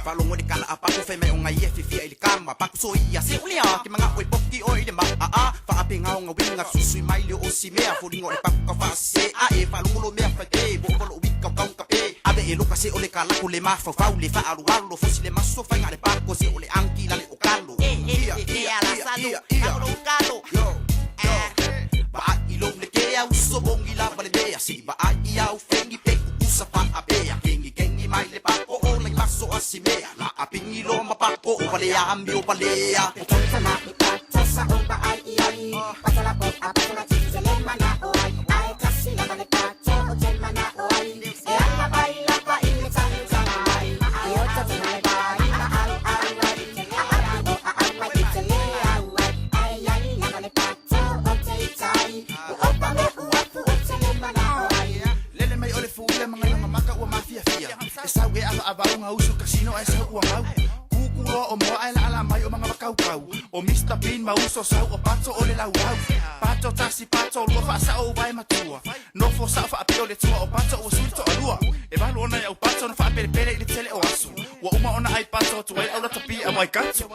Faalogo i le kala a Paku fai mai o ngai e fiafia i le kama Paku soia se o lea ke manga oe poki oe i le ma a a Faape ngao nga winga susui mai le o si mea Folinga o le Paku ka faasese a e faalogo lo mea fai pe Bo o lo wika o kaunga pe Ave e loka se o le kalako le mafaufau le faaaloalo Fosi le maso faiga le pako se o le anki la le o kalo Ia ia ia ia Yo yo Vaai i lou le ke au uso bongi lava le mea Si vaai i au fengi pe kukusa faapea Kengi kengi mai le pako o lai maso a si mea La a pingi lo ma pako o valea ami o valea Lele mai o le fuia mangaionga maka ua mafiafia E sau e ava ava unga usu kasino e sau ua mau Kuku loa o moa ae la ala mai o manga makaukau O Mr Bean ma uso sau o pato o le laulau Pato tasi pato lua faasao o vai matua Nofo sao faapea o le tua o pato ua sui le toalua E valu ona i au pato na faapelepele i le tele o aso Ua uma ona ai pato atu ai au latapi a Waikato.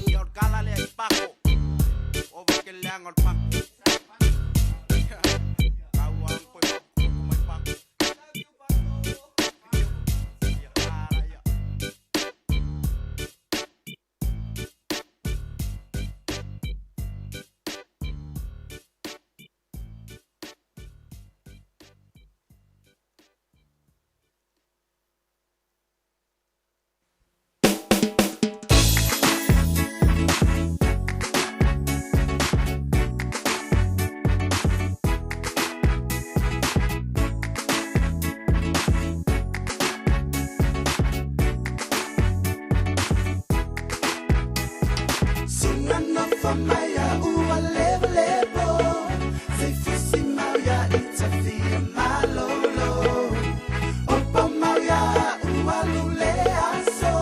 Ia o le kala lea i Pako O va ke leaga o le Pako Kaua ang koe mapukupuku mai Pako Ia ala ia. Sina nofo mai a ua lebolebo Se fusi mau ia i tafia malolo Opo mau ia ua lule aso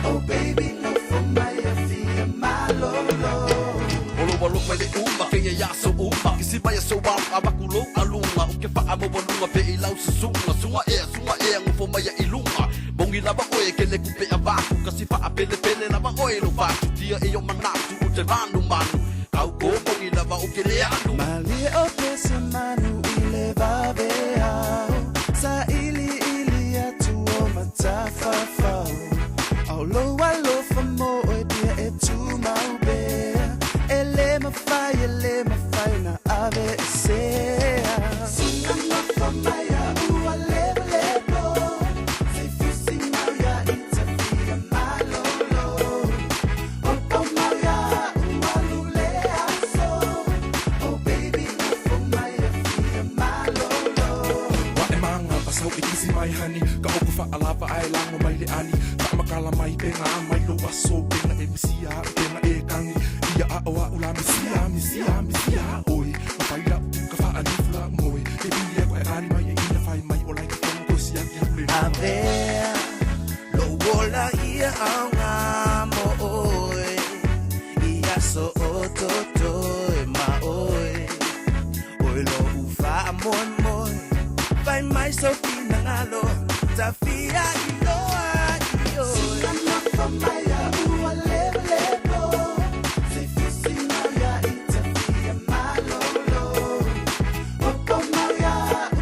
Oh baby nofo mai a fia malolo Olo alofa i le uma ke ia aso uma Kisi mai aso a avaku lou aluga O ke faamaualuga pe i lau susuga Suga ea suga ea gofo mai ai luga Bogi lava oe ke le kupe avaku Kasi faapelepele lava oe lou fatu Tia e o manatu o te vanu manu Kau ko bogi lava o ke le alu. Malie o pese manu i le vaveao Sa ili ili atu o matafafao Au lou alofa mo oe pia e tumau pea E le mafai e le mafai ona ave e sea Sina nofo mai a ua lebolebo Se fusi mau ia i tafia malolo Opo mau ia ua lule aso Oh baby nofo mai a fia malolo Wa e manga pasau e kisi mai hani Ka oko faalava ae lago mai le ali Faamakala mai penga mai lou aso Penga e misia au penga e kagi Ia a o au la misia misia misia Oi ma fai lau ka faalifu lau moe E pili aku ae ali mai e ina fai mai o lai ka fono koe siaki aku le Avea lou ola ia aoga mo oe I aso o totoe ma oe Oe lou faamoemoe Fai mai sou finagalo Tafia iloa i oe Sina nofo mai a ua lebolebo Se fusi mau ia i tafia malolo Opo mau ia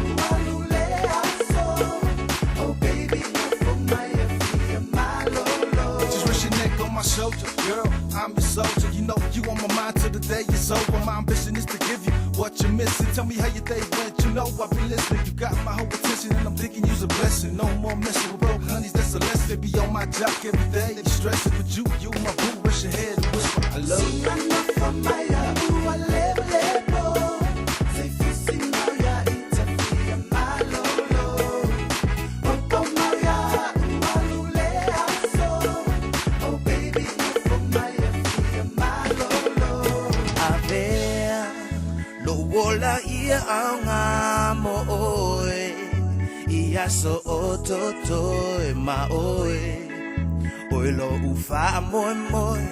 ua lule aso Oh baby nofo mai a fia malolo Just rest your neck on my shoulder, girl. I'm your soldier. You know you on my mind till the day is over. My ambition is to give you what you're missing. Tell me how your day went. You know I've been listening. You got my whole attention, and I'm thinking you's a blessing. No more messing with broke honeys. That's a lesson. They be on my jock every day. They stressing, but you my boo. Rest your head and whisper, I love you. Sina nofo mai a ua lebolebo Se fusi mau ia i tafia malolo Opo mau aoga mo oe I aso o totoe ma oe Oe loʻu faamoemoe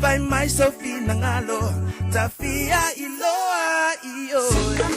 Fai mai sou finagalo Tafia iloa i oe.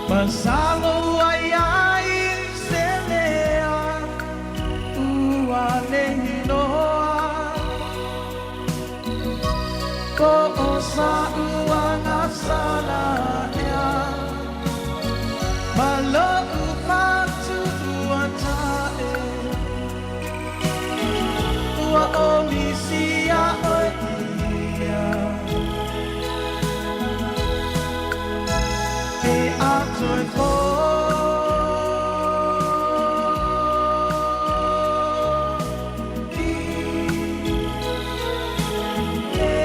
Masalo ua iai se mea ua le iloa Po o sa'u agasala ea Ma lo'u fatuatae Ua ʻomisia ʻoe ia E atoe fo'i le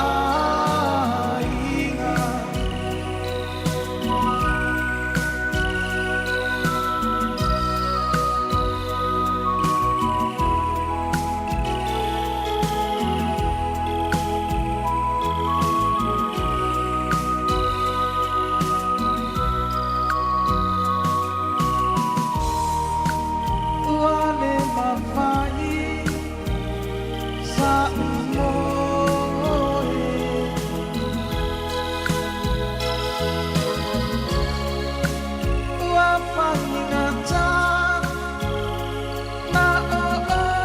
aiga. Ua le mafai sa'u moe. Ua faigata na o oe.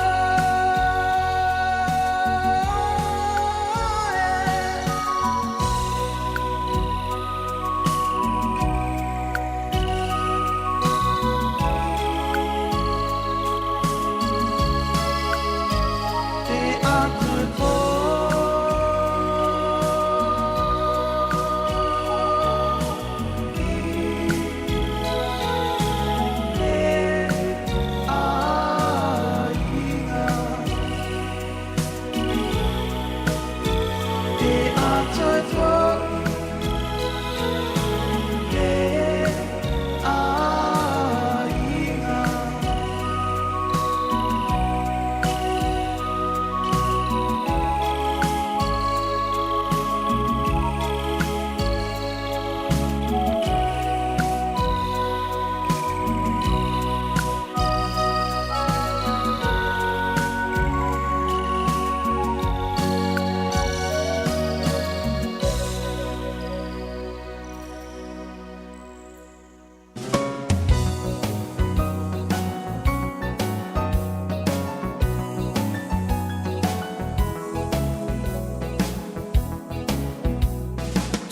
E atoe fo'i le aiga. E atoe fo'i le aiga.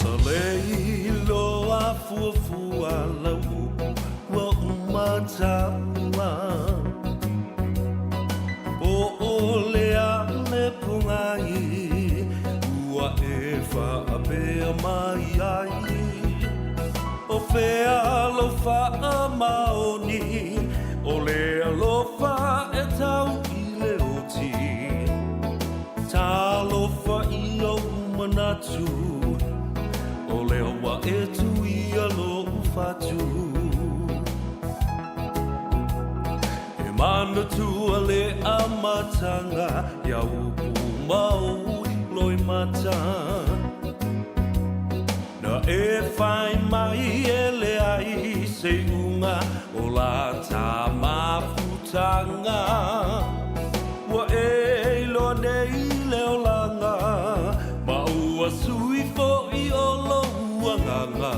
Ta lei loa fuafua lau upu ua uma taua Po o le a le pogai ua e faapea mai ai O fea lou faamaoni o le alofa e tau i le oti Talofa i ou manatu o lea ua e tuia lou fatu E manatua le amataga i au upu ma ou loimata Na e fai mai e leai se iuga o la ta mafutaga Ua e iloa nei le olaga ma ua sui fo'i o lou agaga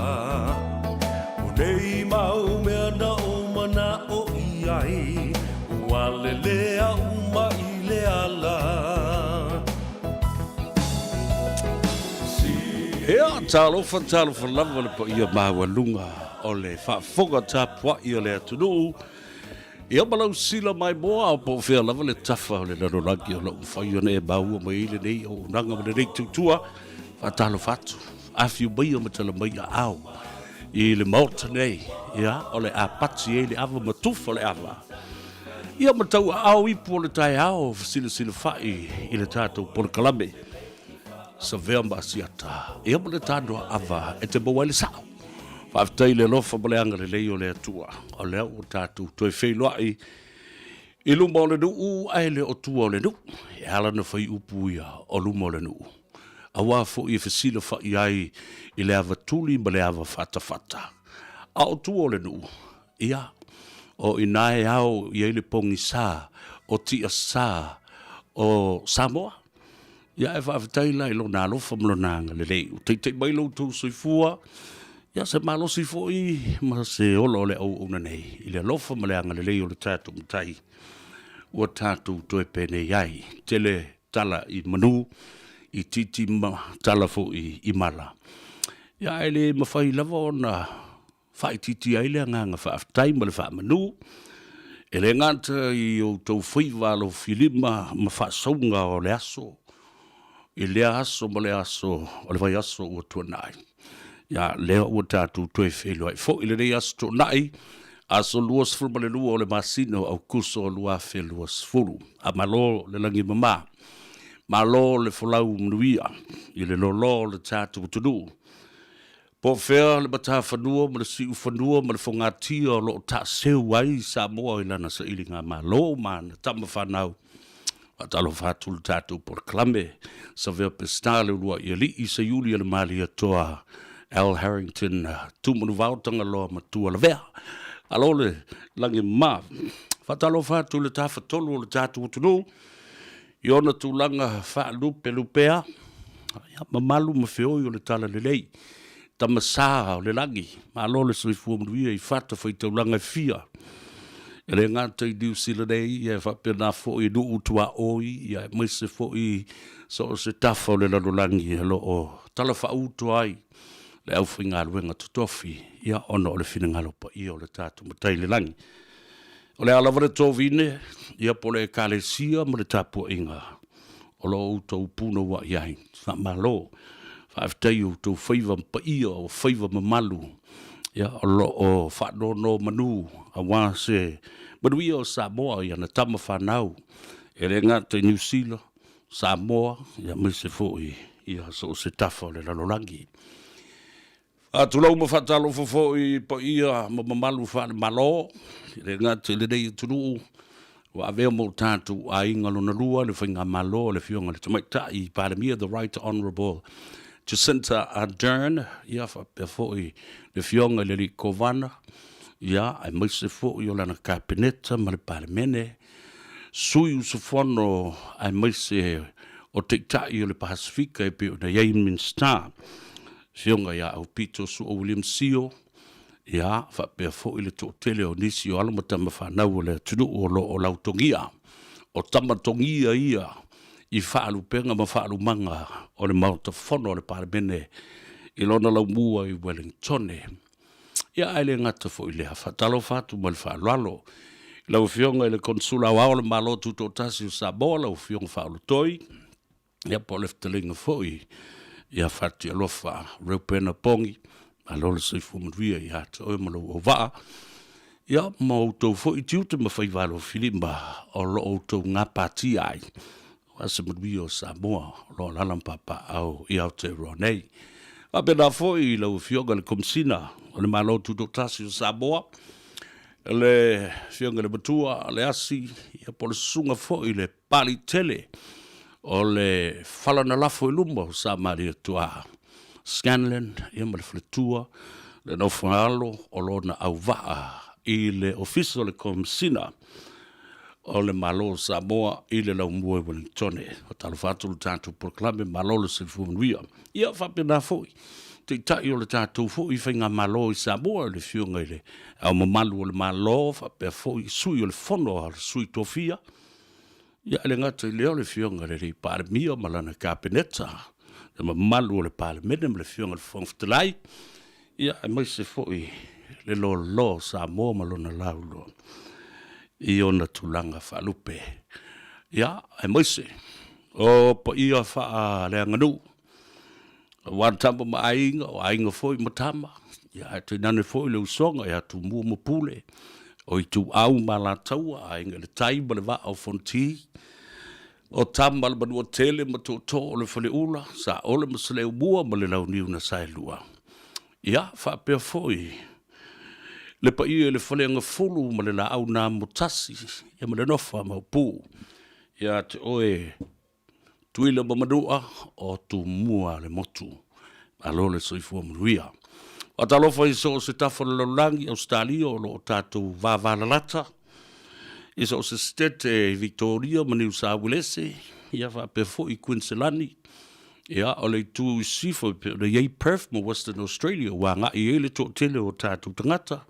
O nei mau mea na ou mana'o i ai ua lelea uma i le ala. Ia, talofa, talofa lava le paia maualuga o le faafofoga tapuai a le atunuu. Ia ma lau sila maimoa po o fea lava le tafa o le lalolagi o lo o mafai ona e maua mai ai lenei auaunaga ma lenei tautua. Faatalofa atu, afio maia ma tala mai aao i le Maota nei, ia, o le a pati ai le ava ma tufa le ava. Ia ma tau aao ipu o le taeao fesilasilafai i le tatou polokalame Savea ma Asiata, ia ma le tanoa ava e te maua ai le sao. Faafetai i le alofa ma le agalelei o le Atua, o lea ua tatou toe feiloai i luma o le nuu ae le o tua o le nuu. E ala ona fai upu ia o luma o le nuu, aua foi e fesilafai ai i le ava tuli ma le ava fatafata. A o tua o le nuu, ia, o i ina e ao i ai le pogisa o tiasa o Samoa. Ia, e faafetai la i Lona alofa ma Lona agalelei ua taitai mai lo outou soifua. Ia se malosi foi ma se ola o le auauna nei i le alofa ma le agalelei o le tatou Matai ua tatou toe penei ai. Tele tala i manu, i titi ma tala foi i mala. Ia ae le mafai lava ona faaitiitia ai le agaga faafetai ma le faamanu, e le gata i outou faiva alofilima ma faasauga o le aso, i lea aso ma lea aso o le vaiaso ua tuanai. Ia, lea ua tatou toe feiloai foi i lenei aso Toonai, aso 22 o le masina o Aokuso 2020. A malo le lagi e mama, malo le folau manuia i le loaloa o le tatou atunuu. Po o fea le matafanua ma le siufanua ma le fogatia o lo o taaseu ai Samoa i lana sailigamalo ma ana tama fanau. Faatalofa atu le tatou polokalame, Savea Peseta le uluai alii seiuli a le Malietoa Al Harrington Tumanuvao Tagaloa Matua Lavea. Alo le lagi ma. Faatalofa atu le tafatolu o le tatou atunuu i ona tulaga faalupelupea, ia, mamalu ma feoi o le talalelei, tama sa o le lagi, malo le soifua manuia i fatafaitaulaga e fia, e le gata i Niu Sila nei, ia e faapena foi i nuu tuaoi, ia aemaise foi so o se tafa o le lalolagi o lo o talafaauto ai le aufaigaluega totofi, ia ona o le finagalo paia o le tatou Matai i le lagi. O le a lava le tovine, ia po o le Ekalesia ma le tapuaiga o lo o outou punouai ai. Faamalo, faafetai i outou faiva paia o faiva mamalu, ia o lo o faanonomanu aua se manuia o Samoa i ana tama fanau, e le gata i Niu Sila, Samoa, ia aemaise foi ia so o se tafa o le lalolagi. Faatulou ma faatalofa foi i paia ma mamalu faale-Malo, e le gata i lenei atunuu, ua avea ma o tatou aiga lona lua le Faigamalo a le Afioga i le Tamaitai Palemia, The Right Honourable Jacinta Ardern, ia faapea foi le Afioga i le Alii Kovana, ia aemaise foi o lana Kapeneta ma le Palemene, sui usufono aemaise o Taitai o le Pasefika e pei ona i ai Minisita. Afioga ia Aupito Sua William Sio, ia, faapea foi le toatele o nisi o alo ma tama fanau o le atunuu o lo o lautogia, o tama togia ia i faalupega ma faalumaga o le Maota Fono a le Palemene i lona laumua i Wellingtone. Ia, ae le gata foi i lea, faatalofa atu ma le faaaloalo i lau Afioga i le Konesula Aoao o le Malo Tutoatasi o Samoa, lau Afioga Faaolotoi, Ia, po o le fetalaiga foi ia Fatialofa Reupena Pongi, malo le soifua manuia ia te oe ma lou auvaa, ia ma outou foi tiute ma faiva alofilima o lo o outou gapatia ai, aua se manuia o Samoa o lo o alaala ma papaaao i Aotearoa nei. Faapena foi i lau Afioga i le Komesina o le Malo Tutoatasi o Samoa, le Afioga i le Matua Leasi, ia po o le susuga foi i le Palitele o le fala na lafo i luma o Sa Malietoa Scanlan ia ma le faletua le nofoaalo o lona auvaa i le Ofisa o le Komesina o le Malo o Samoa i le laumua i Wellingtone. Faatalofa atu le tatou polokalame, malo le soifua manuia. Ia faapena foi Taitai o le tatou foi Faigamalo i Samoa, le Afioga i le Ao Mamalu o le Malo, faapea foi Sui o le Fono a Sui Tofia, Ia, e le gata i lea o le Afioga i le Alii Palemia ma lana Kapeneta, le mamalu o le Palemene ma le Afioga i le Fofoga Fetalai, ia, aemaise foi le loaloa o Samoa ma lona lauloa i ona tulaga faalupe. Ia, aemaise o paia faaleaganuu, aua Tama ma Aiga, o Aiga foi ma Tama, ia ae tainane foi le usoga ia Tumua ma Pule, o Ituau ma Alataua, Aiga i le Tai ma le Vaa o Fonoti, o Tama le Manuatele ma Tootoo o le Faleula, Saole ma Saleaaumua ma le Launiu na Saelua. Ia, faapea foi le paia i le Faleagafulu ma le Laau na Amotasi, ia ma le nofo a Maopu. Ia te oe Tuila ma Manua o Tumua le motu. Malo le soifua manuia. Faatalofa i so o se tafa o le lalolagi, Ausetalia o lo o tatou vavalalata, i so o se setete i Victoria ma Niu Sauelese, ia faapea foi i Kuiniselani, Ia, o le itu i sisifo e pei ona i ai Perth ma Western Australia ua agai i ai le toatele o tatou tagata.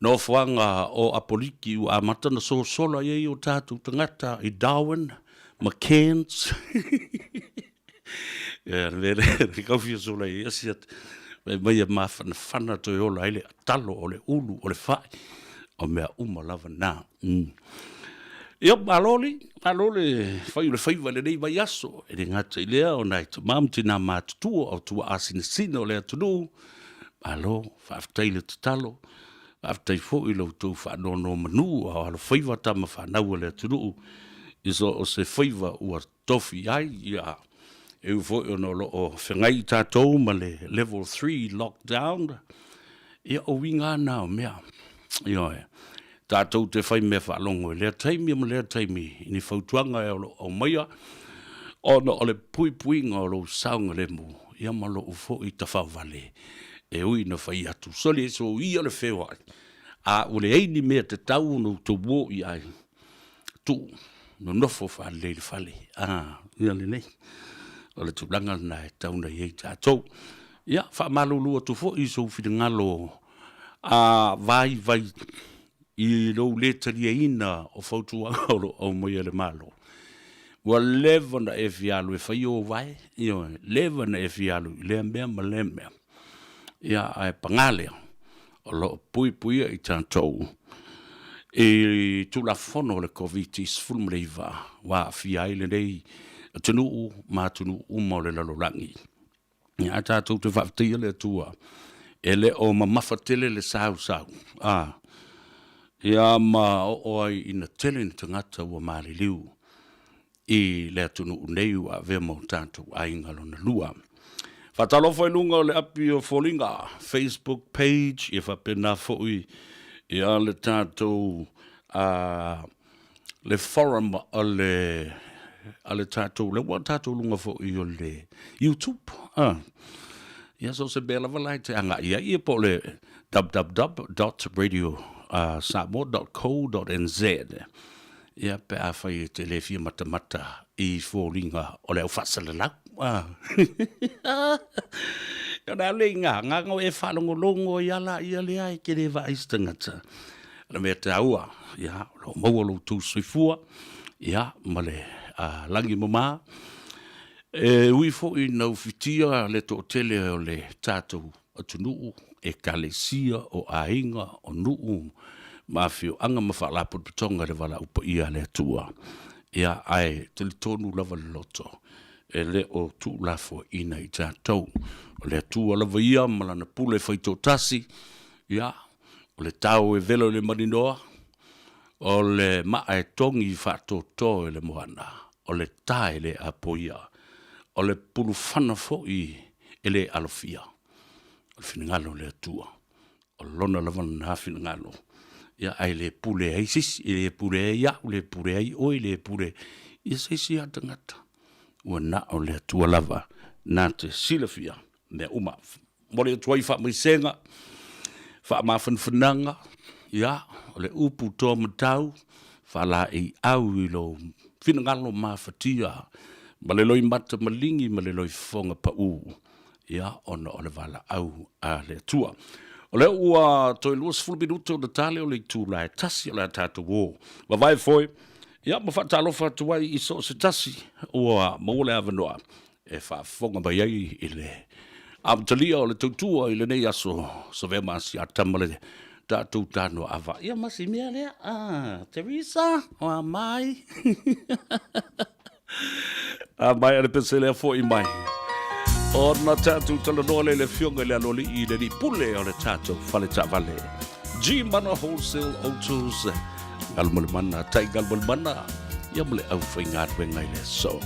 Nofoaga o Apoliki ua amata ona sosola i ai o tatou tagata i Darwin ma Cairns. Ia, le mea lea, e kau fia sola i ai asi atu. Fai mai e mafanafana toe ola ai le talo, o le ulu, o le fai, o mea uma lava na. Ia, malo li, malo le fai o le faiva i lenei vaiaso. E le gata i lea o nai tama ma tinā matutua o tuaa sinasina o le atunuu. Malo, faafetai le tatalo, faafetai foi i lo outou faanonomanu a o alofaiva tama fanau a le atunuu i so o se faiva ua tofi ai. Ia, e ui foi ona o lo o feagai tatou ma le level 3 lockdown, ia o uiga lava na o mea. Ioe, tatou te fai mea faalogo i lea taimi ma lea taimi i ni fautuaga o lo o aumaia ona o le puipuiga o lou saogalemu, ia ma lou foi tafaovale e ui ina fai atu, soli e soia le feoai, a ua leai ni mea tatau ona outou o i ai, tuu nonofo faalelei i le fale. A, ia lelei. O le tulaga lena e tatau ona i ai tatou. Ia, faamalulu atu foi i sou finagalo a vaivai i lou le taliaina o fautuaga o lo o aumaia e le Malo. Ua leva ona e fia alu e fai ou vae, ioe, leva ona e fia alu i lea mea ma lea mea. Ia, ae paga lea, o lo o puipuia i tatou i Tulafono o le Koviti-19 ua aafia ai lenei atunuu ma atunuu uma o le lalolagi. Ia, ae tatou te faafetaia le Atua e le o mamafa tele le sausau, a, ia ma oo ai ina tele ni tagata ua maliliu i le atunuu nei ua avea ma o tatou aiga lona lua. Faatalofa i luga o le api o Foliga, Facebook page, ia faapena foi ia le tatou le forum o le a le tatou, lea ua tatou luga foi o le YouTube. Ia so o se mea lava la e te agai i ai, ia po o le www.radiosamoa.co.nz. Ia, pe afai e te le fia matamata i foliga o le au faasalalau. Ah. Ia ona le i ngā, ngā ngau e whaalongolongo i ala ia lea e ke le vaai se tagata. O le mea taua, ia, o lo o maua lo outou soifua, ia, ma le lagi mama. E ui foi ina ufitia le toatele o le tatou atunuu, ekalesia, o aiga, o nuu ma afioaga ma faalapotopotoga i le valaau paia a le Atua. Ia, ae talitonu lava le loto, e le o tuulafoaiina i tatou. O le Atua lava ia ma Lana pule faitoatasi, ia, o le tao e velo i le maninoa, o le maa e togi faatoatoa i le moana, o le ta e le apoia, o le pulufana foi e le alofia. O le finagalo o le Atua, o lona lava lena finagalo. Ia, ae le pule ai se isi, e le pule ai au, le pule ai oe, le pule ia se isi lava tagata. Ua na o le Atua lava na te silafia mea uma. Momoli atu ai faamaisega, faamafanafanaga, ia, o le upu toa matau, faalaeiau i lou finagalo mafatia ma le loimata maligi ma le loifofoga pau, ia, ona o le valaau a le Atua. O lea ua toe 20 minute ona tale o le itula e tasi o le a tatou o vavae foe, ia, ma faatalofa atu ai i so o se tasi ua maua le avanoa e faafofoga mai ai i le amatalia o le tautua i lenei aso Savea ma Asiata ma le tatou tanoa ava. Ia ma si mea lea, ah, Teresa, o a mai. A mai a le pese lea foi mai. Ona tatou talanoa lea i le afioga i le aloalii i le alii pule o le tatou fale taavale. G Mana Wholesale Autos, Galumalemana, Tai Galumalemana, ia ma le aufaigaluega i le aso.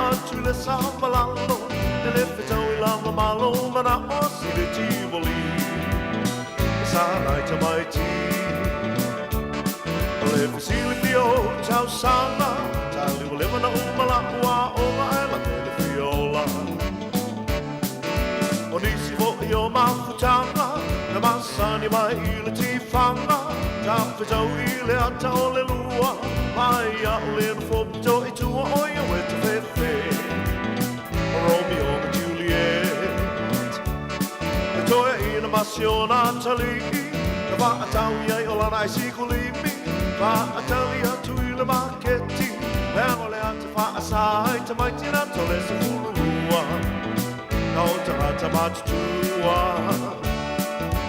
atu i le savalalo E le fetau i lava malo manao si le tivoli E sa nai tamaiti O le fesilafia o tausaga Tali ua leva na uma la'u aoga Ae lata i le fia ola O nisi foi o mafutaga Na masani mai i le tifaga Tafetau i le ata o le lua Mai a'u le nofo pito i tua O ia ue tafefe O Romeo ma Juliet Le toeaina ma si ona atalii Na faatau i ai o lana aisikulimi Faatali atu i le maketi Leaga o le ata faasa ai tamaiti na to le 12 Na o tagata matutua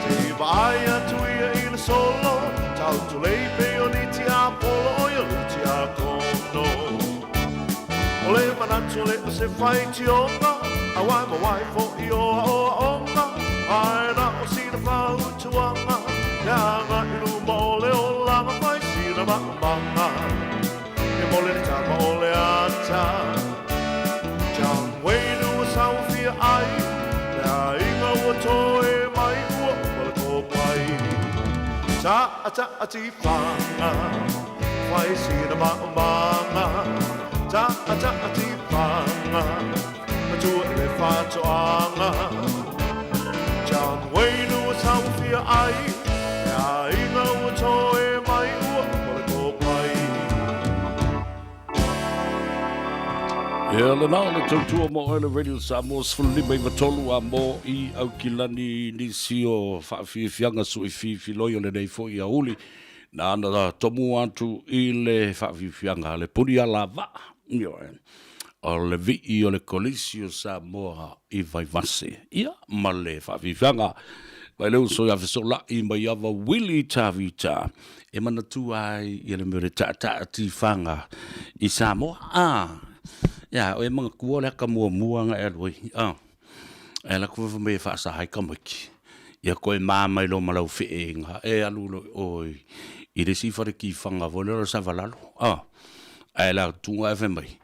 Te i vaai atu ia i le solo Tau tulei pei o ni tiapolo O ia lu tiakono O le manatu le o se faitioga Auai ma wai fo'i o aoaoga Ae na o sina fautuaga Leaga i luma o le olaga Fai sina maumaga E mole le tama o le ata John Wayne ua sauafia ai Le aiga ua toe mai ua uma le kopai Ta'a ta'a tifaga Fai sina maumaga Ta'a ta'a tifaga Matua i le faatoaga John Wayne ua sauafia ai Le aiga ua toe mai ua uma le kopai. Ia lena o le tautua mo oe le Radio Samoa 15 93 a mo i Aukilani nisi o faafiafiaga suifiifiloi o lenei foi aoauli na ana tomu atu i le faafiafiaga a le puni alavaa. Ioe. O le vii o le Kolisi o Samoa i Vaivase. Ia, ma le faafiafiaga mai le uso ia Fesoola'i mai Ava Willie Tavita e manatua ai ia le mea o le taataa tifaga i Samoa. A, ia, o e manatua le aka muamua na e alu ai. A, e alu atu fai mai e faasa ai tamaiti. Ia toe ma mai loa ma lau feega e alu loa i o i le isi fale tifaga foi lea o le Savalalo. A, ae la atu ae fai mai,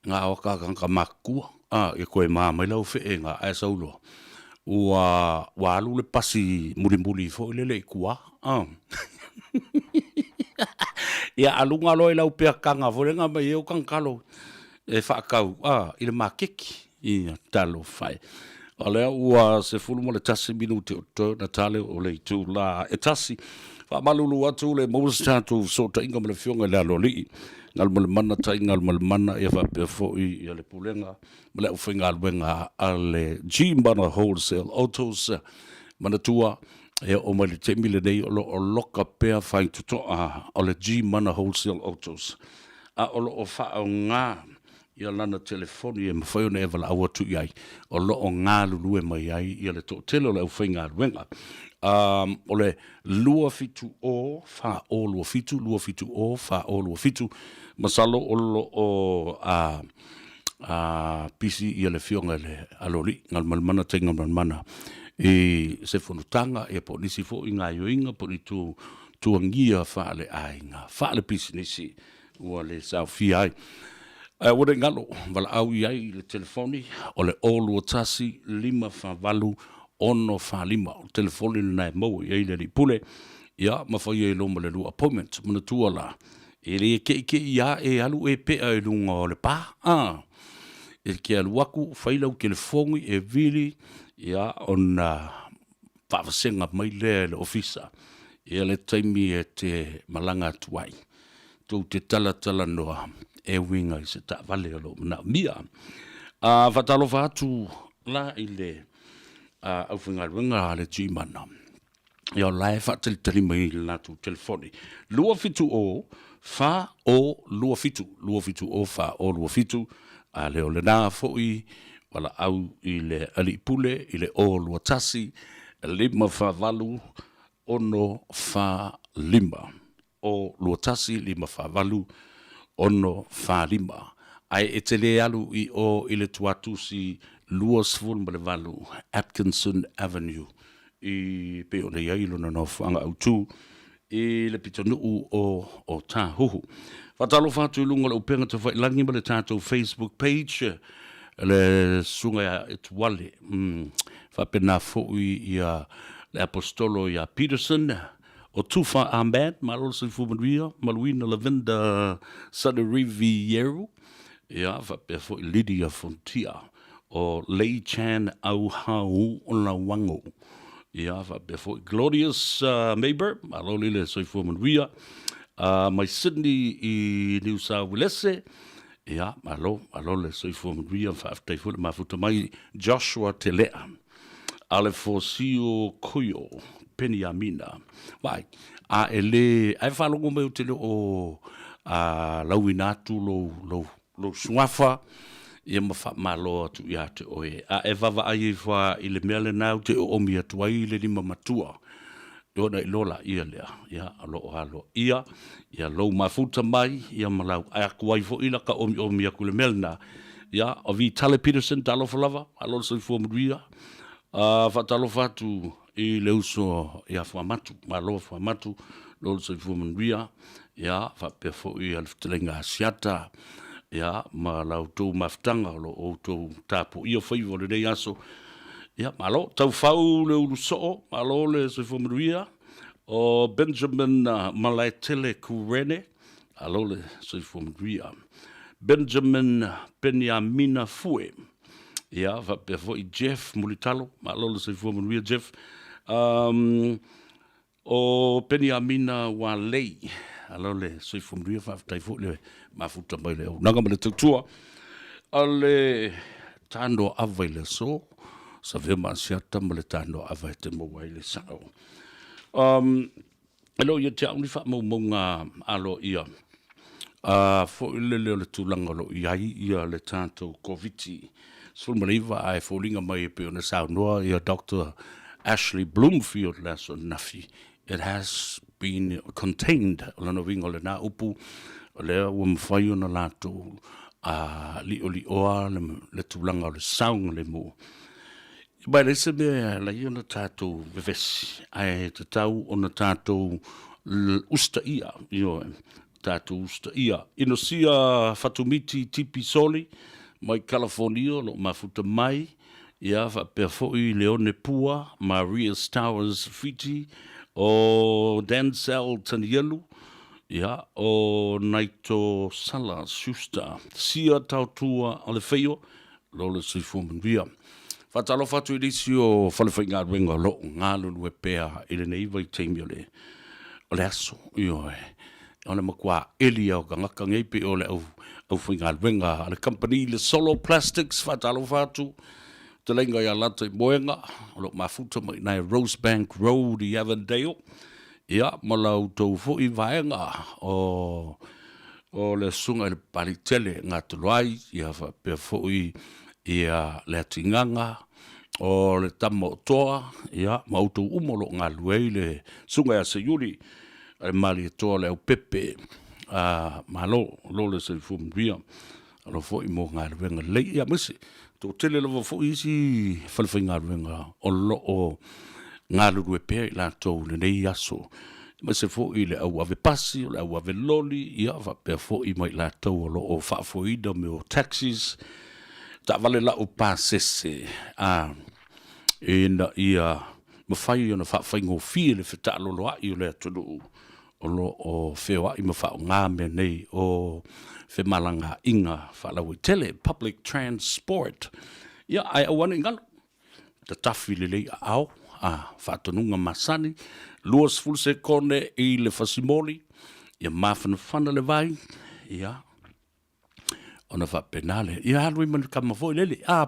na o ka tagata matutua, a, ia toe ma mai lau feega ae sau loa, ua, ua alu le pasi mulimuli foi lele i tua, a. Ia aluga loa i lau peataga foi lea na aumai ai au tagitalo e faatau, a, i le maketi. Ia, talofa e. O lea ua 11 minute o totoe ona tale o le itula e tasi. Faamalulu atu le maua se tatou fesootaiga ma le Afioga i le Aloalii, Galumalemana Tai Galumalemana, ia faapea foi ia le Pulega ma le aufaigaluega a le G-Mana Wholesale Autos. Manatua, e oo mai le taimi lenei o lo o loka pea faitotoa o le G-Mana Wholesale Autos, a o lo o faaaoga ia lana telefoni e mafai ona e valaau atu i ai, o lo o galulue mai ai ia le toatele o le aufaigaluega. Um, o le 270 4027, 270 4027, masalo o lo o a, a, pisi ia le fioga i le aloli, Galumalemana Tai Galumalemana, i se fonotaga, ia po o nisi foi gaioiga, po o ni tu, tuagia faaleaiga, faalepisinisi, ua le saofia ai. Ae aua ne i galo, valaau i ai i le telefoni o le 021 548 645. O le telefoni lena e maua i ai le alii pule, ia, ma fai ai loa ma le lua appointment. Manatua la, e le keikei a e alu e pea i luga o le pa, a. E te alu atu, fai lau telefoni e vili, ia, ona faavasega mai lea e le ofisa ia le taimi e te malaga atu ai. Tou te talatalanoa e uiga i se taavale o lo o manaomia. A faatalofa atu la i le aufaigaluega a le Gmana, ia o la e faatalitali mai i le latou telefoni 270 4027, 270 4027, a le o lena foi valaau i le alii pule i le 021 548 645, 021 548 645. Ae e te le alu i o i le tuatusi 28 Atkinson Avenue i pei ona i ai lona nofoaga autu. i le pitonuu o Otahuhu. Faatalofa atu i luga o le upega tafailagi ma le tatou Facebook page, le Susuga ia Etuale, faapena foi ia le Aposetolo ia Peterson, o Tufa Ahmad, malo le soifua manuia, Maluina Lavinda Sanarivieru, ia faapea foi Lydia Fontia, o Lei Chan Au Hau Lauango, ia faapea foi Glorious Mayber, malo le le soifua manuia, mai Sydney i New South Wales, ia malo, malo le soifua manuia, faafetai foi le mafuta mai Joshua Telea. Alefosio Koio Peniamina. Vaai, a e lē, ae faalogo mai ou te le o a, lauina atu lou, lou, lou suafa, ia ma faamalo atu ia te oe. A e vaavaai ifo lava i le mea lena ou te oomi atu ai le lima matua, ona iloa laia lea, ia, o lo o aloaia, ia lou mafuta mai, ia ma lau ae atu ai foi la ka omiomi atu i le mea lena. Ia, o Vitale Peterson, talofa lava, malo le soifua manuia. Faatalofa atu i le uso ia Fuamatu, malo Fuamatu, lo le soifua manuia. Ia, faapea foi le fetalaiga a Asiata, ia, ma la outou mafutaga o lo o outou tapuaia faiva o lenei aso. Ia, malo, taufau le ulu soo, malo le soifua manuia. O Benjamin Malaetele Kurene, alo le soifua manuia. Benjamin Peniamina Fue, ia, faapea foi Jeff Mulitalo, malo le soifua manuia Jeff. Um, o Peniamina Walei, alo le soifua manuia, faafetai foi le mafuta mai le auaunaga ma le tautua. O le tanoa ava i le aso, Savea ma Asiata ma le tanoa ava e te maua ai le sao. Um, e le o ia te au ni faamaumauga aloaia a foi lele o le tulaga o lo o i ai ia le tatou Koviti 19 ae foliga mai e pei ona saunoa ia Doctor Ashley Bloomfield le aso ananafi, it has been contained. O lona uiga o lena upu, o lea ua mafai ona latou a liolioa le tulaga o le saogalemu. Ma e leai se mea e ala ai ona tatou vevesi, ae tatau ona tatou usitaia, ioe, tatou usitaia. Inosia Fatumiti Tipi Soli mai Kalafonia o lo o mafuta mai, ia faapea foi Leone Pua, Maria Stowers Fiti, o Denzel Tanielu, ia, o Naito Sala Schuster, Sia Tautua Alefeio, Lo le soifua manuia. Faatalofa atu i nisi o falefaigaluega o lo o galulue pea i lenei vaitaimi o le, o le aso. Ioe, o le matua eli lava o tagata nei pei o le au, aufaigaluega a le kamupani le Solo Plastics. Faatalofa atu fetalaiga ia Lata i Moega o lo o mafuta mai i ina i Rosebank Road i Avondale. Ia, ma la outou foi vaega o o le Susuga i le Papaliitele Gatoloai, ia faapea foi ia le Atigaga o le Tama o Toa, ia ma outou uma o lo o galulue ai le Susuga ia Seiuli a le Malietoa Leaupepe. A malo, malo le soifua manuia, malo foi mo galuega lelei, ia aemaise toatele lava foi isi falefaigaluega o lo o galulue pea i latou i lenei aso, aemaise foi le au ave pasi, o le au ave loli, ia faapea foi ma i latou o lo o faafoeina mea o taxis, taavale lau pasese, a ina ia mafai ona faafaigofie le fetaaloloai o le atunuu o lo o feoai ma faaaoga mea nei o femalagaaiga faalauaitele, public transport. Ia, ae aua ne i galo, tatafi lelei aao, a, faatonuga masani, 20 sekone i le fasimoli, ia mafanafana le vai, ia, ona faapena lea, ia alu ai ma le tama foi lele, a,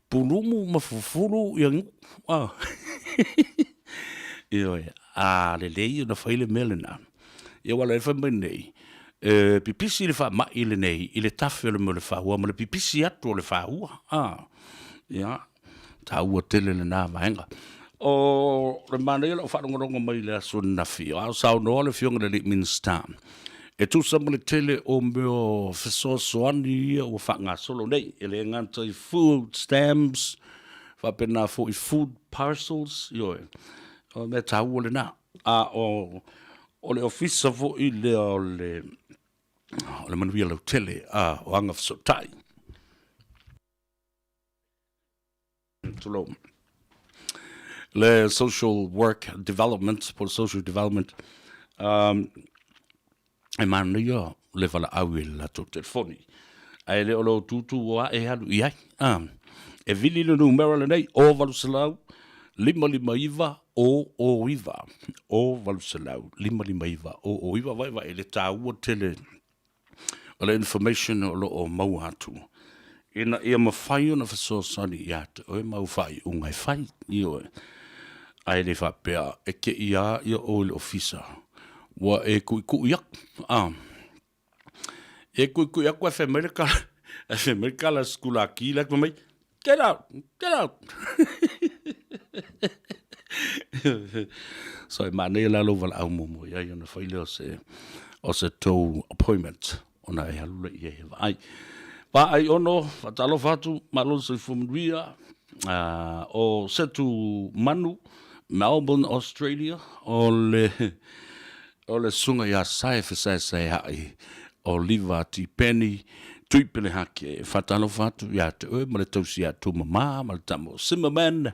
pulumu ma fufulu ia nu'u, a. Ioe, a lelei ona fai le mea lena, ia aua o lea e fai mai nei, e pipisi le faamai lenei i le tafe o le mea o le faua ma le pipisi atu o le faua, a. Ia, taua tele lena vaega. O le manaia o lau faalogologo mai i le aso ananafi, a o saunoa le Afioga i le alii Minisita, e tusa ma le tele o mea o fesoasoani ia ua faagasolo nei, e le gata i food stamps, faapena foi food parcels, ioe, o mea taua lena. A o. O le ofisa foi lea o le o le manuia lautele a o Agafesootai. Tulou. Le social work development, po le social development, um, e manaia le valaau i le latou telefoni. Ae le o lou tūtū o ae alu i ai. Ah, e vili le numera lenei, o 800 559 009. O 800 559 009. Vae vae le tāua tele o le information o lo o maua atu. Ina ia mafai ona fesoasoani ia te oe ma au faaiuga e fai, ioe. Ae le faapea e te i a ia oe i le ofisa, ua e tuitui atu, a. E tuitui atu ae fai mai le tala, ae fai mai le tala a le sikulaki la e fai mai, Get out! Get out! So e manaia la lou valaau muamua i ai ona fai lea o se, o se tou appointment ona e alu lea i ai e vaai. Vaai ono, faatalofa atu, malo le soifua manuia, o Setu Manu, Melbourne, Australia, o le, o le susuga ia Sae Fesaesaea'i, o Liva Tipeni, Tui Pelehake, e faatalofa atu ia te oe ma le tausi ia Tumama ma le tama o Zimmerman,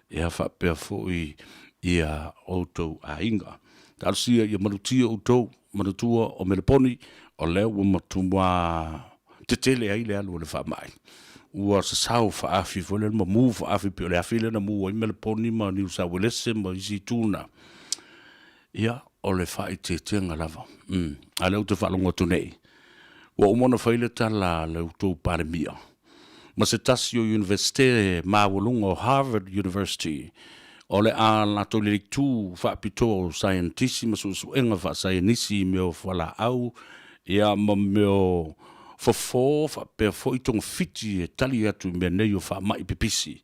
ia faapea foi ia outou aiga. Talosia ia malutia outou manatua o Meleponi, o lea ua matua tetele ai le alu o le faamai. Ua sasao faaafi foi lea ma mu faaafi pei o le afi lea na mu ai Meleponi ma Niu Sauelese ma isi itu na. Ia, o le faaeteetega lava. Mm. A lea ou te faalogo atu nei, ua uma ona fai le tala a le outou Palemia ma se tasi o Iunivesite maualuga o Harvard University, o le a latou lelei-tu faapitoa o saienitisi ma suesuega faasaienisi i mea o fualaau, ia, ma mea o fofo faapea foi togafiti e tali atu i mea nei o faamai pipisi.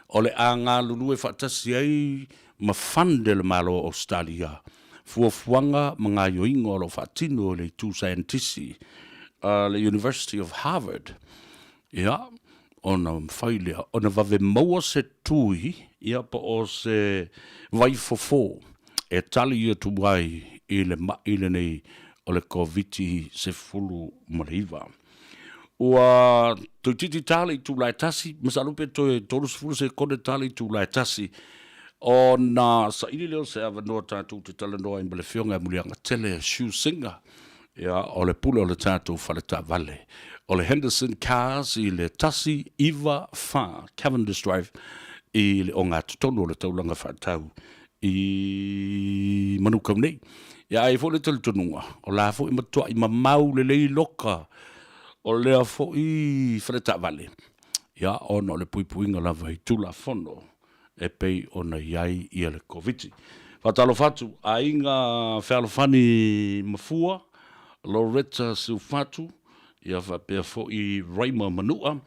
O le a galulue faatasi ai ma fund e le Malo o Ausetalia fuafuaga ma gaoioiga o lo o faatino e le itu saienitisi a le University of Harvard, ia, ona mafai lea ona vave maua se tui, ia, po o se vaifofo e tali atu ai i le ma'i lenei o le Koviti-19. Ua toeitiiti ta le itula e tasi, masalo pe toe 30 sekone ta le itula e tasi, ona saili lea o se avanoa tatou te talanoa ai ma le Afioga ia Muliagatele Shu Singer, ia, o le pule o le tatou fale taavale o le Henderson Cars i le 194 Cavendish Drive i le ogatotonu o le taulaga faatau i Manukau nei. Ia ai foi le talitonuga, o la foi matuai mamau lelei loka o lea foi faletaavale, ia ona o le puipuiga lava i Tulafono e pei ona i ai ia le Koviti. Faatalofa atu, aiga fealofani mafua, Loretta Siufatu, ia faapea foi Raima Manua,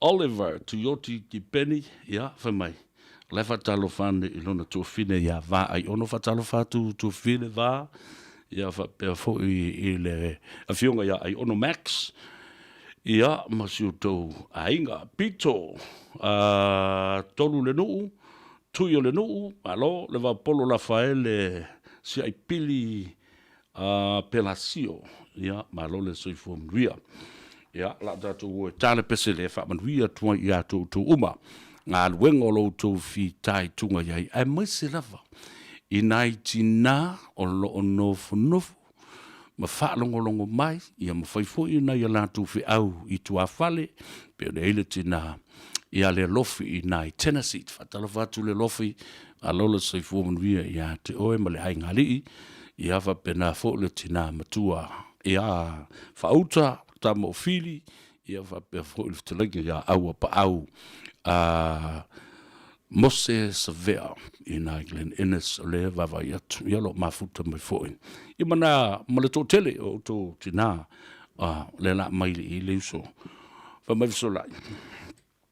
Oliver Tuioti Tipeni, ia fai mai, O la e faatalofa ane i lona tuafine ia Vaaiono, faatalofa atu tuafine Va, ia faapea foi i le afioga ia Aiono Max, ia ma si outou aiga. Pito, Tolu le nuu, Tui o le nuu, malo, le Vaopolo Lafaele, Siaipili, Pelasio, ia malo le soifua manuia. Ia, la tatou o e ta le pese lea e faamanuia atu ai ia te outou uma galuega o lo outou fitaituga i ai, aemaise lava i nai tinā o lo o nofonofo ma faalogologo mai, ia ma fai foi nai a latou feau i tuafale, pei ona i ai le tinā ia Lealofi i ina i Tennessee. Faatalofa atu Lealofi, malo le soifua manuia ia te oe ma le aiga alii, ia faapena foi le tinā matua ia Faauta Tama o Fili, ia faapea foi le fetalaiga ia Auapaau a Mose Savea i ina i Glen Innes, o lea e vaavaai atu, ia o lo o mafuta mai foi. Ia ma na, ma le toatele o outou tinā, a, lea la mai le i le uso. Fai mai fesolai,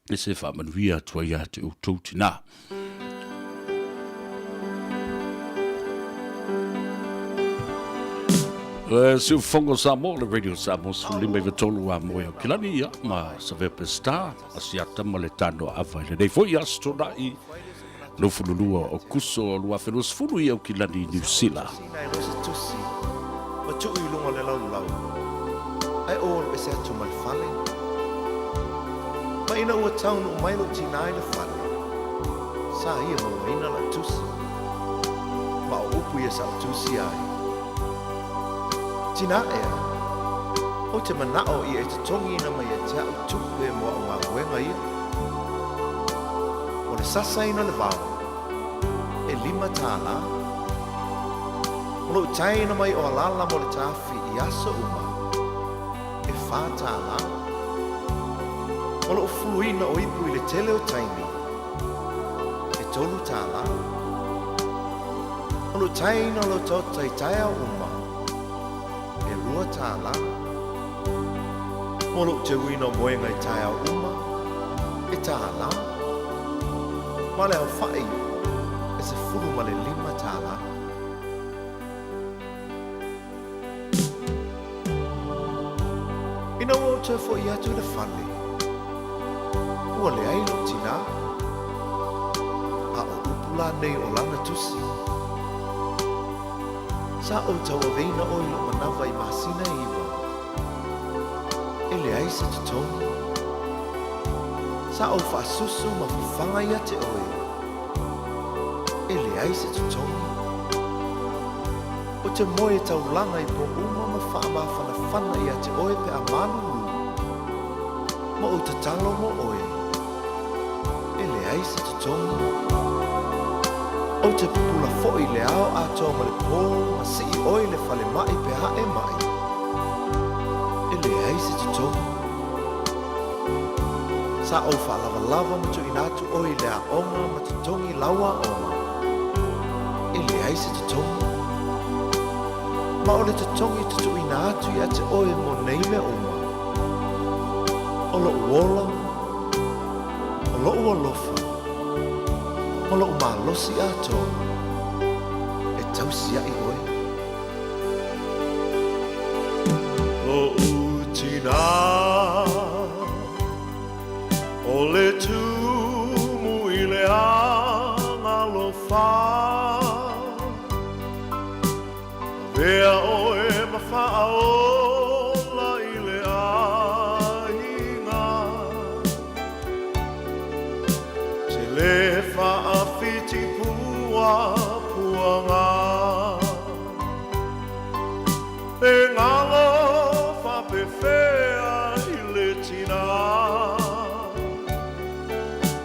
e se faamanuia atu ai ia te outou tinā. Le Siufogo Samoa, le Radio Samoa, 15 a moe o Kilani, ia, ma Savea Pestar, Asiata ma le Tanoa Ava i lenei foi aso Tona'i, 22 o Kuso 2020 i Aukilani, Niu Sila. ou alu ese atu ma le fale. Ma ina ua taunuu mai lou tinā i le fale, sa ia mauaina lau tusi. Ma o upu ia sa ou tusia ai, Tinā ea, ou te manao ia e totogiina mai ia te au tupe mo au galuega ia. O le sasaina o le vao, e $5. O lou taina mai o alala mo le tafi i aso uma, e $4. O lou fuluina o ipu i le tele o taimi, e $3. O lou taina o lau tota i taeao uma, e $2. Mo lou teuina o moega i taeao uma, e $1. Ma le aofai, e $15. Ina ua ou toe foʻi atu i le fale, ua leai lou tinā. A o upu la nei o lana tusi, Sa ou tauaveina oe i lou manawa i masina e 9, e leai se totogi. Sa ou faasusu ma fafaga ia te oe, e leai se totogi. Ou te moe e taulaga i po uma ma faamafanafana ia te oe pe a malulu, ma ou tatalo mo oe, e leai se totogi. Ou te pupula foi i le ao atoa ma le po ma sii oe i le falemai pe a e mai, e leai se totogi. Sa ou faalavalava ma tuuina atu oe i le aoga ma totogi lau aoga, e leai se totogi. Ma o le totogi tutuuina atu ia te oe mo nei mea uma, o lou ola, o lou alofa, ma lou malosi atoa e tausiaʻi oe. Lo'u tinā, o le tumu i le agalofa, Avea oe ma faaola i le aiga, Te le faafiti pua puanga. E ngalo faapefea i le tinā,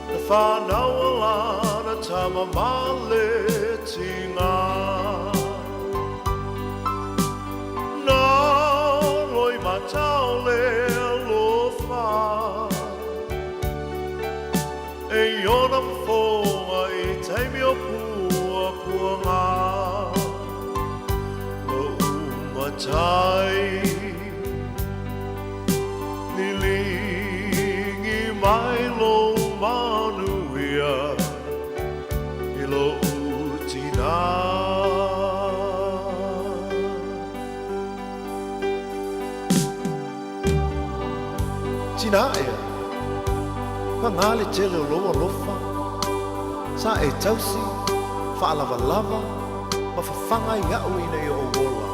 Na whanau a lana tama ma le tinā. Na loi matau le alofa, E i ona fofoga i taimi o puapuaga. Lo'u matai liligi mai lou manuia i lo'u tinā. Tinā ea, pagā le tele o lou alofa, sa e tausi, faalavalava, ma fafaga ai iaʻu ina ia ou ola.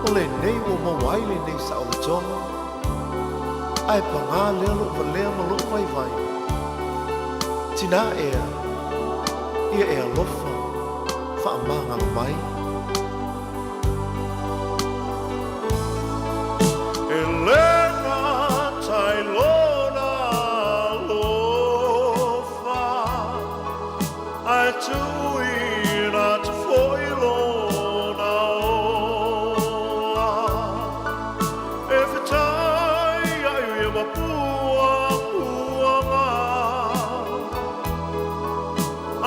O lenei ua maua ai lenei saolotoga, ae pagā lea lou valea ma lou vaivai. Tinā ea, ia e alofa, faamagalo mai. E le gata i lona alofa, Ae tuuina atu foi lona ola, E fetai ai ia ma puapuaga,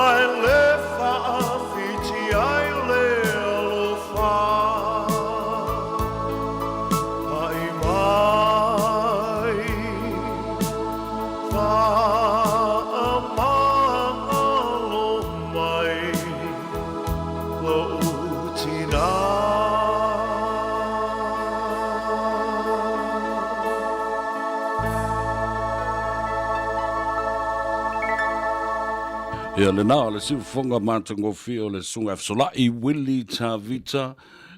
Ae le faawhiti ai le alofa. Pai mai, faamagalo mai lou tinā. Ia lena o le siufofoga matagofie o le Susuga Fesolai Willie Tavita.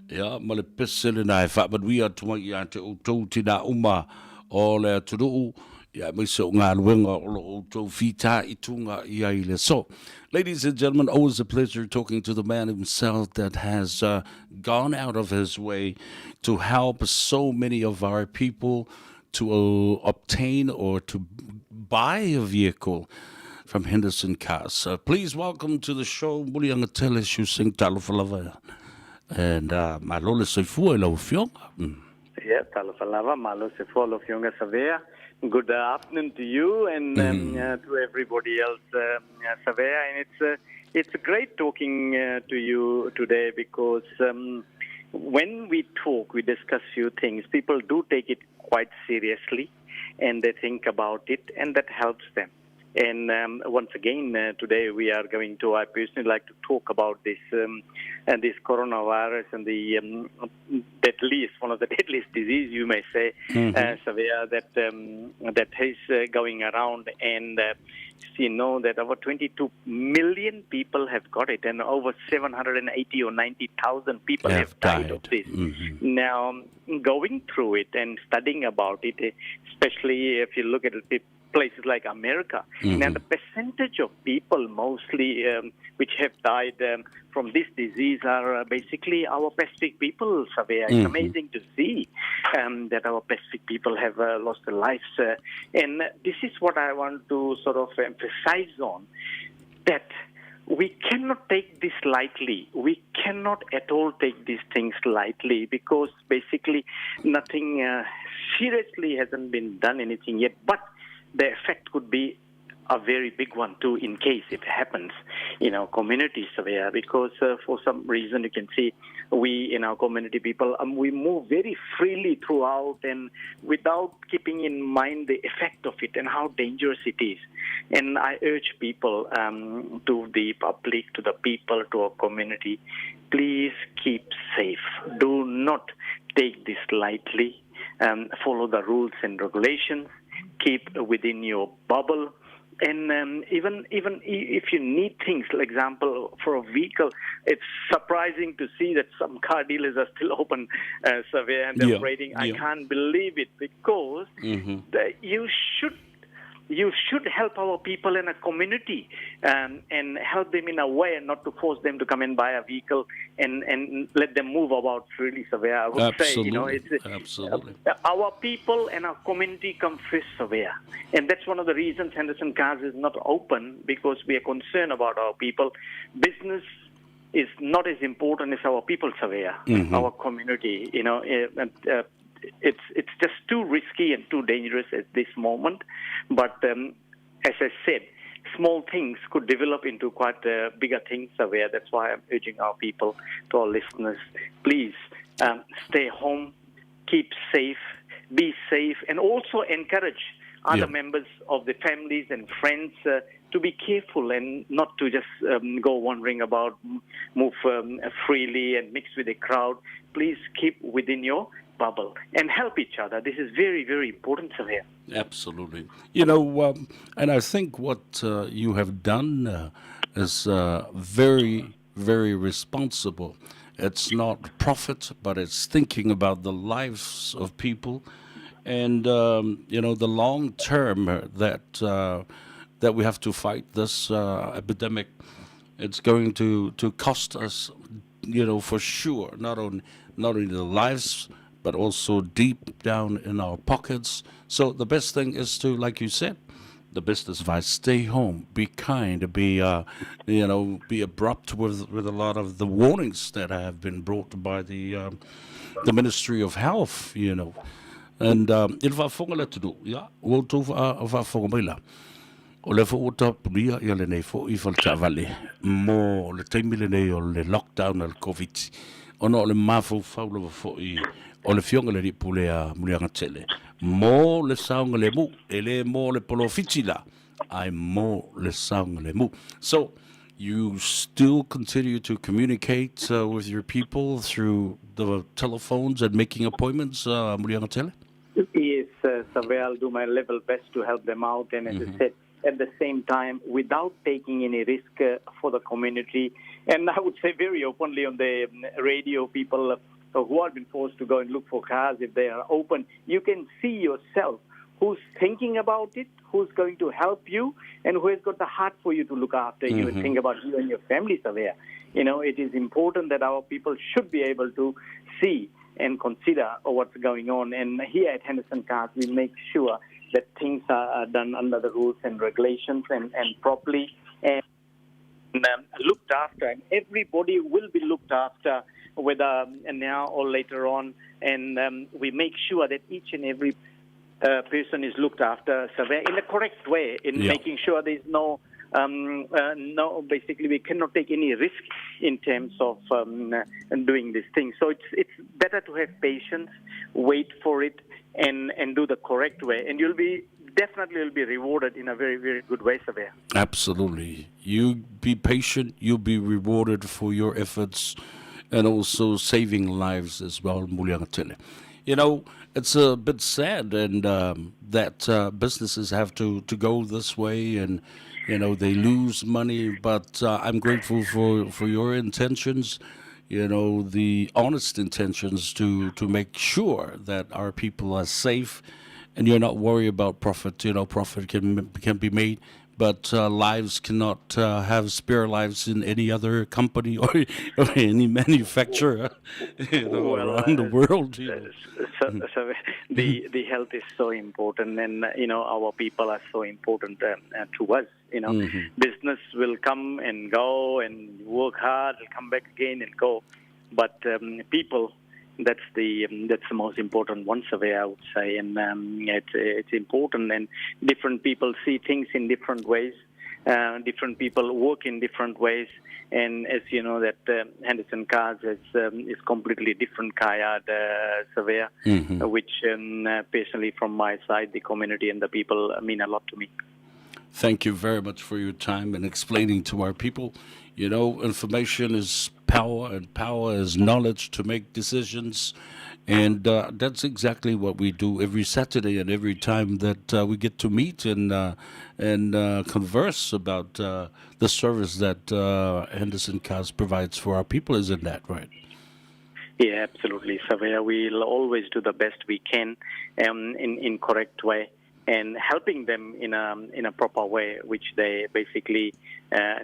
Ia, ma le pese lena e faamanuia atu ai ia te outou tinā uma o le atunuu, ia aemaise o galuega o lo o outou fitaituga i ai i le aso. Ladies and gentlemen, always a pleasure talking to the man himself that has uh, gone out of his way to help so many of our people to uh, obtain or to buy a vehicle from Henderson Cars. Uh, please welcome to the show Muliagatele Siu Singh talofa lava and uh, malo le soifua i lau afioga. Yeah, talofa lava, malo se fua lau afioga Savea. Good afternoon to you and to everybody else, Savea. And it's it's great talking to you today because when we talk, we discuss few things. People do take it quite seriously and they think about it, and that helps them. And once again, today we are going to, I personally like to talk about this and this coronavirus and the deadliest, one of the deadliest disease, you may say, Savea, that that is going around. And you know that over 22 million people have got it, and over 780 or 90,000 people have, Have died of died. this. Now, going through it and studying about it, especially if you look at it, places like America. Now, the percentage of people mostly which have died from this disease are basically our Pacific people, Savea. It's amazing to see that our Pacific people have lost their lives. And this is what I want to sort of emphasize on, that we cannot take this lightly. We cannot at all take these things lightly because basically nothing seriously hasn't been done anything yet. But the effect could be a very big one too in case it happens in our community, Savea, because for some reason you can see we in our community people, we move very freely throughout and without keeping in mind the effect of it and how dangerous it is. And I urge people, to the public, to the people, to our community, please keep safe. Do not take this lightly. Follow the rules and regulations. Keep within your bubble. And even if you need things, for example, for a vehicle, it's surprising to see that some car dealers are still open, Savea, and they're operating. I can't believe it because you should help our people in a community and help them in a way and not to force them to come and buy a vehicle and let them move about freely, Savea. I would say, you know, it's our people and our community come first, Savea. And that's one of the reasons Henderson Cars is not open, because we are concerned about our people. Business is not as important as our people, Savea, our community, you know, and, it's just too risky and too dangerous at this moment. But as I said, small things could develop into quite bigger things. Savea. That's why I'm urging our people, to our listeners, please stay home, keep safe, be safe, and also encourage other members of the families and friends to be careful and not to just go wandering about, move freely and mix with the crowd. Please keep within your bubble and help each other. This is very, very important, Savea. Absolutely. You know, and I think what you have done is very, very responsible. It's not profit, but it's thinking about the lives of people and, the long term that we have to fight this epidemic. It's going to cost us, for sure, not only the lives, but also deep down in our pockets. So the best thing is to, like you said, the best advice, stay home, be kind, be, be abrupt with a lot of the warnings that have been brought by the Ministry of Health. And i le faafofoga le atunuu, ia, ua outou faafofoga mai la. O le foi ua tapunia ia lenei foi faletaavale mo le taimi lenei o le lockdown a le Covid. Ona o le mafaufau lava foi o le fioga le alii a Muliagatele. Mo le saogalemu, e le mo le polofiti la, ai mo le saogalemu. So, you still continue to communicate with your people through the telephones and making appointments, Muliagatele? Yes, Savea, I'll do my level best to help them out. And as I said, at the same time, without taking any risk for the community. And I would say very openly on the radio, people who have been forced to go and look for cars if they are open. You can see yourself who's thinking about it, who's going to help you, and who has got the heart for you to look after you and think about you and your families are there. You know, it is important that our people should be able to see and consider what's going on. And here at Henderson Cars, we make sure that things are done under the rules and regulations and properly and looked after. And everybody will be looked after, whether now or later on. And we make sure that each and every person is looked after in the correct way, in making sure there's no, basically we cannot take any risk in terms of doing this thing. So it's better to have patience, wait for it, and do the correct way. And you'll be definitely will be rewarded in a very, very good way, Savea. Absolutely. You be patient, you'll be rewarded for your efforts and also saving lives as well, Muliagatele. You know, it's a bit sad and that businesses have to go this way and, you know, they lose money. But I'm grateful for your intentions, you know, the honest intentions to make sure that our people are safe and you're not worried about profit. You know, profit can be made, but lives cannot have spare lives in any other company or any manufacturer, you know, Well, around the world. You know. So the health is so important, and you know, our people are so important to us. You know, business will come and go, and work hard, will come back again and go, but people. That's the most important one, Savea, I would say, and it's important. And different people see things in different ways. Different people work in different ways, and as you know, that Henderson Cars is completely different Kayard, Savea, which personally from my side, the community and the people mean a lot to me. Thank you very much for your time and explaining to our people. You know, information is power, and power is knowledge to make decisions. And that's exactly what we do every Saturday and every time that we get to meet and converse about the service that Henderson Cars provides for our people. Isn't that right? Yeah, absolutely, Savea. We'll always do the best we can in correct way, and helping them in a proper way, which they basically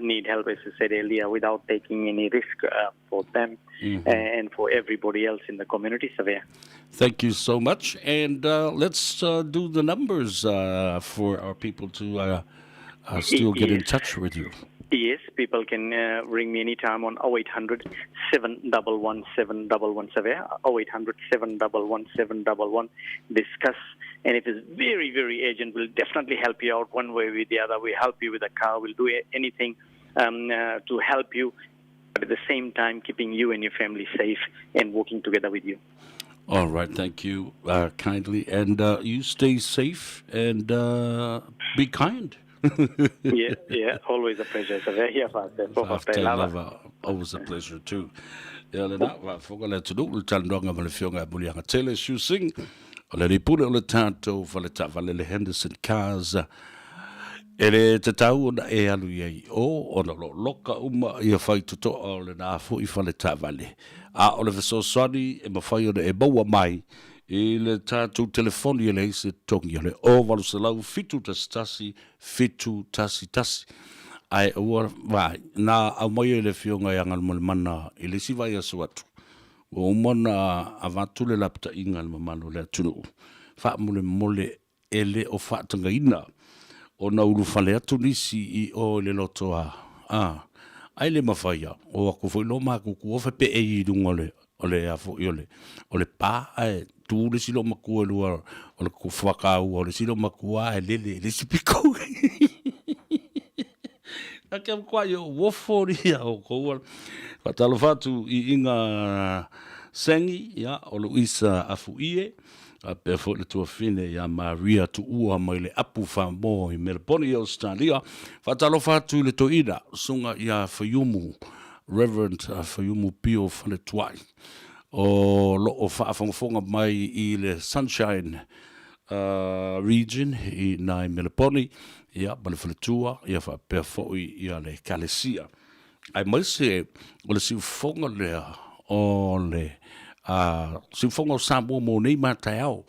need help, as I said earlier, without taking any risk for them and for everybody else in the community, Savea. Thank you so much. And let's do the numbers for our people to still get in touch with you. Yes, people can ring me anytime on 0800 711 711, Savea, 0800 711 711. Discuss, and if it's very, very urgent, we'll definitely help you out one way or the other. We'll help you with a car. We'll do anything to help you, but at the same time, keeping you and your family safe and working together with you. All right, thank you kindly. And you stay safe and be kind. Yeah, always a pleasure. Always a pleasure too. Ia lena, faafofoga le atunuu le talanoaga ma le Afioga ia Muliagatele Siusing, o le alii pule o le tatou faletaavale le Henderson Cars. E le tatau ona e alu i ai o, ona o lo o loka uma ia faitotoa o lena fo'i faletaavale. A o le fesoasoani e mafai ona e maua mai i le tatou telefoni e leai se totogi o le 0800 711 711. Ae ua vaai, na aumai e le Afioga ia Galumalemana i le isi vaiaso atu, ua uma ona avatu le lapataiga i le mamalu o le atunuu, faamolemole e le o faatagaina ona ulufale atu nisi i o i le loto a, a, ai le mafai a, o aku foi lo makuku o fepeei i luga o le, o le a foi o le, o le pa, ae tu le isi loomatua e lua o le whakaua o le isi loomatua e lele le isi piko. A kia kwa i o wofo ria o koua. Whaatalofa atu i inga sengi, ia, o Luisa Afuie, a pea foi le tuafine ia Maria Tuua mai le apu whamoa i Melbourne i Australia. Whaatalofa atu i le toina, sunga ia Whaiumu, Reverend Whaiumu Pio Whaletuai, o loo whaafongafonga mai i le Sunshine Region i nai Melbourne, ia ma le faletua, ia whaapea foi ia le Kalesia. Ai mai se o le siufofoga lea o le a Siufoga o Samoa mo nei ma taeao.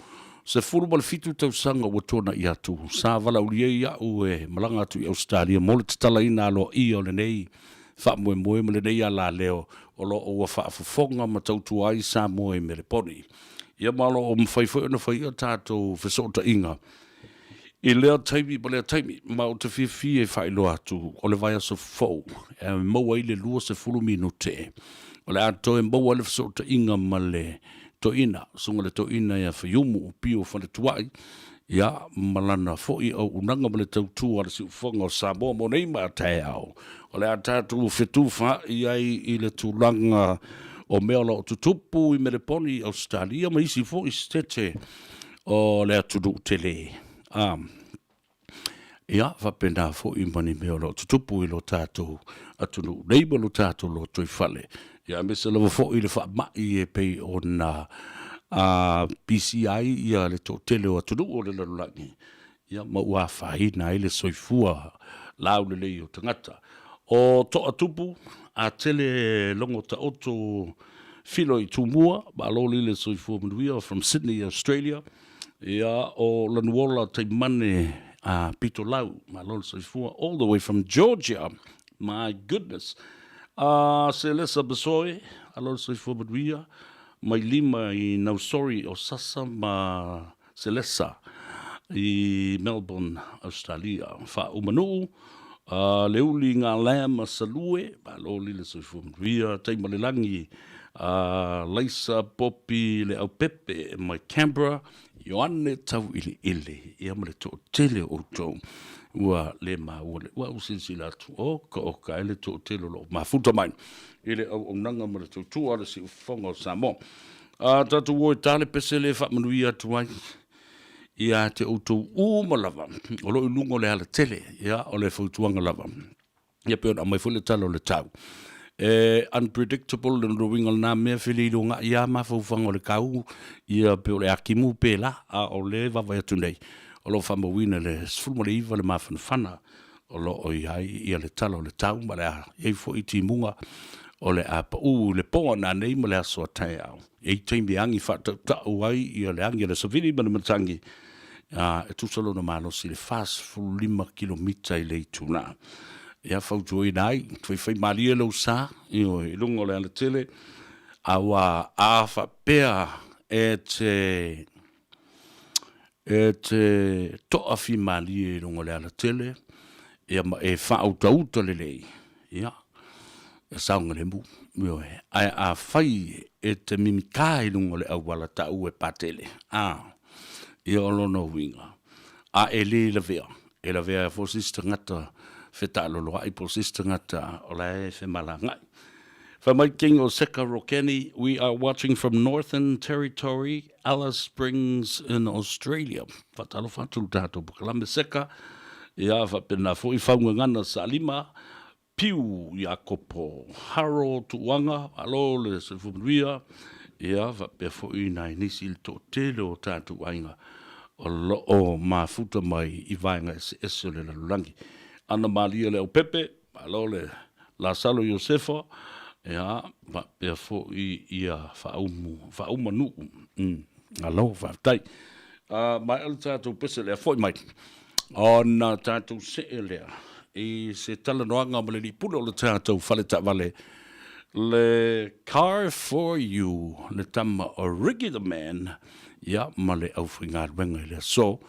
17 tausaga ua tuana'i atu, sa valaaulia ai a'u e malaga atu i Ausetalia mo le tatalaina aloaia o lenei faamoemoe ma lenei alaleo o lo o ua faafofoga ma tautua ai Samoa i Meleponi. Ia ma o lo o mafai foi ona fai a tatou fesootaiga i lea taimi ma lea taimi, ma ou te fiafia e faailoa atu o le vaiaso fou e maua ai le 20 minute o le a toe maua ai le fesootaiga ma le toeaina, susuga i le toeaina ia Faiumu Pio Faletuai, ia, ma lana foi auaunaga ma le tautua a le siufofoga o Samoa mo nei ma a taeao. O le a tatou fetufaai ai i le tulaga o mea o lo o tutupu i Meleponi i Ausetalia ma isi foi setete o le atunuu tele. A, ia, faapena foi ma ni mea o lo o tutupu i lo tatou atunuu nei ma lo tatou lotoifale. Ia, aemaise lava foi le faamai e pei ona a, pisia ai ia le toatele o atunuu o le lalolagi, ia, ma ua afaina ai le soifua laulelei o tagata. O Toatupu, a tele logo taoto filo i Tumua, malo li le soifua manuia from Sydney, Australia. Ia, o Lanuola Taimane a Pitolau, malo le soifua, all the way from Georgia. My goodness. A Selesa Besoe, alo le soifua manuia, mai lima i Nausori o Sasa ma Selesa i Melbourne, Australia. Faaumanuu, a Leuli Galea ma Salue, malo li le soifua manuia, Taimalelagi, a Laisa Popi Leaupepe mai Canberra, Ioane Tauiliili, ia ma le toatele o outou ua le maua le ua ou silasila atu, oka oka e le toatele o lo o mafuta mai i le auaunaga ma le tautua a le Siufofoga o Samoa. A tatou o e ta le pese le faamanuia atu ai ia te outou uma lava o lo o i luga o le alatele, ia o le fautuaga lava. Ia pei ona aumai foi le tala o le tau. E unpredictable le uiga o lena mea, feleiloga'i lava mafaufauga o le kau, ia pe o le akimu pe la, a o lea e vaavaai atu nei, o lo o faamauina i le 19 le mafanafana o lo o i ai ia le tala o le tau, ma o le a i ai foi timuga o le a pau i le po a nanei ma le aso a taeao. E i ai taimi e agi faatautau ai ia le agi a le savili ma le matagi, a, e tusa lona malosi i le 45 kilomita i le itula. Ia fautuaina ai, faifaimalie lou sa, ioe, i luga o le alatele, aua a faapea e te e te toafimalie i luga o le alatele, ia ma e faautauta lelei, ia, e saogalemu, ioe. Ae afai e te mimita i luga o le auala taua e patele, a, ia o lona uiga, a e le lavea, e lavea ai foi se isi tagata fetaaloloai po o se isi tagata o la e femalagaai. Fai mai King o Seka Rokeni, we are watching from Northern Territory, Alice Springs in Australia. Faatalofa atu le tatou polokalame Seka, ia faapena foi Faugagana Salima, Piu Iakopo, Harold Tuuaga, malo le soifua manuia, ia faapea foi nai nisi i le toatele o tatou aiga o lo o mafuta mai i vaega eseese o le lalolagi. Ana Malia Leaupepe, malo le Lasalo Iosefa, ia faapea foi ia Faaumu, Faaumanuu. Malo faafetai. Maea le tatou pese lea, foi mai ona tatou see lea i se talanoaga ma le alii pule o le tatou fale taavale, le Car for You, le tama o Ricky the Man, ia ma le aufaigaluega i le aso.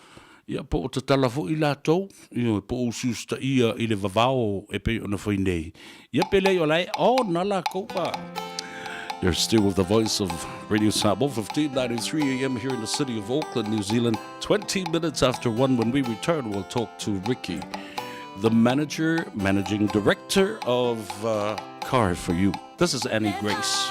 Ia, po o tatala foi latou, ioe, po o usiusitaia i le vavao e pei ona fai nei, ia pe leai o la e on a lakou ma. You're still with the voice of Radio Samoa, 1593 AM here in the city of Auckland, New Zealand. 20 minutes after 1, when we return, we'll talk to Ricky, the manager, managing director of Car For You. This is Annie Grace.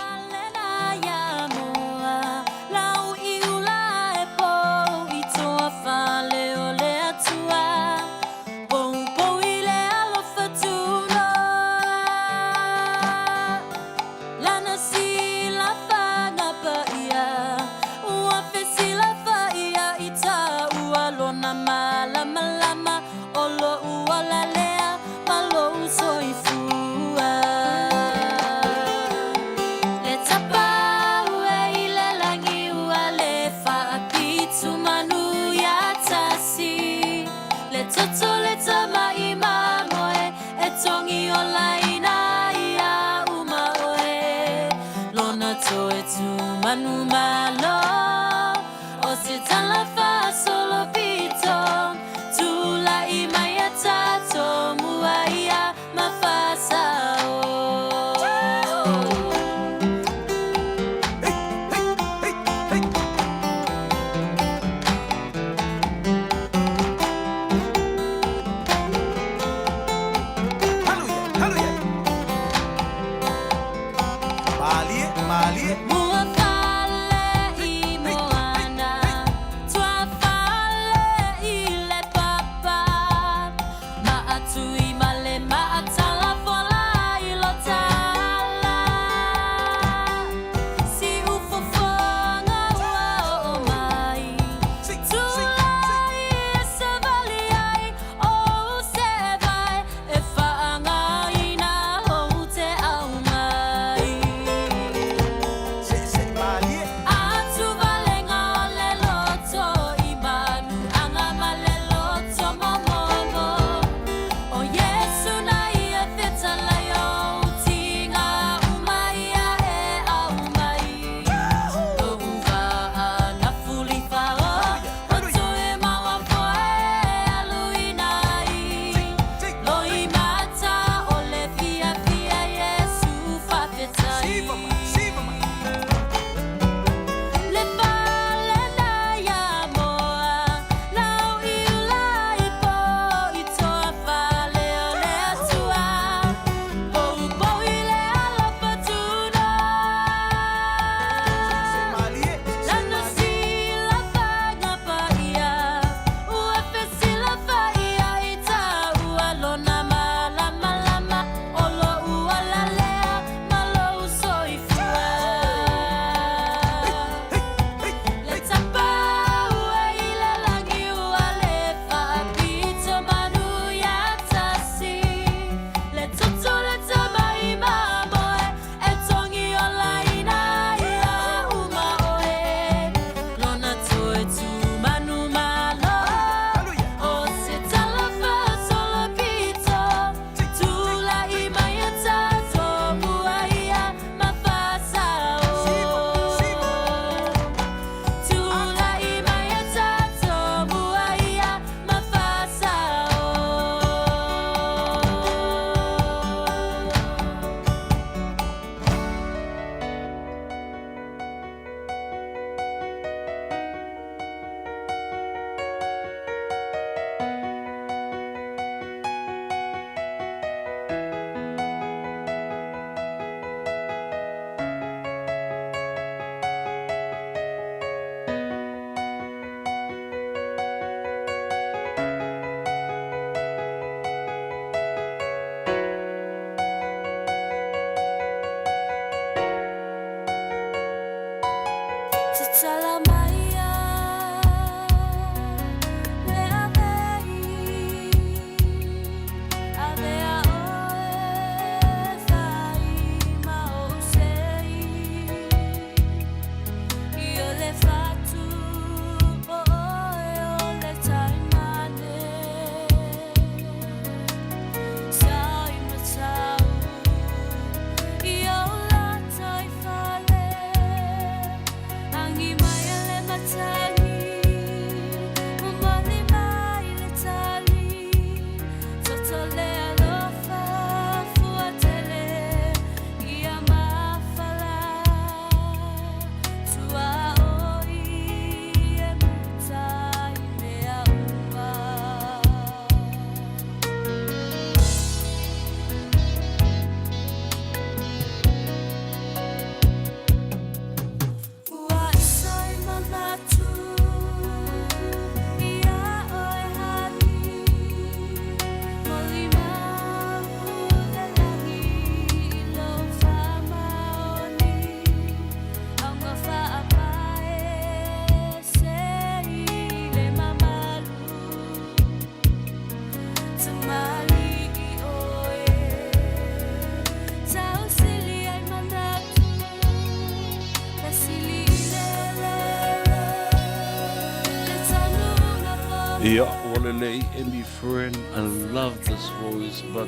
Ia, ua lelei, Amy Fern, I love this voice, but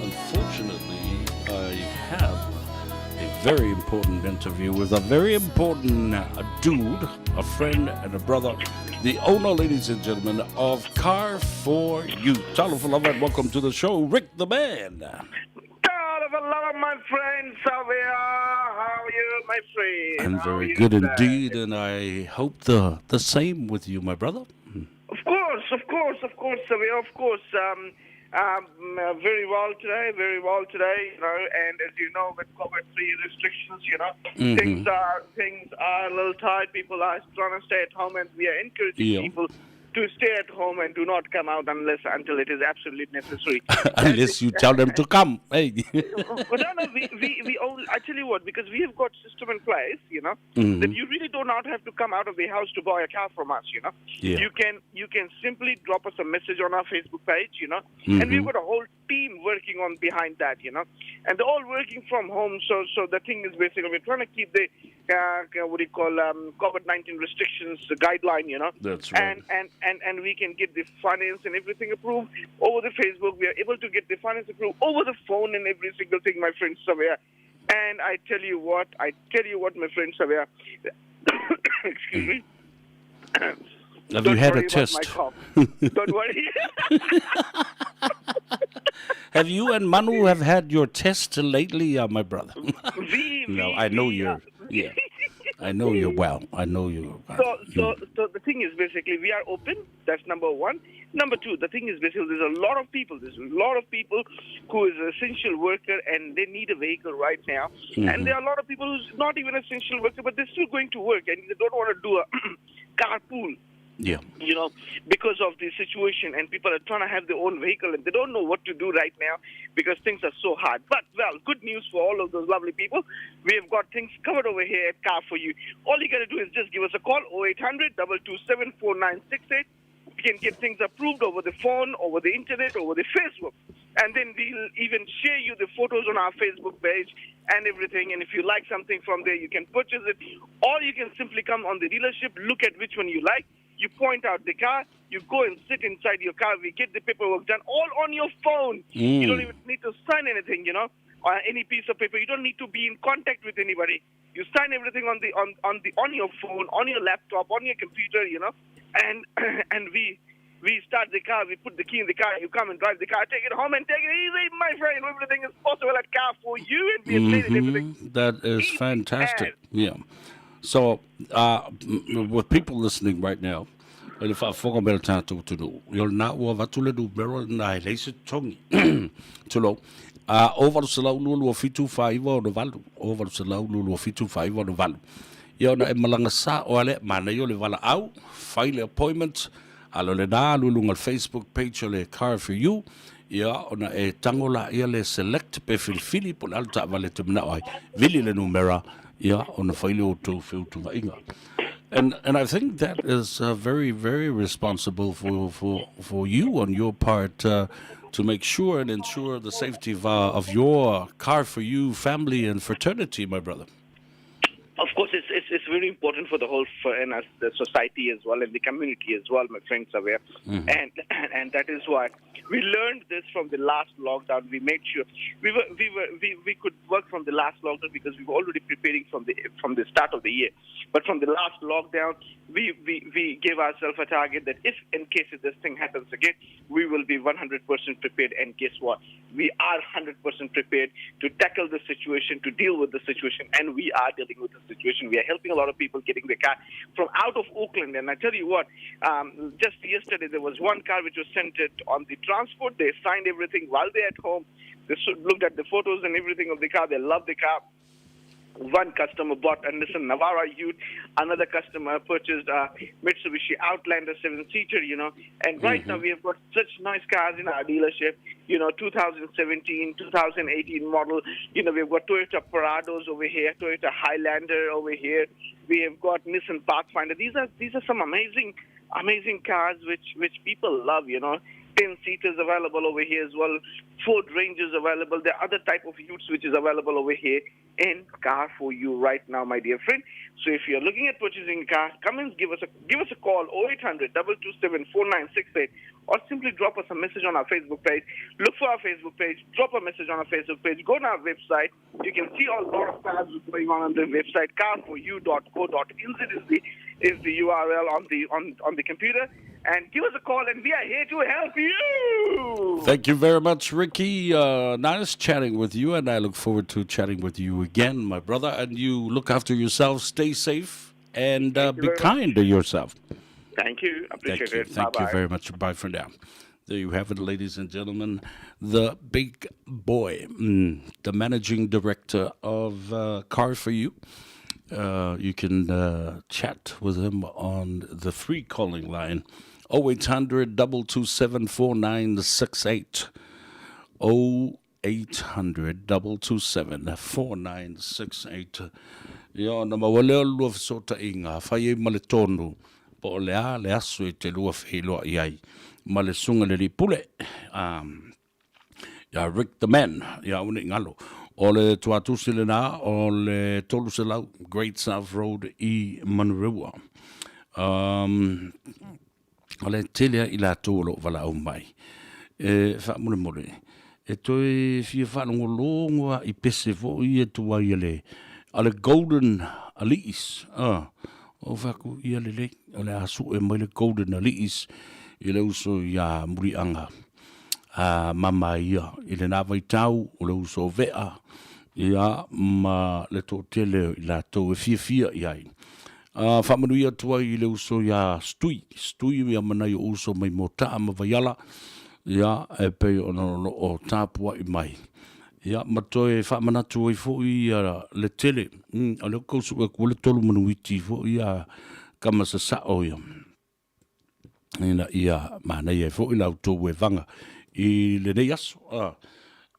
unfortunately I have a very important interview with a very important dude, a friend and a brother, the owner, ladies and gentlemen, of Car For You. Talofa lava and welcome to the show, Rick the Man. Talofa lava, my friend, Savea. How are you, my friend? I'm How are very you good today? indeed, and I hope the same with you, my brother. Of course, of course, of course, Savea, of course. Very well today, very well today, you know, and as you know, with COVID-3 restrictions, you know, things are a little tight. People are trying to stay at home, and we are encouraging people to stay at home and do not come out unless until it is absolutely necessary. Unless you tell them to come. Hey. Well, no, we all, I tell you what, because we have got system in place, you know, that you really do not have to come out of the house to buy a car from us, you know. Yeah. You can simply drop us a message on our Facebook page, you know, and we've got a whole team working on behind that, you know, and they're all working from home. So the thing is basically we're trying to keep the what do you call COVID-19 restrictions, the guideline, you know. That's right. And we can get the finance and everything approved over the Facebook. We are able to get the finance approved over the phone and every single thing, my friend Savea. And I tell you what, my friend Savea. Excuse me. Have Don't you had worry a about test? my cough. Don't worry. Have you and Manu have had your test lately, my brother? No, I know you're. Yeah, I know you're well. I know you. So the thing is basically we are open. That's number one. Number two, the thing is basically there's a lot of people. There's a lot of people who is an essential worker and they need a vehicle right now. Mm-hmm. And there are a lot of people who's not even essential worker, but they're still going to work and they don't want to do a carpool. Yeah. You know, because of the situation, and people are trying to have their own vehicle and they don't know what to do right now because things are so hard. But, well, good news for all of those lovely people. We have got things covered over here at Car For You. All you got to do is just give us a call, 0800 227 4968. We can get things approved over the phone, over the internet, over the Facebook. And then we'll even share you the photos on our Facebook page and everything. And if you like something from there, you can purchase it. Or you can simply come on the dealership, look at which one you like. You point out the car, you go and sit inside your car. We get the paperwork done all on your phone. You don't even need to sign anything, you know, or any piece of paper. You don't need to be in contact with anybody. You sign everything on the on your phone, on your laptop, on your computer, you know, and and we start the car, we put the key in the car, you come and drive the car, take it home and take it easy, my friend. Everything is possible at Car For You, and we have made it everything. That is easy fantastic. as. Yeah. So, with people listening right now, le faafofoga mai le tatou atunuu, ia o lena ua avatu le numera lena e leai se totogi. Tulou. 0800 227 4968, 0800 227 4968. Ia ona e malaga sa'o a lea, manaia o le valaau, fai le appointment, alo lena alu i luga o le Facebook page o le Car For You, ia ona e tago laia le select pe filifili po o le a le taavale e te mana'o ai, vili le numera, ia ona fai lea o outou feutugaiga. And I think that is very, very responsible for you on your part to make sure and ensure the safety of your Car For You family and fraternity, my brother. Of course, it's very important for the whole and us, the society as well, and the community as well, my friends are aware. And that is why we learned this from the last lockdown. We made sure we could work from the last lockdown because we were already preparing from the start of the year. But from the last lockdown, we gave ourselves a target that if in case if this thing happens again, we will be 100% prepared. And guess what? We are 100% prepared to tackle the situation, to deal with the situation, and we are dealing with the situation. We are helping a lot of people getting their car from out of Auckland. And I tell you what, just yesterday there was one car which was sent it on the transport. They signed everything while they're at home. They looked at the photos and everything of the car. They loved the car. One customer bought a Nissan Navara Ute. Another customer purchased a Mitsubishi Outlander 7-seater, you know. And right now we have got such nice cars in our dealership, you know, 2017, 2018 model. You know, we've got Toyota Prados over here, Toyota Highlander over here. We have got Nissan Pathfinder. These are some amazing, amazing cars which people love, you know. 10 seaters available over here as well. Ford Rangers available. There are other type of utes which is available over here in Car for You right now, my dear friend. So if you're looking at purchasing a car, come and give us a call 0800 227 4968, or simply drop us a message on our Facebook page. Look for our Facebook page, drop a message on our Facebook page, go on our website. You can see a lot of cars going on the website. Car4u.co.nz is the URL on the computer. And give us a call, and we are here to help you. Thank you very much, Ricky. Nice chatting with you, and I look forward to chatting with you again, my brother. And you look after yourself, stay safe, and be kind to yourself. Thank you. Appreciate it. Thank you very much. Bye for now. There you have it, ladies and gentlemen. The big boy, the managing director of Car for You. You can chat with him on the free calling line, 0800 227 4968. 0800 227 4968. Ia, na mawalea lua fesota inga, whai e ma le tonu, po o le a le aso i te lua whihiloa i ai, ma le sunga le lipule. Ia Rick the Man, ia une ngalo. O le tuatusi le nā, o le 300 Great South Road i Manurewa. O le tele i lātou o loo wala au mai. E wha mole, e toe fia whaalongolongo i pese fo i e tuai a le Golden Aliis. O whaku ia lele, o le asu e mai le Golden Aliis i le uso ia murianga. Mama ia, i le nā vaitau o le uso vea, ia ma le tōtele i lātou e fia fia i ai. Whaamanuia atu ai i le uso ia Stui, Stui ia manai o uso mai mō taa ma vaiala, ia e pei ona o tāpua i mai. Ia ma toe whaamanatu ai fo ia le tele, o le kausu e kua le tolu manuiti fo ia kama sa sao ia. Ina ia manai e fo i lau tō e vanga i le nei aso.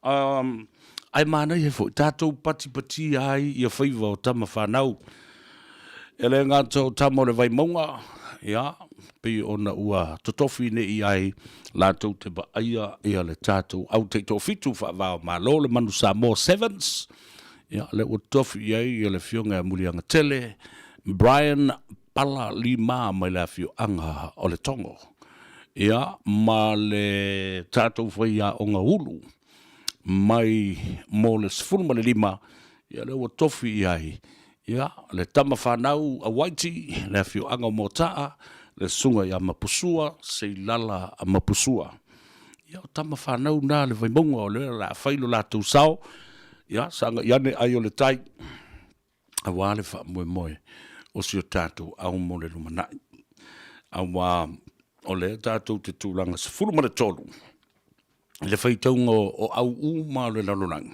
Ai manai e fo, tātou patipati ai ia whaiva o tama whanau. E le ngāta o tama o le vaimaunga, ia, pe ona ua totofi ne i ai lātou te aia ia le tātou au te tō fitu whaavao malo le Manu Samoa Sevens. Ia, le ua tofi i ai ia le fionga e mulianga tele, Brian Pala Lima mai le afio anga o le tongo. Ia, ma le tātou whaia o ngā ulu mai mō le 15, ia le ua tofi i ai. Ia, le tama whanau a Waiti, le afio anga o mōtaa, le sunga i a Mapusua, seilala a Mapusua. Ia, o tama whanau nā le vaimonga o le la whailo lātou sao, ia, sanga iane ai o le tai, a wā le wha moe moe, o si o tātou au mō le lumanai. A wā o le tātou te tūlanga 13, le whaitaunga o au u ma o le lalolagi.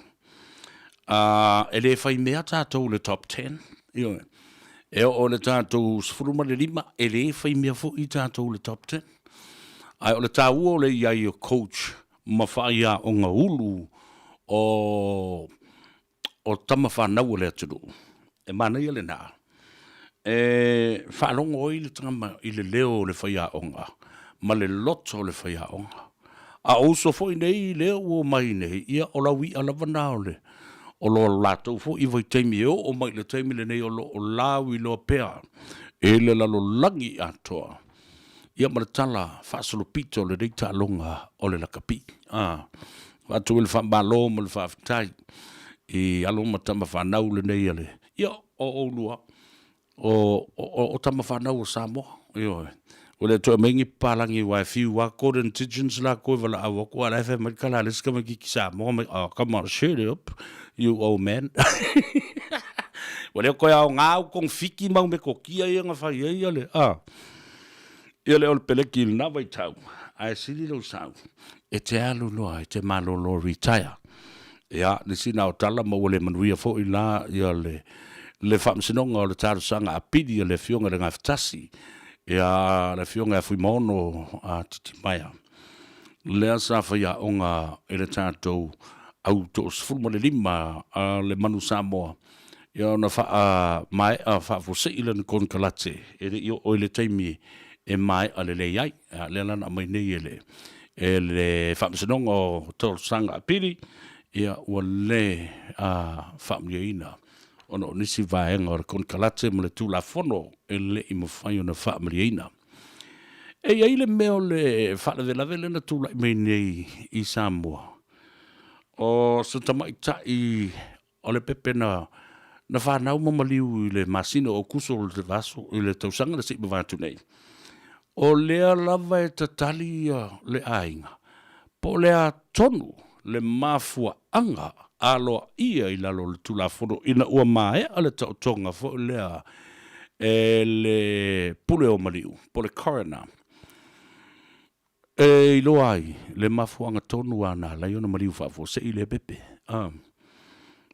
E le whai mea tātou le top 10. Io, e o le tātou 15, e le whai mea fo i tātou le top 10. Ai o le tāua o le iai o coach ma whaia o ngā ulu o tama whanau o le atunu. E mana ia le nā. E whaalongo oi le tangama i le leo o le whaia o ngā, ma le loto o le whaia o ngā. A o uso foi nei leo o mai nei, ia o lau i alawa nā o le, o lo lātou foi i vai taimi e o mai le taimi le nei o lo o lau i loa pea, e le lalo langi atoa. Ia ma le tala whaasolopito le reita alonga o le lakapi. Wātu le whaambalo ma le whaaftai, i alo matama whanau le nei ale. Ia o olua, o tama whanau o Samoa. Io, o le toa maingi palangi wai fiu wa golden pigeons la koe wala awa ko ala fe mai kala les kama ki Samoa mai, oh, come on, shut up, you old man. Wale koe au ngau kong fiki mau me kokia ia nga whai ia le, Ia le ole peleki i lana vai tau, ai sili lau sau, e te alu noa, e te malolo retire. Ia, nisi nā o tala maua le manuia fo i la, ia le whaamsinonga o le tārusanga a pili ia le fionga le ngawhitasi, ia le fionga e fuimono a Titimaea. Lea sa whaia onga e le tātou au tō 15 a le Manu Samoa. Ia ona wha mai a whaafosei le kon kalate e le i o le taimi e mai a le lei ai. Le lana mai nei e le. e le Faamasinoga o Talosaga Apili, ia ua le faamalieina ona o nisi vaega o le konekarate ma le Tulafono e le i mafai ona faamalieina. E i ai le mea o le faalavelave lea na tulai mai nei i Samoa, o se tamaitai o le pepe na na fanau ma maliu i le masina o Aokuso o le vaiaso i le tausaga na se i mavae atu nei. O lea lava e tatali le aiga po o le a tonu le mafuaaga aloaia i lalo o le Tulafono ina ua maea le taotoga foi lea e le pule o maliu po o le coroner e iloa ai le mafuaaga tonu lava na ala ai ona maliu faafuasei lea pepe. A,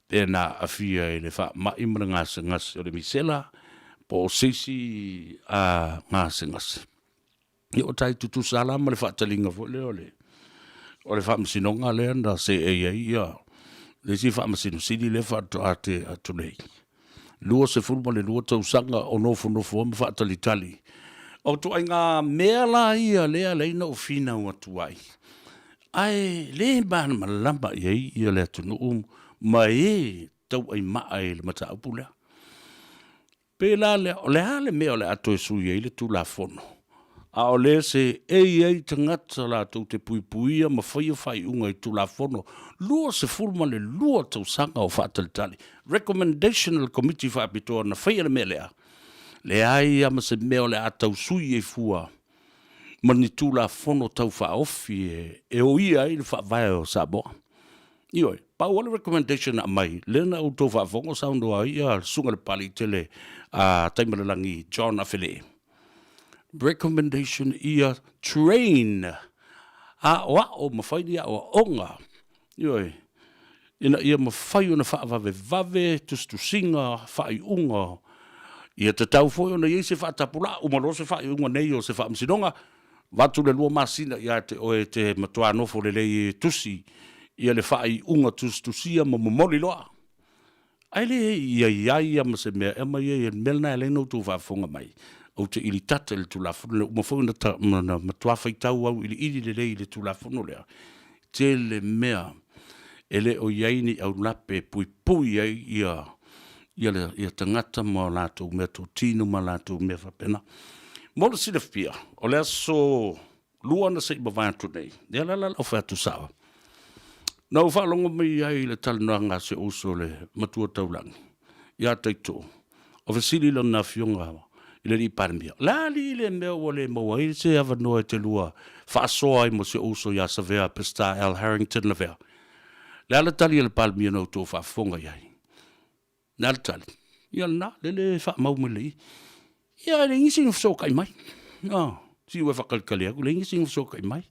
pe na aafia i le faamai ma le gasegase o le misela po o se isi gasegase. Ia ua tai tutusa la ma le faataliga foi lea o le o le faamasinoga lea na seei ai ia le isi faamasino sili lea faatoa te atu nei. 22 tausaga o nofonofo ai ma faatalitali. O ituaiga mea la ia lea lea na ou finau atu ai, ae le malamalama i ai ia le atunuu ma e tauaimaa i le mataupu lea. Pei la lea, o le a le mea o le a toe sui ai le Tulafono, a o lea se e i ai tagata latou te puipuia ma faia faaiuga i Tulafono 22 tausaga o faatalitali. Recommendation a le Komiti Faapitoa na faia le mea lea, leai lava ma se mea o le a tau sui ai fua ma ni Tulafono Tau Faaofi e oia ai le Faavae o Samoa. Ioe, pau lava le recommendation na aumai, lea na outou faafofoga o saunoa ai le Susuga i le Papaliitele a Taimalelagi John Afelee, recommendation ia train, aoao ma fai ni aoaoga, ioe, ina ia mafai ona faavavevave tusitusiga, faaiuga, ia tatau foi ona i ai se faatapulaa, uma loa se faaiuga nei o se faamasinoga, Avatu le lua masina ia te oe e te matua nofo lelei e tusi ia le faaiuga tusitusia ma momoli loa. Ae le i ai ai ia ma se mea e aumai ai, o le mea lena e ala ai ona outou faafofoga mai, ou te ilitata i le Tulafono lea, uma foi ona matua faitau auiliili lelei i le Tulafono lea, tele mea e le o i ai ni aulape e puipui ai ia ia tagata ma o latou meatotino ma latou mea faapena. Mo le silafia, o le aso Lua na se i mavae atu nei, ia la la lau fai atu sao. Na ou faalogo mai ai i le talanoaga a si ou uso le matua taulagi, ia Taito, o fesili lana afioga i le alii Palemia, O le a alii le mea ua le maua ai se avanoa e te lua faasoa ai ma si ou uso ia Savea Pestar Al Harrington Lavea? Le a le tali a le Palemia na outou faafofoga i ai? Le a le tali? Ia lena, lele e faamau mai le i. Ia e leai nisi na fesootai mai. Oh, si ua e faatalitali atu, leai nisi na fesootai mai.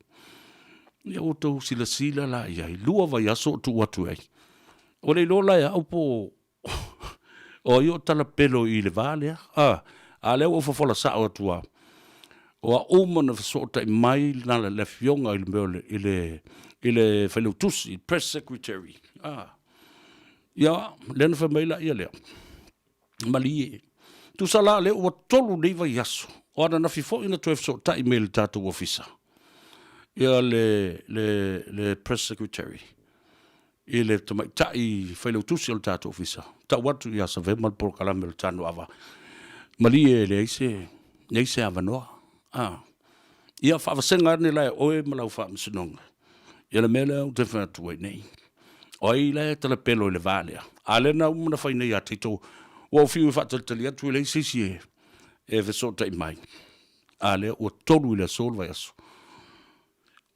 Ia ua outou silasila la i ai, 2 vaiaso o tuu atu ai. Ua le iloa la e au po o ai o talapelo i le va lea. A, a lea ua ou fofola sao atu lava. O a uma na fesootai mai le afioga i le mea o le, i le, i le failautusi, press secretary. A, ia, lea na fai mai laia lea, malie. Tusa la lea ua 3 nei vaiaso, o ananafi foi na toe fesootai mai i le tatou ofisa, ia le, le, le press secretary i le tamaitai failautusi o le tatou ofisa, tau atu ia Savema le polokalame o le Tanu Ava, malie e leai se, leai se avanoa. A, ia faavasega ane la e oe ma lau faamasinoga ia le mea lea ou te fai atu ai nei. O ai la e talapelo i le va lea? A lea na uma na fai nei ia Tito, ua ou fiu e faatalitali atu e leai se isi e, e fesootai mai. A lea ua 3 i le aso le vaiaso.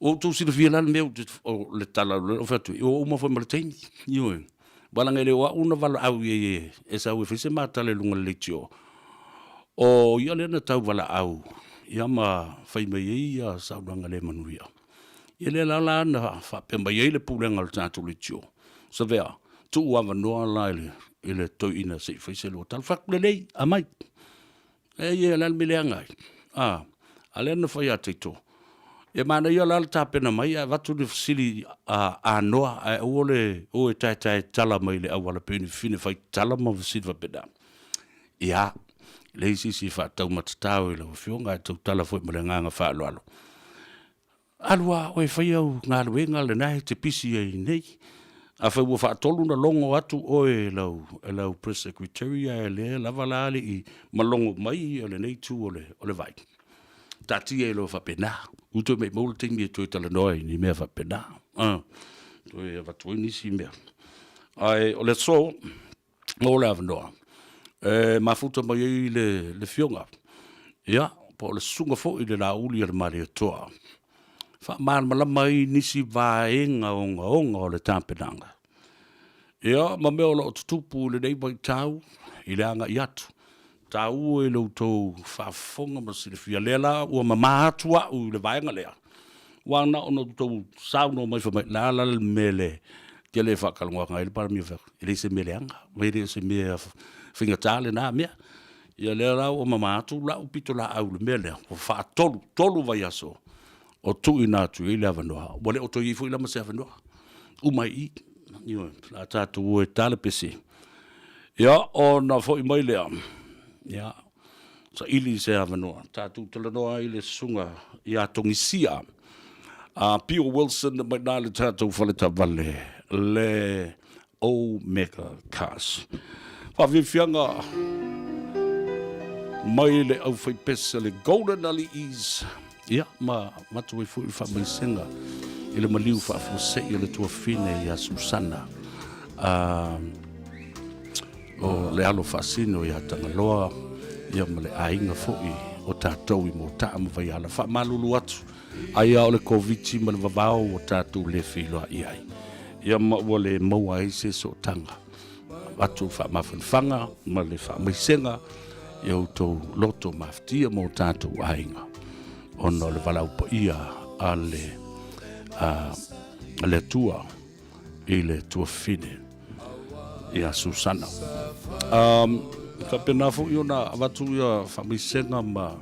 Ua outou silafia la le mea o le tala o lea ou fai atu ai, ua uma foi ma le taimi. Ioe. Aua leaga e le o au na valaau i ai e sau e fai se ma tala i luga o le leitio. O ia lea na tau valaau ia ma fai mai ai ia saunoaga le manuia. Ia lea la la na faapea mai ai le pulega o le tatou leitio, Savea, tuu avanoa la i le toeaina se i fai se lua tala. Fai atu, lelei, aumai. E ia, o le a le mea e leaga ai? A, a lea na fai ia Taito. E manaia la le tapena mai ae avatu le fesili anoa ae aua le o e taetae tala mai le auala pei o ni fafine fai tala ma fesili faapena. Ia, leai se isi e faataumatatao i lau Afioga ae tautala foi ma le agaga faaaloalo. Alu a oe e fai au galuega lena e te pisi ai nei. Afai ua faatolu na logo atu oe e lau, e lau press secretary ae lea lava la le i malogo mai ia lenei itu o le, o le vai. Taatia i loa faapena. Ua toe maimau le taimi e toe talanoa ai i ni mea faapena. Toe avatu ai nisi mea. Ae o le aso, maua le avanoa e mafuta mai ai le, le fioga, ia, po o le susuga foi i le Laauli a le Malietoa, faamalamalama ai nisi vaega ogaoga o le tapenaga, ia, ma mea o lo o tutupu i lenei vaitau i le agai atu. Taua i lo outou faafofoga ma silafia, lea la ua mama atu au i le vaega lea, aua na ona outou saunoa mai fai mai, o le a la le mea le te le faatalanoaga ai le Palemia? Fai atu, e le o se mea leaga, e le o se mea faigata lena mea. Ia lea la ua mama atu lau pitolaau i le mea lea, ua faatolu, tolu vaiaso o tuuina atu i ai le avanoa, ua le o toe i ai foi la ma se avanoa. Uma ai i i, ioe, o le a tatou o e ta le pese. Ia, ona foi mai lea, ia, saili se avanoa, tatou talanoa ai i le susuga ia Togisia a Pio Wilson mai na le tatou fale taavale le Omega Cars. Faafiafiaga mai le aufaipese le Golden Aliis, ia, ma avatu ai foi le faamaisega i le maliu faafuasei o le tuafine ia Susana, o le alo faasino ia Tagaloa, ia ma le aiga foi o tatou i Motaa ma Vaiala. Faamalulu atu, ai a o le Koviti ma le vavao ua tatou le feiloai ai, ia ma ua le maua ai se sootaga. Avatu le faamafanafanaga ma le faamaisega i outou loto mafatia ma o tatou aiga ona o le valaau paia a le, a, le Atua i le tuafafine ia Susana. Faapena foi ona avatu ia faamaisega ma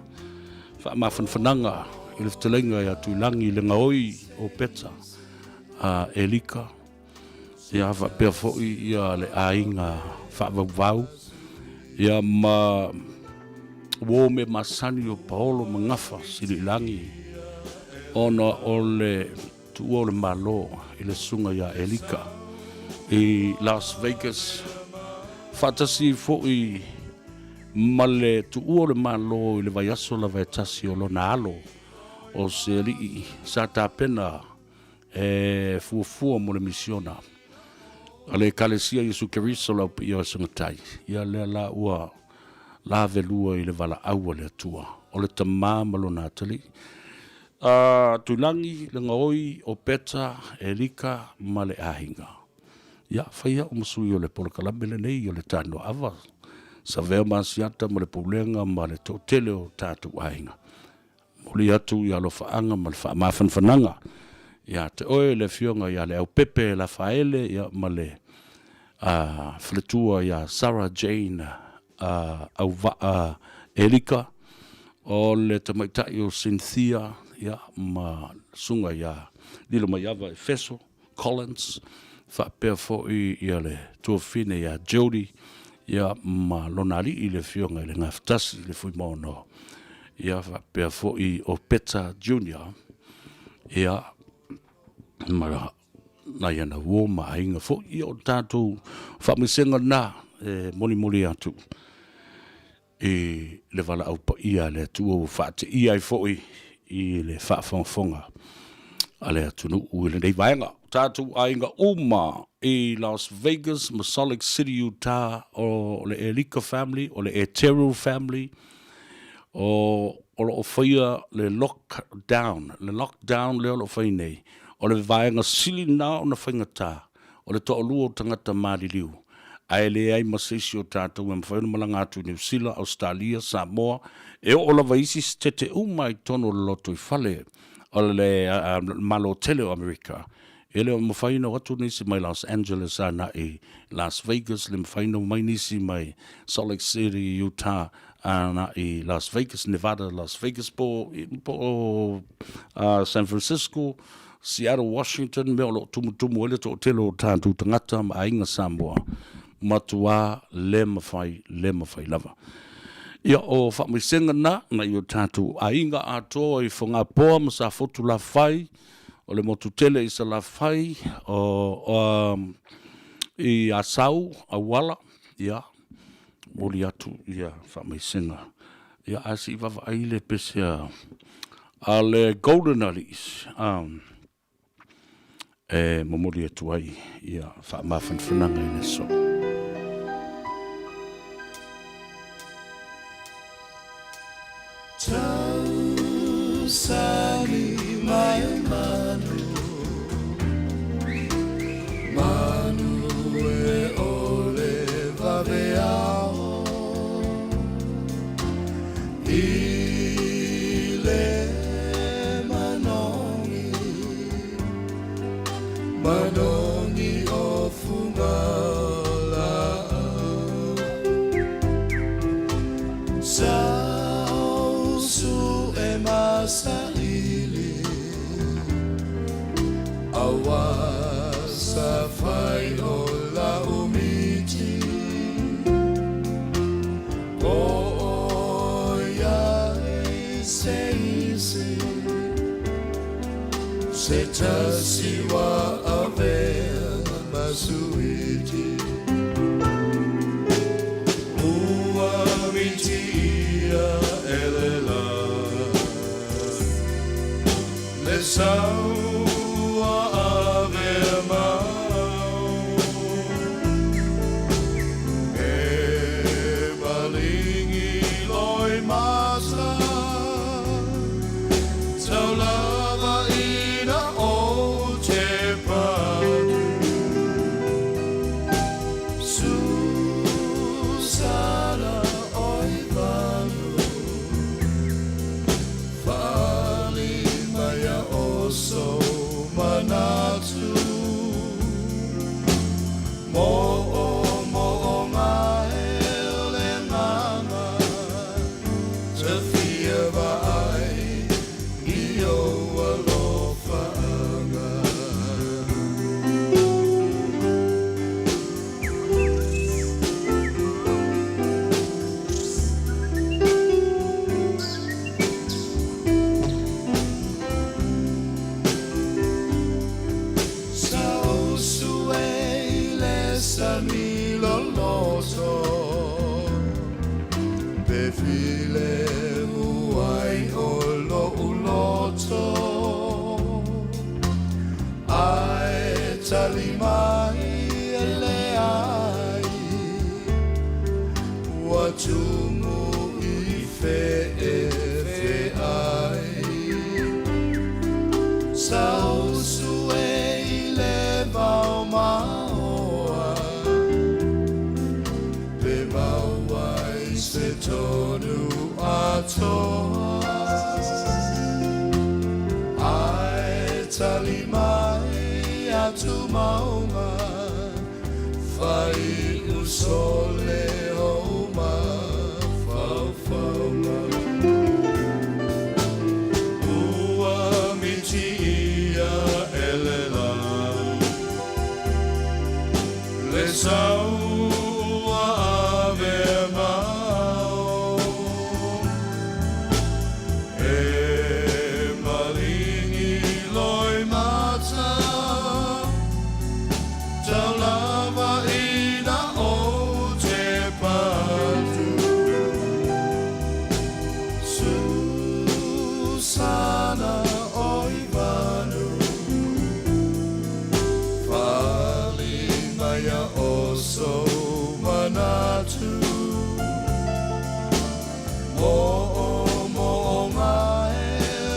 faamafanafanaga i le fetalaiga ia Tuilagi le gaoi o Peta a Elika, ia faapea foi ia le aiga faavauvau, ia ma uo me masani o Paolo ma Gafa Siliilagi, ona o le tuua o le Malo i le susuga ia Elika i Las Vegas, faatasi foi ma le tuua o le Malo i le vaiaso lava e tasi o lona alo o se alii sa tapena e fuafua mo le misiona a le Ekalesia Iesu Keriso Lau Paia o e Sagatai. Ia lea la ua lavelua i le valaau a le Atua, o le Tama ma lona atalii. A Tuilagi, le gaoi o Peta, Elika ma le aiga. Ia, fai au ma sui o le polokalame lenei o le Tanoa Ava, Savea ma Asiata ma le Pulega ma le toatele o tatou aiga. Momoli atu i alofaaga ma le faamafanafanaga ia te oe le Afioga ia Leaupepe Lafaele ia ma le faletua ia Sarah Jane Auvaa Elika, o le tamaitai o Cynthia ia ma susuga ia Lilomaiava Efeso Collins, faapea foi ia le tuafafine ia Jody ia ma lona alii le Afioga i le Gafatasi le Fuimaono, ia faapea foi o Peta Junior ia ma nai ana uo ma aiga foi. Ia o le tatou faamaisega lena e molimoli atu i le valaau paia a le Atua ua faateia ai foi i le faafogafoga a le atunuu i lenei vaega. O tatou aiga uma i Las Vegas ma Salt Lake City, Utah, o le Elika family, o le Eteru family, o o lo o faia le lockdown, le lockdown lea o lo o fai nei, o le vaega sili lena ona faigata, o le toalua o tagata maliliu, ae leai ma se isi o tatou e mafai ona malaga atu i Niu Sila, Ausetalia, Samoa, e oo lava i isi setete uma i totonu o le lotoifale o le Malo tele o Amerika. E le o mafai ona o atu nisi mai Los Angeles agai Las Vegas, le mafai ona omai nisi mai Salt Lake City, Utah agai Las Vegas, Nevada, Las Vegas po o San Francisco, Seattle, Washington, mea o lo o tumutumu ai le toatele o tatou tagata ma aiga Samoa, matuā le mafai, le mafai lava. Ia, o faamaisega na, nai o tatou aiga atoa i Fogapoa ma Safotu Lafai, o le motu tele i Salafai, o, o i Asau, Auala, ia, momoli atu ia faamaisega. Ia, ae se i vaavaai le pese a, a le Golden Allies, um, e momoli atu ai ia faamafanafanaga i le aso. Tausani mai manu Manu e ole vave ao I le manogi Manogi o Fugalaau Sa o su e masaili Aua sa fai o lau miti Po o iai se isi Se tasi ua avea ma suiti Ua miti ia e le la Le sau ua avea mau E malingi loi mata Tau lava ina o te patu Susana oi vanu Fali maia o so manatu Mo o mo o ngae le nganga Te fia vaai i o alofaanga. Sa o su e le sami loloto Pe file muai o lo uloto Ai tali mai e le ai Ua tumu i fe e fe ai Sa o su e i le vao maoa Pe mau ai se tonu atoa Ai tali mai atu maunga Fai usole o ma faufaunga Ua miti ia e le la Le sau ua avea mau E malingi loi mata Tau lava ina o te patu Susana oi vanu Fali maia o so manatu Mo o mo o ngae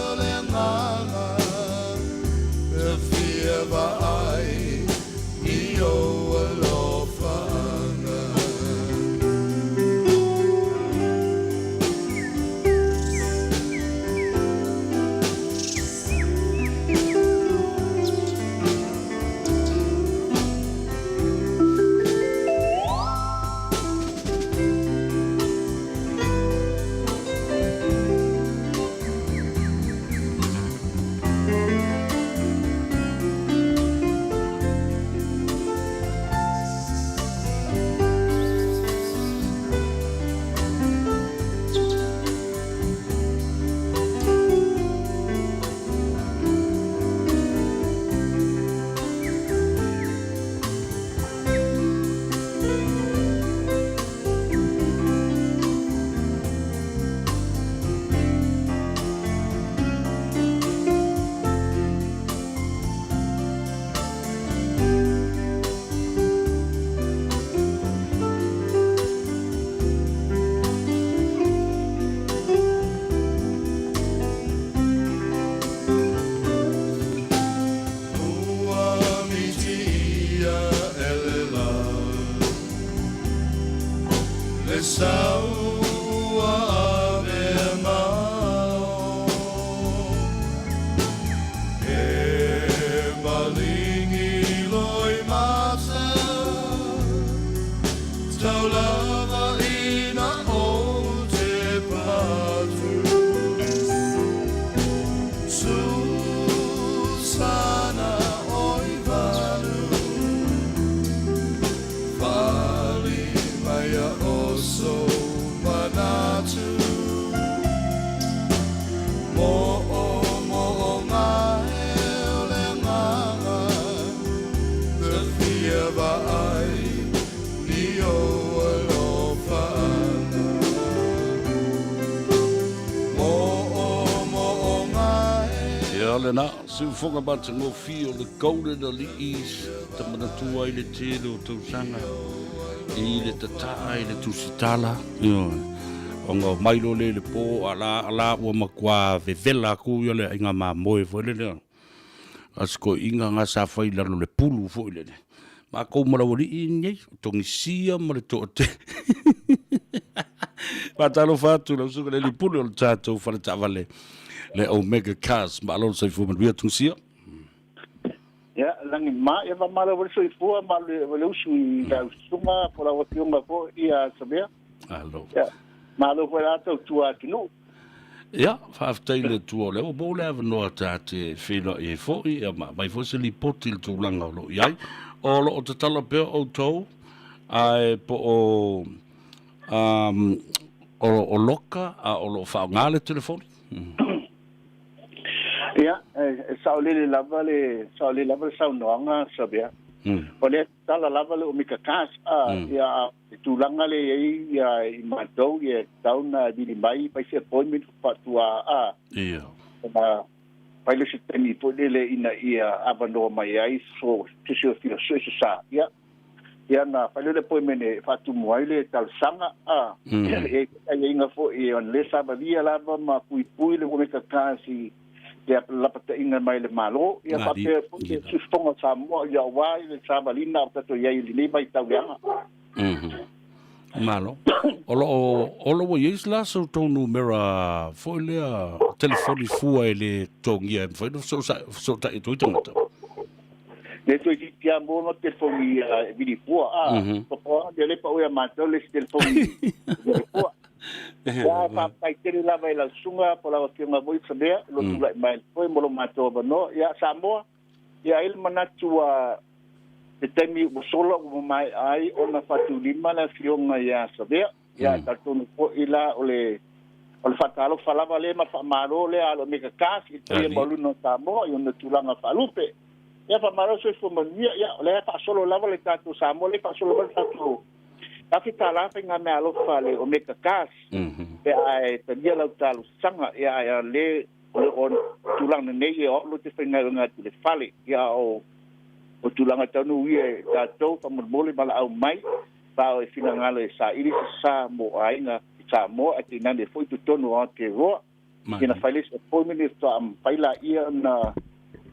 o le nganga Te fia vaai i o alofaanga. vaai ni ou alofaaga Mo'omo'oga e. Ia lena, siufoga matagofie o le Golden Ali'i tamanatua i le tele o tausaga i le tataa i le tusitala. Ioe. Ona omai loa lea i le po, a la, a la ua matua vevela atu ia le aiga mamoe foi lele. A si toeaiina na sa fai i lalo o le pulu foi lele. Matou ma laualii nei, o Togisia ma le toatele. Faatalofa atu lau susuga i le alii pule o le tatou fale taavale le Omega Cars. Malo le soifua manuia Togisia. Ia, lagi ma, ia faamalo foi le soifua ma le usu i lau susuga po o lau Afioga foi ia Samea. Malo. Ia, malo foi la tautua atunuu. Ia, faafetai i le Atua o lea ua maua le avanoa ta te feiloai ai foi, ia ma aumai foi se lipoti i le tulaga o lo o i ai. O lo o tatala pea outou, ae po o, um, o, o loka a o lo o faaaoga le telefoni? Ia, e saolele lava le, saolele lava le saunoaga, Sabea. O lea tatala lava le Omega Cars, a, ia, Le tulaga lea e i ai i matou, ia e tatau ona vili mai fai se appointment faatua a. Ia. Ona fai lea o se taimi foi lele ina ia avanoa mai ai so se isi o fia sue se sa. Ia, ia ona fai lea o le appointment e faatumu ai le talosaga a. E i ai foi aiaiga foi ona lea sa valia lava ma puipui le Omega Cars i le lapataiga mai le Malo, ia faapea foi le Tusifono a Samoa, ia aua le savaliga o tatou i ai i lenei vaitau leaga. Malo. O lo o, o lo o i ai la sa outou numera foi lea telefoni fua e le totogia e mafai ona fesootai atu ai tagata? Le toeitiiti lava mo le telefoni e vili fua, a, papaoa, le pau ia matou le isi telefoni e vili fua. Ia, faafetai tele lava i lau susuga po o lau Afioga foi Samea i lou tulai mai foi mo lo matou avanoa. Ia, Samoa, ia ai le manatu ua se taimi ua sola ua mamae'a ai ona faatulima le Afioga ia Samea. Ia, e talitonu foi la o le o le faatalofa lava lea ma le faamalo lea a le Omega Cars i le paia maualuga o Samoa i ona tulaga faalupe. Ia, faamalo le soifua manuia. Ia, o lea e faasolo lava le tatou Samoa, lea e faasolo lava le tatou $1,000 faigameaalofa a le Omega Cars pe a e talia lau talosaga, ia ae le o le o tulaga nei e o au te faigaluega atu i le fale, ia o o tulaga tonu ia e tatou faamolemole valaau mai pa o e finagalo e saili se sa mo aiga i Samoa ae tainane foi totonu o Aotearoa. Ina fai le isi appointment e faatoa mafai laia ona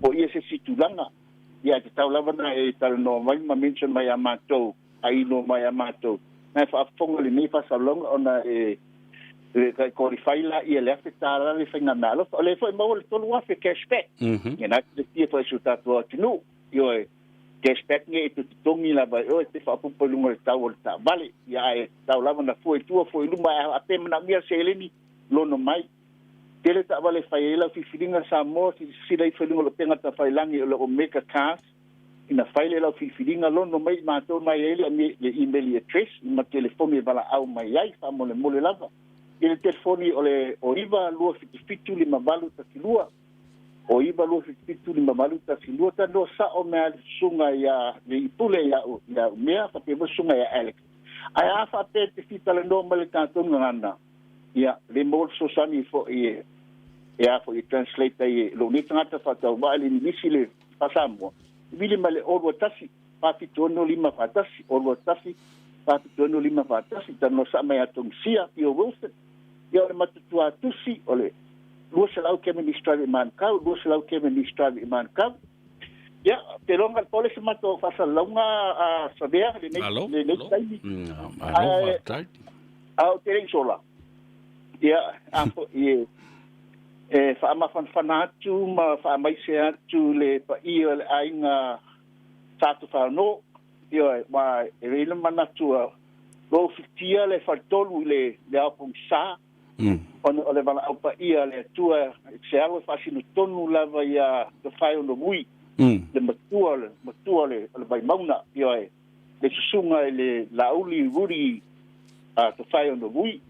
foia se isi tulaga. Ia ae tatau lava ona e talanoa mai ma mention mai ia matou, aino mai ia matou. Na e faafofoga i lenei faasalalauga ona e e qualify laia i le $1,000 le faigameaalofa. O lea foi e maua le $3,000 cash back. Ia na silafia foi e si o tatou atunuu. Ioe. Cashback nei e toe totogi lava e oe te faaopoopo i luga o le tau o le taavale. Ia ae tatau lava ona fua i tua fua i luma ae a pe manaomia le seleni, lono mai. Tele taavale e fai ai lau filifiliga Samoa, silasila ifo i luga o le upega tafailagi o le Omega Cars ina fai lea lau filifiliga, lono mai i matou mai ai le email address ma telefoni e valaau mai ai faamolemole lava i le telefoni o le 9 2 7 7 5 8 1 2. O 9 2 7 7 5 8 1 2 tanoa sa'o mea le susuga ia Lei'ipule ia ia Umea faapea foi le susuga ia Alex. Ae a faapea e te fia talanoa mai le tatou gagana, ia le maua le fesoasoani foi e e a foi e translate ai e lou nei tagata faatauvaa i le Igilisi le faa-Samoa, vili mai le 0 2 1 4 7 6 5 4 1, 0 2 1 4 7 6 5 4 1, talanoa sa'a mai ia Tongisia, Theo Wilson. Ia o le matutua tusi o le 200 Cavendish Drive i Manukau, 200 Cavendish Drive i Manukau. Ia, te longa le pole se matou faasalalauga a Savea i lenei, Alo, lenei alo. taimi. Alo, Ae, faafetai. a ou te le i sola, ia, a foi e, e faamafanafana atu ma faamaise atu le paia o le aiga Sa Tufaono, ioe, aua e i ai le manatu a lou fitia le faletolu i le le ao pogisa, ona o le valaau paia a le Atua i se alo e faasino tonu lava ia Tofaeonomui, le matua le matua o le o le Vaimauga, ioe, le susuga i le Laauli Rudy a Tofaeonomui.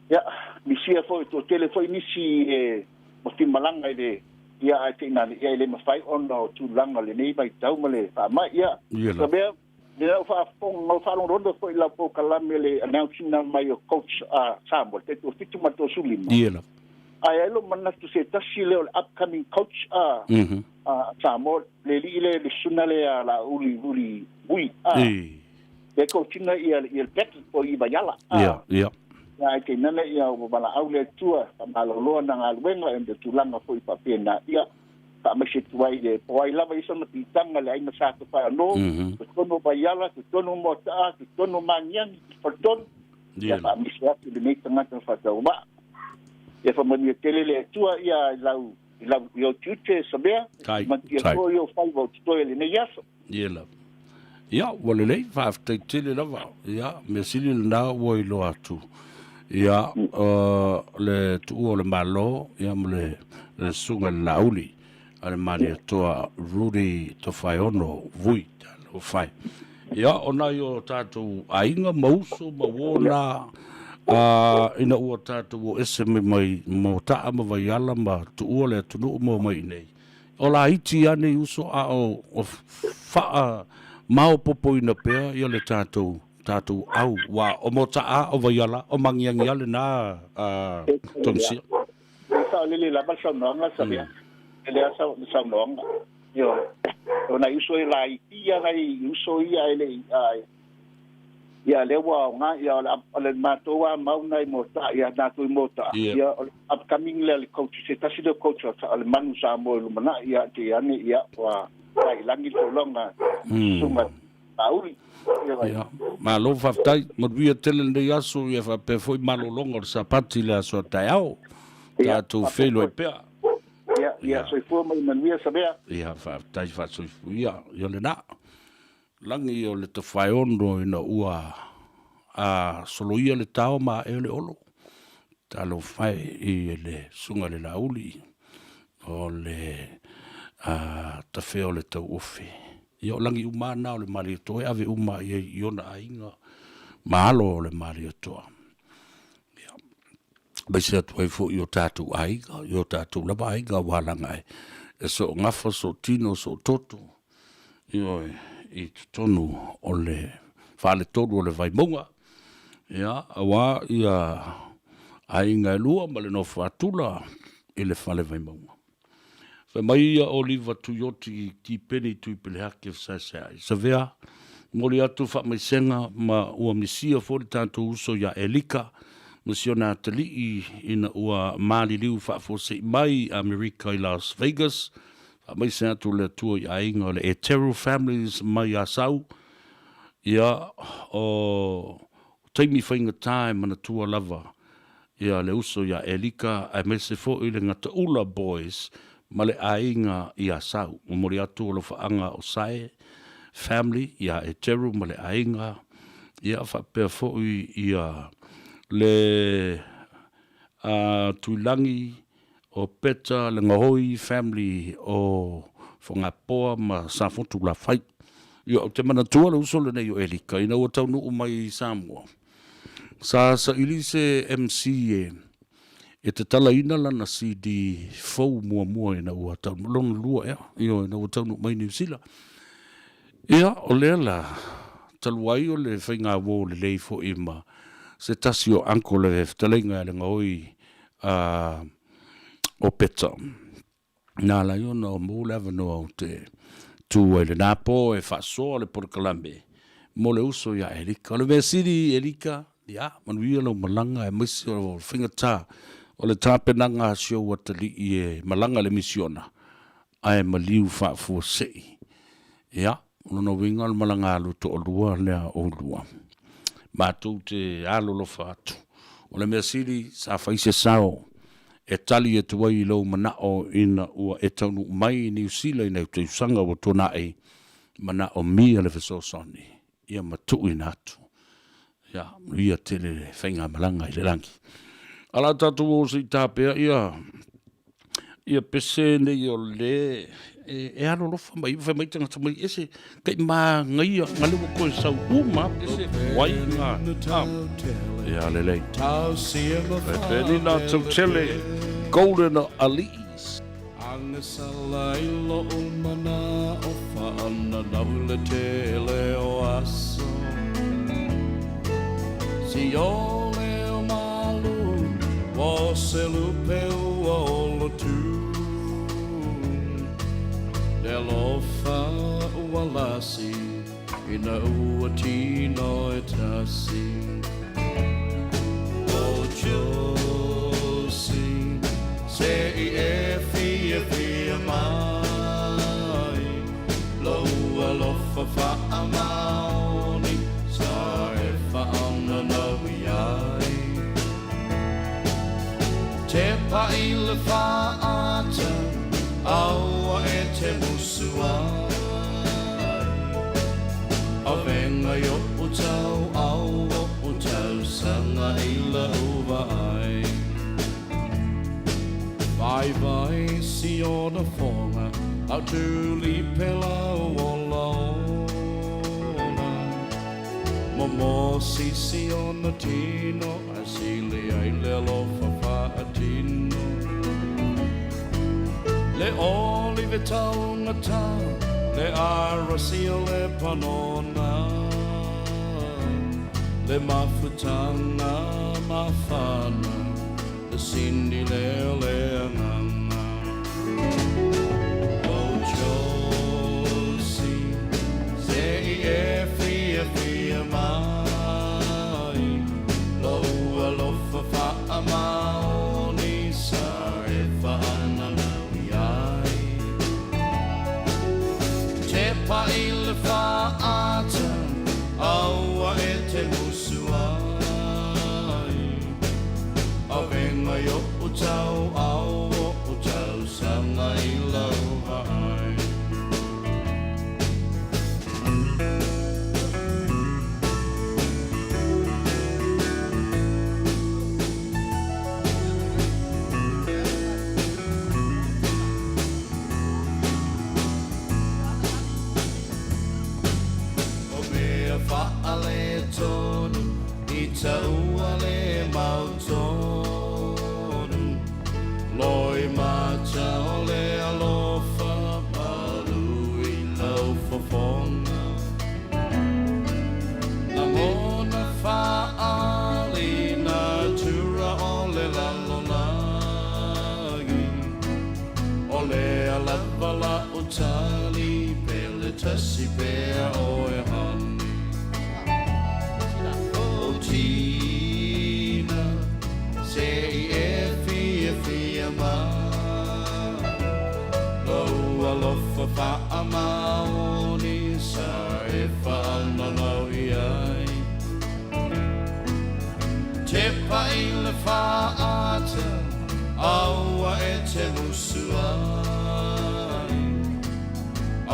Ia, misia foi, toatele foi nisi e mafimalaga i le Ia, ae teinane, ia, e le mafai ona o tulaga o lenei vaitau ma le faamai. Ia, Ia lava. Savea, lea ua faafofoga, ua faalogologo foi i lau polokalame le announcing na mai o coach a Samoa, le tai 37 ma le 35. Ia lava. Ae ai lou manatu se tasi lea o le upcoming coach a a Samoa, le alii lea, le susuga lea a Laauli Uli Vui, a. Le coachina ia, ia le Becky o i Vaiala, a. Ia, ia. Ia, ae tainane ia ua valaau le Atua, faamalolo ana galuega e ona tulaga foi faapena. Ia, faamaise atu ai le po ai lava ia sana piitaga le aiga Sa Tafaeano, totonu o Vaiala, totonu o Moataa, totonu o Magiagi, Faletolu. Ia faamaise atu lenei tagata faatauvaa. Ia faamanuia tele le Atua ia i lau i lau i ou tiute Samea, manuia foi ou faiva o totoe i lenei aso. Ia lava. Ia, ua lelei, faafetai tele lava. Ia, mea sili lena ua iloa atu. Ia, le tuua o le Malo, ia ma le, le susuga i le Laauli, a le Malietoa Rudy Tofaeono Vui, talofa e. Ia, o nai o tatou aiga ma uso ma uo na, ina ua tatou o ese mai mai Mota'a ma Vaiala ma tuua le atunuu ma omai i nei. O laiti lava nei uso a o faa maopopoina pea ia le tatou tatou au ua o Mota'a o Vaiala o Magiagi a lena Tonusia. E saolele lava le saunoaga Savea. E lea le saunoaga. Ioe. O nai uso e laiti ia nai uso ia e le i Ia lea ua aoga ia o le o le matou a mau nai Moata'a ia tatou i Moata'a ia o le upcoming lea le coach se tasi lea o coach o le Manu Samoa i lumanai ia te ane ia ua fai i lagi le tulaga susuga Laauli. Ia, malo faafetai, manuia tele lenei aso ia faapea foi malologa o le Sapati i le aso a taeao. Tatou feiloai pea. Ia, ia soifua ma ia manuia Savea. Ia, faafetai faasoifua. Ia lena. Lagi o le Tafaeono ina ua a soloia le tao ma ae o le olo. Talofa e i le Susuga i le Laauli o le a tafea o le tauofe. Ia o lagi uma lava na o le Malietoa e ave uma i ai i ona aiga ma alo o le Malietoa. Ia, aemaise atu ai foi i o tatou aiga, i o tatou lava aiga aua leaga e soogafa, sootino, soototo, Ioe, i totonu o le faletolu o le Vaimauga, ia, aua ia aiga e lua ma le nofo a Tula i le fale Vaimauga. Fai mai ia Oliva Tuioti Tipeni Tuipelehake Fesaesaeai, Savea, momoli atu faamaisega ma ua misia foi le tatou uso ia Elika ma si ona atalii ina ua maliliu faafuasei mai Amerika i Las Vegas, Faamaise atu le Atua i aiga o le Eteru Families mai Asau, ia, o taimi faigata e manatua lava ia le uso ia Elika aemaise foi le Gataula Boys ma le aiga i Asau. Momoli atu alofaaga o Sae Family ia Eteru ma le aiga, ia faapea foi ia le Tuilagi O Peta le Gaoi family o Fogapoa ma Safotu Lafai. Ia, ou te manatua le uso lenei o Elika ina ua taunuu mai i Samoa, sa saili se MC e tatalaina lana CD fou muamua ina ua taunuu, lona lua ea, ioe, ina ua taunuu mai i Niu Sila. Ia, o lea la, talu ai o le faigauo lelei foi ma se tasi o uncle e fetalaiga e le Gaoi a o Peta. Na ala ai ona o maua le avanoa ou te tu ai lenā pō e faasoa le polokalame mo le uso iā Elika. O le mea sili Elika, ia, manuia lau malaga aemaise o le faigata o le tapenaga a si ou atalii e malaga i le misiona ae maliu faafuasei. Ia, o lona uiga o le malaga alu toalua lea o oulua. Matou te alolofa atu. O le mea sili, sa fai se sao e tali atu ai i lou manao ina ua e taunuu mai i Niu Sila i nai tausaga ua tuanai, manaomia le fesoasoani ia matuuina atu. Ia, manuia tele le faigamalaga i le lagi. A la tatou o se i tapea ia ia pese nei o le e alolofa mai, fai mai tagata mai ese kai māgaia ngale ua koe sau uma pese wai ngā. Ia lelei. E peni nā tautele Golden Aliis. Agasala i lo'u mana'o fa'ananau i le tele o aso. Si o leo malu ua se lupe ua olotu. Le alofa ua lasi ina ua tino e tasi. O Josi, se i e fia fia mai, lou alofa faamaoni sa e fa'ananau iai. Te pa'i le fa'ata, aua e te musu ai. Avenga i o'u tau au o'u tausaga i la'u vaai. Vaivai si ona foga, au tuli pe lau ola ola. Momo sisi ona tino, ae sili ai le alofa fa'atino. Le olive taugata, le arasi o le panona. Le mafutaga mafana, le sini lea o le agaga. O Josi, se i e fiafia mai, lou alofa faamaoni sa e fa'ananau iai. Te pa'i le fa'ata, aua e te musu ai. Avega i o'u tau au o'u tausaga i lau vaai. O mea faaletonu i taua le mautonu. Loi mata o le alofa malu i lau fofoga. Lagona fa'ali natura o le lalolagi. O lea lava la'u tali pe le tasi pea oe honey. O Tina, se i e fiafia mai, lou alofa faamaoni sa e fa'ananau iai. Te pa'i le fa'ata, aua e te musu ai.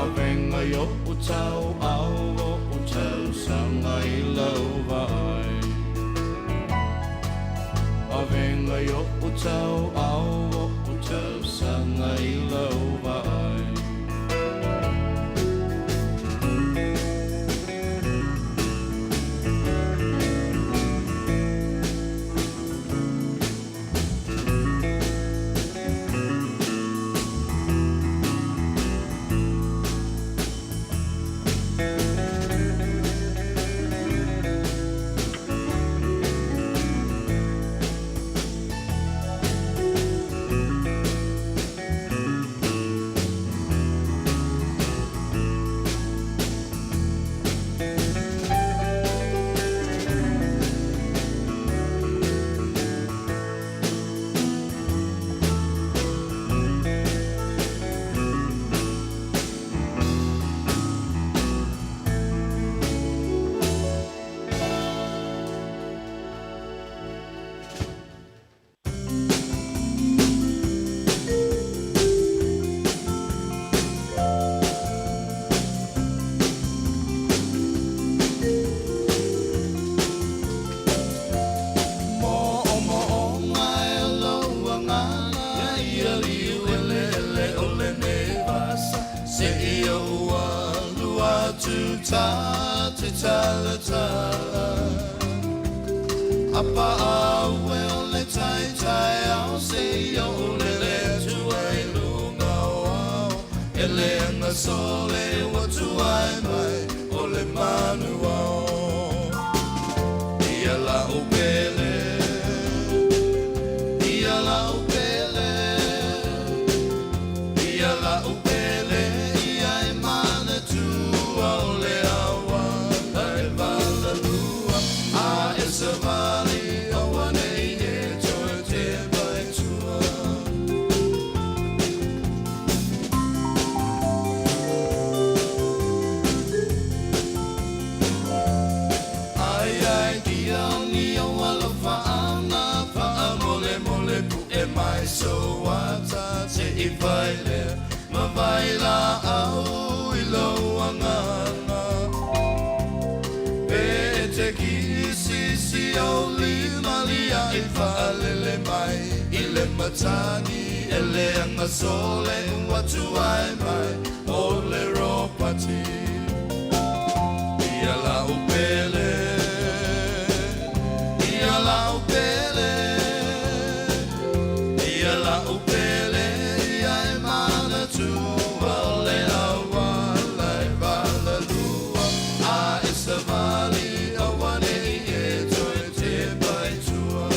Avega i o'u tau au o'u tausaga i lau vaai. Avega i o'u tau au o'u tausaga i lau vaai. Mo'omo'oga e lou agaga ia liu eleele o lenei vasa seia ou alu atu ta te talatala. Apaau e o le taetaeao seia ou lele atu ai i luga sole ua tuai mai o le manu ao. Ia lau pele, ia lau pele, ia lau pele, ia e manatua o le awa e valalua. A e savali aua nei e toe te pai tua. Ai ai dia ni o alofa anga pa mole mole pu e mai so ata te i vai le ma vai la au i lo anga pe te ki si si o li malia i whaalele mai i le matani e le anga sole ua tuai mai o le ropati. Ia lau pele, ia lau pele, ia lau pele, ia e manatua o le awala e valalua. A e savali aua nei e toe te pai tua.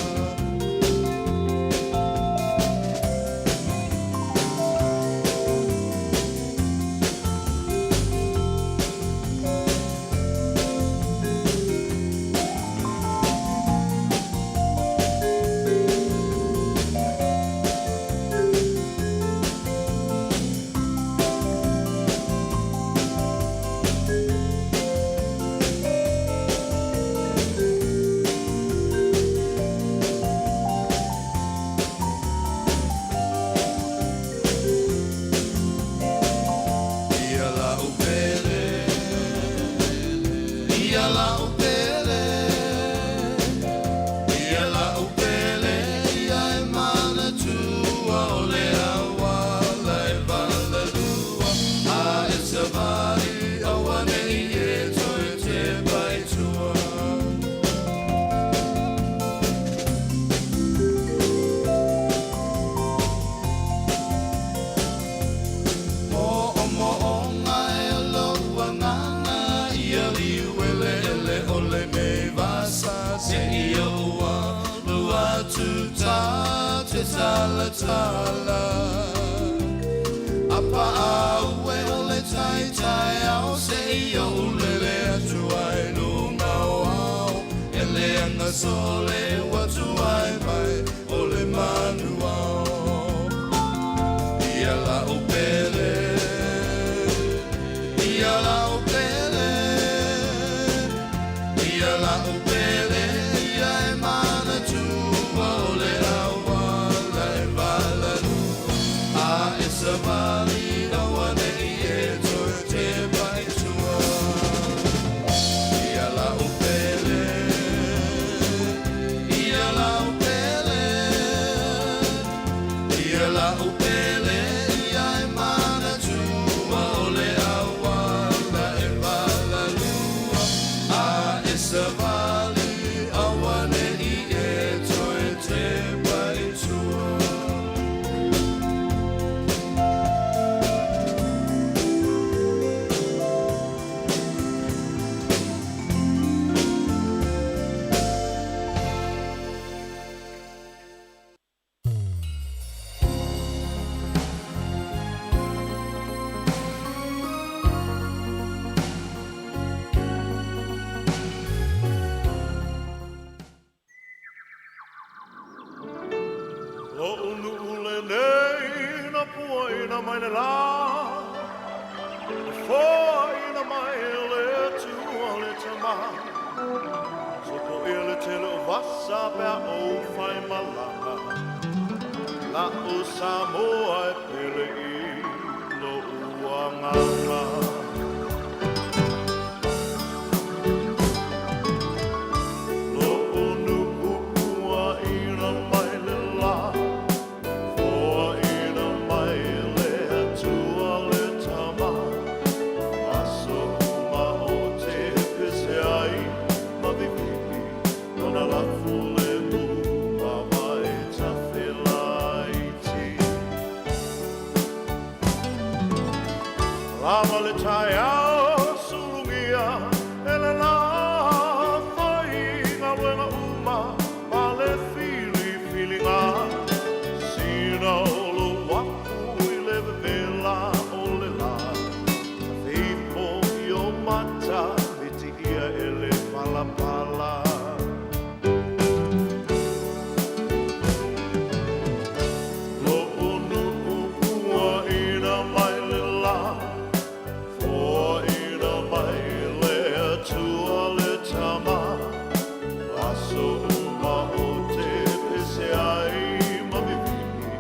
Ia lau pele, ia lau pele, ia lau pele, ia e manatua o le awala e valalua. A e savali aua nei e toe te pai tua. Mo o mo o ngai o loa nganga ia liu ele ele o le me vasa se ia ua lua tu ta te tala tala. Apa au e o le tai tai au se ia ulele atu ai lunga o au. E le anga sole ua tuai mai o le manu ao. Ia lau pele, ia lau pele, ia lau pele, ia e manatua o le awala e valalua. A e savali aua nei e toe te pai tua. Ia lau pele, ia lau pele, ia lau pele, ia e manatua o le awala e valalua. A e savali aua nei e toe te pai tua. Lo unu ule nei na pua ina mai le la. Foa ina mai le tua le tama. So po ele tele o vasa pea o whai malanga. La o Samoa e pele i lo uanganga. Lo unu upua ina mai le la. Foa ina mai le atua le tama. Aso ma o te pese ai ma vivivi. Nona lafu le mu ma vai tafe laiti. La miti ia e le palapala. Lo'u nu'u puaʻina mai le lā, foaʻina mai le Atua le Tama, aso uma ou te pese ai ma vivii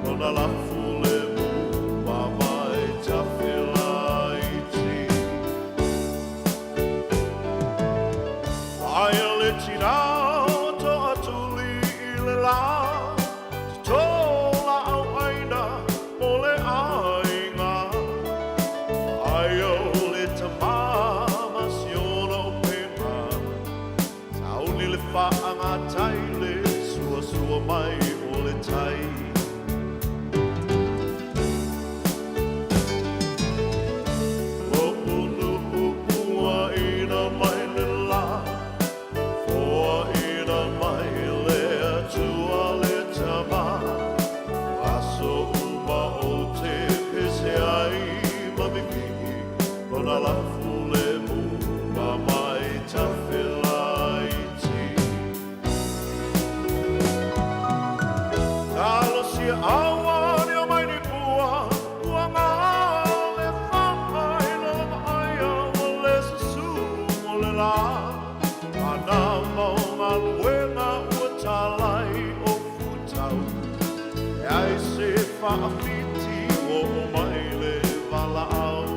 lona lafu le mu mamae tafelaiti. Aia le tinā o Toʻatuli i le lā, Tō laau ʻaina mo le ʻaiga. Aia le tama ma siona upega, Sauni le faagatai le suasua mai o le tai. Lo'u nu'u puaʻina mai le lā, foaʻina mai le Atua le Tama, aso uma ou te pese ai ma vivii lona lafu le mu mamae tafelaiti. Talosia aua ne o mai ni pua, ua ngā le whakailo maaia ua le susu o le la. Ana mau galuega ua talai o futau, e ai se faafiti ua o mai le valaau.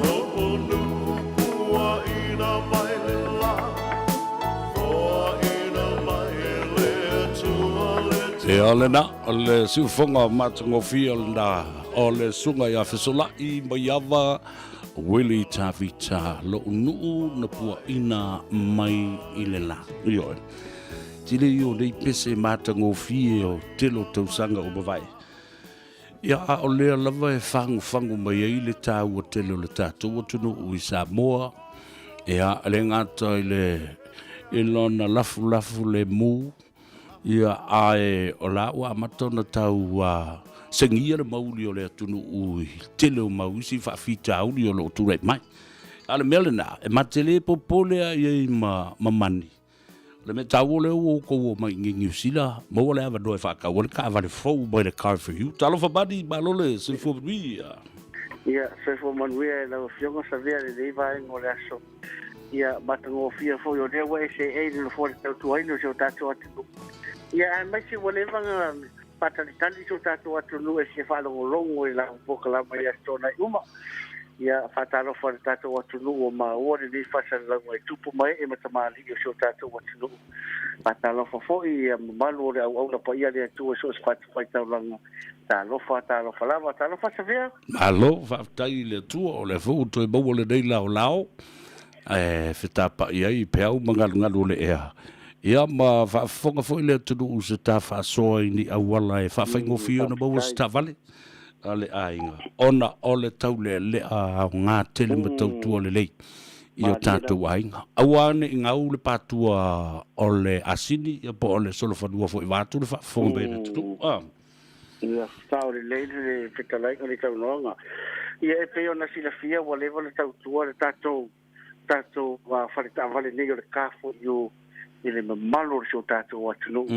Lo'u nu'u puaʻina mai le lā, foaʻina mai le Atua le Ia lena, o le siufofoga matagofie o lena o le Susuga ia Fesolaʻi Maiava Willie Tavita, lo'u nuu na puaʻina mai i le la. Ioe. Tele ia o nei pese matagofie o tele o tausaga ua mavae. Ia, a o lea lava e fagufagu mai ai le taua tele o le tatou atunuu i Samoa, ia, e le gata i le i lona lafulafu lemu, ia, ae o la ua amata ona tau segia le mauli o le atunuu i le tele o mau isi faafitauli o lo o tulai mai. A o le mea lena, e matele popole lava i ai ma mani, O le mea taua lea ua outou omai i Niu Sila, maua le avanoa e faatau ai le taavale fou mai le Car for You. Talofa Mani, malo le soifua manuia. Ia, soifua manuia e lau Afioga Savea lenei vaega o le aso. Ia, matagofie foi o lea ua e seei i le nofoa le tautuaina o si o tatou atunuu. Ia, aemaise ua leva ona faatalitali si o tatou atunuu e fia faalogologo i lau polokalama i aso Toonai uma. Ia, faatalofa i le tatou atunuu ua maua lenei faasalalauga i tupu ma ee ma tamalii o si o tatou atunuu. Faatalofa foi i mamalu o le auauna paia a le Atua i so o se fatafaitaulaga. Talofa, talofa lava, talofa Savea. Malo, faafetai i le Atua o lea foi ua toe maua lenei laolao e fetapa'i ai i peau ma galugalu o le ea. Ia ma faafofoga foi le atunuu i se ta faasoa i ni auala e faafaigofie ona maua se taavale a le aiga ona o le taulealea aoga tele ma tautua lelei i o tatou aiga. Aua ne i gau le patua o le asini ia po o le solofanua foi vaeatu le faafofoga mai a le atunuu. Ia, sao lelei le fetalaiga i le saunoaga. Ia e pei ona silafia ua leva ona tautua le tatou tatou fale taavale nei o le K4U i le mamalu o si o tatou atunuu.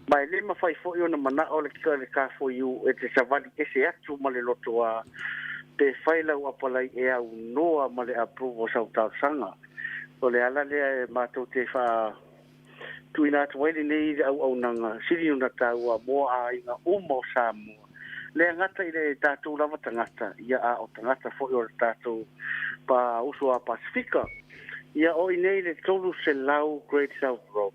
Ma e le mafai foi ona manao le K4U e te savali ese atu ma le lotoa pe fai lau apalai e aunoa ma le approval o sau talosaga. O le ala lea e matou te faa tuuina atu ai lenei auaunaga sili ona taua mo aiga uma o Samoa. Le gata i le tatou lava tagata, ia a o tagata foi o le tatou pa uso a Pasifika. Ia o i nei le 300 Great South Road,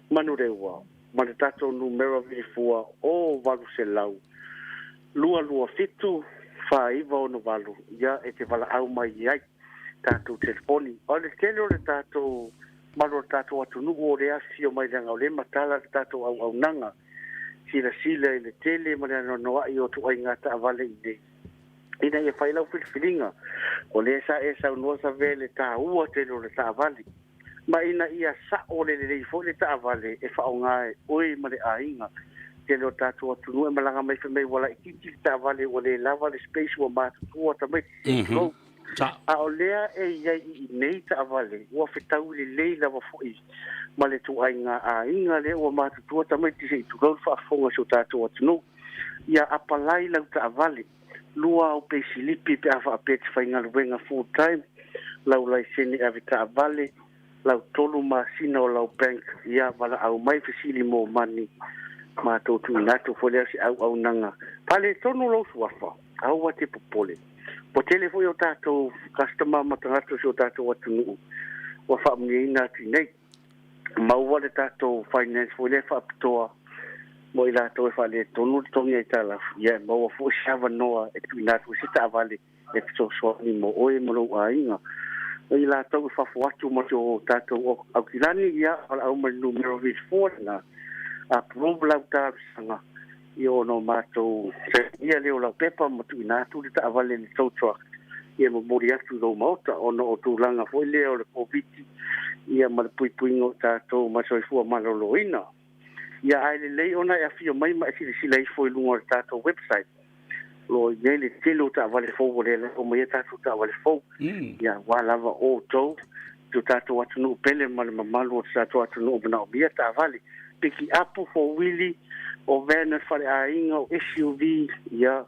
Manurewa, ma le tatou numera vilifua o 800 227 4968, ia e te valaau mai ai tatou telefoni. O le tele o le tatou malu o le tatou atunuu o le afifio mai leaga o lea e matala le tatou auaunaga silasila i le tele ma le anoanoai o ituaiga taavale i inei ina ia fai lau filifiliga. O lea sa e saunoa Save le taua tele o le taavale ma ina ia sao le lelei foi le taavale e faaaoga e oe ma le aiga. tele o tatou atunuu e malaga mai fai mai ua laitiiti le taavale ua le lava le space ua matutua tamaiti se i tulou. A o lea e i ai i inei taavale ua fetaui lelei lava foi ma le ituaiga aiga lea ua matutua tamaiti se i tulou le faafofoga a si o tatou atunuu. Ia apalai lau taavale, lua au peisilipi pe a faapea e te faigaluega full time, lau laisene avetaavale, lau tolu masina o lau bank, ia valaau mai fesili mo mani matou tuuina atu foi lea o se auaunaga. Faaletonu lou suafa, aua te popole. Ua tele foi o tatou customer ma tagata o si o tatou atunuu ua faamanuiaina atu i inei. Maua le tatou finance foi lea faapitoa mo i latou e faaletonu le totogi aitalafu, ia e maua foi se avanoa e tuuina atu ai se taavale e fesoasoani mo oe ma lou aiga. O i latou i fafo atu ma si o tatou Aukilani, ia, valaau mai i le numera 24 lena, approve lau talosaga, ia ona o matou sainia lea o lau pepa ma tuuina atu le taavale i le tow truck, ia momoli atu i lou maota, ona o tulaga foi lea o le Koviti, ia ma le puipuiga o tatou ma le soifua maloloina. Ia ae lelei ona e afio mai ma e silasila ifo i luga o le tatou website. O lo o i ai le tele o taavale fou ua le lafo mai ai tatou taavale fou. Ia aua lava outou, si o tatou atunuu pele ma le mamalu o le tatou atunuu manaomia taavale. Pikiapu, fouili, o van a le faleaiga, o SUV, ia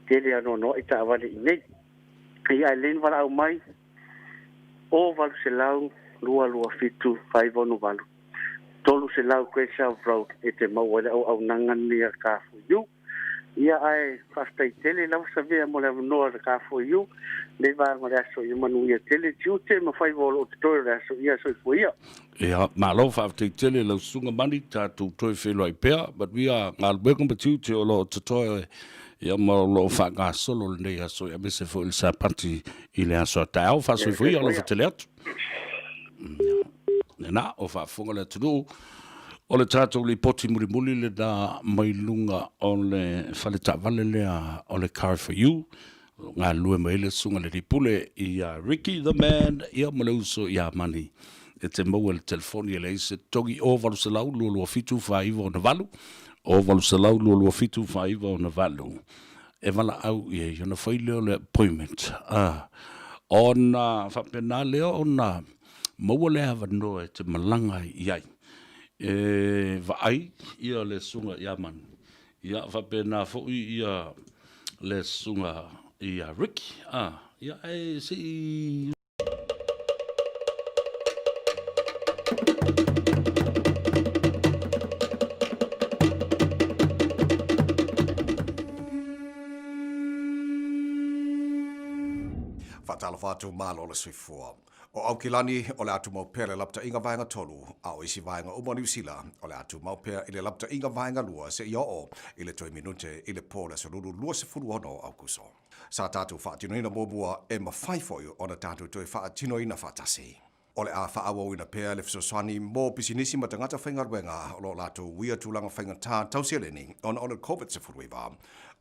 tele anoanoai taavale i inei. Ia ae lelei ona valaau mai o 800 227 568 300 Great South Road e te maua ai le auaunaga lenei a le Car4U. Ia ae faafetai tele lava Savea mo le avanoa o le Car4U lenei vaega o le aso. Ia manuia tele tiute ma faiva o lo o totoe o le aso. Ia soifua ia. Ia, malo faafetai tele i lau Susuga Mani, tatou toe feiloai pea, manuia galuega ma tiute o lo o totoe ia ma o lo o faagasolo lenei aso aemaise foi le Sapati i le aso a taeao. Faasoifua ia, alofa tele atu. Lena, o faafofoga le atunuu o le tatou lipoti mulimuli lena mai luga o le fale taavale lea o le Car for You. Galulue mai ai le susuga i le Lipule ia Ricky the Man ia ma le uso ia Mani. E te maua i le telefoni e leai se togi o 800 227 4968 o 800 227 4968. E valaau i ai ona fai lea o le appointment. Ona faapena lea ona maua le avanoa e te malaga ai i ai. E vaai ia le susuga ia Manu, ia faapena foi ia le susuga ia Ricky. Ia ae se i Faatalofa atu malo le soifua. O Aukilani o le a tumau pea le lapataiga vaega tolu, a o isi vaega uma o Niu Sila o le a tumau pea i le lapataiga vaega lua seia oo i le toe minute i le po o le aso Lulu 26 Aukuso. Sa tatou faatinoina muamua e mafai foi ona tatou toe faatinoina faatasi. O le a faaauauina pea le fesoasoani mo pisinisi ma tagata faigaluega o lo o latou uia tulaga faigata tau seleni ona o le Covid-19.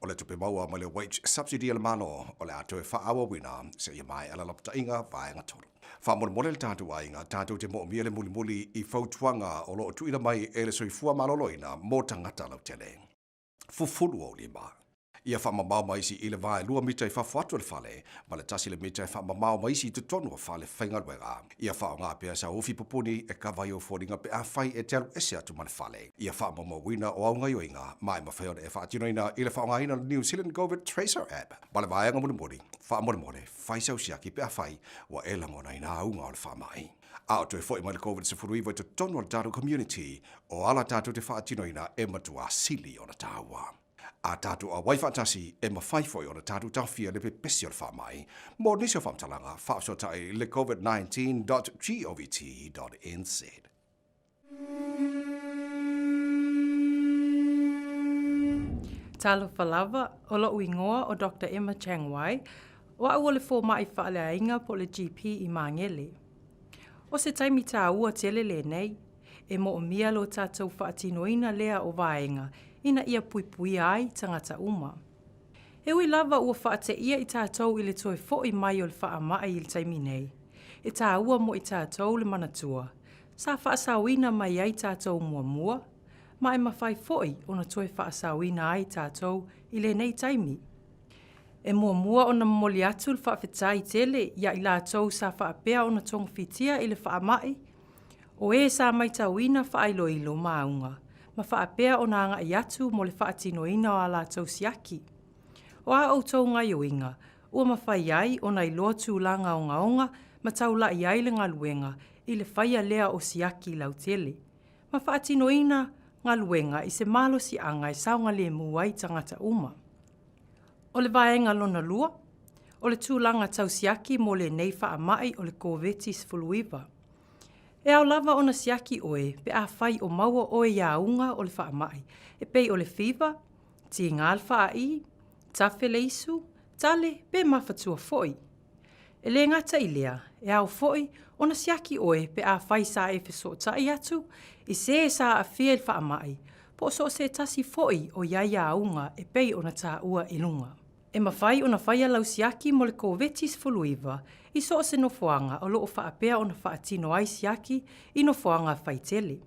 O le tupe maua mai le Wage Subsidy a le Malo o le a toe faaauauina seia maea le lapataiga vaega tolu. Faamolemole le tatou aiga, tatou te moomia le mulimuli i fautuaga o lo o tuuina mai e le Soifua Maloloina mo tagata lautele. Fufulu ou lima. Ia faamamao ma isi i le vaelua mita i fafo atu o le fale, ma le tasi le mita e faamamao ma isi i totonu o fale faigaluega. Ia faaaoga pea sau ufi pupuni e kava ai ou foliga pe afai e te alu ese atu ma le fale. Ia faamaumauina o au gaioiga ma e mafai ona e faatinoina i le faaaogaina o le New Zealand Covid Tracer App ma le vaega mulimuli. Faamolemole, fai sau siaki pe afai ua e lagonaina auga o le faamai. A o toe foi mai le Covid-19 i totonu o le tatou community, o ala tatou te faatinoina e matua sili ona taua. A tatou auai faatasi, e mafai foi ona tatou taofia le pepesi o le faamai. Mo nisi o faamatalaga, faafesootai le covid19.govt.nz. Talofa lava, o lo'u igoa o Doctor Emma Chang Wai, o a'u o le fōmaʻi faaleaiga po o le GP i Māgele. O se taimi tāua tele lenei, e moomia lo tatou faatinoina lea o vaega ina ia puipuia ai tagata uma. E ui lava ua faateia i tatou i le toe foʻi mai o le faamai i le taimi nei, e tāua mo i tatou le manatua sa faasaoina mai ai tatou muamua, ma e mafai fo'i ona toe fa'asaoina ai tatou i lenei taimi. E muamua ona momoli atu le fa'afetai tele iā i latou sa fa'apea ona togafitia i le fa'ama'i, o ē sa maitauina fa'ailoilo ma auga, ma fa'apea ona aga'i atu mo le fa'atinoina o a latou siaki. O a outou gaioiga, ua mafai ai ona iloa tulaga ogaoga ma taula'i ai le galuega i le faia lea o siaki lautele, ma fa'atinoina galuega i se malosi'aga e saogalēmū ai tagata uma. O le vaega lona lua, o le tulaga tau siaki mo lenei fa'ama'i o le Koveti-19. E ao lava ona siaki ʻoe pe afai o maua ʻoe i auga o le faamai, e pei o le fiva, tigā le faaī, tafe le isu, tale pe mafatua foi. E lē gata i lea, e ao foi ona siaki ʻoe pe afai sa e fesootaʻi atu i se sa aafia i le faamai, po o so o se tasi foi o i ai auga e pei ona taua i luga. E mafai ona faia lau siaki mo le Koveti-19 i so o se nofoaga o lo o faapea ona faatino ai siaki i nofoaga faitele.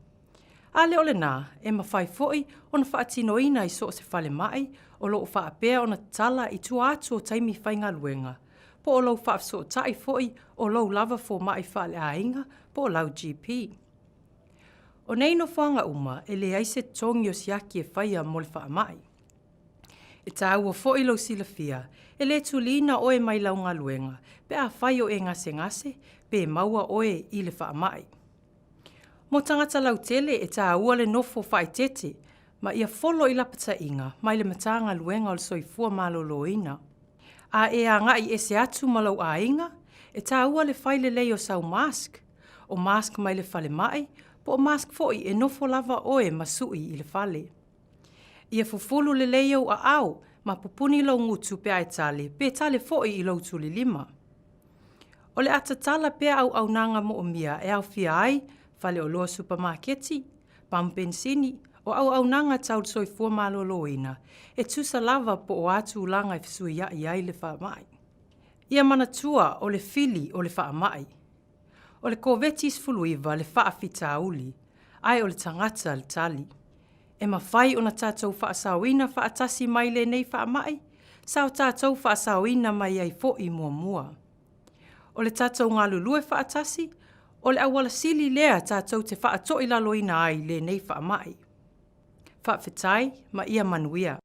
A le o lenā, e mafai foi ona faatinoina i so o se falemai o lo o faapea ona tatala i tua atu o taimi faigaluega, po o lou faafesootai foi o lou lava fomai faaleaiga po o lau GP. O nei nofoaga uma e leai se totogi o siaki e faia mo le faamai. E tāua foi lou silafia, e lē tulina ʻoe mai lau galuega pe afai o e gasegase pe maua ʻoe i le faamai. Mo tagata lautele e tāua le nofo faaeteete ma ia folo i lapataiga mai le Matagaluega o le Soifua Maloloina. A e agaʻi ese atu ma lou aiga, e tāua le fai lelei o sau mask, o mask mai le falemai po o mask foi e nofo lava ʻoe ma suʻi i le fale. Ia fufulu lelei ou aao ma pupuni lou gutu pe a e tale pe tale foi i lou tulilima. O le a tatala pea auaunaga moomia e aofia ai faleoloa supamaketi, pamu penisini, o auaunaga tau le soifua maloloina e tusa lava po o a tulaga e fesuiaʻi ai le faamai. Ia manatua o le fili o le faamai. O le Koveti-19 le faafitauli, ae o le tagata le tali. E mafai ona tatou faasaoina faatasi mai lenei faamai, sa o tatou faasaoina mai ai foʻi muamua. O le tatou galulue faatasi, o le auala sili lea tatou te faatoilaloina ai lenei faamai. Faafetai ma ia manuia.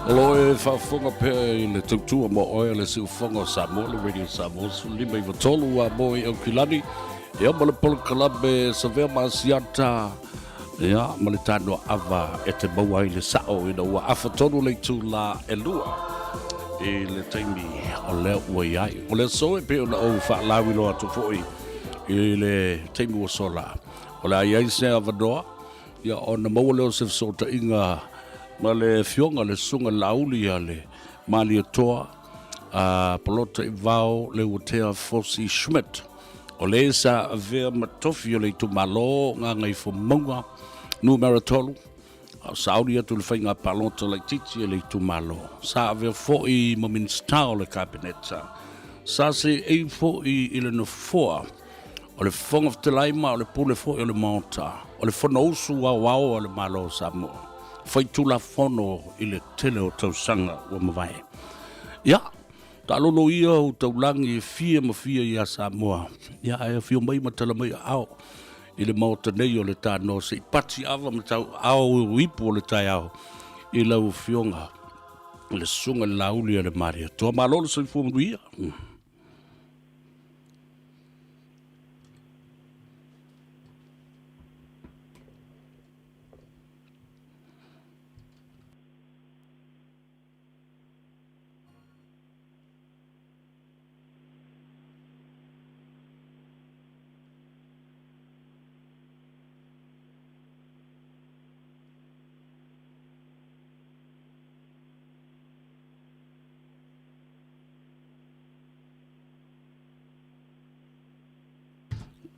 O lo e faafofoga pea i le tautua mo oe o le siufofoga o Samoa, le Radio Samoa 15 93 a mo i Aukilani, ia ma le polokalame Savea ma Asiata, ia ma le tanoa ava e te maua ai le sao ina ua afa tonu le itula e lua i le taimi o lea ua i ai. O le aso e pei ona ou faalauiloa atu foi i le taimi ua sola, o le a i ai se avanoa ia ona maua lea o se fesootaiga ma le afioga le Susuga Laauli a le Malietoa a Polota i Vao Leuatea Fosi Schmidt. O le sa avea ma tofi o le itumalo Gagaifomauga numera 3, a o sauni atu le faiga palota laitiiti a le itumalo. Sa avea foi ma Minisita o le Kapeneta. Sa seei foi i le nofoa o le Fofoga Fetalai ma o le pule foi o le Maota, o le Fonousu Aoao a le Malo o Samoa, faitulafono i le tele o tausaga ua mavae. Ia, taalolo ia ou taulagi e fia ma fia iā Samoa, ia ae afio mai ma tala mai aao i le Maota nei o le tanoa se i pati ava ma tau ao ipu o le taeao i lau Afioga i le Susuga i le Laauli a le Malietoa. Malo le soifua manuia.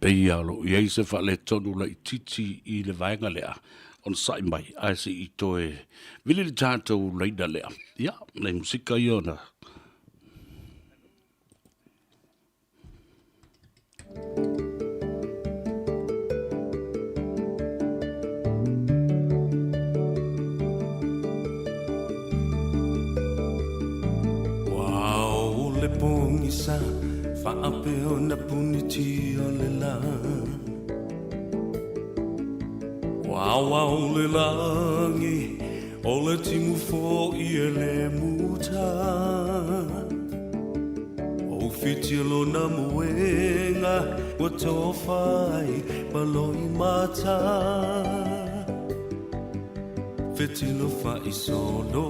Pei o lo o i ai se faaletonu laitiiti i le vaega lea, onosai mai ae se i toe vili le tatou laina lea. Ia, nai musika ia ona Ua le pogisa faapea ona puniti o le lā Ua ao le lagi o le timu fo'i e le muta O whiti lona moenga ua tofa ai ma loimata Fetilo fa'isolo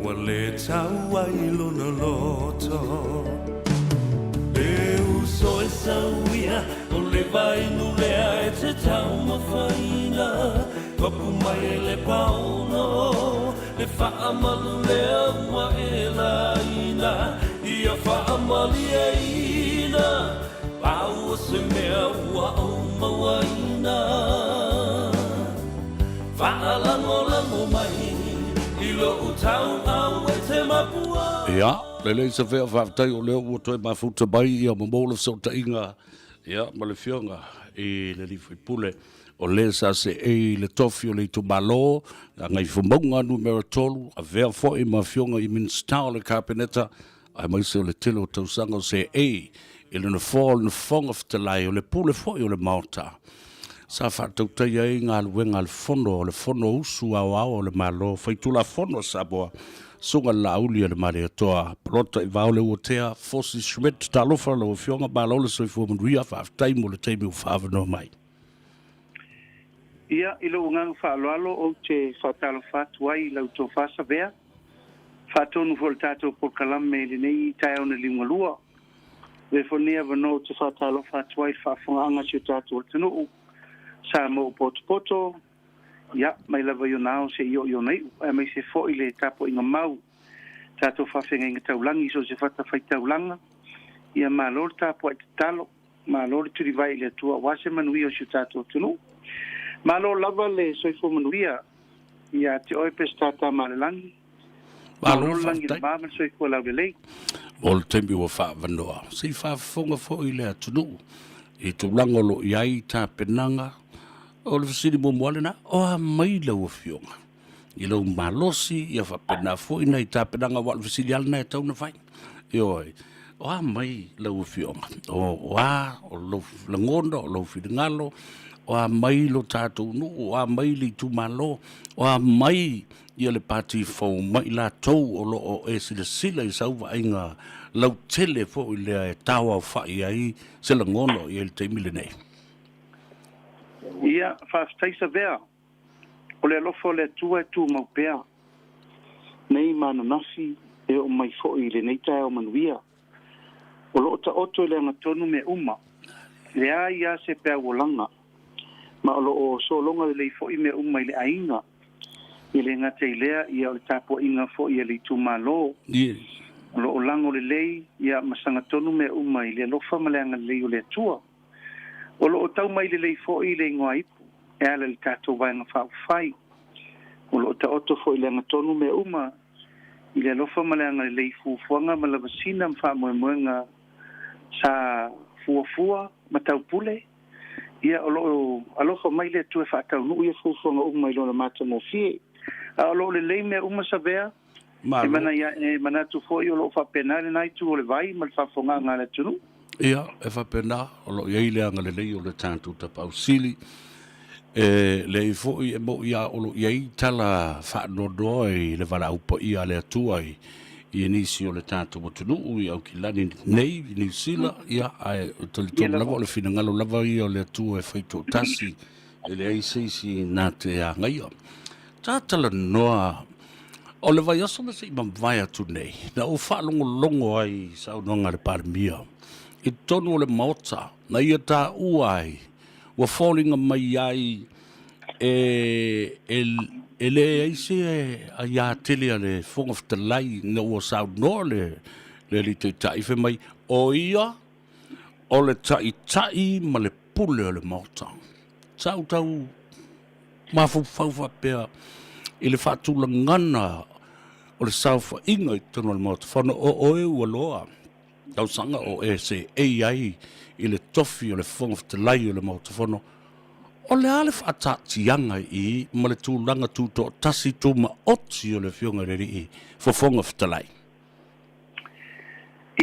ua lē tau ai lona loto E uso e sauia o le vainu lea e te taumafaina Papu mai e le paono le fa'amalu lea ua e laina Ia fa'amalieina pau o se mea ua ou mauaina Faalagolago mai i lou tauau e te mapua. Ia, lelei Safea, faafetai o lea ua toe mafuta mai ia ma maua le fesootaiga ia ma le Afioga i le alii faipule o le sa seei i le tofi o le itumalo Gagaifomauga Numera 3, avea foi ma Afioga i Minisita o le Kapeneta aemaise o le tele o tausaga o seei i le nofoa o le Fofoga Fetalai o le pule foi o le Maota. Sa faatautaia ai galuega a le Fono o le Fonousu Aoao o le Malo Faitulafono a Samoa, Susuga Laauli a le Malietoa, Palota i Vao Leuatea, Fosi Schmidt, Talofa lau Afioga, malo le soifua manuia, faafetai mo le taimi ua faaavanoa mai. Ia, i lou agaga faaaloalo ou te faatalofa atu ai i lau tofa Savea, faatonu foi o le tatou polokalame i lenei taeao na liugalua. Avea foi lenei avanoa ou te faatalofa atu ai i le faafofogaaga a si o tatou atunuu, Samoa ua potopoto, ia, mai lava i ona ao seia oo i ona iu, aemaise foi le tapuaiga mau tatou faafeagaiga taulagi i so o se fatafaitaulaga. Ia malo le tapuai tatalo, malo le tulivae i le Atua aua se manuia o si o tatou atunuu. Malo lava le soifua manuia ia te oe Peseta Tamalelagi. Malo le lagi le ma ma le soifua laulelei. O le taimi ua faaavanoa, se i faafofoga foi le atunuu i tulaga o lo o i ai tapenaga. O le fesili muamua lena, o a mai lau Afioga i lou malosi, ia faapena foi nai tapenaga, aua o le fesili lava lena e tatau ona fai. Ioe. O a mai lau afioga, o a o lou lagona, o lou finagalo, o a mai lo tatou nuu, o a mai le itumalo, o a mai ia le pati fou mai latou o lo o e silasila i sau vaaiga lautele foi lea e taoaofa'i ai se lagona o i ai le taimi lenei. Ia, faafetai Savea. O le alofa o le Atua e tumau pea, nei ma ananafi e oo mai foi i lenei taeao manuia. O lo o taoto i le agatonu mea uma, leai lava se peau olaga, ma o lo o sologa lelei foi mea uma i le aiga. E le gata i lea, ia o le tapuaiga foi a le itumalo. O lo o lago lelei, ia ma sagatonu mea uma i le alofa ma le agalelei o le Atua. O lo o tau mai lelei foi le igoa ipu e ala i le tatou Vaega Faaupufai. O lo o taoto foi i le agatonu mea uma i le alofa ma le agalelei i fuafuaga ma lavasina ma faamoemoega sa fuafua ma taupule. Ia, o lo o alofa mai le Atua e faataunuu ia fuafuaga uma i Lona matagofie. A o lo o lelei mea uma Savea, E mana ia, e manatu foi o lo o faapena lena itu o le vai ma le faafofogaaga a le atunuu. Ia, e faapena, o lo o i ai le agalelei o le tatou Tapaau Sili. E leai foi e mo'i a o lo o i ai tala faanoanoa i le valaau paia a le Atua i i nisi o le tatou atunuu i Aukilani nei, i Niu Sila, ia, ae talitonu lava o le finagalo lava ia o le Atua e faitoatasi, e leai se isi na te agaia. Sa talanoa o le vaiaso na se i mavae atu nei, na ou faalogologo ai i saunoaga a le Palemia i totonu o le Maota, na ia taua ai, ua foliga mai ai e, e, e leai se aiā tele a le Fofoga Fetalai ina ua saunoa le, le Alii Taitai, fai mai, o ia o le Taitai ma le Pule o le Maota. Sa ou tau mafaufau faapea i le faatulagana o le saofaiga i totonu o le Maota Fono, o oe ua loa tausaga o e seei ai i le tofi o le Fofoga Fetalai o le Maota Fono, o le a le faataatiaga i ma le tulaga tutoatasi tumaoti o le Afioga i le Alii Fofoga Fetalai?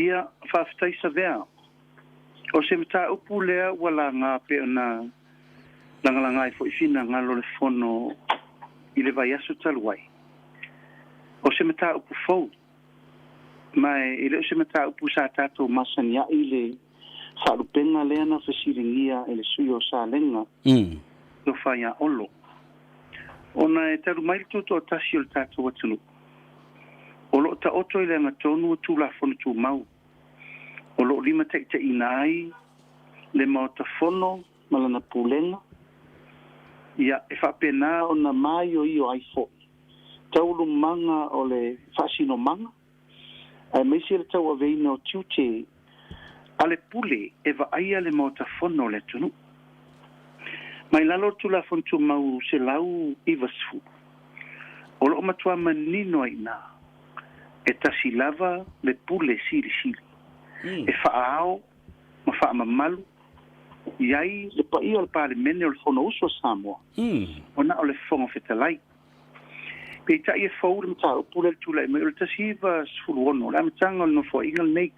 Ia, faafetai Savea. O se mataupu lea ua laga pei ona lagalaga ai foi finagalo o le Fono i le vaiaso talu ai. O se mataupu fou, ma e le o se mataupu sa tatou masania'i le faalupega lea na fesiligia e le sui o Salega, Tofa ia Olo. Ona e talu mai le tutoatasi o le tatou atunuu, o lo o taoto i le agatonu o Tulafono Tumau o lo o limataitaiina ai le Maota Fono ma lana Pulega, ia, e faapena ona maioio ai foi taualumaga o le faasinomaga, aemaise le tauaveina o tiute a le pule e vaaia le Maota Fono o le atunuu. Mai lalo o le Tulafono Tumau 190, o lo o matua manino ai i ina, e tasi lava le pule silisili e faaao ma faamamalu i ai le paia o le Palemene o le Fonousu a Samoa, ona o le Fofoga Fetalai. Peitai e fou le mataupu lea i le tulai mai o le 1916, le amataga o le Nofoaiga lenei.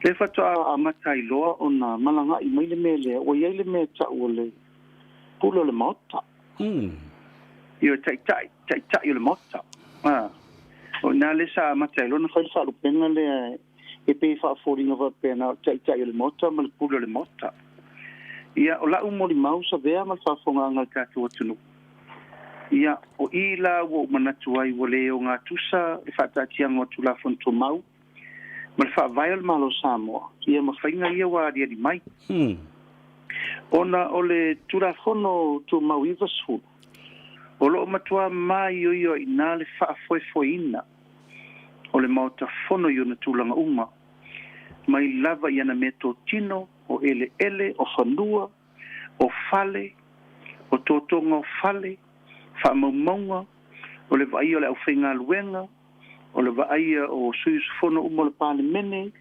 Lea faatoa amata ai loa ona malaga'i mai le mea lea, ua i ai le mea e ta'u o le pule o le Maota. Ioe, taitai, taitai o le Maota. A, o i ina lea sa amata ai loa ona fai le faalupega lea e pei e faafoliga faapea na o le taitai o le Maota ma le pule o le Maota. Ia, o la'u molimau Savea ma le faafofogaaga a le tatou atunuu, ia, o i la ua ou manatu ai ua le ogatusa le faataatiaga o Tulafono Tumau ma le Faavae o le Malo o Samoa, ia ma faiga ia ua aliali mai. Ona o le Tulafono Tumau 90, o lo o matua maioio ai i ina le faafoefoeina o le Maota Fono i ona tulaga uma, mai lava i ana meatotino, o eleele, o fanua, o fale, o totoga o fale, faamaumauga, o le vaaia o le aufaigaluega, o le vaaia o sui usufono uma o le Palemene,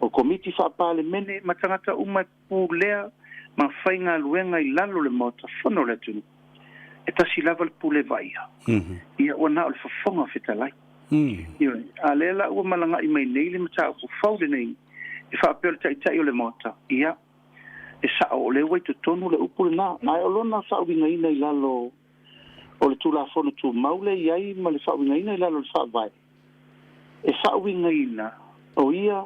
o Komiti Faa-Palemene ma tagata uma e pulea ma faigaluega i lalo o le Maota Fono o le atunuu. E tasi lava le pule vaaia, ia ua na o le Fofoga Fetalai. Ioe, a lea la ua malaga'i mai nei le mataupu fou lenei e faapea o le Taitai o le Maota, ia, e sa'o o lea ua i totonu le upu lenā, ae o lona faauigaina i lalo o le Tulafono Tumau lea e i ai ma le faauigaina i lalo o le Faavae, e faauigaina o ia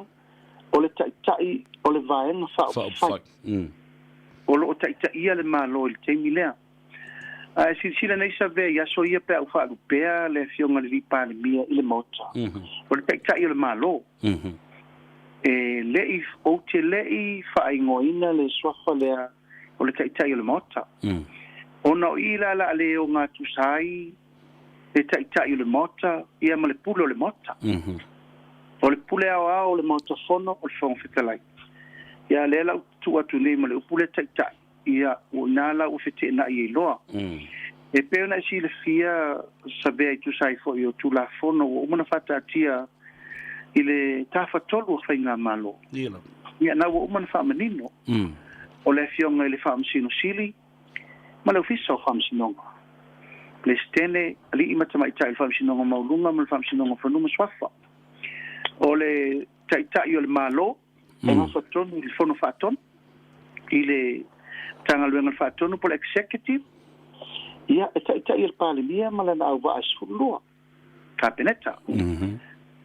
o le Taitai o le Vaega Faaupufai o lo o taitaia le Malo i le taimi lea. Ae silasila nei Savea i aso ia pe a ua faalupea le Afioga i le Alii Palemia i le Maota, o le Taitai o le Malo. E le i, ou te le i faaigoaina le suafa lea o le Taitai o le Maota, ona o i la o le a le ogatusa ai le Taitai o le Maota ia ma le Pule o le Maota. O le Pule aoao o le Maota Fono o le Fofoga Fetalai. Ia lea la ua tuu atu nei ma le upu lea Taitai. Ia, o i ina la ua feteenai ai loa. E pei ona e silafia, Savea i tusa ai foi o Tulafono ua uma ona faataatia i le Tafatolu o Faigamalo. Ia, na ua uma ona faamanino o le Afioga i le Faamasino Sili ma le Ofisa o Faamasinoga, Peresetene, Alii ma Tamaitai o le Faamasinoga Maualuga ma le Faamasinoga o Fanua ma Suafa. O le Taitai o le Malo, e gafa tonu i le Fono Faatonu, i le Matagaluega o le Faatonu po o le Executive, ia, e taitai e le Palemia ma lana auvaa e 12, Kapeneta.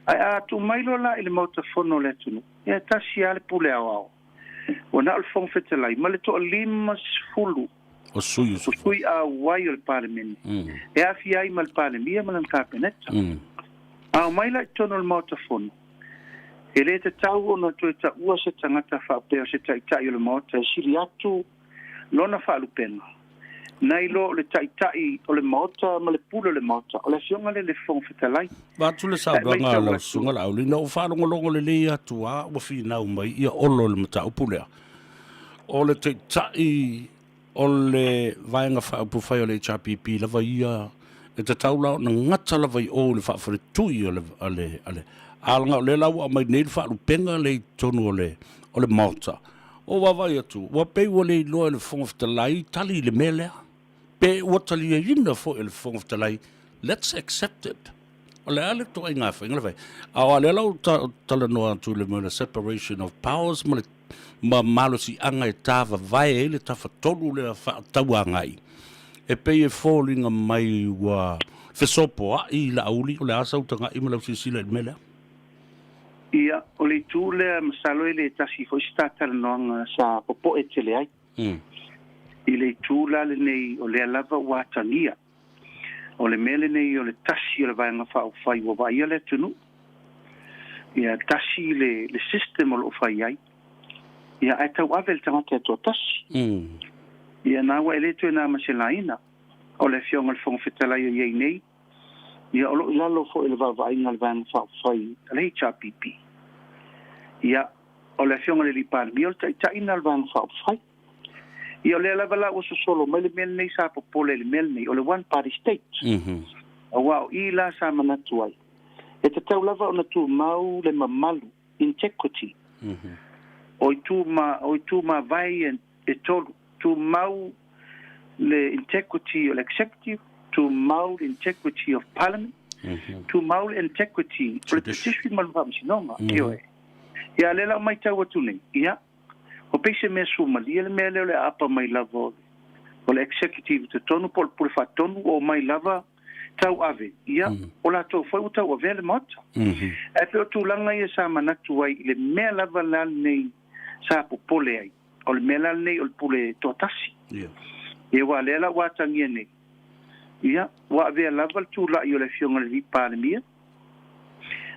Ae a tuu mai loa la i le Maota Fono o le atunuu, ia, e tasi lava le pule aoao, ua na o le Fofoga Fetalai ma le toa-50 o sui auai o le Palemene, e aafia ai ma le Palemia ma lana Kapeneta. A omai la i totonu o le Maota Fono, E le tatau ona toe taua se tagata faapea o se taitai o le Maota e sili atu lona faalupega, nai lo o le taitai o le Maota ma le pule o le Maota, o le Afioga lea i le Fofoga Fetalai. Avatu le saunoaga a lau Susuga Laauli, na ou faalogologo lelei atu lava ua finau mai ia Olo i le mataupu lea, o le taitai o le Vaega Faaupufai o le HRPP lava ia e tatau la ona gata lava i o i le faafaletui o le, a le, a le, a o lea la ua aumai nei le faalupega lea i totonu o le, o le Maota. Ua vaavaai atu, ua pei ua le iloa e le Fofoga Fetalai tali i le mea lea. Pe ua taliaina foi e le Fofoga Fetalai, let's accept it. O le a le ituaiga faiga le fai? A o lea la ua talanoa atu i le mea o le separation of powers ma le ma malosiaga e tavavae ai le tafatolu lea faatauagai, e pei e foliga mai ua fesopoai Laauli, o le a sau taga'i ma lau silasila i le mea lea? Ia, o le itu lea, masalo e le tasi foi se ta talanoaga sa popo'e tele ai. I le itu la lenei, o lea lava ua atagia. O le mea lenei o le tasi o le Vaega Faaupufai ua vaaia le atunuu. Ia, tasi le, le system o lo o fai ai. Ia, ae tauave le tagata e toatasi. Ia, na ua e le toe na ma se laina. O le Afioga i le Fofoga Fetalai o i ai nei, ia, o lo o i lalo foi o le vaavaaiga a le Vaega Faaupufai a le HRPP. Ia, o le Afioga i le Alii Palemia o le taitai lena o le Vaega Faaupufai. Ia o lea lava la ua sosolo mai le mea lenei sa popole i le mea lenei, o le one party state. Aua o i la sa manatu ai, e tatau lava ona tumau le mamalu, integrity, o itu ma, o itu mavae ia e tolu, tumau le integrity o le executive, tumau le integrity of parliament, tumau le integrity o le judiciary ma le faamasinoga. Ioe. Ia lea la ua matau atu nei, ia, Ua pei se mea sumalie le mea lea o le aapa mai lava o le, o le executive i totonu po o le pule faatonu ua omai lava tauave, ia, o latou foi ua tauavea le Maota. Ae pei o tulaga ia sa manatu ai i le mea lava la lenei sa popole ai, o le mea la lenei o le pule toatasi. Ia aua o lea la ua atagia nei, ia, ua avea lava le tulai o le Afioga i le Alii Palemia,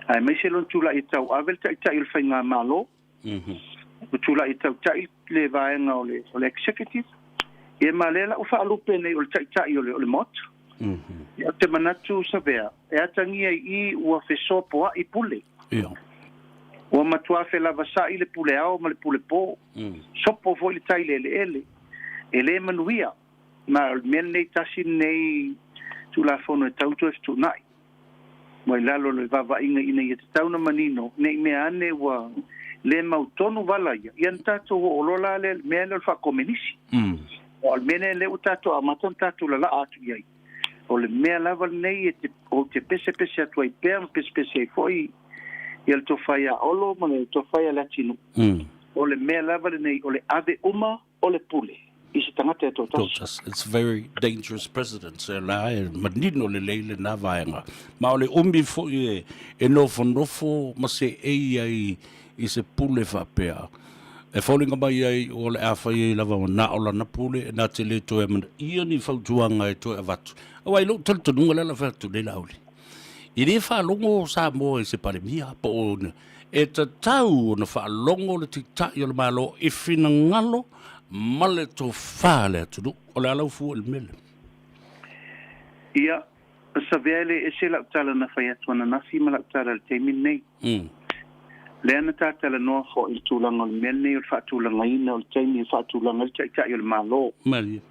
aemaise lona tulai e tauave le Taitai o le Faigamalo, Ua tulai e tautai le vaega o le, o le executive, ia ma lea la ua faalupe nei o le taitai o le, o le Maota. Ia, ou te manatu Savea, e atagia i i ua fesopoai pule. Ua matua felavasa'i le pule ao ma le pule po. Sopo foi le tai i le eleele. E le manuia. Ma o le mea lenei tasi lenei Tulafono e tatau ona toe fetuunai. Ua i lalo o le vaavaaiga ina ia tatau ona manino, ne i mea ane ua le mautonu vala ia, ia ona tatou oo loa la lea i le mea lea o le faakomenisi. Aua o le mea lea lea ua tatou amata ona tatou lalaa atu i ai. O le mea lava lenei e te, ou te pesepese atu ai pea ma pesepese ai foi ia le tofa ia Olo ma le tofa ia Leatinuu. O le mea lava lenei o le ave uma o le pule i se tagata e toatasi. It's very dangerous precedent e la e manino lelei lena vaega. Ma o le umi foi e nofonofo ma seei ai i se pule faapea. E foliga mai ai o le a fai ai lava na o lana pule e na te le toe amanaia ni fautuaga e toe avatu. Aua i lou talitonuga lea la fai atu nei Laauli. E le faalogo Samoa i se Palemia po o e tatau ona faalogo le Taitai o le Malo i finagalo ma le tofa a le atunuu. O le a lau fua i le mea lea? Ia, Savea e le ese lau tala na fai atu ananafi ma lau tala i le taimi lenei. Lea na ta talanoa foi i le tulaga o le mea lenei o le faatulagaina o le taimi e faatulaga ai le Taitai o le Malo. Malie.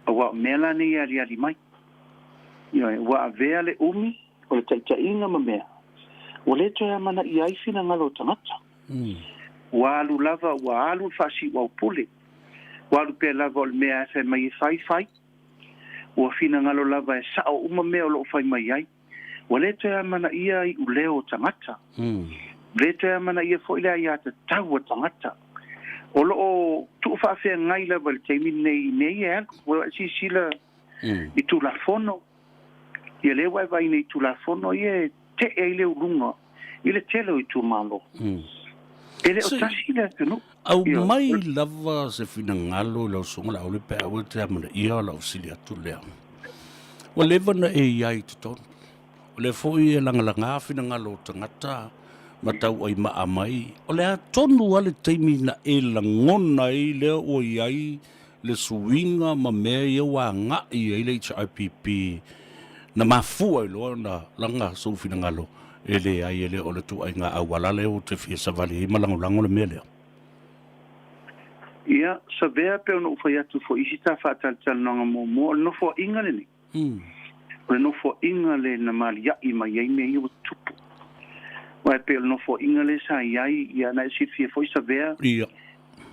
Aua o mea la nei e aliali mai. Ioe, ua avea le umi o le taitaiga ma mea, ua le toe amanaia ai finagalo o tagata. Ua alu lava, ua alu le faasiuaupule. Ua alu pea lava o le mea e fai mai e fai, fai. Ua finagalo lava e sao uma mea o lo o fai mai ai. Ua le toe amanaia iuleo o tagata. Ua le toe amanaia foi le aiatatau a tagata. O lo o tuufaafeagai lava i le taimi lenei i mea ia e alu. Ua silasila i Tulafono. Ia lea ua e vaai nei i Tulafono ia e tee ai le uluga i le tele o itumalo. E le o tasi le atunuu. Aumai lava se finagalo i lau susuga Laauli pe a ua te amanaia lau fesili atu lea. Ua leva ona e i ai i totonu. O lea foi e lagalaga finagalo o tagata ma tauai maa mai. O le a tonu lava le taimi na e lagona ai lea ua i ai le suiga ma mea ia ua agai ai le HRPP na mafua ai loa ona laga sou finagalo e leai e le o le ituaiga auala lea ou te fia savali ai ma lagolago le mea lea. Ia, Savea, pei ona ou fai atu foi i isi ta faatalatalanoaga muamua, o le nofoaiga lenei, o le nofoaiga le na malia'i mai ai mea ia ua tutupu. Aua e pei o le nofoaiga lea sa i ai, ia, na e silafia foi Savea, Ia.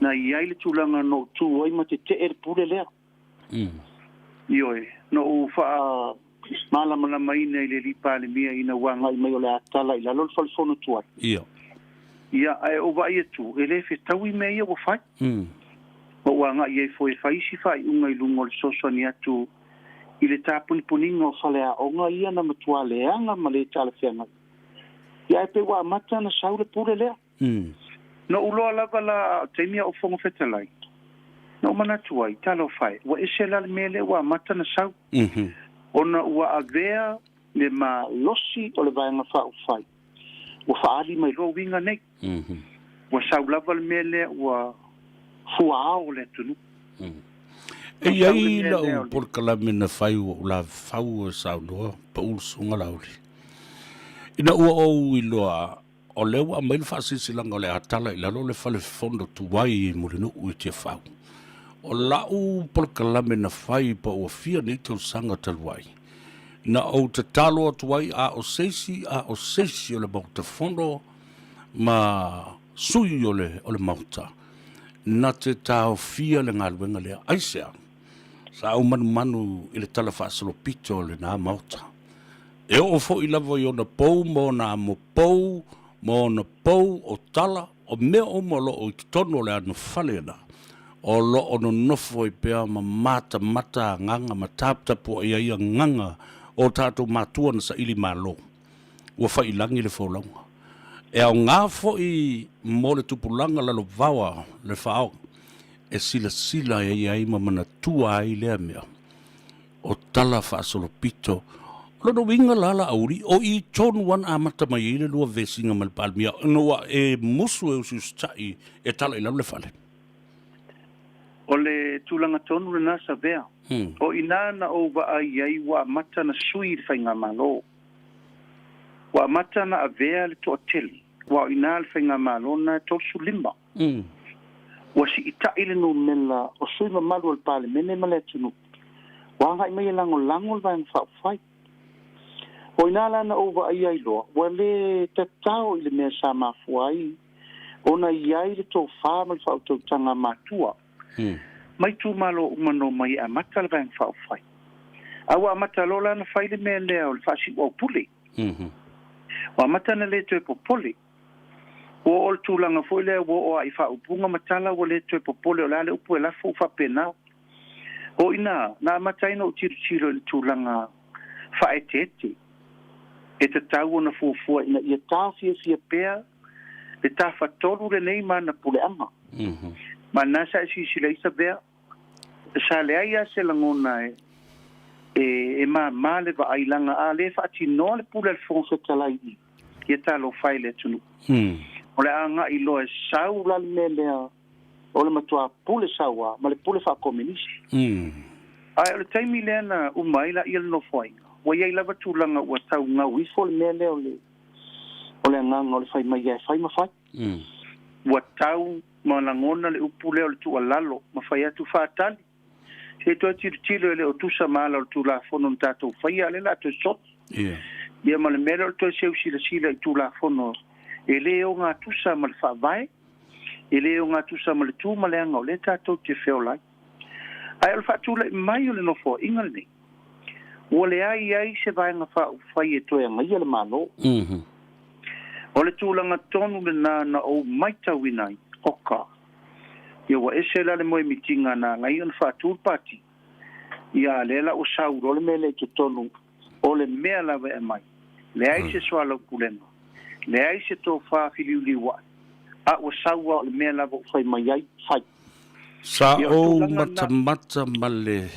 na i ai le tulaga na ou tu ai ma tetee le pule lea. Ioe, na ou faamalamalamaina i le Alii Palemia ina ua agai mai o le a tala i lalo le Fale Fono tuai. Ia. Ia, ae ou vaai atu, e le fetaui mea ia ua fai. Ma ua agai ai foi e fai isi faaiuga i luga o le fesoasoani atu i le tapunipuniga o faleaoga ia na matua leaga ma le talafeagai. Ia, ae pei ua amata ona sau le pule lea. Na ou loa lava la a o taimi a o Fofoga Fetalai, na ou manatu ai, talofa e, ua ese la le mea lea ua amata ona sau, ona ua avea le malosi o le Vaega Faaupufai, ua faaali mai loa uiga nei. Ua sau lava le mea lea ua fuaao le atunuu. E i ai lau polokalame na fai ua ou lavefau e saunoa pau le Susuga Laauli. Ina ua ou iloa O lea ua aumai le faasilasilaga o le a tala i lalo le fale fono tuai i Mulinuu i Tiafau. O lau polokalame na fai pa ua fia nei tausaga talu ai, na ou tatalo atu ai a o se isi a o se isi o le Maota Fono ma sui o le, o le Maota na te taofia le galuega lea. Aisea? Sa ou manumanu i le tala faasolopito o lena Maota. E oo foi lava i ona pou ma ona amo pou ma ona pou o tala, o mea uma o lo o i totonu o le anofale lena, o lo o nonofo ai pea ma matamata agaga ma taputapuai ai agaga o tatou matua na saili malo. Ua faiilagi le folauga. E aoga foi mo le tupulaga lalovaoa le faaoga e silasila ai ai ma manatua ai lea mea. O tala faasolopito. O lona uiga la Laauli, o i tonu lava na amata mai ai le lua vesiga ma le Palemia, ina ua e musu e usiusitai e tala i lalo le fale. O le tulaga tonu lena Savea. O i ina na ou vaai ai ua amata na sui le Faigamalo. Ua amata na avea le toatele, aua o i ina le Faigamalo lena e 35. Ua siitai le numela o sui mamalu o le Palemene ma le atunuu ua agai mai e lagolago le Vaega Faaupufai. O i ina la na ou vaaia ai loa, ua le tatao i le mea sa mafua ai ona i ai le tofa ma le faautautaga a matua mai itumalo uma na omai e amata le Vaega Faaupufai. A ua amata loa la ona fai le mea lea o le faasiuaupule. Ua amata ona le toe popole. Ua oo i le tulaga foi lea ua oo lava i faaupuga ma tala ua le toe popole o le a le upu e lafo ua faapena. O i ina na amata ai ona ou tilotilo i le tulaga faaeteete e tatau ona fuafua ina ia taofiofia pea le tafatolu lenei ma ana puleaga. Ma lena sa e silasila ai Savea, sa leai lava se lagona e e mama le vaai leaga a le faatinoa le pule a le Fofoga Fetalai i ia talofa e le atunuu. O le a agai loa e sau la le mea lea o le matua pule sauā ma le pule faakomenisi. Ae o le taimi lea na uma ai laia le nofoaiga, ua i ai lava tulaga ua tau gau ifo le mea lea o le o le agaga o le fai mai ia e fai ma fai. Ua tau ma lagona le upu lea o le tuualalo ma fai atu faatali. Se i toe tilotilo e le o tusa ma ala o le Tulafono na tatou faia, a o lea o le a toe soli. Ia ma le mea lea o le toe seu silasila i Tulafono e le ogatusa ma le Faavae, e le ogatusa ma le tu ma le aga o lea tatou te feola ai. Ae o le faatulai mai o le Nofoaiga lenei, ua leai ai se Vaega Faaupufai e toe agaia le Malo. O le tulaga tonu lena na ou matauina ai, oka, ia ua ese la le moemitiga na ala ai ona faatu le pati, ia a lea la ua sau loa le mea lea i totonu o le mea lava e aumai, leai se soalaupulega, leai se tofa filiuliua'i, a ua sau lava o le mea lava ua fai mai ai, fai. Sa Ia o le ou tulaga lena. matamata ma le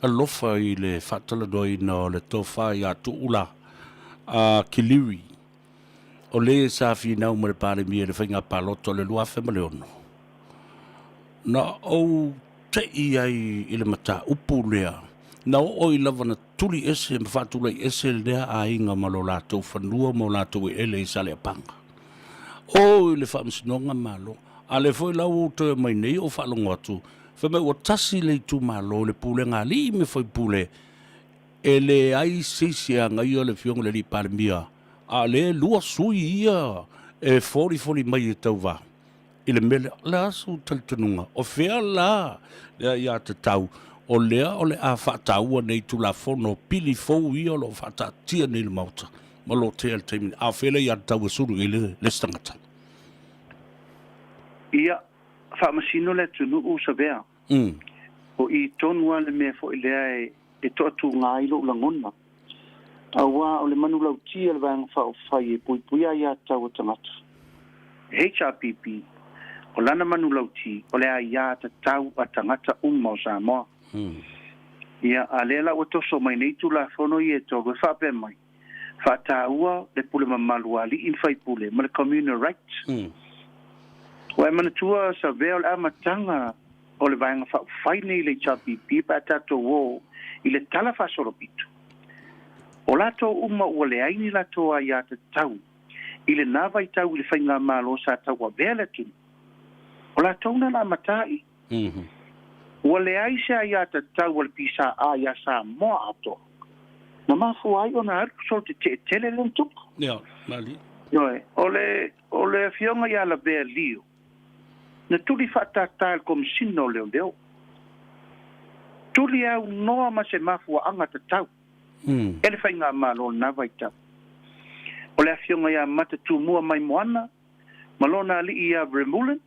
alofa i le faatalanoaina o le tofa ia Tuula a Kiliwi, o le sa finau ma le Palemia i le faiga palota o le 2006. Na ou te'i ai i le mataupu lea, na oo i lava na tuli ese ma faatulai ese lea aiga ma lo latou fanua ma o latou eleele i Saleapaga. O i le Faamasinoga Malo, a lea foi la ua ou toe omai nei ou faalogo atu, fai mai ua tasi le itumalo i le pulega a alii ma faipule, e leai se isi e agaia le Afioga i le Alii Palemia, a o lea e lua sui ia e folifoli mai e tauva i le mea lea. O le a sou talitonuga? O fea la le aiatatau o lea o le a faataua nei Tulafono pili fou ia o lo o faataatia nei i le Maota ma lotea i le taimi nei? A o fea le aiatatau e sulu i ai le isi tagata? Ia, faamasino le atunuu, Savea. O i tonu lava le mea foi lea e toatuga ai lou lagona, auā o le manulauti a le Vaega Faaupufai e puipuia aiatatau a tagata, HRPP, o lana manulauti o le aiatatau a tagata uma o Samoa. Ia, a lea la ua toso mai nei Tulafono ia e tolu e faapea mai, faataua le pule mamalu a alii ma faipule ma le communal right. Ua e manatua Savea o le amataga o le Vaega Faaupufai nei i le HRPP pe a tatou o i le Tala Faasolopito. O latou uma ua leai ni latou aiatatau i lena vaitau i le faigamalo sa tauavea le atunuu. O latou na na amata i. Ua leai se aiatatau a le PSA iā Samoa atoa na mafua ai ona alu solo tetee tele lea na tupu. Ioe, o le, o le Afioga ia Lavea Lio, na tuli faatātā e le Komesina o Leoleo. Tuli aunoa ma se mafuaaga tatau e le faigamalo o lena vaitau. O le Afioga ia Mata Tumua Maimoana ma lona alii ia Vermeulen,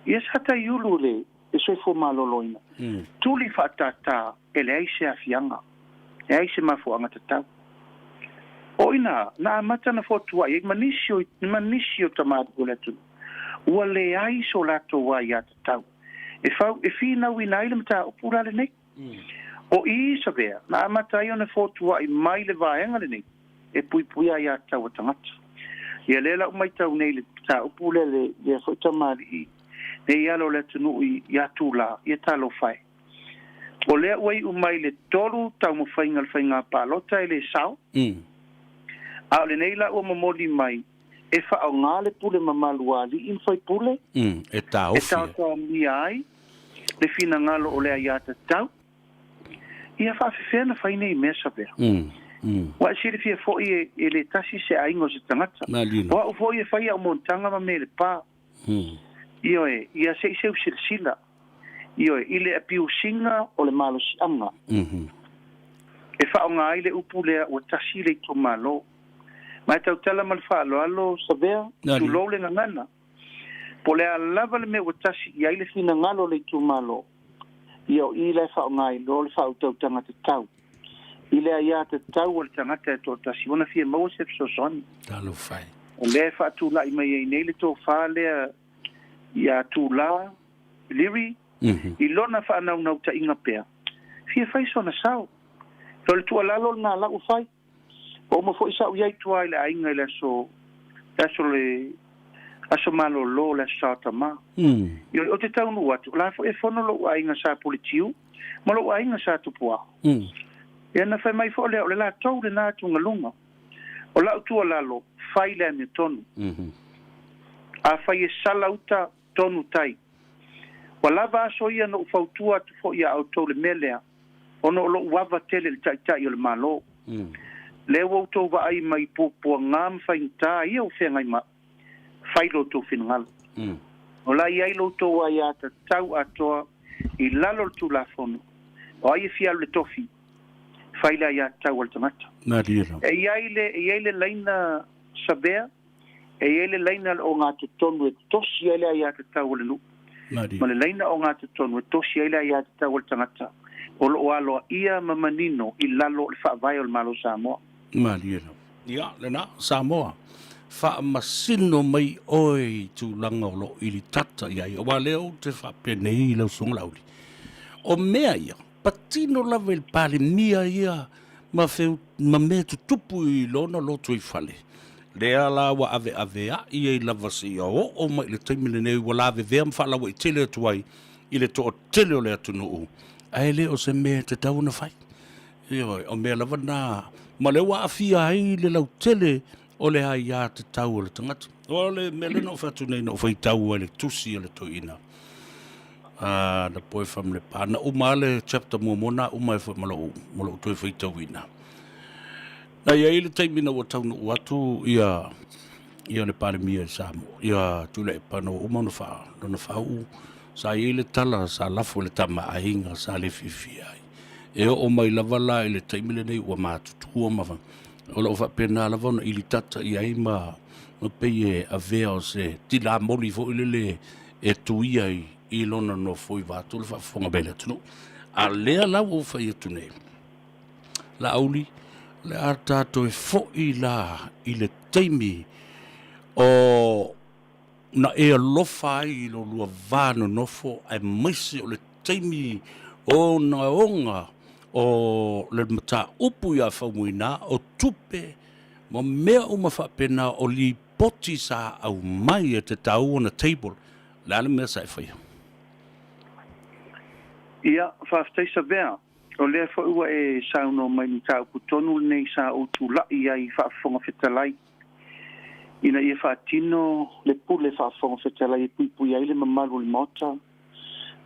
Ia sa taiulu le le soifua maloloina, tuli faatātā e leai se aafiaga, leai se mafuaaga tatau. O ina na amata na fotuai ai ma nisi o ma nisi o tamalii o le atunuu, ua leai so latou aiatatau e fau e finauina ai le mataupu la lenei. O i Savea na amata ai ona fotuai mai le vaega lenei e puipuia aiatatau a tagata. Ia lea la ua matau nei i le mataupu lea le lea foi tamalii nei alo o le atunuu i ia Tula, ia talofa e. O lea ua iu mai le tolu taumafaiga o le faiga palota e le sao, a o lenei la ua momoli mai e faaaoga le pule mamalu a alii ma faipule E taofi e taotaomia ai le finagalo o le aiatatau. Ia faafefea na fai nei mea Savea. Ua e silafia foi e, e le tasi se aiga o se tagata. O au foi e fai au monotaga ma mea i le pa. Ioe, ia se i seu silasila. Ioe, i le apiusiga o le malosiaga. Faaaoga ai le upu lea ua tasi le itumalo. Ma e tautala ma le faaaloalo Savea, tulou le gagana, po o le a lava le mea ua tasi i ai le finagalo o le itumalo, ia o i la e faaaoga ai loa le faautautaga tatau i le aiatatau a le tagata e toatasi ona fia maua se fesoasoani. Talofa e. O lea e faatulai mai ai nei le tofa lea ia Tula Leary i lona faanaunautaiga pea, fia fai sona sao. O le tuualalo lena la ua fai. Ua uma foi sa ou i ai i tua i le aiga i le aso, le aso le aso malolo, le aso Saotamā. Ioe, ou te taunuu atu, o la foi e fono lou aiga sa Puletiu ma lou aiga sa Tupuao. Ia na fai mai foi lea, o le latou lena atugaluga. O lau tuualalo, fai le amiotonu. Afai e sala uta, tonu tai. Ua lava aso ia na ou fautua atu foi iā outou i le mea lea, ona o lou ava tele i le Taitai o le Malo. Lea ua outou vaai mai i puapuaga ma faigata ia ua feagai ma au, fai lo outou finagalo. O la e i ai lo outou aiatatau atoa i lalo o le Tulafono, o ai e fia alu i le tofi, fai le aiatatau a le tagata. E i ai le, e i ai le laina savea, E i ai le laina o le ogatotonu e tosi ai le aiatatau a le nuu, ma le laina ogatotonu e tosi ai le aiatatau a le tagata o lo o aloaia ma manino i lalo o le Faavae o le Malo o Samoa. Malie lava. Ia, lena, Samoa, faamasino mai oe i tulaga o lo o ilitata i ai, aua lea ou te faapenei i lau Susuga Laauli. O mea ia, patino lava i le Palemia ia ma feu, ma mea tutupu i lona lotoifale, lea la ua aveaveai ai lava seia oo mai i le taimi lenei ua lavevea ma faalauaitele atu ai i le toatele o le atunuu, ae le o se mea e tatau ona fai. Ioe, o mea lava na, ma lea ua aafia ai le lautele o le aiatatau a le tagata. O le mea lea na ou fai atu nei, na ou faitau ai i le tusi a le toeaina a the boy from Lepa. Na uma lava le chapter muamua na uma ai foi ma lou, ma lou toe faitauina. Na i ai le taimi na ua taunuu atu ia ia le Palemia i Samoa, ia Tuilaepa, na ua uma ona faa, lona faauu, sa i ai le tala sa lafo i le tama a aiga sa le fiafia ai. E oo mai lava la i le taimi lenei ua matutua ma o lo o faapena lava ona ilitata i ai ma ma pei e avea o se tilamoli foi lele e tuia i, i lona nofo i vaeatu le faafofoga mai a le atunuu. A lea la ua ou fai atu nei, Laauli, o le a tatou e foi la i le taimi o na e alofa ai i lo lua va nonofo aemaise o le taimi o ogaoga o le mataupu ia Faumuina o tupe ma mea uma faapena o lipoti sa aumai e tatau ona table. O le a le mea sa e faia? Ia, faafetai Savea. O lea foi ua e saunoa mai i le mataupu tonu lenei sa ou tulai ai faafofoga fetalai ina ia faatino le pule faafofoga fetalai e puipui ai le mamalu o le Maota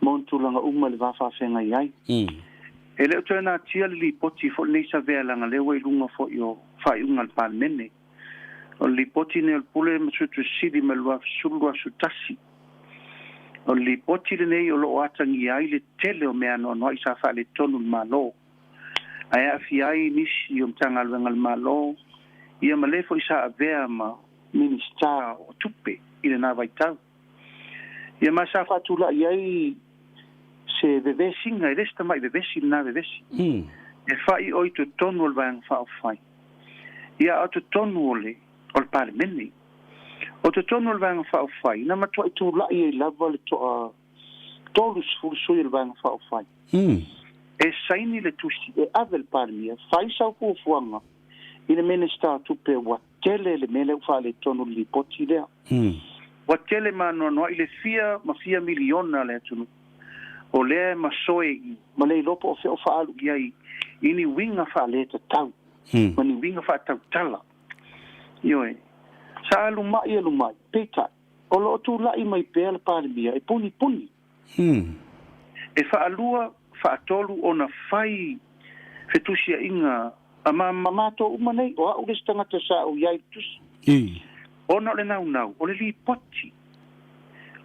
ma ona tulaga uma i le va faafeagai ai. E le o toe natia le lipoti foi lenei Savea leaga lea ua i luga foi o faaiuga a le Palemene. O le lipoti lenei o le Pule ma Suetusi Sili mai le 2021. O le lipoti lenei o lo o atagia ai le tele o mea anoanoai sa faaletonu i le Malo, ae aafia ai nisi o Matagaluega a le Malo, ia ma le foi sa avea ma Minisita o Tupe i lena vaitau. Ia ma sa faatulai ai se vevesiga, e le se tamai vevesi lena vevesi, e fai o i totonu o le Vaega Faaupufai, ia a o totonu o le o le Palemene. O totonu o le Vaega Faaupufai, na matuai tulai ai lava le toa 30 sui o le Vaega Faaupufai. E saini le tusi e ave i le Palemia, fai sau fuafuaga i le Minisita o Tupe ua tele le mea lea ua faaletonu i le lipoti lea. Ua tele ma anoanoai le fia ma fia miliona a le atunuu o lea e masoe i ma le iloa po o fea o faaalu i ai i ni uiga faaletatau ma ni uiga faatautala. Ioe. Sa alu mai alu mai, peitai, o lo o tulai mai pea le Palemia e punipuni. E faalua, faatolu ona fai fetusiaiga a ma matou uma nei, o au le isi tagata sa ou i ai i le tusi. Ona o le naunau, o le lipoti,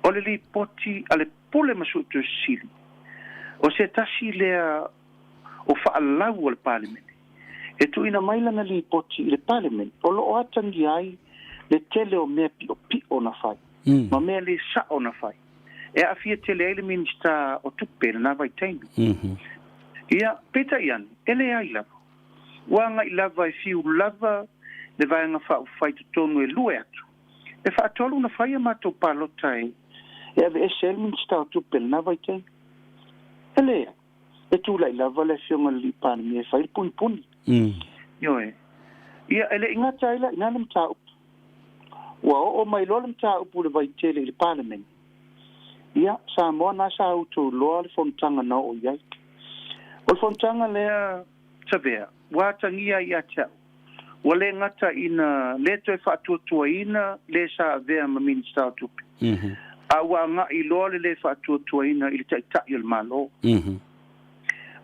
o le lipoti a le Pule ma Suetusi Sili, o se tasi lea o faalau o le Palemene. E tuuina mai lana lipoti i le Palemene o loo atagia ai le tele o mea piʻopiʻo na fai ma mea lē saʻo na fai e aafia tele ai le Minista o Tupe i lenā vaitaimi. Ia, peitai ane, e leai lava. Ua agaʻi lava e fiu lava le Vaega Faaupufai totonu e lue atu. E faatolu ona fai a matou palota e e aveese ai le Minisita o Tupe i lenā vaitaimi. E leai, e tulaʻi lava le Afioga i le Alii Palemia e fai le punipuni. Ioe. Ia, e le i gata ai la i ina le mataupu. Ua oo mai loa le mataupu i le vaitele i le Palemene. Ia, Samoa na sa outou iloa le fonotaga na oo i ai. O le fonotaga lea, Savea, ua atagia ai ia te au, ua le gata ina le toe faatuatuaina le sa avea ma Minisita o Tupe, a ua agaʻi loa le lē faatuatuaina i le Taitai o le Malo.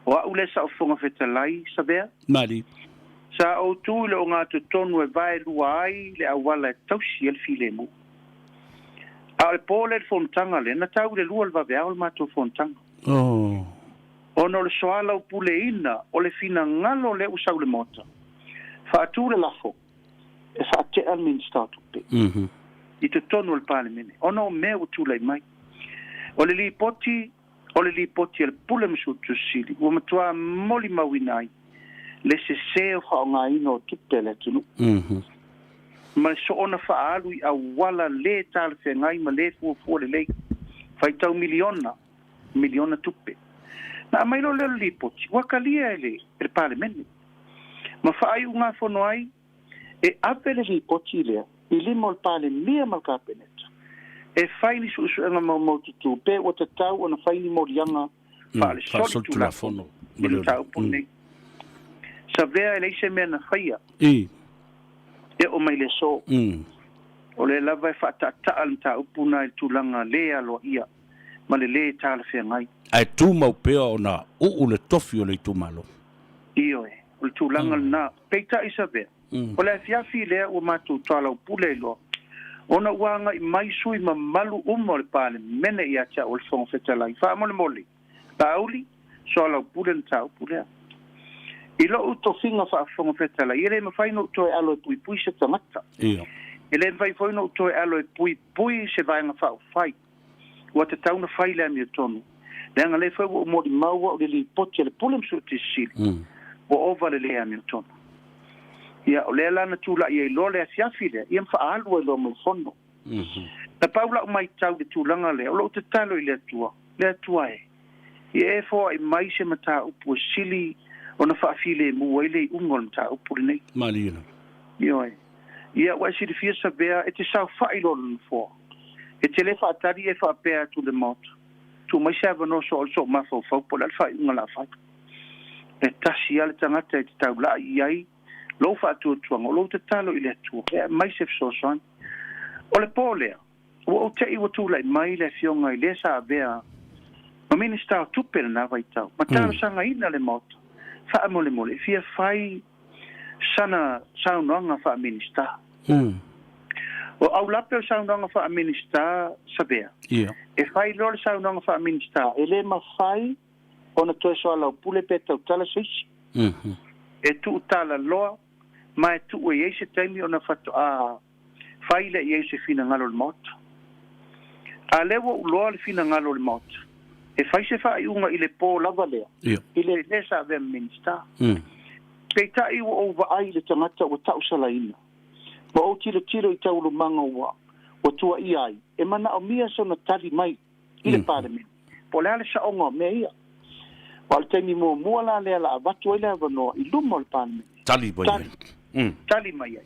O a'u lea sa ou Fofoga Fetalai, Savea. Mali. Sa ou tu i le ogatotonu e vaelua ai le auala e tausi ai le filemu. A o le po lea i le fonotaga lea, na tau i le 2 o le vaveao le matou fonotaga. Ona o le soalaupuleina o le finagalo lea ua sau i le Maota, faatu le lafo e faate'a le Minisita o Tupe i totonu o le Palemene, ona o mea ua tulai mai. O le lipoti, o le lipoti a le Pule ma Suetusi Sili ua matuā molimauina ai le sesē o faaaogaina o tupe a le atunuu ma le soona faaalu i auala lē talafeagai ma lē fuafua lelei, faitau miliona, miliona tupe. Na aumai loa lea o le lipoti ua talia e le Palemene ma faaiugafono ai e ave le lipoti lea i lima o le Palemia ma le Kapeneta e fai ni suesuega maumaututu pe ua tatau ona fai ni moliaga faalesolitulafono i le mataupu lenei. Savea e leai se mea na faia e oo mai i le aso. O lea lava e faataataa le mataupu lena i le tulaga le aloaia ma le lē talafeagai. Ae tumau pea ona uu le tofi o le itumalo. Ioe, o le tulaga lena. Peitai Savea, o le afiafi lea ua matou toalaupule ai loa, ona ua agaʻi mai sui mamalu uma o le Palemene ia te au o le Fofoga Fetalai, faamolemole, Laauli, soalaupule le mataupu lea. I loʻu tofiga faa-Fofoga Fetalai, e le mafai ona ou toe alo e puipui se tagata. E le mafai foi ona ou toe alo e puipui se Vaega Faaupufai. Ua tatau ona fai le amiotonu, leaga lea foi ua ou molimau au i le lipoti a le Pule ma Suetusi Sili, ua ova le le amiotonu. Ia, o lea la na tulaʻi ai loa le afiafi lea, ia ma faaalu ai loa ma le fono. Na pau lau maitau i le tulaga lea, o lou tatalo i le Atua, Le Atua e, ia e foai mai se mataupu e sili ona faafilemu ai le iuga o le mataupu lenei. Malie lava. Ioe. Ia, ua e silafia Savea, e te saofaʻi loa le nofoa. E te le faatali e faapea atu i le Maota, Tuu mai se avanoa so o le soo mafaufau po o le a le faaiuga o le a fai. E tasi lava le tagata e te taulaʻi i ai lou faatuatuaga, o lou tatalo i le Atua e aumai se fesoasoani. O le po lea, ua ou teʻi ua tulaʻi mai le afioga i le sa avea ma Minisita o Tupe i lenā vaitau, ma talosagaina le Maota faamolemole e fia fai sana saunoaga faa-Minisita. O aulape o le saunoaga faa-Minisita, Savea, e fai loa le saunoaga faa-Minisita, e le mafai ona toe soalaupule pe tautala se isi. E tuutala loa ma e tuu e i ai se taimi ona faatoa fai lea i ai se finagalo o le Maota. A lea ua ou loa le finagalo o le Maota, e fai se faaiuga i le po lava lea, i le le sa avea ma Minisita. Peitai ua ou vaai i le tagata ua tausalaina, ma ou tilotilo i taualumaga ua ua tuaia ai, e manaomia sona tali mai i le Palemene, po o le a le saoga o mea ia. Aua o le taimi muamua la lea la avatu ai le avanoa i luma o le Palemene. Tali mai ai. Tali mai ai.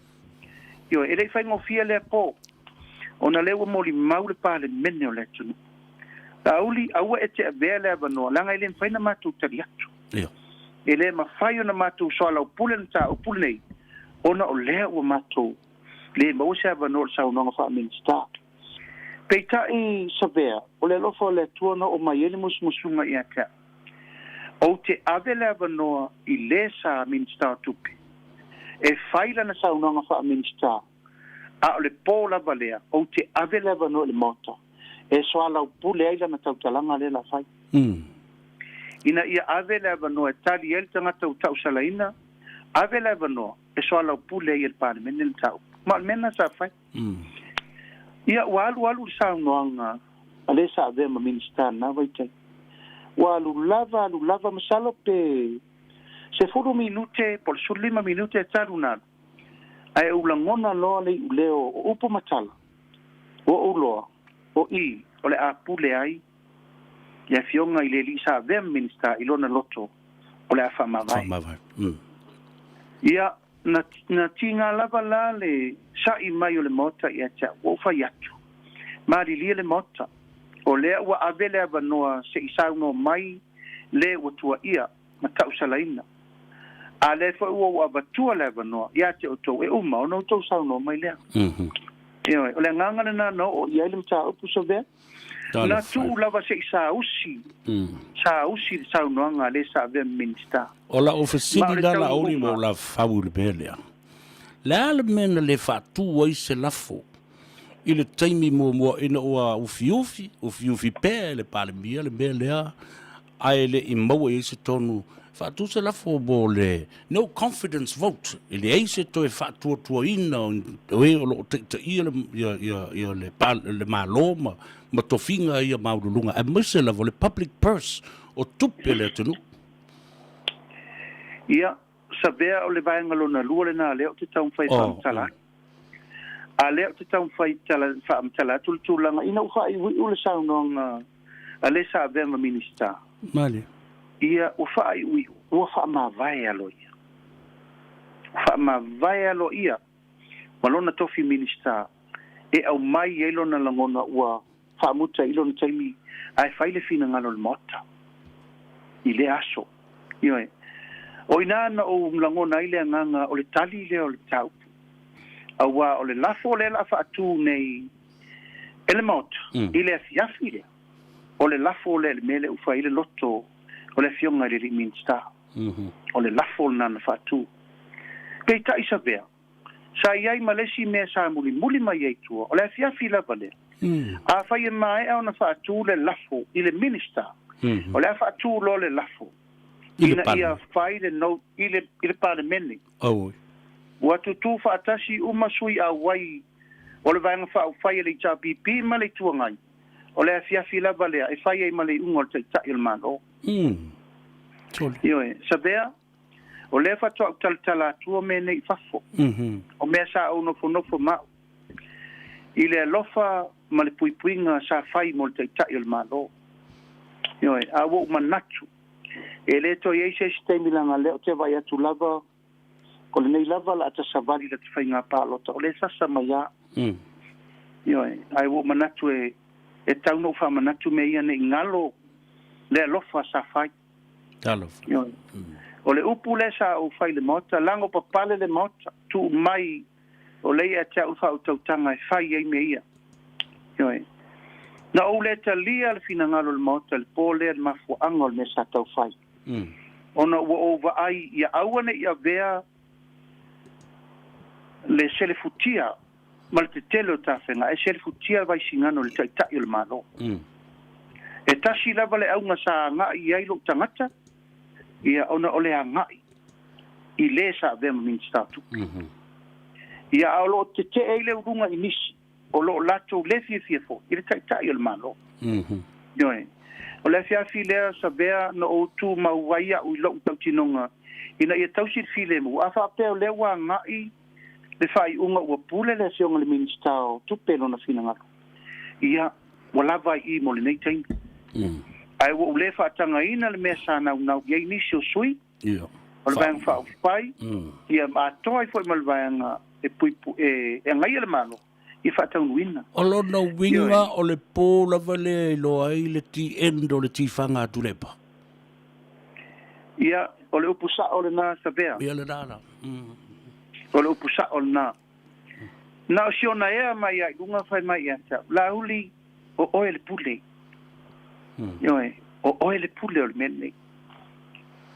Ioe, e le i faigofie lea po, ona lea ua molimau le Palemene o le atunuu. Laauli, aua e te avea le avanoa, leaga e le mafai ona matou tali atu. E le mafai ona matou soalaupule le mataupu lenei, ona o lea ua matou le maua se avanoa o le saunoaga faa-Minisita. Peitai, Savea, o le alofa o le Atua na oo mai ai le musumusuga ia te au. Ou te ave le avanoa i le sa Minisita o Tupe e fai lana saunoaga faa-Minisita, a o le po lava lea, ou te ave le avanoa i le Maota e soalaupule ai lana tautalaga lea la fai. Ina ia ave le avanoa e tali ai le tagata ua tausalaina Ave le avanoa e soalaupule ai e le Palemene le mataupu. Ma o le mea lena sa fai. Ia, ua alualu le saunoaga a le sa avea ma Minisita i lena vaitaimi. Ua alu lava, alu lava, masalo pe 10 minute po o le 15 minute talu ona alu, ae ou lagona loa le iuleo o upu ma tala, ua ou loa o i o le a pule ai le Afioga i le alii sa avea ma Minisita i lona loto o le a faamavae. Faamavae. Ia, na, na tiga lava la le sa'i mai o le Maota ia te au, ua ou fai atu, Malilie le Maota, o lea ua ave le avanoa se i saunoa mai le ua tuaia ma ta'usalaina. A lea foi ua ou avatua le avanoa ia te outou e uma ona outou saunoa mai lea. Ioe, o le agaga lena na oo i ai le mataupu Savea. Na tuu lava se i sausi, sausi le saunoaga a le sa avea ma Minisita. O lau Ma o fesili le la Laauli ma taunuuga. ou lafau i le mea lea, le a le mea na le faatu ai se lafo i le taimi muamua ina ua ufiufi, ufiufi pea e le Palemia le mea lea, ae le i maua i ai se tonu faatu se lafo mo le no confidence vote, e leai se toe faatuatuaina o e o lo o taitaia le, ia, ia, ia le, le Malo ma, ma tofiga ia maualuluga, aemaise lava o le public purse, o tupe a le atunuu. Ia, Savea o le vaega lona lua lena lea ou te taumafai e faamatala atu. A lea ou te taumafai faamatala atu le tulaga ina ua faaiuiu le saunoaga a le sa avea ma Minisita. Male. Ia, ua faaiuiu, ua faamavae aloaia. Ua faamavae aloaia ma lona tofi Minisita e aumai ai lona lagona ua faamuta i lona taimi ae fai le finagalo o le Maota i lea aso. Ioe. O i ina na ou lagona ai le agaga o le tali lea o le mataupu, auā o le lafo lea o le a faatu nei e le Maota i le afiafi lea, o le lafo lea i le mea lea ua fai ai le loto o le Afioga i le alii Minisita. O le lafo lena na faatu. Peitai Savea, Sa i ai ma le isi mea sa mulimuli mai ai tua, o le afiafi lava lea. Afai e maea ona faatu le lafo i le Minister, o le a faatu loa le lafo ina ia fai le note i le, i le Palemene. Ua tutū faatasi uma sui auai o le Vaega Faaupufai a le HRPP ma le Itu Agai, o le afiafi lava lea e fai ai ma le iuga o le Taitai o le Malo. Ioe, Savea, O lea faatoa ou talatala atua mea nei i fafo. O mea sa ou nofonofo ma au i le alofa ma le puipuiga sa fai mo le Taitai o le Malo. Ioe, a ua ou manatu, e le toe i ai se isi taimi leaga lea ou te vaai atu lava, o lenei lava la a ta savali la ta faiga palota, o lea e sasa mai lava. Ioe, ae ua ou manatu e e tau na ou faamanatu mea ia ne i galo le alofa sa fai. Talofa. Ioe. O le upu lea sa ou fai i le Maota, lago papale le Maota, tuu mai o lea ia te au le faautautaga e fai ai mea ia. Ioe. Na ou le talia le finagalo o le Maota i le po lea i le mafuaaga o le mea sa tau fai. Ona ua ou vaai ia aua ne i avea le selefutia ma le tetele o tafega ae selefutia le vaisigano i le Taitai o le Malo. E tasi lava le auga sa agai i ai lou tagata, ia, ona o le agai i le sa avea ma Minisita o Tupe. Ia, a o lo o tetee ai le uluga i nisi o lo o latou le fiafia foi i le Taitai o le Malo. Ioe. O le afiafi lea sa avea na ou tumau ai au i lou tautinoga ina ia tausi le filemu, a faapea o lea ua agai le faaiuga ua pule le Afioga i le Minisita o Tupe lona finagalo, ia, ua lava ai i i mo lenei taimi. Ae ua ou le faatagaina le mea sa naunau i ai nisi o sui o le Vaega Faaupufai, ia, ma atoa ai foi ma le Vaega e puipu, e agaia le Malo ia faataunuuina. O lona uiga o le po lava lea e iloa ai le the end o le tifaga a Tuilaepa. Ia, o le upu sa'o lena, Savea. Ia lena la. O le upu sa'o lena. Na o si ona ea mai a i luga fai mai ia te au, Laauli, o oe le pule. Ioe, o oe le pule o le mea lenei.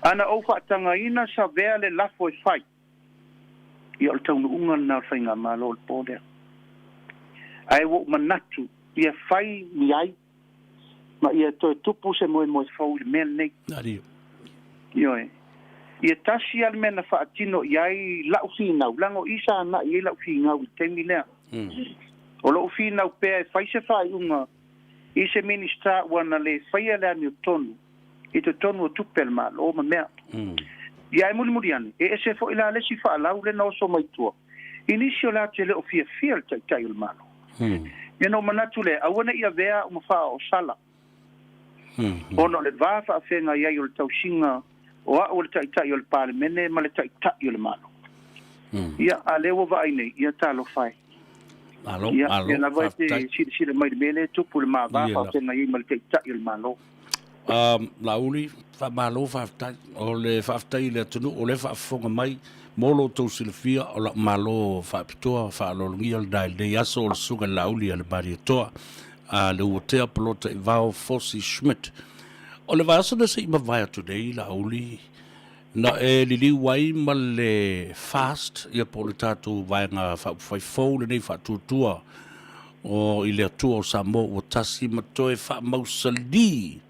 A na ou faatagaina Savea le lafo e fai, Ia o le taunuuga lena o le Faigamalo o le po lea. Ae ua ou manatu ia fai ni ai ma ia toe tupu se moemoe fou i le mea lenei. Ario. Ioe. Ia tasi lava le mea na faatino i ai la'u finau, leaga o i sa agai ai la'u finau i le taimi lea. O lo'u finau pea e fai se faaiuga i se Minisita ua na lē faia le amiotonu i totonu o tupe a le Malo ma mea. Ia ae mulimuli ane, e ese foi la le isi faalau lea na oso mai tua i nisi o latou e le o fiafia i le Taitai o le Malo. Ia ona ou manatu lea, aua ne i avea a'u ma faaoosala, ona o le va faafeagai ai o le tausiga o a'u o le Taitai o le Palemene ma le Taitai o le Malo. Ia, a lea ua vaai nei, ia talofa e. Malo, Ia, malo, lea lava e te faafetai. silasila mai i le mea lea e tupu i le ma va Ia la. faafeagai ai ma le Taitai o le Malo. Laauli, faamalo faafetai. O le faafetai i le atunuu o lea e faafofoga mai mo lo outou silafia o la'u malo faapitoa faaaloalogia lena i lenei aso o le Susuga i le Laauli a le Malietoa a le Uatea Polota i Vao Fosi Schmidt. O le vaiaso na se i mavae atu nei Laauli na e liliu ai ma le FAST ia po o le tatou vaega faaupufai fou lenei faatuatua o i le Atua o Samoa ua tasi ma toe faamausali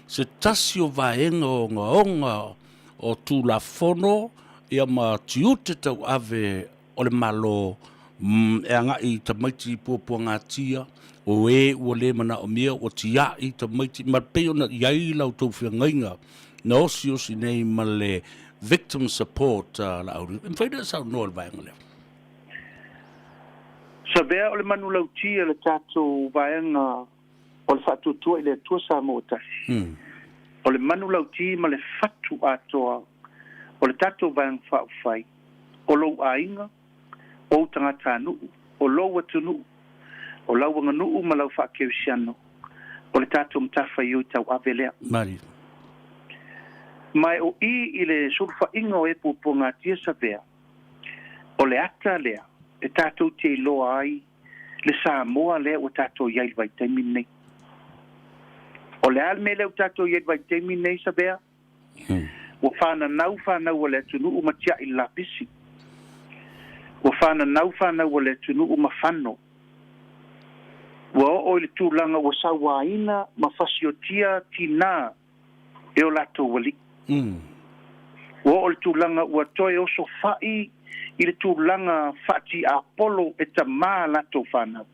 se tasi o vaega ogaoga o Tulafono ia ma tiute tauave o le Malo e agai i tamaiti puapuagatia o e ua le manaomia ua tiai tamaiti ma pei ona i ai la outou feagaiga na osiosi nei ma le Victim Support Laauli. E mafai ona e saunoa i le vaega lea? Savea o le manulauti a le tatou vaega o le Faatuatua i le Atua Samoa ua Tasi. O le manulauti ma le fatu atoa o le tatou Vaega Faaupufai, o lou aiga, o ou tagatanuu, o lou atunuu, o lau aganuu ma lau faakerisiano, o le tatou matafaioi tauave lea. Malie. Ma e o i i le sulufaiga o e puapuagatia Savea, o le ata lea e tatou te iloa ai le Samoa lea ua tatou i ai i le vaitaimi lenei. O le a le mea lea ua tatou i ai i le vaitaimi lenei, Savea? Ua fananau fanau a le atunuu ma tiai le lapisi. Ua fananau fanau a le atunuu ma fano. Ua oo i le tulaga ua sauaina ma fasiotia tinā e o latou alii. Ua oo i le tulaga ua toe osofai i le tulaga faatiapolo e tamā latou fanau.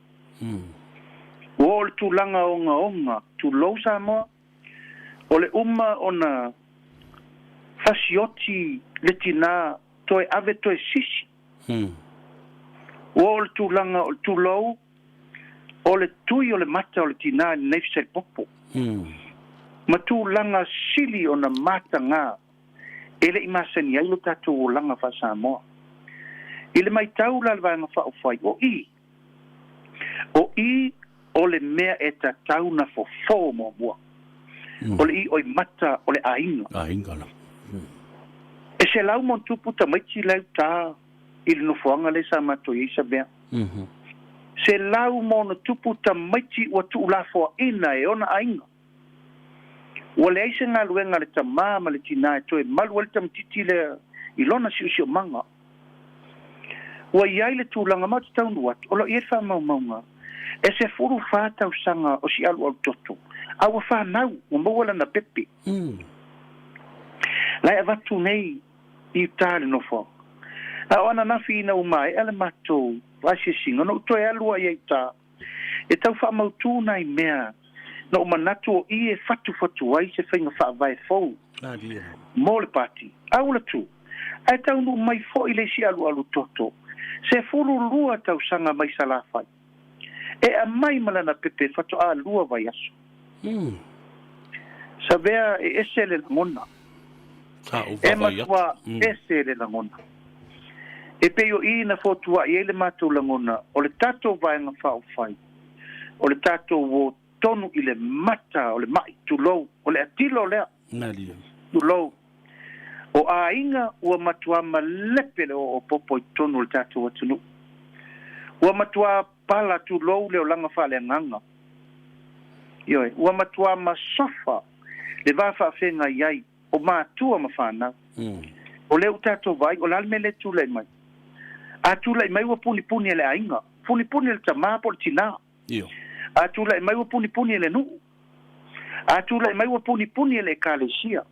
Ua oo i le tulaga ogaoga, tulou Samoa, o le uma ona fasioti le tinā toe ave toe sisi. Ua oo i le tulaga o le tulou, o le tui o le mata o le tinā i le naifisaipopo. Ma tulaga sili ona matagā e le i masani ai lo tatou olaga faa-Samoa. I le matau la a le Vaega Faaupufai, o i, o i o le mea e tatau na fofo muamua. O le i mata o le aiga. Aiga la. E 100+ tamaiti la e uta i le nofoaga lea sa matou i ai Savea. 100+ tamaiti ua tuulafoaina e ona aiga. Ua leai se galuega a le tamā ma le tinā e toe malu ai le tamaitiiti lea i lona siosiomaga. Ua i ai le tulaga ma ou te taunuu atu, o lo o i ai le faamaumauga e 14 tausaga o si alualutoto, a ua fanau, ua maua lana pepe. La e avatu nei i uta i le nofoaga. A o ananafi ina ua maea le matou asiasiga, ona ou toe alu ai i uta e tau faamautū nai mea na ou manatu o i e fatufatu ai se faiga faavae fou mo le pati. A ua latu, ae taunuu mai foi le isi alualu toto, 12 tausaga mai Salafai, e aumai ma lana pepe faatoa 2 vaiaso. Savea e ese le lagona. E matua ese le lagona. E pei o i na fotua'i ai le matou lagona o le tatou Vaega Faaupufai, o le tatou uō tonu i le mata o le ma'i, tulou, o le atilo lea, tulou, o aiga ua matuā malepe le oopopo i totonu o le tatou atunuu. Ua matuā pala, tulou, le olaga faaleagaga. Ioe, ua matuā masofa le va faafeagai ai o matua ma fanau. O lea ua tatou vaai, o le a le mea lea e tulai mai? A tulai mai ua punipuni e le aiga, punipuni e le tamā po o le tinā. A tulai mai ua punipuni e le nuu. A tulai mai ua punipuni e le ekalesia.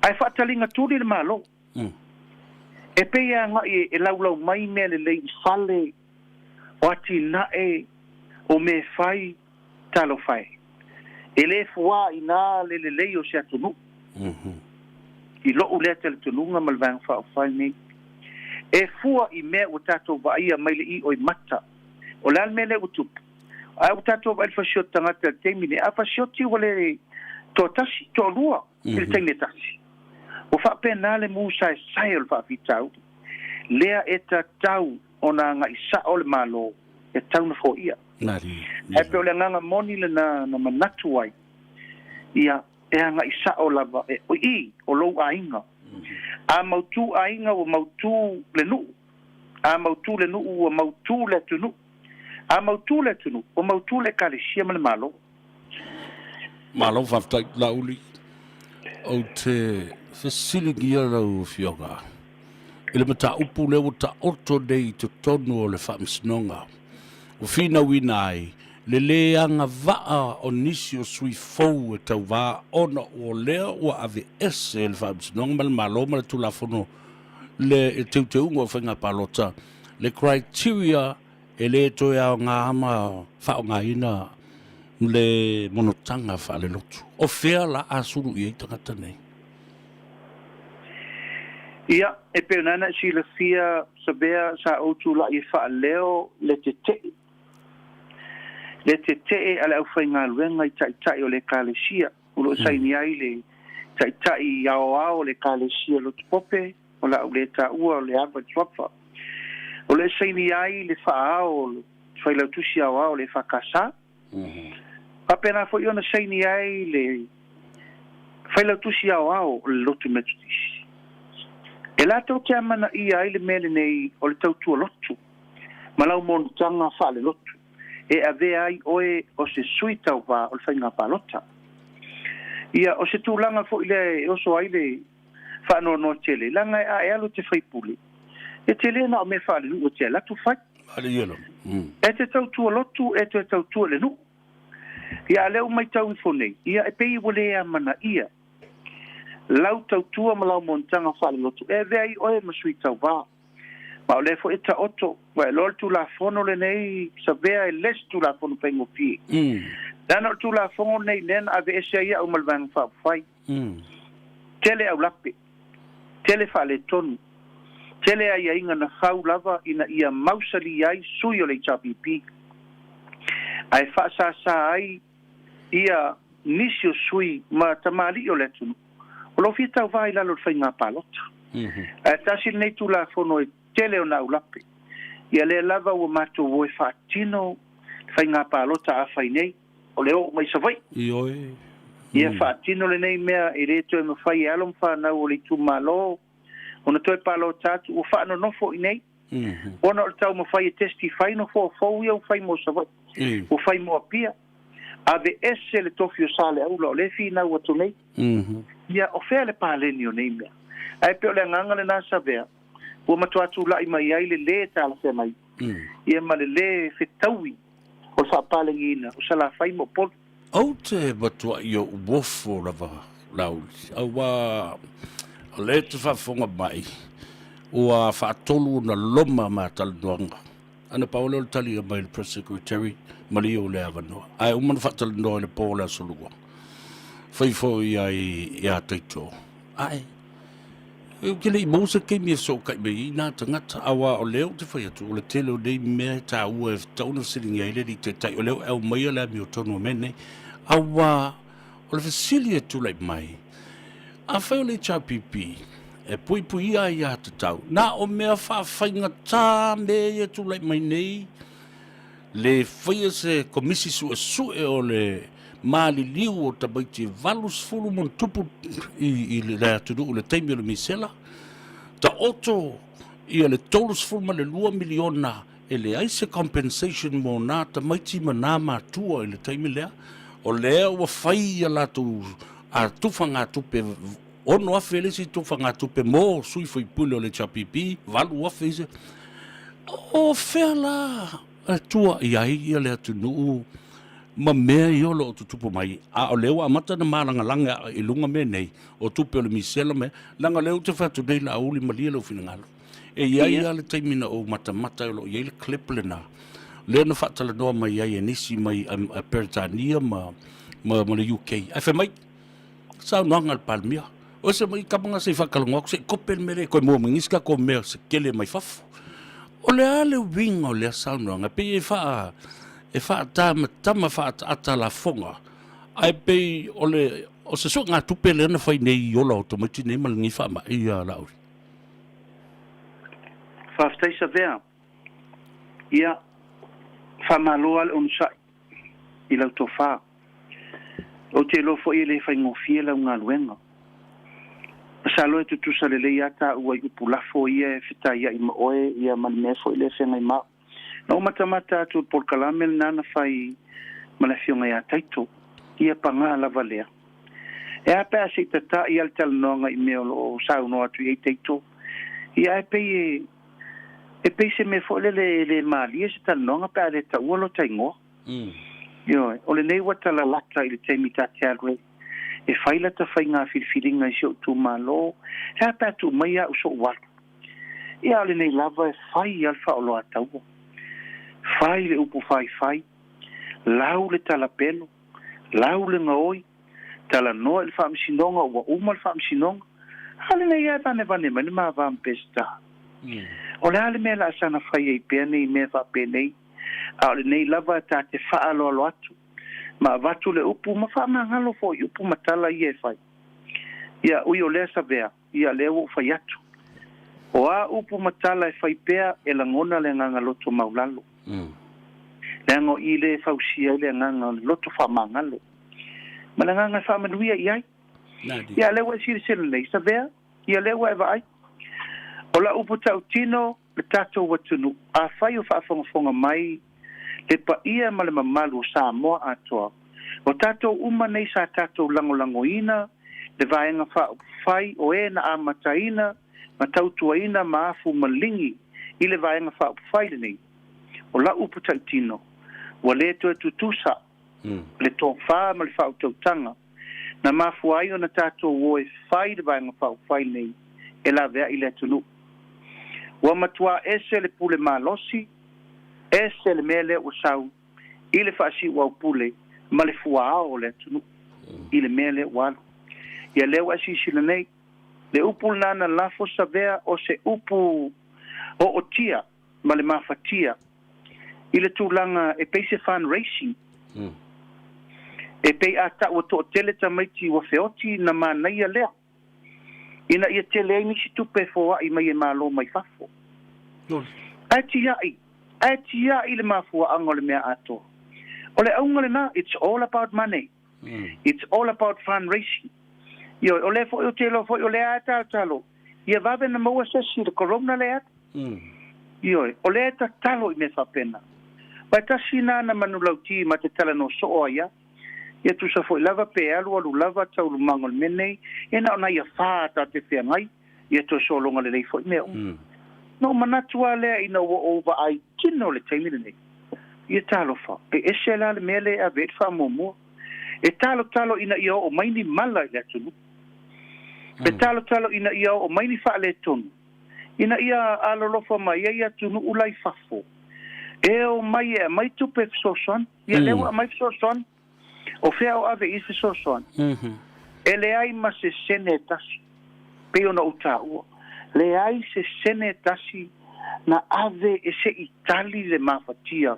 Ae faataliga tuli le Malo. E pei e agai e laulau mai mea lelei i fale, o atinae, o mea e fai, talofa e. E le fuā inā le lelei o se atunuu. I lo'u lea talitonuga ma le Vaega Faaupufai nei, e fua i mea ua tatou vaaia mai le i'o i mata. O le a le mea lea ua tupu? Ae ua tatou vaai i le fasioti tagata i le taimi nei, a fasioti ua le toatasi, toalua i le taimi e tasi. Ua faapena le mu saesae o le faafitauli lea e tatau ona agai sa'o le Malo e tatau ona foia. Ae pei o le agaga moni lena na manatu ai, ia, e agai sa'o lava e i o lou aiga. A mautū aiga ua mautū le nuu, a mautū le nuu ua mautū le atunuu, a mautū le atunuu ua mautū le Ekalesia ma le Malo. Malo faafetai Laauli. Ou te fesiligia lau Afioga i le mataupu lea ua taoto nei i totonu o le Faamasinoga ua finauina ai le lē agavaa o nisi o sui fou e tauvā ona o lea ua aveese e le Faamasinoga ma le Malo ma le Tulafono le Teuteuga o Faiga Palota le criteria e lē toe aoga ma faaaogaina le monotaga faalelotu. O fea la a sulu i ai tagata nei? Ia, e pei ona e silafia, Savea, sa ou tulai e faaleo le tete'e, le tete'e a le aufaigaluega i Taitai o le Ekalesia, o lo o saini ai le Taitai Aoao o le Ekalesia Lotu Pope, o le a ou le taua o le ava i le suafa. O lo o saini ai le faaao o le Failautusi Aoao o le EFKS. Faapena foi ona saini ai le Failautusi Aoao o le Lotu Metotisi. E latou te amanaia ai le mea lenei o le tautua lotu ma lau monotaga faalelotu e avea ai oe o se sui tauva o le faiga palota. Ia, o se tulaga foi lea e oso ai le faanoanoa tele, leaga e a e alu e te faipule, e tele na o mea faalenuu e te alu atu fai. E te tautua lotu, e toe tautua i le nuu. Ia, a o lea ua matau ifo nei, ia, e pei ua le amanaia lau tautua ma lau monotaga faalelotu e avea ai oe ma sui tauva. Ma o lea foi e taoto, ua e iloa le Tulafono lenei, Savea, e le se Tulafono faigofie. Leaga o le Tulafono lenei lea na aveese ai au ma le Vaega Faaupufai. Tele aulape, tele faaletonu, tele aiaiga na fau lava ina ia mausali ai sui o le HRPP, ae faasāsā ai ia nisi o sui ma tamalii o le atunuu o lo o fia tauvā i lalo o le faiga palota. Ae tasi lenei Tulafono e tele ona aulape. Ia lea lava ua matou o e faatino le faiga palota a fai nei. O le oo mai Savaii. Ioe. Ia faatino lenei mea e le toe mafai e alo ma fanau o le itumalo ona toe palota atu, ua faanonofo i inei. Ona o le taumafai e testify nofoa fou ia ua fai mo Savaii, ua fai mo Apia. Aveese le tofi o Saleaula o lea e finau atu nei. Ia, o fea le paleni o nei mea? Ae pei o le agaga lena Savea, ua matua tulai mai ai le lē talafeagai, ia ma le lē fetaui o le faapalegiina o Salafai ma Upolu. Ou te matuai ou ofo lava Laauli, auā o lea e te faafofoga mai, ua faatolu ona loma ma talanoaga. Ana pau lea o le tali mai le Press Secretary, malie o le avanoa. Ae uma ona faatalanoa i le po o le aso lua. Fai foi ai ia Taito. Ae, Ou te le i maua se taimi e fesootai mai ai nā tagata, auā o lea ou te fai atu, o le tele o nei mea e tāua e tatau ona fesiligia ai le Alii Taitai, o lea ua e aumaia le amiotonu o mea nei. Auā o le fesili e tulai mai, afai o le HRPP e puipuia aiatatau, na o mea faafaigatā mea ia e tulai mai nei, le faia se komisi suesue o le maliliu o tamaiti 80 ma ona tupu i le atunuu i le taimi o le misela, taoto ia le 32 miliona e leai se compensation mo nā tamaiti ma nā matua i le taimi lea, o lea ua fai ia latou a tufagatupe 6,000 le isi tufagatupe mo sui faipule o le HRPP, 8,000 isi. O fea la e tua i ai ia le atunuu ma mea ia o lo o tutupu mai, a o lea ua amata ona malagalaga i luga mea nei, o tupe o le misela ma mea, leaga o lea ou te fai atu nei, Laauli, malie lou finagalo. E i ai lava le taimi na ou matamata ai o lo o i ai le clip lena, lea na faatalanoa mai ai e nisi mai Peretania ma le UK. Ae fai mai, saunoaga a le Palemia, o se mai kamaga se i faatalanoa atu se i kope le mea lea e toe maua mai nisi tatou mea se tele mai fafo. O le a le uiga o lea saunoaga? E pei e faa e faatamatama faaataata lafoga, ae pei o le o se suegatupe lea na fai nei i ola o tamaiti nei ma lenei faamai ia Laauli. Faafetai Savea. Ia, faamalo lava le onosai i lau tofa. Ou te iloa foi e le faigofie lau galuega. Masalo e tutusa lelei lava taua i upu lafo ia e fetaiai ma oe ia ma le mea foi lea e feagai ma au. Na ou matamata atu i le polokalame lena na fai ma le afioga ia Taito, ia pagā lava lea. E a pe a se i tataʻi lava le talanoaga i mea o lo o saunoa atu i ai Taito, ia ae pei e, e pei se mea foi lele e le malie se talanoaga pe a le taua lota igoa. Ioe, o lenei ua talalata i le taimi ta te alu ai e fai lata faiga filifiliga i si ou itumalo, e a pe a tuu mai au soʻu alu. Ia a o lenei lava e fai lava le faaoloataua, fai le upu faifai, lau le talapelo, lau le gaoi, talanoa i le faamasinoga ua uma le faamasinoga, a o lenei lava e vanevane mai le ma va ma Peseta. O le a le mea o le a saga fai ai pea nei mea faapenei, a o lenei lava ta te faaaloalo atu ma avatu le upu ma faamagalo foi i upu ma tala ia e fai. Ia, ui o lea Savea, ia lea ua ou fai atu. O a upu ma tala e fai pea e lagona le agaga loto maulalo. Leaga o i lea e fausia ai le agaga o le loto faamagalo ma le agaga e faamanuia i ai. Ia lea ua e silasila nei, Savea, ia lea ua e vaai. O lau upu tautino, le tatou atunuu, afai o faafogafoga mai le paia ma le mamalu o Samoa atoa, o tatou uma nei sa tatou lagolagoina le Vaega Faaupufai o e na amataina ma tautuaina ma afu maligi i le Vaega Faaupufai lenei, o lau upu taitino, ua le toe tutusa le tofa ma le faautautaga na mafua ai ona tatou o e fai le Vaega Faaupufai lenei e laveai le atunuu. Ua matuā ese le pule malosi, ese le mea lea ua sau i le faasiuaupule ma le fuaao o le atunuu i le mea lea ua alu. Ia lea ua e silasila nei, le upu lena na lafo Savea o se upu ootia ma le mafatia i le tulaga e pei se fundraising. E pei a taua toatele tamaiti ua feoti na manaia lea ina ia tele ai nisi tupe e foai mai e malo mai fafo. Ae tiai, ae tiai le mafuaaga o le mea atoa. O le auga lena, it's all about money. It's all about fundraising. Ioe, o lea foi ou te iloa foi o lea lava e talotalo ia vave ona maua se isi i le corona lea atu. Ioe, o lea e tatalo i mea faapena. Aua e tasi lena na manulauti ma te talanoa soo ai au. Ia tusa foi lava pe alualu lava taualumaga o le mea nei, ia na o nai afa ta te feagai, ia toe sologa lelei foi mea uma. Na ou manatu lava lea ina ua ou vaai tino i le taimi lenei, ia talofa, e ese la le mea lea e ave ai le faamuamua. E talotalo ina ia oo mai ni mala i le atunuu. E talotalo ina ia oo mai ni faaletonu, ina ia alolofa mai ai atunuu la i fafo, e o mai e aumai tupe fesoasoani. Ia lea ua aumai fesoasoani. O fea o ave i ai fesoasoani? E leai ma se sene e tasi, pei ona ou taua, leai se sene e tasi na ave e se i tali le mafatia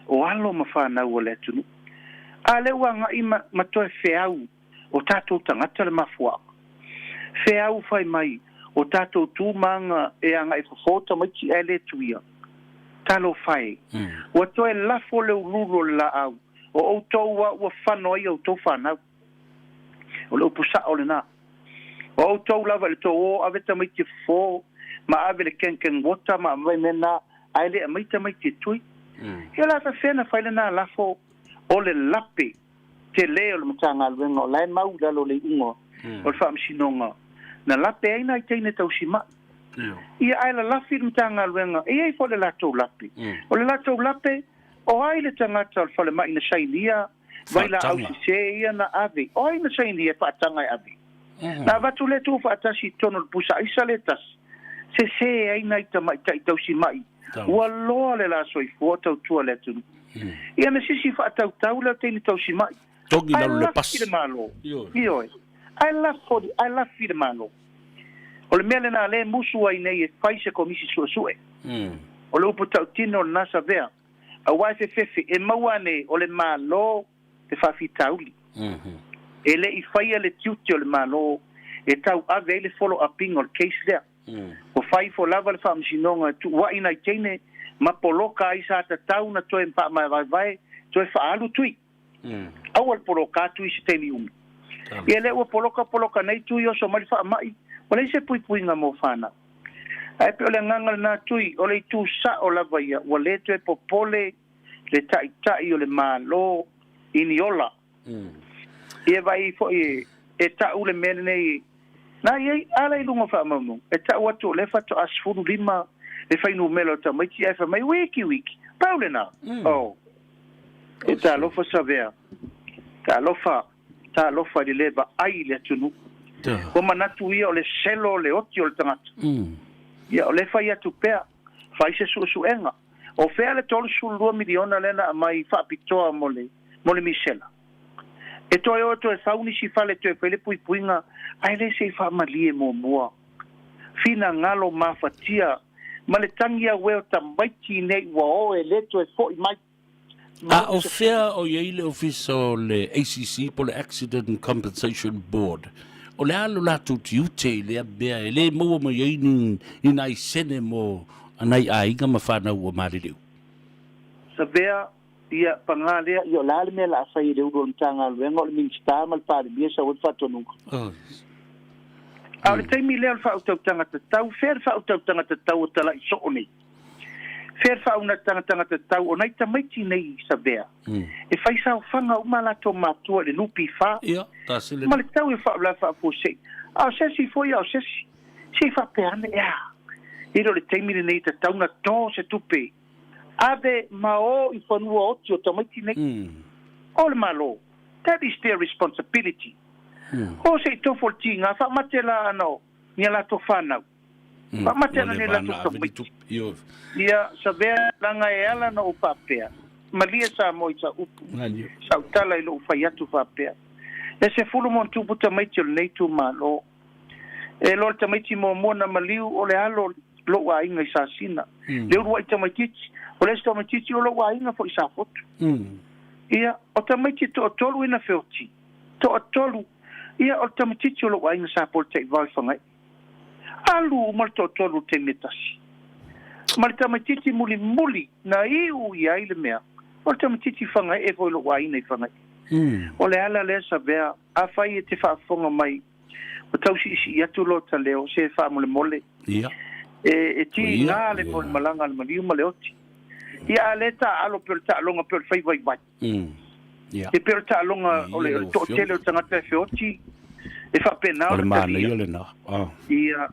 o alo ma fanau o le atunuu. A lea ua agai ma, ma toe feau o tatou tagata le mafuaaga. Feau fai mai o tatou tu ma aga e agai fofo tamaiti ae le tuia. Talofa e! Ua toe lafo le ululu o le laau o outou a ua fano ai outou fanau. O le upu sao lena. O outou lava i le tou o ave tamaiti e fofo ma ave le kengkeng water ma aumai mea na ae le aumai tamaiti e tui. Ia o le a faapefea ona fai lena lafo o le lape tele o le Matagaluega o la e mau i lalo o le iuga o le Faamasinoga na lape ai nai teine tausimai. Ia ae lalafi le Matagaluega e i ai foi le latou lape. O le latou lape, o ai le tagata o le falemai na sainia Vailaau sesē ia na ave. O ai na saini e faataga e ave? Na avatu le tuufaatasi i totonu o le pusa aisa le tasi, sesē ai nai tamaitai tausima'i, ua loa le la soifua o tautua le atunuu. Ia na sisi faatautau lea o teine tausima'i. Togi Ae lalo le lafi pasi. le Malo. Ioe. Ae lafo, ae lafi le Malo. O le mea lena lea e musu ai nei e fai se komisi suesue. O le upu tautino o lena savea, aua e fefefe, e maua ane o le Malo le faafitauli. E le i faia le tiute o le Malo e tauave ai le follow-up-iga o le case lea. Ua fai ifo lava le faamasinoga e tuua'i nai teine ma poloka ai sa tatau na toe faamavaevae toe faaalu tui. Aua le poloka atu i se taimi umi. Ia lea ua poloka poloka nei tui oso mai le faama'i, ua leai se puipuiga mo fanau. Ae pei o le agaga lena tui, o le itu sa'o lava ia, ua le toe popole le Taitai o le Malo i ni ola. Ia vaai foi e ta'u le mea lenei na i ai ala i luga o faamaumauga, e ta'u atu o lea faatoa 15 le fuainumera o tamaiti ae fai mai wiki wiki. Pau lena. Oh. E talofa Savea. Talofa, talofa i le le vaai i le atunuu. Ua manatu ia o le selo o le oti o le tagata. Ia o lea fai atu pea, fai se suesuega. O fea le 32 miliona lea na aumai faapitoa mo le, mo le misela? E toe o e toe fau nisi fale e toe fai le puipuiga, ae le se i faamalie muamua. Finagalo mafatia ma le tagi auē o tamaiti nei ua o e le toe fo'i mai. A o fea o i ai le ofisa o le ACC po o le Accident Compensation Board? O le a lo latou tiute i lea mea e le maua mai ai ni, ni nai sene mo nai aiga ma fanau ua maliliu? Savea, Ia, pagā lea, ia o le a le mea o le a fai e le ulu o le Matagaluega, o le Minisita ma le Palemia e sau ai le faatonuga. A o le taimi lea o le faautautaga tatau, fea le faautautaga tatau o tala'i soo nei? Fea le faautautaga tatau o nai tamaiti nei i Savea? E fai saofaga uma a latou matua i le NPF Ia, tasi le ma le tau e faaula faafuasei. A o se isi foi, a o se isi, se i faapea ane, ea, e le o le taimi lenei e tatau ona to se tupe ave ma o i fanua oti o tamaiti nei. O le Malo, that is their responsibility. O se i tofo le tiga, faamate la ana o ni a latou fanau. Faamate ana ni a latou tamaiti. Ia, savea laga e ala ona ou faapea, malie Samoa i sau upu, sau tala i lou fai atu faapea. E 10+ tamaiti o lenei itumalo. E loa le tamaiti muamua na maliu o le alo lou aiga i Sasina. Le uluai tamaitiiti, o le isi tamaitiiti o lou aiga foi i Safotu. Ia, o tamaiti e toatolu ina feoti. Toatolu. Ia, o le tamaitiiti o lou aiga sa Polataivao i Fagaii. Alu uma le toatolu i le taimi e tasi. Ma le tamaitiiti mulimuli na iu i ai le mea, o le tamaitiiti Fagaee foi lou aiga i Fagaii. O le ala lea Savea, afai e te faafofoga mai, Ua tau siisii atu lota leo, se faamolemole. Ia. E, e tiga le mo le malaga a le maliu ma le oti. Ia, a le taaalo pei o le taaloga pei o le fai vaivai. Ia. E pei o le taaloga o le, o le toatele o tagata e feoti, e faapena O le ona talia. manaia lena. Ah. Ia.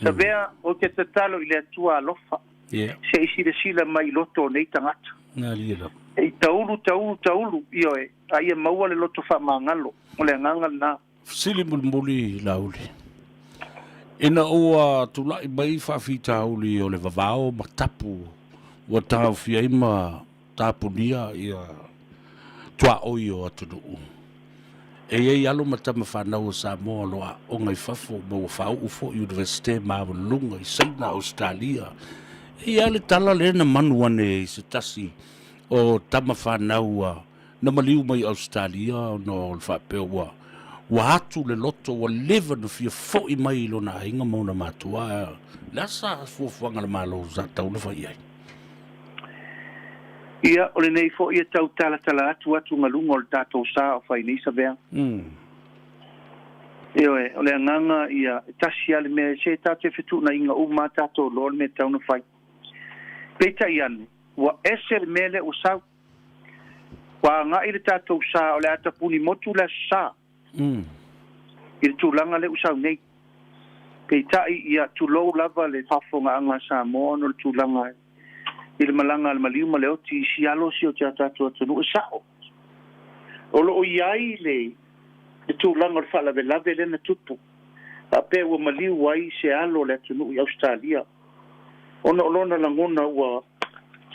Savea, ou te tatalo i le Atua alofa, Ia. se i silasila mai i loto o nei tagata. Galie lava. E i taulu, taulu, taulu, ioe, a ia maua le loto faamagalo. O le agaga lena. Fesili mulimuli Laauli. Ina ua tulai mai faafitauli o le vavao ma tapu ua taofia ai ma tapunia ia tuaoi o atunuu, e i ai alo ma tama fanau o Samoa o lo o aoga i fafo ma ua faauu foi i Universite maualuluga i Saina, Ausetalia. E i ai le tala lea na manu ane i se tasi o tama fanau a na maliu mai Ausetalia ona o le faapea ua ua atu le loto ua leva na fia fo'i mai i lona aiga ma ona matua. Le a sa fuafuaga a le Malo sa tatau ona fai i ai? Ia, o lenei foi e tau talatala atu atugaluga o le tatou sa o fai nei Savea. Ioe, o le agaga ia, e tasi lava le mea, se tatou te fetuunaiga uma lava tatou loa le mea e tatau ona fai. Peitai ane, ua ese le mea lea ua sau. Ua agai le tatou sa, o le a tapuni motu le Aso Sa i le tulaga lea ua sau nei. Peitai, ia, tulou lava le faafofogaaga a Samoa ona o le tulaga i le malaga a le maliu ma le oti i sialo si o tatou atunuu, e sa'o. O loo i ai le tulaga o le faalavelave lea na tupu faapea ua maliu ai se alo o le atunuu i Ausetalia ona o lona lagona ua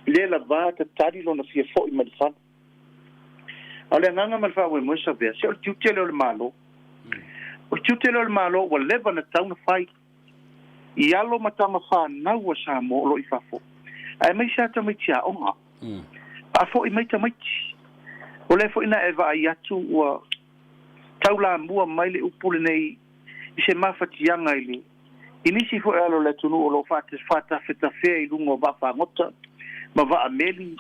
lē lavā tatali lona fia fo'i mai le fale. A o le agaga ma le faamoemoe Savea, se o le tiute lea o le Malo. O le tiute lea o le Malo ua leva na tatau na fai i alo ma tama fanau a Samoa o loo i fafo, aemaise a tamaiti aoga. Faafo'i mai tamaiti. O lea foi na e vaai atu ua taulamua mai le upu lenei i se mafatiaga i le i nisi foi alo o le atunuu o loo faatafetafea i luga o vaafagota ma vaameli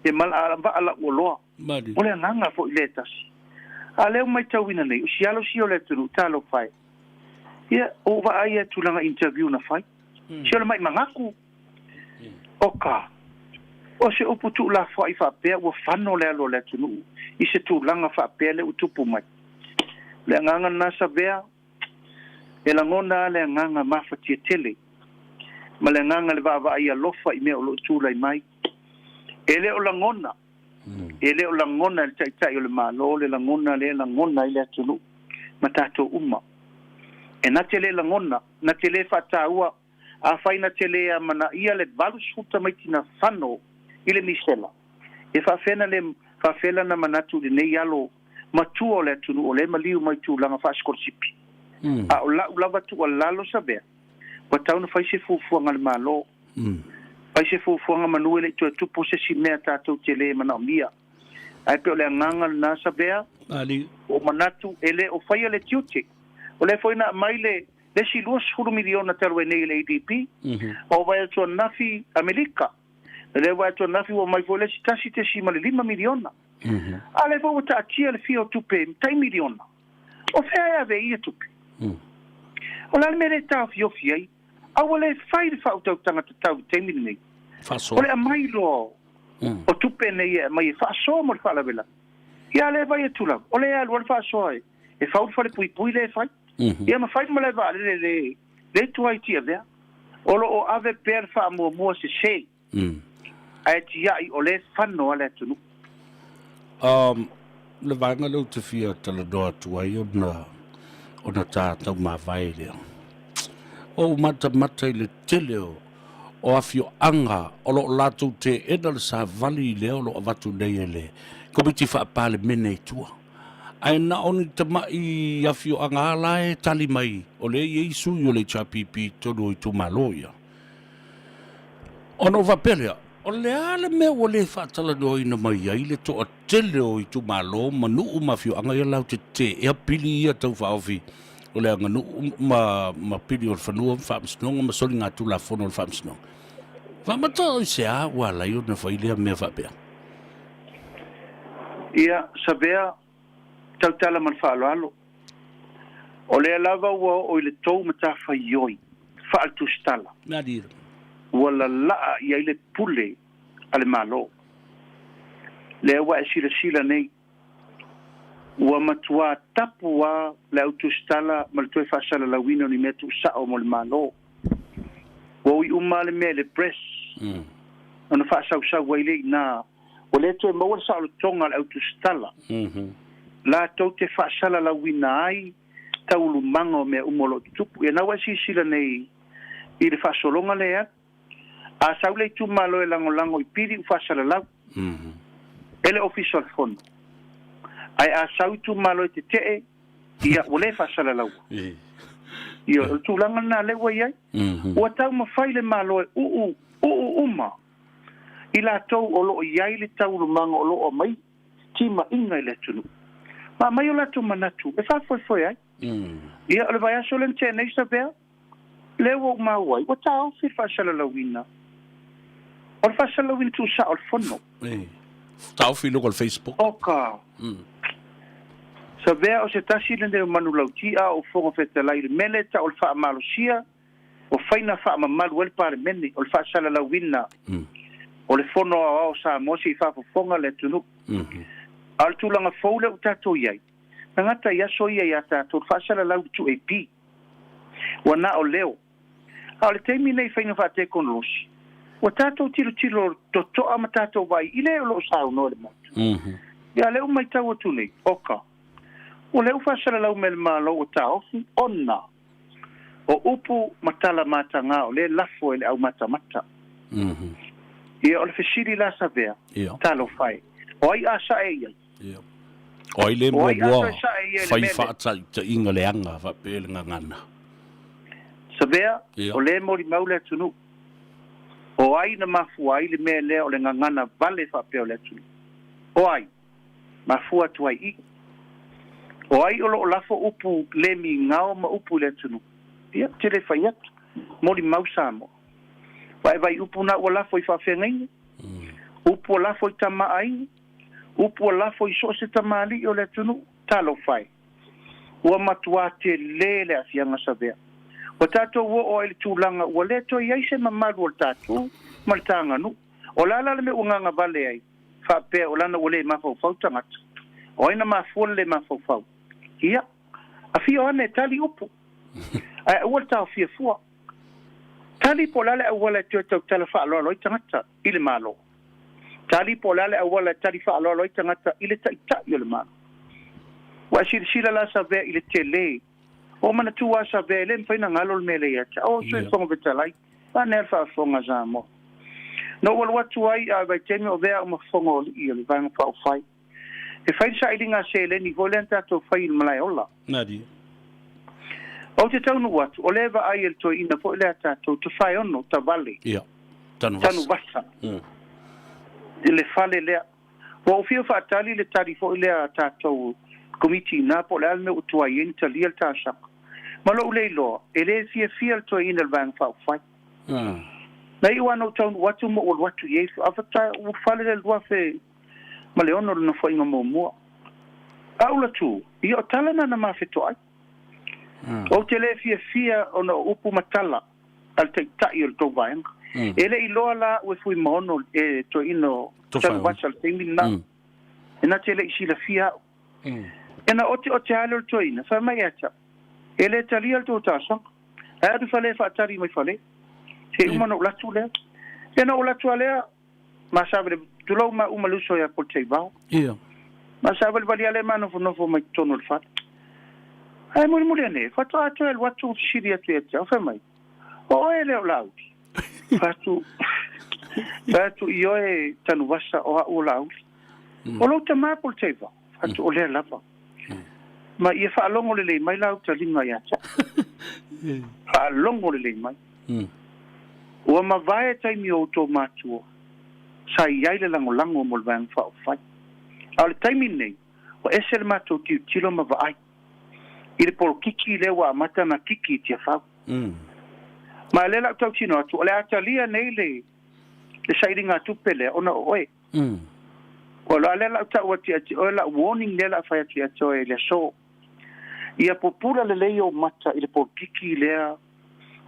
e vaa lauoloa. O le agaga foi lea e tasi. A lea ua matauina nei, o si alo sia o le atunuu, talofa e. Ia, ua ou vaai lava i tulaga interview na fai. Se o le mai magaku. Oka, o se upu tuulafoai faapea ua fano le alo o le atunuu i se tulaga faapea lea ua tupu mai. O le agaga lena Savea, e lagona lava le agaga mafatia tele ma le agaga le vaavaai alofa i mea o lo o tulai mai. E le o lagona, e le o lagona e le Taitai o le Malo le lagona lea e lagona ai le atunuu ma tatou uma. E na te le lagona, na te le faataua. Afai na te le amanaia le 80 tamaiti na fano i le misela, e faafefea na le faafefea lana manatu i lenei alo matua o le atunuu o lea e maliu mai tulaga faasikolasipi? A o lau lava tuualalo Savea, ua tatau ona fai se fuafuaga a le Malo. Fai se fuafuaga manu e le i toe tupu se isi mea tatou te le manaomia. Ae pei o le agaga lena Savea, ua ou manatu e le o faia le tiute. O lea foi na aumai le le isi 20 miliona talu ai nei i le ADB, o vaai atu ananafi Amelika, o lea vaai atu ananafi ua aumai foi le isi 1.5 miliona. A o lea foi ua taatia le fia o tupe tai miliona. O fea e ave ai ia tupe? O le a le mea lea e taofiofi ai? A ua le fai le faautautaga tatau i le taimi lenei. O le aumai loa o tupe nei e aumai e faasoa mo le faalavelave. Ia a lea e vaai atu lava, o lea e alu lava le faasoa e fau le falepuipui lea e fai. Ia ma fai le malae vaalele le le tuai i Tiavea. O lo o ave pea le faamuamua sese ae tiai o lea e fano lava le atunuu. Le vaega lea ou te fia talanoa atu ai ona ona ta taumavae lea. Ua ou matamata i le tele o o afioaga o lo o latou teena le savali lea o lo o avatu nei e le Komiti Faa-Palemene i tua. Ae na o ni tama'i afioaga lava la e tali mai, o lea e i ai sui o le HRPP i totonu o itumalo ia. Ona ou faapea lea, o le a le mea ua le faatalanoaina mai ai le toatele o itumalo ma nuu ma afioaga ia latou te tetea pili ia tau faaofi o le aganuu ma, ma pili o le fanua ma faamasinoga ma soligatulafono o le faamasinoga. Faamata i se a ua ala ai ona fai lea mea faapea? Ia, Savea, tautala ma le faaaloalo. O lea lava ua oo i le tou matafaioi faale-tusitala, ua lalaa i ai le pule a le Malo. Lea ua e silasila nei, ua matuā tapu lava le au tusitala ma le toe faasalalauina o ni mea tuusao mo le Malo. Ua ui uma lava le mea i le press ona faasausau ai lea i ina. Ua le toe maua le saolotoga a le au tusitala latou te faasalalauina ai taualumaga o mea uma o lo o tutupu. Ia na ua e silasila nei i le faasologa lea e alu. A sau le itumalo e lagolago i pili ua faasalalau e le Ofisa o le Fono. Ae a sau itumalo e tetee, ia ua le faasalalaua. Ia, o le tulaga lena lea ua i ai. Ua taumafai le Malo e uu, uu uma i latou o lo o i ai le taualumaga o lo o aumai timaiga i le atunuu, ma aumai o latou manatu e faafoefoe ai. Ia, o le vaiaso lea na tea nei, Savea, lea ua ou maua ai, ua taofi le faasalalauina, o le faasalalauina tuusao o le Fono. Taofi i luga o le Facebook. Oka. Savea, o se tasi lenei o manulauti a o Fofoga Fetalai i le mea lea e tau o le faamalosia o faina faamamalu ai le Palemene, o le faasalalauina o le Fono Aoao o Samoa se i faafofoga le atunuu. A o le tulaga fou lea ua tatou i ai, na gata i aso ia ia tatou le faasalalau i le 2AP. Ua na o leo. A o le taimi nei i faiga faatekonolosi, ua tatou tilotilo totoa ma tatou vaai i le o lo o saunoa i le Maota. Ia, lea ua matau atu nei, oka, o lea ua faasalalau mai e le Malo ua taofi ona o upu ma tala mataga o lea e lafo e le au matamata. Ia, o le fesili la Savea, talofa e, o ai a sae i ai? O ai le muamua fai faataitaiga leaga faapea le gagana? Savea, o lea e molimau le atunuu. O ai na mafua ai le mea lea o le gagana vale faapea o le atunuu? O ai? Mafua atu ai i. O ai o lo o lafo upu le migao ma upu i le atunuu? Ia, ou te le fai atu. Molimau Samoa. Ua e vaai i upu na ua lafo i faafeagaiga? Upu ua lafo i tama aiga? Upu ua lafo i so o se tamalii o le atunuu? Talofa e! Ua matuā telē le aafiaga Savea. Ua tatou oo ai i le tulaga ua le toe i ai se mamalu o le tatou ma le ta aganuu. O le a la le mea ua gagavale ai faapea o lana ua le mafaufau tagata? O ai na mafua le le mafaufau? Ia, afio ane e tali upu. Ae aua le taofia fua. Tali po o le a le auala e toe tautala faaaloalo ai tagata i le Malo. Tali po o le a le auala e tali faaaloalo ai tagata i le Taitai o le Malo. Ua e silasila la Savea i le tele o manatua a Savea e le mafai ona galo le mea lea ia te au. O Sui Fofoga Fetalai, vaeane le faafofoga a Samoa. Na ou alu atu ai a o le vaitaimi o avea au ma fofoga o alii o le Vaega Faaupufai. E fai le sailiga seleni foi lea na tatou fai i le Malaeola. Nadi. Ou te taunuu atu, o lea e vaai e le toeaina foi lea a tatou, Tofaeono, Tavale. Ia. Tanuvasa. Tanuvasa. I le fale lea. Ua ou fia faatali le tali foi lea a tatou Komiti ina po o le a le mea ua tuai ai ona talia le talosaga. Ma lou le iloa, e le fiafia le toeaina i le Vaega Faaupufai. Na iu lava ona ou taunuu atu ma ou alu atu i ai, ua fale lea i le 2006 le nofoaiga muamua. A ou latu, ia o tala na na ma fetoai. Ou te le fiafia ona o upu ma tala a le taitai o le tou vaega. E le i iloa la au e Fuimaono e toeaina o Tanuvasa i le taimi lena. E na te le i silafia au. E na oteote lava lea o le toeaina, fai mai ia te au, E le talia le tou talosaga. Ae alu i fale e faatali mai fale. Se i uma ona ou latu lea. E na ou latu lava lea, Ma savalivali, tulou ma uma le uso ia Politeivao. Ia. Ma savalivali lava lea ma nofonofo mai totonu o le fale. Ae mulimuli ane, faatoa toe alu atu fesili atu ia te au, fai mai, O oe lea o Laauli? Fai atu, fai atu, Ioe Tanuvasa, o au o Laauli. O lou tama Politeivao? Fai atu, O lea lava. Ma ia faalogo lelei mai la uta liga ia te au. Faalogo lelei mai. Ua mavae taimi o outou matua sa i ai le lagolago mo le Vaega Faaupufai. A o le taimi lenei, ua ese le matou tilotilo ma vaai i le polokiki lea ua amata ona kiki i Tiafau. Ma o lea la ou tautino atu, o le a talia nei le le sailiga tupe lea ona o oe. Ua loa lea la ou tau atu ia te oe lau warning lea la fai atu ia te oe i le aso. Ia pupula lelei ou mata i le polokiki lea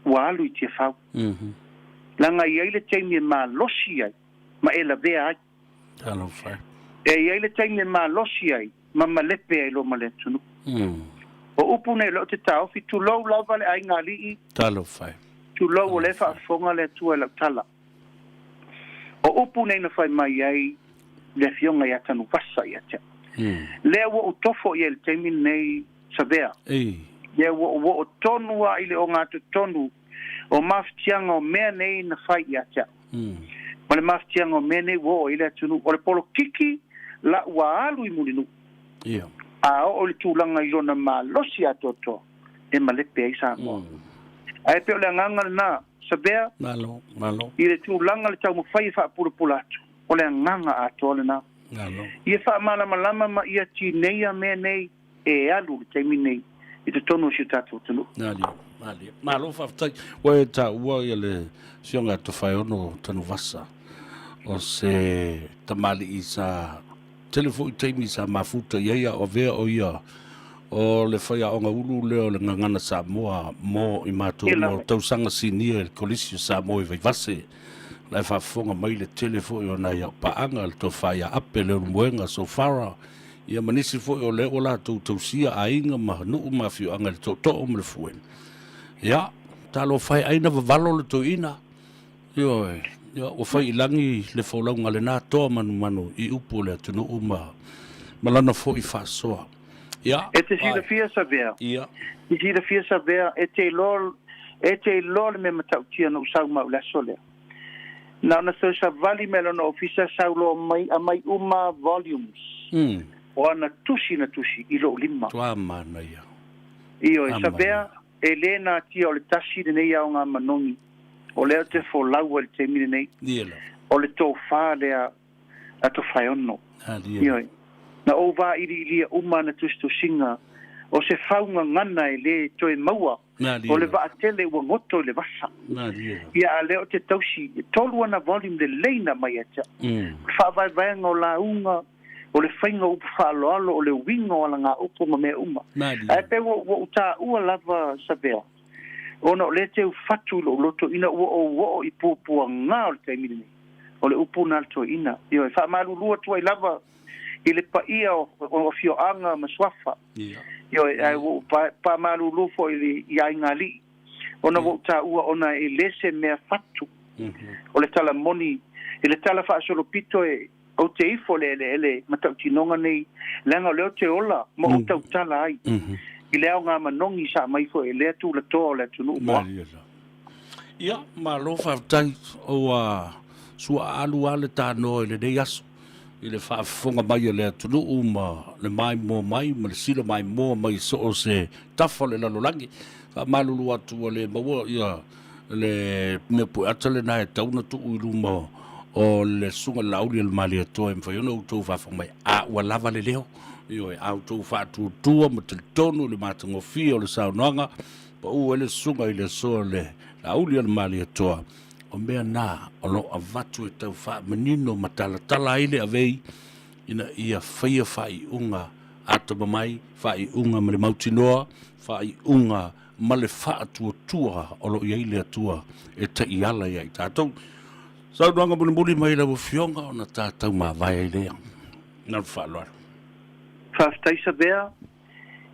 ua alu i Tiafau. Leaga e i ai le taimi e malosi ai ma e lavea ai. Talofa e. E i ai le taimi e malosi ai ma malepe ai loa ma le atunuu. O upu nei o lea ou te taofi, tulou lava le aiga alii. Talofa e. Tulou o lea e faafofoga le Atua i lau tala. O upu nei na fai mai ai le Afioga ia Tanuvasa ia te au. Lea ua ou tofo i ai i le taimi lenei, Savea. Lea ua ou oo tonu lava i le ogatotonu o mafatiaga o mea nei na fai ia te au. Ma le mafatiaga o mea nei ua oo i ai le atunuu. O le polokiki la ua alu i Mulinuu, a oo i le tulaga i lona malosi atoatoa e malepe ai Samoa. Ae pei o le agaga lena, Savea, Malo, malo. i le tulaga le taumafai e faapulapula atu, o le agaga atoa lena. Malo. Ia faamalamalama ma ia tineia mea nei e alu i le taimi nei i totonu o si o tatou atunuu. Malie, malie. Malo faafetai. Ua e taua ia le Afioga ia Tofaeono Tanuvasa, o se tamalii sa tele foi taimi sa mafuta i ai a o avea o ia o le faiaoga ulu lea o le Gagana Samoa mo i matou mo tausaga sinia i le Kolisi o Samoa i Vaivase. La e faafofoga mai le tele foi o nai au paaga, le tofa ia Ape, Leulumoega, Sofara, ia ma nisi foi o lea ua latou tausia aiga ma nuu ma afioaga i le tootoo ma le fueni. Ia, talofa e ai na vavalo le toeaina. Ioe, ia, ua fai i lagi le folauga a lena toa manumanu i upu o le atunuu ma ma lana fo'i fa'asoa. Ia. E te silafia Savea. Ia. I silafia Savea, e te iloa, e te iloa le mea matautia na ou sau ma au i le aso lea. Na ona toe savali mai lona ofisa sau loa mai aumai uma volumes o ana tusi na tusi i lou lima. Tua manaia. Ioe, Savea, e lē natia o le tasi lenei aoga manogi o lea ou te folau ai i le taimi lenei. Ia lava. O le tofa lea a Tofaeono. Ioe. Na ou vailiilia uma ana tusitusiga o se faugagana e lē toe maua o le vaatele ua goto i le vasa. Ia a lea ou te tausi, e tolu ana volume lelei na aumai ia te au. O le faavaevaega o lauga, o le faiga o upu faaaloalo, o le uiga o alagaupu ma mea uma. Ae pei ua ou taua lava Savea, ona o lea e teu fatu i lou loto ina ua ou oo i puapuaga o le taimi lenei. O le upu na a le toeaina. Ioe, faamalulu atu ai lava i le paia o afioaga ma suafa. Ioe, ae ua ou faamalulu foi i aiga alii, ona ua ou taua ona e le se mea fatu. O le tala moni, i le tala faasolopito e ou te ifo i le eleele matautinoga nei, leaga o lea ou te ola ma ou tautala ai i le aoga manogi sa aumai foi e lea tulatoa o le atunuu mo au. Ia, malo faafetai, ua suaalu lava le tanoa i lenei aso i le faafofoga mai a le atunuu ma le maimoa mai ma le sila maimoa mai i so o se tafa o le lalolagi. Faamalulu atu ua le maua ia le mea pueata lena e tatau ona tuu i luma o le Susuga i le Laauli a le Malietoa e mafai ona outou faafofoga mai, a ua lava le leo. Ioe, a outou faatuatua ma talitonu i le matagofie o le saunoaga, pau ai le Susuga i le aso a le Laauli a le Malietoa, o mea na o lo o avatu e tau faamanino ma talatala ai le avei ina ia faia faaiuga atamamai, faaiuga ma le mautinoa, faaiuga ma le faatuatua o lo o i ai le Atua e taiala ia i tatou. Saunoaga mulimuli mai lau Afioga ona tatou mavae ai lea. Na le faaaloalo. Faafetai Savea.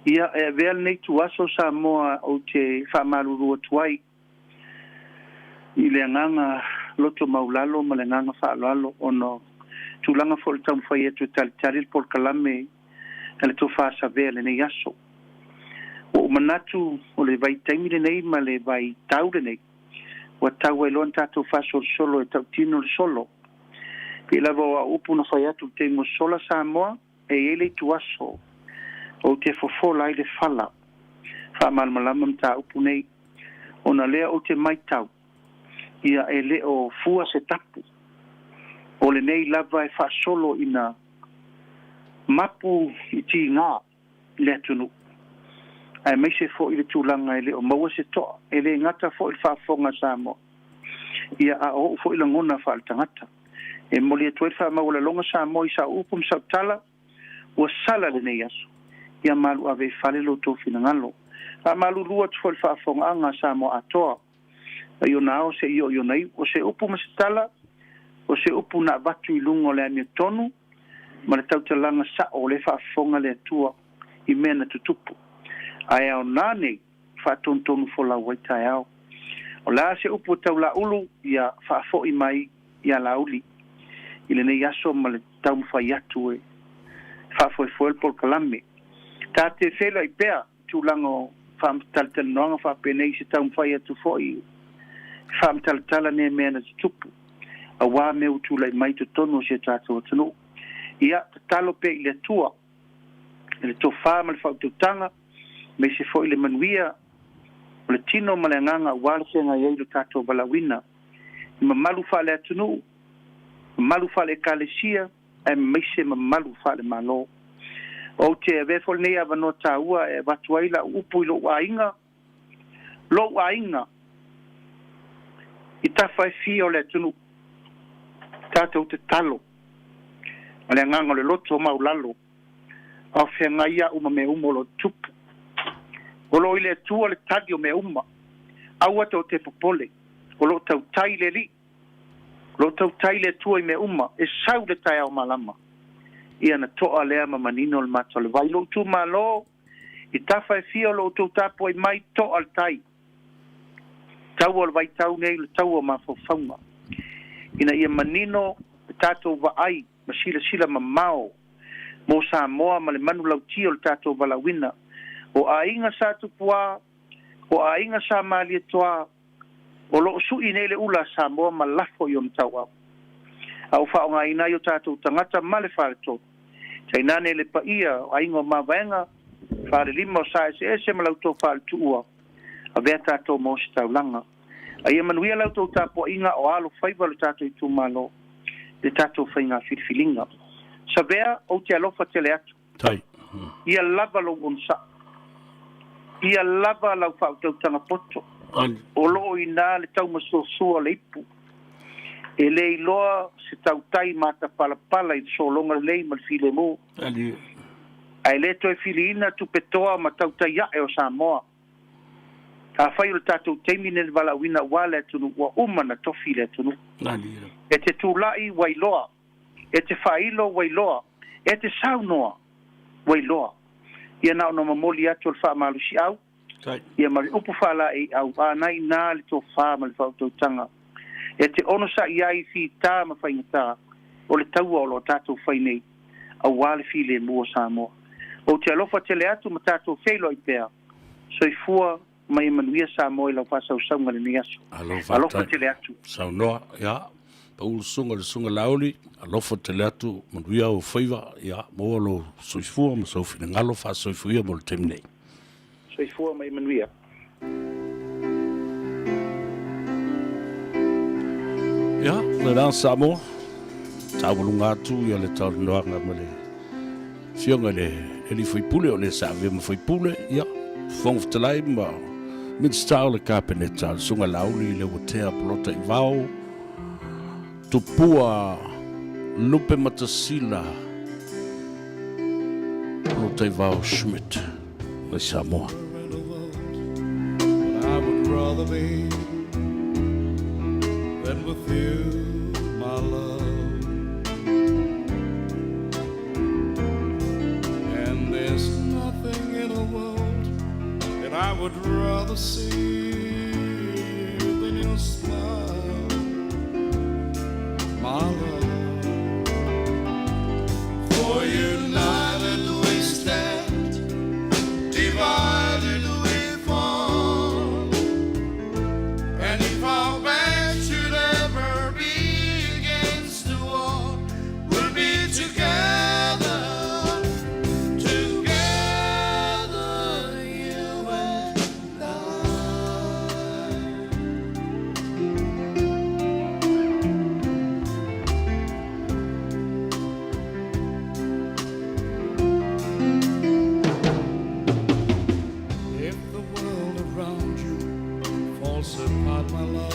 Ia, e avea lenei ituaso Samoa ou te faamalulu atu ai i le agaga loto maulalo ma le agaga faaaloalo ona o tulaga foi o le taumafai atu e talitali le polokalame a le Tofa Savea i lenei aso. Ua ou manatu o le vaitaimi lenei ma le vaitau lenei ua tau ai loa ona tatou faasolosolo e tautino le solo. Pei lava o au upu na fai atu i le taimi ua sola Samoa, e i ai le ituaso ou te fofola ai le fala faamalamalama mataupu nei, ona lea ou te maitau ia e le o fua se tapu, o lenei lava e faasolo ina mapu i tiga le atunuu, aemaise foi le tulaga e le o maua se toa, e le gata foi le faafofoga a Samoa, ia a o ou foi lagona faaletagata. E momoli atu ai le faamaualaloga Samoa i sau upu ma sau tala, ua sala lenei aso, ia malu ave i fale lo outou finagalo. Faamalulu atu foi le faafofogaaga a Samoa atoa, mai ona ao seia oo i ona iu. O se upu ma se tala, o se upu na avatu i luga o le amiotonu ma le tautalaga sa'o o lea faafofoga le Atua i mea na tutupu. Ae aoga nei faatonutonu folau ai taeao. O le a se upu e tau Laulu, ia faafo'i mai iā Laauli i lenei aso ma le taumafai atu e faafoefoe le polokalame. Ta te feiloai pea i tulaga o faamtalatalanoaga faapenei i se taumafai atu foi e faamatalatala nea mea na tutupu auā mea ua tulai mai i totonu o si o tatou atunuu. Ia, tatalo pea i le Atua i le tofa ma le faautautaga, aemaise foi le manuia o le tino ma le agaga aua le feagai ai lo tatou valaauina i mamalu faale-atunuu, mamalu faale-Ekalesia, aemaise mamalu faale-Malo. Ou te avea foi lenei avanoa taua e avatu ai lau upu i lou aiga, lou aiga i tafa e fia o le atunuu, tatou tatalo ma le agaga o le loto maulalo a o feagai au ma mea uma o lo o tupu. O lo o i le Atua le tali o mea uma. Aua tou te popole, o lo o tautai le Alii. O lo o tautai le Atua i mea uma, e sau le taeao malama. Ia na toa lea ma manino le mata o le vai. Lou itumalo, i tafa e fia o lo outou tapuai mai, toa le tai. Taua o le vaitau nei, le taua o mafaufauga. Ina ia manino le tatou vaai ma silasila mamao Mo Samoa ma le manulauti o le tatou valaauina. O aiga Sa Tupuā, o aiga Sa Malietoa, o lo o su'i nei le ula a Samoa ma lafo i ona tauau. A ua faaaogaina ai o tatou tagata ma le faletolu. Tainane le paia o aiga o Mavaega, Falelima o Saeseese ma la outou faletuua, avea tatou ma ositaulaga. A ia manuia la outou tapuaiga o alo faiva o le tatou itumalo i le tatou faiga filifiliga. Savea, ou te alofa tele atu. Tai. Ia lava lou onosai. Ia lava lau faautautaga poto. O lo o i ina le taumasuasua o le ipu. E le iloa se tautai matapalapala i le sologa lelei ma le filemu. Ae le toe filiina tupe toa ma tautai ae o Samoa. Afai o le tatou taimi nei le valaauina aua le atunuu, ua uma na tofi le atunuu. E te tulai ua iloa, e te faailo ua iloa, e te saunoa ua iloa. Ia na ona momoli atu o le faamalosiau, ia ma le upu faalaeiau, a na i ina le tofa ma le faautautaga e te onosai ai i fita ma faigata o le taua o lo o tatou fai nei aua le filemu o Samoa. Ou te alofa tele atu ma tatou feiloai pea. Soifua ma ia manuia Samoa i lau faasausauga i lenei aso. Alofa tele atu. Saunoa, ia, pau le susuga i le Susuga Laauli, alofa tele atu, manuia ou faiva, ia, maua lou soifua ma sou finagalo faasoifuia mo le taimi nei. Soifua ma ia manuia. Ia, le la Samoa, taualuga atu ia le talanoaga ma le Afioga i le alii faipule o le sa avea ma faipule, ia, Fofoga Fetalai ma Minisita o le Kapeneta, le Susuga Laauli Leuatea Polota Ivao, Tupua Lupematasila Polota Ivao Schmidt mai Samoa. I would rather be than with you, my love. And there's nothing in the world that I would rather see than your smile, my love. For united we stand, divided we fall. And if our backs should ever be against the wall, we'll be together, together, you and I. If the world around you falls apart, my love,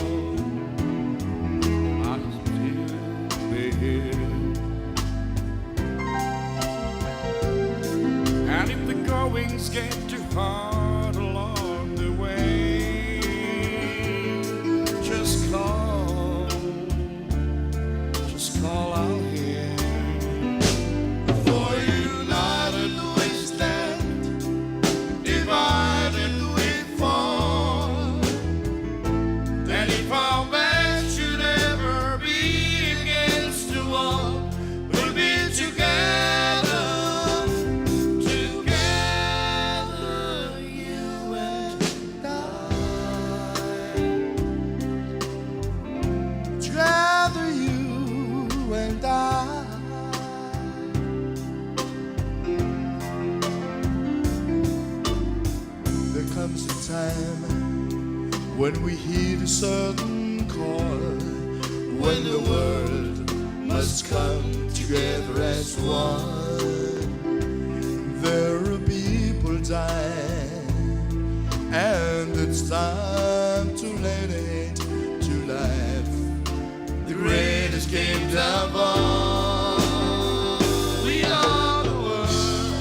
I'll still be here. And if the goings get too hard along the way, just call, just call out here. For united we stand, divided we fall. And if our backs should ever be against the wall, we'll be together, together, you and I. Together, you and I. There comes a time when we heed a certain call, when the world must come together as one. There are people dying, and it's time to lay it to life, the greatest gift of all. We are the world,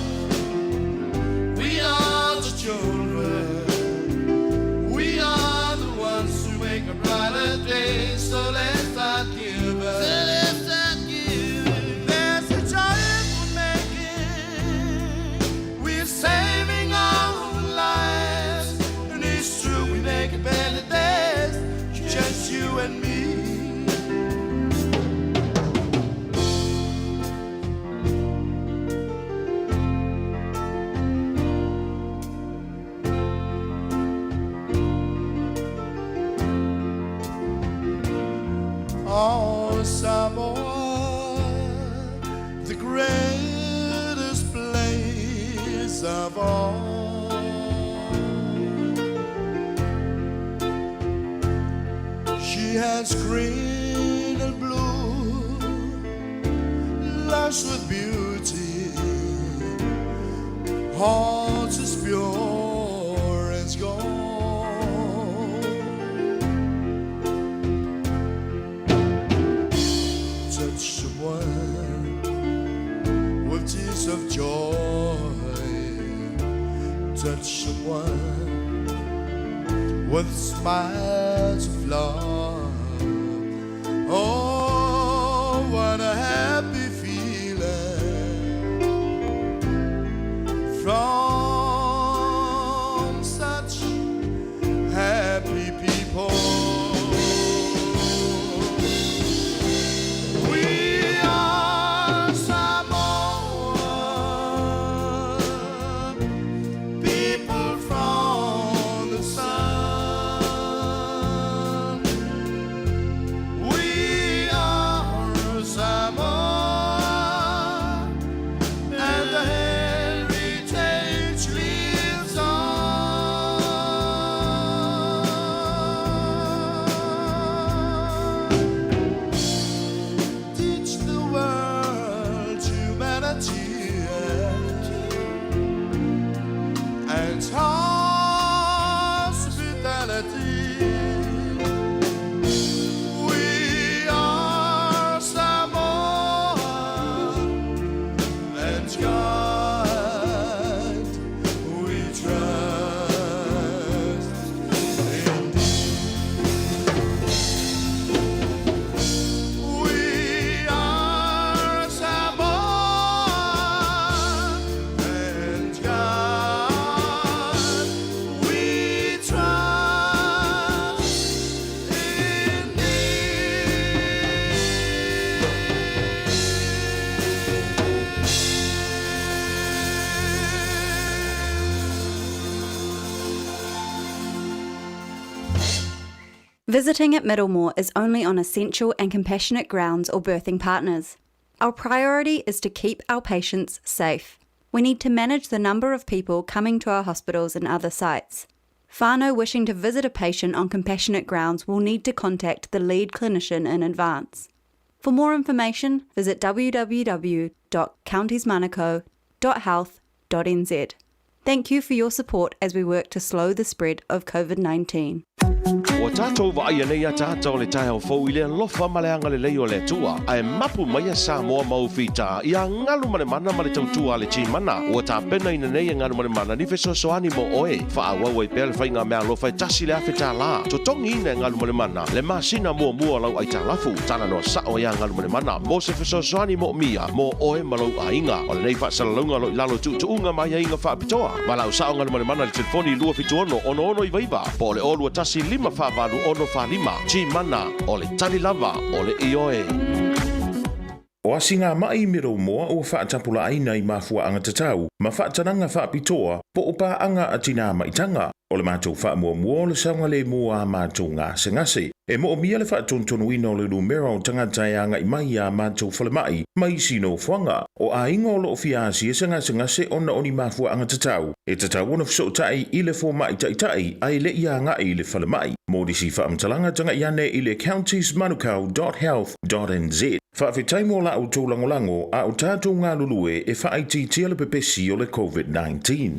we are the children, we are the ones who make a brighter day. So let's start giving. So let's start giving. There's a child we're making. We're saving our own lives, and it's true we make a better days. Just you and me. Oh, Samoa, the greatest place of all. She has green and blue, lush with beauty, hearts as pure as gold. Touch someone with tears of joy. Touch someone with smiles of love. Oh, what a happy feeling from such happy people. We are Samoa, people from the sun. We are Samoa, and the heritage lives on. Teach the world humanity and hospitality. We are Samoa, and God we trust. We are Samoa, and God we trust in Visiting at Middlemore is only on essential and compassionate grounds or birthing partners. Our priority is to keep our patients safe. We need to manage the number of people coming to our hospitals and other sites. Whānau wishing to visit a patient on compassionate grounds will need to contact the lead clinician in advance. For more information, visit www.countiesmanukau.health.nz. Thank you for your support as we work to slow the spread of COVID-19. Ua tatou vaaia nei ataata o le taeao fou i le alofa ma le agalelei o le Atua, ae mapu mai a Samoa ma ou fita ia Galumalemana ma le tautua a le Timana. Ua tapenaina nei e Galumalemana ni fesoasoani mo oe. Faaauau ai pea le faiga meaalofa e $1,000. Totogiina e Galumalemana le masina muamua o lau aitalafu. Talanoa sao iā Galumalemana mo se fesoasoani moomia mo oe ma lou aiga. O lenei faasalalauga o lo o i lalo o tuutuuga ma aiaiga faapitoa. Valaau sao Galumalemana i le telefoni 276 6699 po o le 021 548 645. Timana, o le tali lava o le ioe. O asiga ma'i i Middlemore ua faatapulaaina i mafuaaga tatau ma faatanaga faapitoa po o paaga a tinā maitaga. O le matou faamuamua o le saogalemu o a matou gasegase. E moomia le faatonutonuina o le numera o tagata e agai mai i a matou falemai ma isi nofoaga. O aiga o lo o fia asia se gasegase ona o ni mafuaaga tatau, e tatau ona fesootai i le fomai taitai ae le i agai i le falemai. Mo nisi faamatalaga tagai ane i le countiesmanukau.health.nz. Faafetai mo la outou lagolago a o tatou galulue e faaitiitia le pepesi o le COVID-19.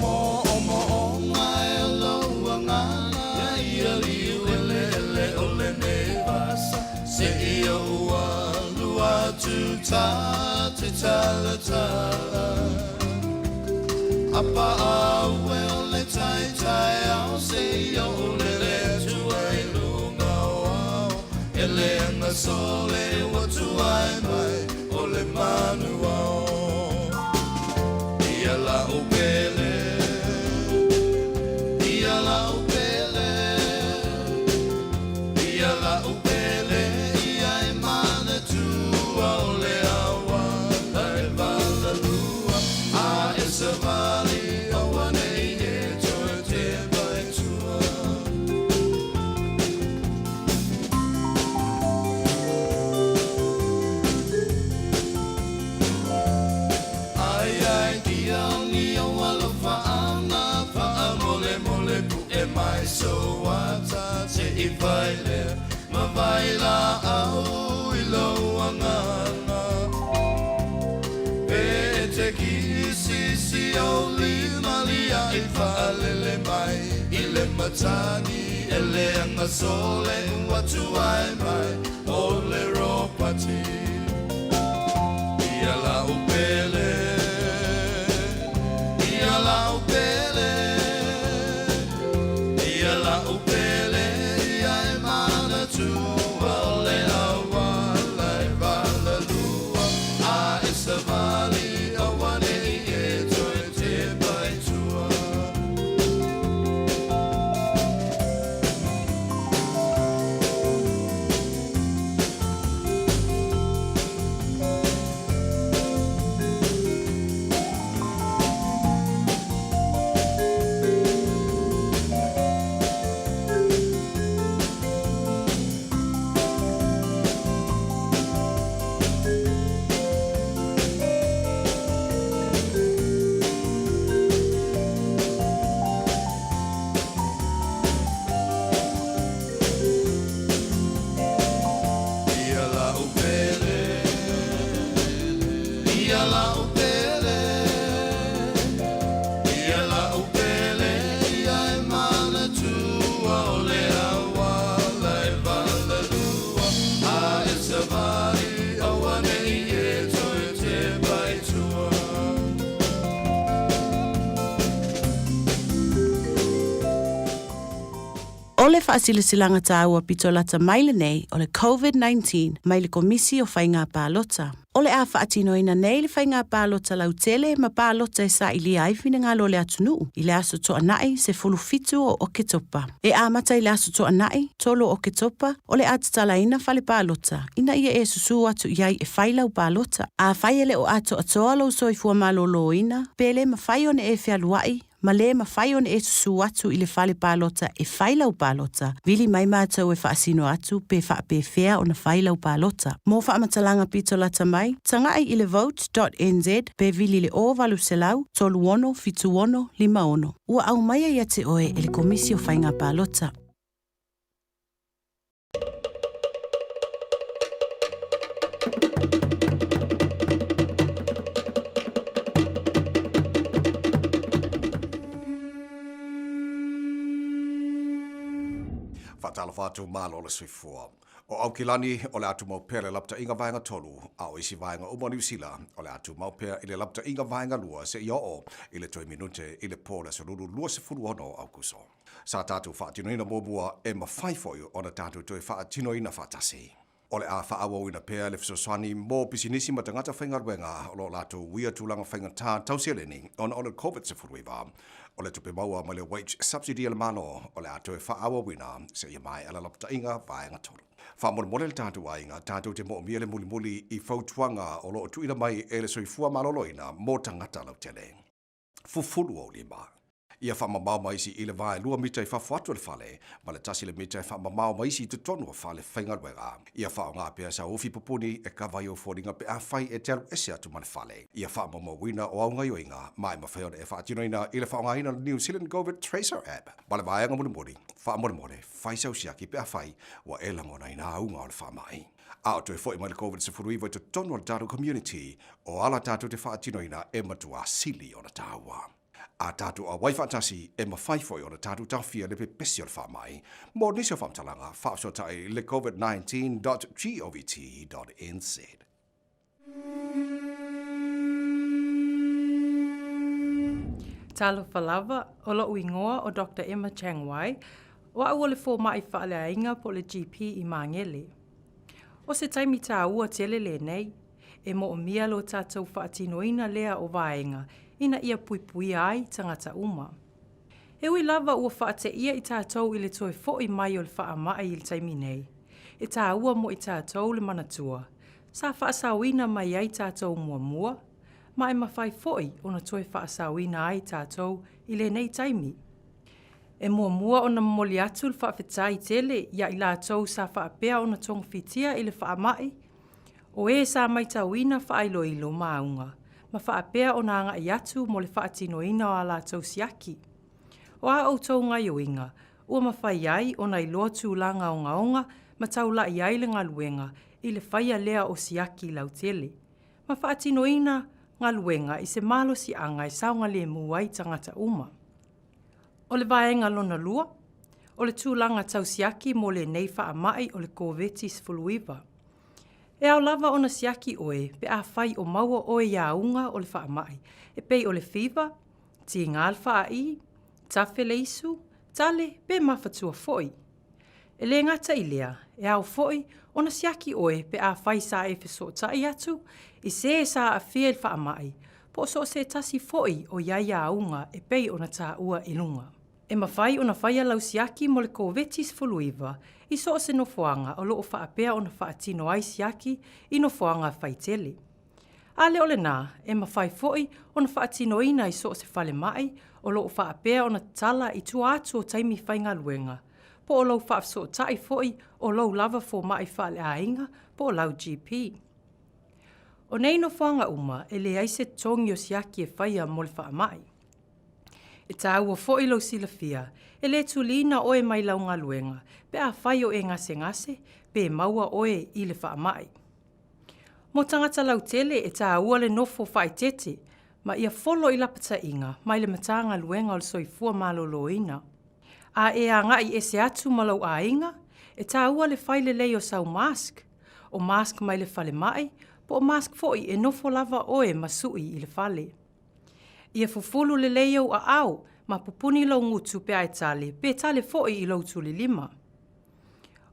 Mo'omo'oga e lou agaga ia liu eleele o lenei vasa seia ou alu atu ta te talatala a paau e o le taetaeao seia ou lele atu ai i luga o ao e le agasole ua tuai mai o le manu ao ia la'u pele ia la'u pele ia la'u pele ia e manatua si ou lima lia i faalele mai i le matagi e leaga sole ua tuai mai o le ropati. Ia lau pele, ia lau pele, ia lau pele, ia e manatua o le auala e valalua, a e savali aua nei e toe tepa i tua. Ia lau pele, ia lau pele, ia lau pele, ia e manatua o le auala e valalua, a e savali aua nei e toe tepa i tua. O le faasilasilaga tāua pito lata mai lenei o le COVID-19 mai le Komisi o Faiga Palota. O le a faatinoina nei le faiga palota lautele ma palota e sailia ai finagalo o le atunuu i le aso Toanai 17 o Oketopa. E amata i le aso Toanai 3 o Oketopa o le a tatalaina fale palota ina ia e susū atu i ai e fai lau palota. Afai e le o atoatoa lou soifua malōlōina, pe le mafai ona e fealuai ma le mafai ona e susū atu i le fale palota e fai lau palota, vili mai mātou e faasino atu pe faapefea ona fai lau palota. Mo faamatalaga pito lata mai, tagai i le vote.nz pe vili le 0800 36 76 56. Ua aumaia ia te oe e le Komisi o Faiga Palota. Faatalofa atu malo le soifua. O Aukilani o le a tumau pea le lapataiga vaega tolu, a o isi vaega uma o Niu Sila o le a tumau pea i le lapataiga vaega lua seia oo i le toe minute i le po o le aso Lulu 26 o Aukuso. Sa tatou faatinoina muamua e mafai foi ona tatou toe faatinoina faatasi. O le a faaauauina pea le fesoasoani mo pisinisi ma tagata faigaluega o lo o latou uia tulaga faigata tau seleni ona o le Covid-19. O le tupe maua mai le wage subsidy a le Malo o le a toe faaauauina seia maea le lapataiga vaega tolu. Faamolemole le tatou aiga, tatou te moomia le mulimuli i fautuaga o lo o tuuina mai e le Soifua Maloloina mo tagata lautele. Fufulu ou lima. Ia faamamao ma isi i le va e lua mita i fafo atu o le fale, ma le tasi le mita e faamamao ma isi i totonu o fale faigaluega. Ia faaaoga pea sau ufi pupuni e kava ai ou foliga pe afai e te alu ese atu ma le fale. Ia faamaumauina o au gaioiga ma e mafai ona e faatinoina i le faaaogaina o le New Zealand Covid Tracer App ma le vaega mulimuli. Faamolemole, fai sau siaki pe afai ua e lagonaina auga o le faamai. A o toe foi mai le Covid-19 i totonu o le tatou community, o ala tatou te faatinoina e matua sili ona taua. A tatou auai faatasi, e mafai foi ona tatou taofia le pepesi o le faamai. Mo nisi o faamatalaga, faafesootai i le covid19.govt.nz. Talofa lava, o lo'u igoa o Doctor Emma Chang Wai, o a'u o le fōmaʻi faaleaiga po o le GP i Māgele. O se taimi tāua tele lenei, e moomia lo tatou faatinoina lea o vaega ina ia puipuia ai tagata uma. E ui lava ua faateia i tatou i le toe foʻi mai o le faamai i le taimi nei, e tāua mo i tatou le manatua, sa faasaoina mai ai tatou muamua, ma e mafai foʻi ona toe faasaoina ai tatou i lenei taimi. E muamua ona momoli atu le faafetai tele iā i latou sa faapea ona togafitia i le faamai, o e sa maitauina faailoilo ma auga ma faapea ona agai atu mo le faatinoina o a latou siaki. O a outou gaioiga, ua mafai ai ona iloa tulaga ogaoga ma taulaʻi ai le galuega i le faia lea o siaki lautele, ma faatinoina galuega i se malosiaga e saogalemu ai tagata uma. O le vaega lona lua, o le tulaga tau siaki mo lenei faamai o le Koveti-19. E ao lava ona siaki oe pe afai o maua oe i auga o le faamai, e pei o le fiva, tiga le faaii, tafe le isu, tale pe mafatua foi. E le gata i lea, e ao foi ona siaki oe pe afai sa e fesootai atu i se sa aafia i le faamai, po o so o se tasi foi o i ai auga e pei ona taua i luga. E mafai ona faia lau siaki mo le Koveti-19 i so o se nofoaga o lo o faapea ona faatino ai siaki i nofoaga faitele. A le o lena, e mafai foi ona faatinoina i so o se falemai o lo o faapea ona tatala i tua atu o taimi faigaluega, po o lou faafesootai foi o lou lava fomai faaleaiga po o lau GP. O nei nofoaga uma, e leai se totogi o siaki e faia mo le faamai. E taua foi lou silafia, e le tuliina oe mai lau galuega pe afai o e gasegase pe maua oe i le faamai. Mo tagata lautele e taua le nofo faaeteete ma ia folo i lapataiga mai le Matagaluega o le Soifua Maloloina. A e agai ese atu ma lou aiga, e taua le fai lelei o sau mask, o mask mai le falemai po o mask foi e nofo lava oe ma sui i le fale. Ia fufulu lelei ou aao ma pupuni lou gutu pe a e tale, pe tale foi i lou tulilima.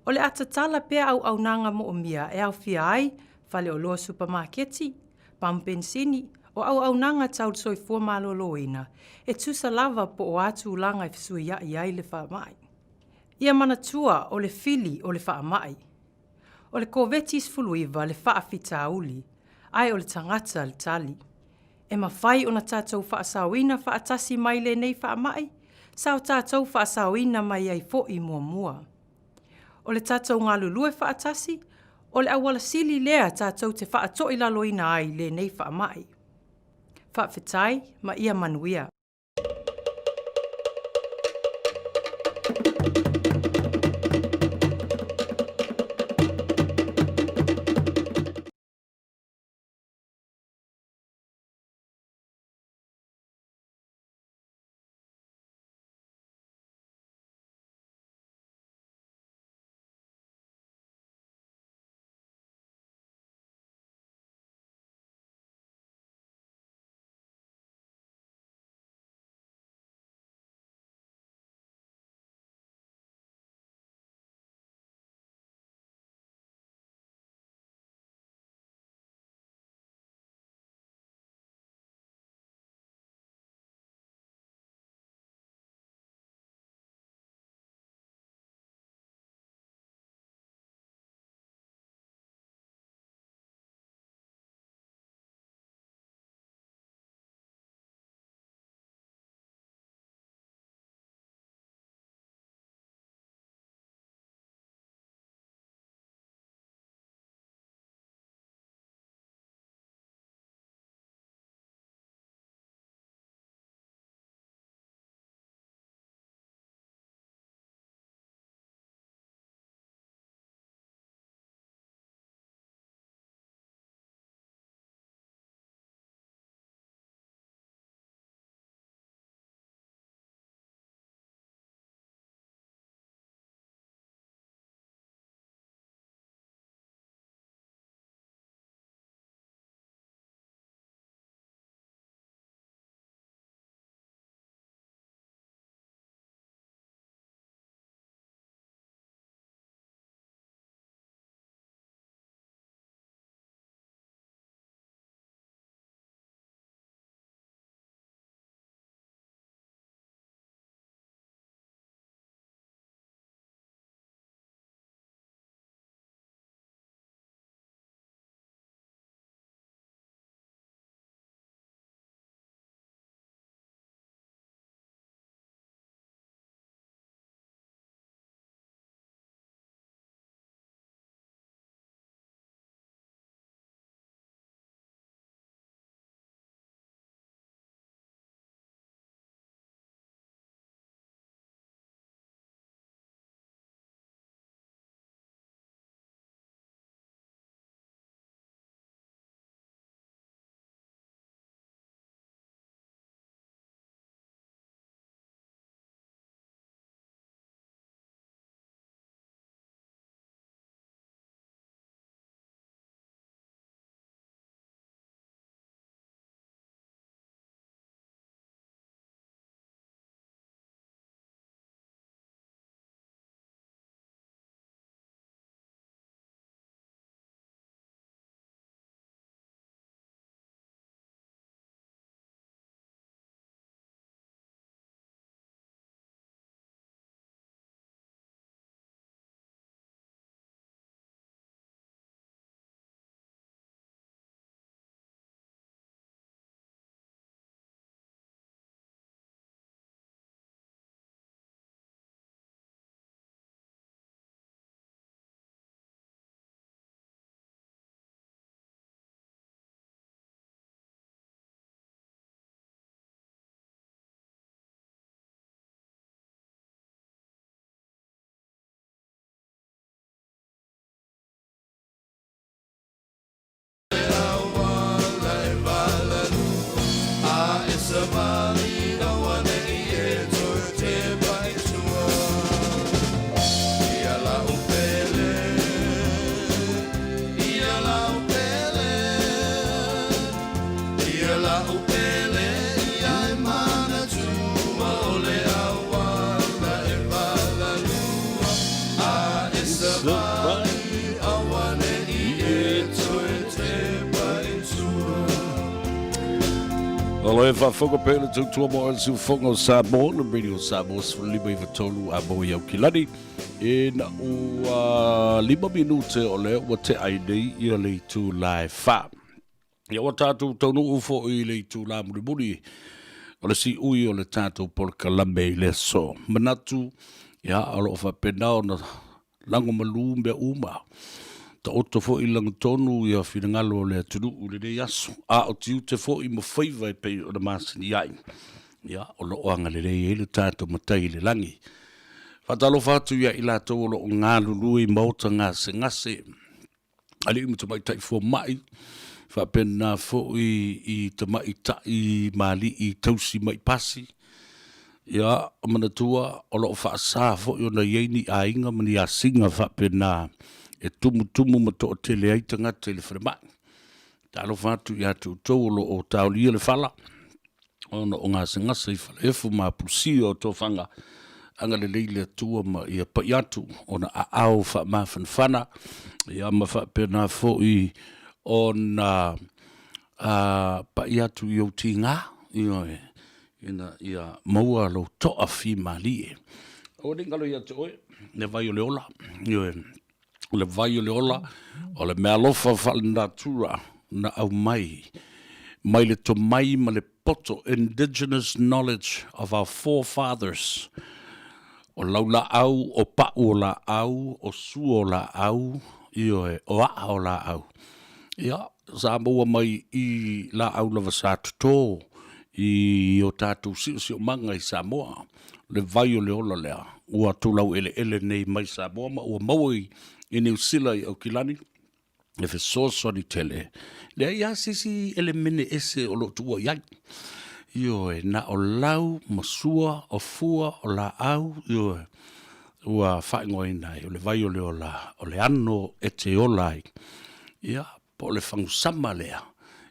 O le a tatala pea auaunaga moomia e aofia ai faleoloa supamaketi, pamu penisini, o auaunaga tau le soifua maloloina, e tusa lava po o a tulaga e fesuiai ai le faamai. Ia manatua o le fili o le faamai. O le Koveti-19 le faafitauli, ae o le tagata le tali. E mafai ona tatou faasaoina faatasi mai lenei faamai, sa o tatou faasaoina mai ai foi muamua. O le tatou galulue faatasi, o le auala sili lea tatou te faatoilaloina ai lenei faamai. Faafetai ma ia manuia. O lo e faafofoga pea le tautua mo le siufofoga o Samoa, le Radio Samoa 15 93 a mo i Aukilani. E na ua 5 minute o lea ua te ai nei ia le itu la e wha. Ia ua tātou taunuu foi i le itulā mulimuli o le siui o le tātou polokalame i le aso. Manatu, ia, o lo o faapena ona lago malū mea uma. Taoto foi i lagatonu ia finagalo o le atunuu i lenei aso, a o tiute foi ma faiva e pei ona masani ai. Ia, o lo o agalelei ai le tātou Matai i le lagi. Faatalofa atu ia i latou o lo o galulue i maota gasegase, alii ma tamaitai fomai, faapena foi i tamaitai ma alii tausi mai pasi. Ia, manatua o lo o faasa foi ona i ai ni aiga ma ni asiga faapena e tumutumu ma toatele ai tagata i le falemai. Talofa atu ia te outou o lo o taolia le fala, ona o gasegase i Faleefu ma Apulusia o Tofaga, agalelei le Atua ma ia pai atu ona aao faamafanafana, ia ma faapena foi ona pai atu i ou tiga, ioe, ina ia maua lou toafimalie. Aua ne i galo ia te oe le vai o le ola, ioe, o le vai o le ola, o le meaalofa faale-natura na aumai mai le tomai ma le poto, indigenous knowledge of our forefathers, o laulaau, o pau o laau, o sua o laau, ioe, o aa o laau. Ia, sa maua mai i laau lava sa toto i o tatou siosiomaga i Samoa. Le vai o le ola lea ua tulaueleele nei mai Samoa ma ua maua i Niu Sila i Aukilani e fesoasoani tele. Leai lava se isi elemene ese o lo o tuua i ai. Ioe, na o lau ma sua, o fua, o laau, ioe, ua faaigoaina ai, o le vai o le ola, o le ano e te ola ai. Ia, po o le fagusama lea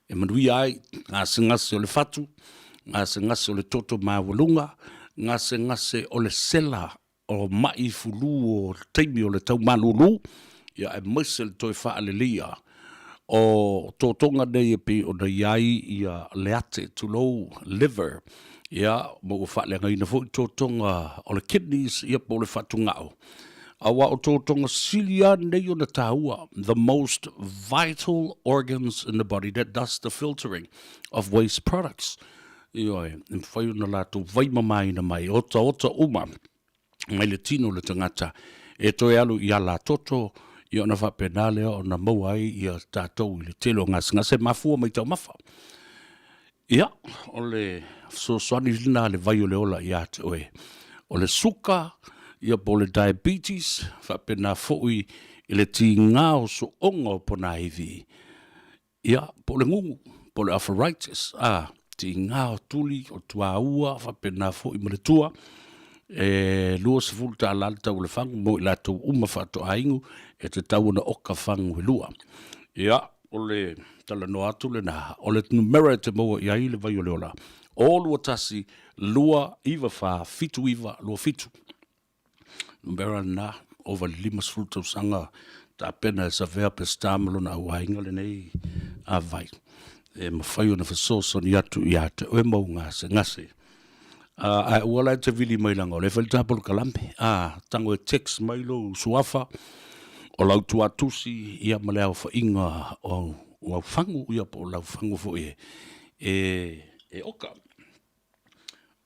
e manuia ai gasegase o le fatu, gasegase o le toto maualuga, gasegase o le sela o maʻi fulu o le taimi o le tau malūlū, ia aemaise le toe faaleleia o totoga nei e pei ona i ai ia le ate, tulou, liver, ia ma ua faaleagaina foi totoga o le kidneys, ia po o le fatugao. Aua o totoga sili lava nei ona taua, the most vital organs in the body that does the filtering of waste products. Ioe, e mafai ona latou vaimamaina mai, otaota uma mai le tino o le tagata e toe alu i ala toto, ia ona faapena lea ona maua ai ia tatou i le tele o gasegase mafua mai taumafa. Ia, o le fesoasoani lena a le vai o le ola ia te oe. O le suka, ia po o le diabetes, faapena foi i le tiga o sooga o ponaivi, ia, po o le gugu, po o le arthritis, a, tiga o tuli, o tuaua, faapena foi ma le tua, e $20 le tau o le fagu mo i latou uma faatoa inu, e tatau ona oka fagu e lua. Ia, o le talanoa atu lena, o le numera e te maua i ai le vai o le ola, o 21 2 9 4 7 9 2 7. Numera lena, ova i le 50 tausaga tapena e Savea Peseta ma lona auaiga lenei a vai. E mafai ona fesoasoani atu ia te oe ma ou gasegase. Ae aua la e te vili mai leaga o lea e fai le ta polokalame. A, tago e text mai lou suafa o lau tuatusi ia ma le aofaiga o au fagu ia po o lau fagu foi e, e oka.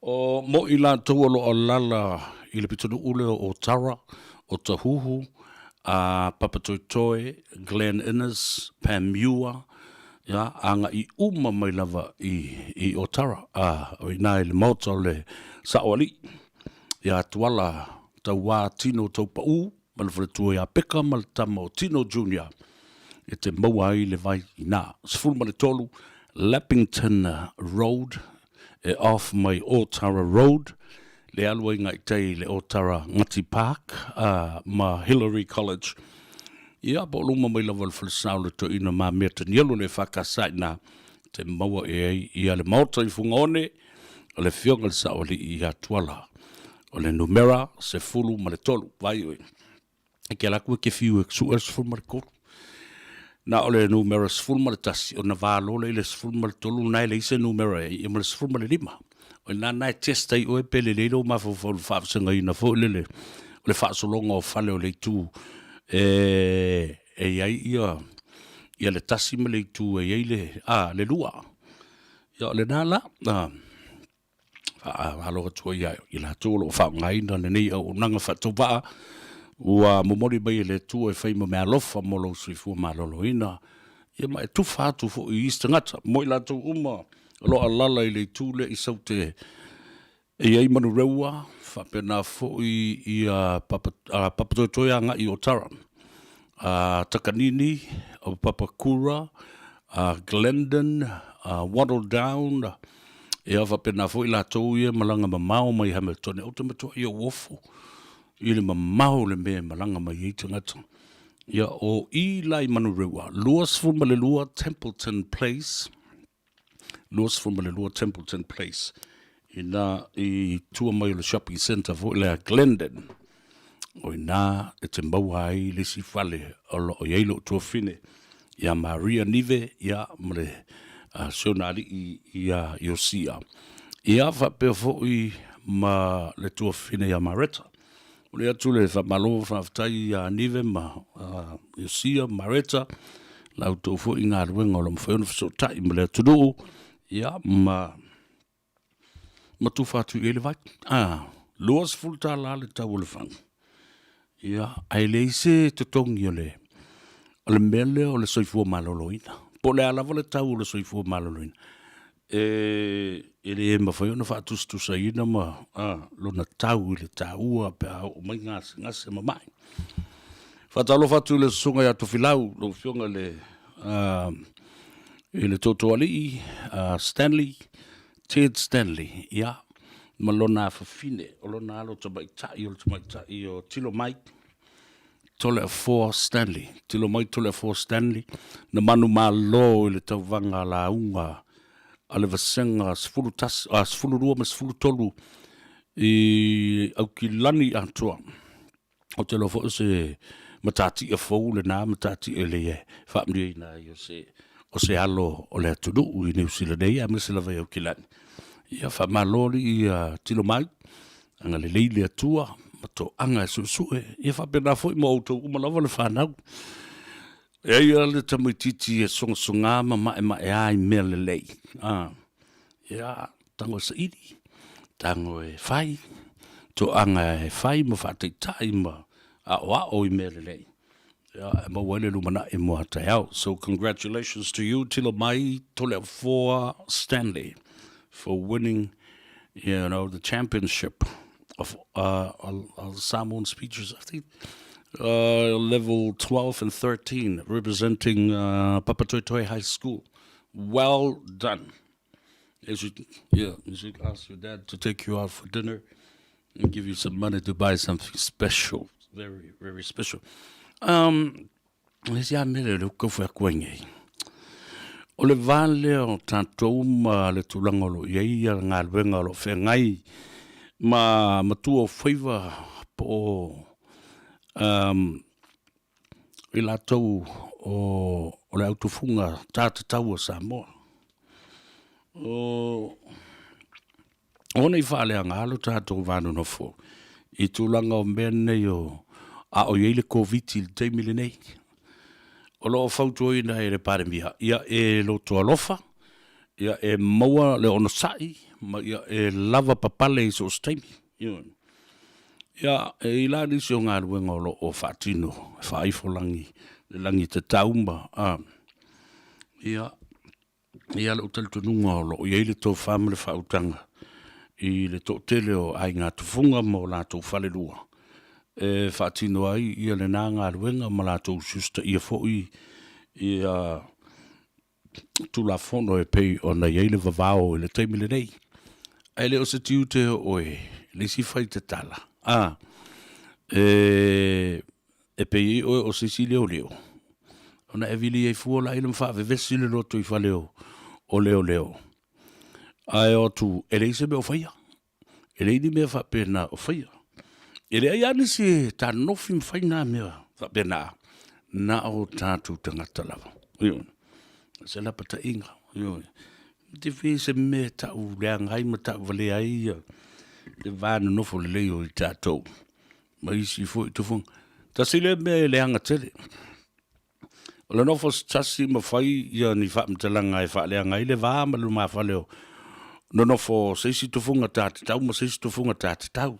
O mo i latou o lo o alaala i le pitonuu lea o Otara, Otahuhu, a Papatoetoe, Glen Innes, Panmure, ia, agai uma mai lava i, i Otara, a, o i ina i le maota o le Saoalii, ia Tuala Tauā Tino Taupaū, ma le faletua ia Peka ma le tama o Tino Junior, e te maua ai le vai ina. 13 Leppington Road, e off mai Otara Road, le alu ai ngai tai i le Otara Ngati Park a, ma Hillary College. Ia, po o luma mai lava o le falesa o le toeaina Mamea Tanielu le EFKS i ina, te maua e ai ia le maota i Fugaone, o le afioga i le Saoalii ia Tuala. O le numera 13, vai oe. E ke ala atu e ke fiu e sue le 13. Na o le numera 11 ona valo lea i le 13 lena e leai se numera i ai, ia ma le 15. O i ina lena e test ai oe pe lelei lou mafaufau i le faavasegaina foi lele o le faasologa o fale o le itu e i ai ia ia le tasi ma le itu e i ai le, a, le lua. Ia o lena la, faamalo atu ai ia i latou o lo o faaaogaina lenei auaunaga faatauvaa ua momoli mai e le Atua e fai ma meaalofa mo lou soifua maloloina, ia ma e tufa atu foi i isi tagata mo i latou uma o lo o alaala i le itu lea i Saute e i ai Manureua, faapena foi ia Papatoetoe agai i Otara, Takanini, o Papakura, Glendon, Wattle Down, ia faapena foi latou ia e malaga mamao mai Hamilton. Ou te matuai ou ofo i le mamao o le mea e malaga mai ai tagata. Ia, o i la i Manureua, 22 Templeton Place, 22 Templeton Place, ina i tua mai o le shopping centre foi lea Glendon. O ina e te maua ai le isi fale o lo o i ai lou tuafafine ia Maria Nive ia ma le si ona alii ia Iosia. Ia faapea foi ma le tuafafine ia Mareta. Momoli atu le faamalo ma faafetai ia Nive ma Iosia ma Mareta, la outou foi galuega o lo o mafai ona fesootai ma le atunuu, ia ma ma tufa atu i ai le vai. A, $20 le tau o le fagu. Ia, ae leai se totogi o le, o le mea lea o le soifua maloloina. Po o le a lava le tau o le soifua maloloina, e, e le mafai ona faatusatusaina ma a, lona tau i le taua pe a oo mai gasegase ma mai. Faatalofa atu i le susuga ia Tofilau, lau Afioga i le, i le Tootooalii, Stanley, Ted Stanley, ia, ma lona afafine, o lona alo tamaitai, o le tamaitai o Tilo Mai, Toleafoa Stanley. Tilo Mai Toleafoa Stanley, na manumalo i le tauvaga lauga a le vasega 11, a, 12 ma 13 i Aukilani atoa. Ou te iloa foi o se matatia fou lena matatia e le faamanuiaina ai o se, o se alo o le atunuu i Niu Sila nei, aemaise lava i Aukilani. Ia faamalo alii ia tilo mai, agalelei le Atua ma toaga e suesue, ia faapena foi ma outou uma lava le fanau. E ai lava le tamaitiiti e sogasoga ma maemaea i mea lelei. Ah, ia, tago e saili, tago e fai, toaga e fai ma faataitai ma aoao i mea lelei. Ia, e maua ai le lumanai mo a taeao. So congratulations to you, Tilo Mai Toleafoa Stanley, for winning, you know, the championship of Samoan speeches, I think, level 12 and 13, representing Papatoetoe High School. Well done. You should, yeah, you should ask your dad to take you out for dinner and give you some money to buy something special. Very, very special. Um, le isi lava mea lea o lea ou te tau fai atu ai nei, o le va lea o tatou ma le tulaga o lo o i ai le galuega o lo o feagai ma matua o faiva po o um, i latou o, o le autufuga ta tatau a Samoa. O, ona i faaleaga lo tatou va nonofo i tulaga o mea nei o a o i ai le Koviti i le taimi lenei. O lo o fautuaina e le Palemia, ia e loto alofa, ia e maua le onosai, ma ia e lava papale i so o se taimi. Ia, e i la nisi o galuega o lo o faatino e faaifolangi le lagi tatau ma, a, ia, E i ai lou talitonuga o lo o i ai le tofa ma le faautaga i le toatele o aiga tufuga ma o latou falelua e faatino ai ia lena galuega ma latou siusitaia foi ia Tulafono e pei ona i ai le vavao i le taimi lenei. Ae le o se tiute o oe le isi fai tatala, a, e E pei ai oe o se isi leoleo, ona e vili ai fua laia ma faavevesi le lotoifale o leoleo. Ae o atu, e leai se mea o faia. E leai ni mea faapena o faia. E leai lava nisi e tanofi ma fai nā mea faapena. Na o tatou tagata lava. Ioe. Se lapataiga. Ioe. Te fi se mea tau leaga ai ma tau valea ai ia le va nonofo lelei o i tatou. Ma isi foi tufuga. Tasi lea mea e leaga tele. O le nofo se tasi ma fai ia ni faamatalaga e faaleaga ai le va ma le lumafale o nonofo se isi tufuga ta tatau ma se isi tufuga ta tatau.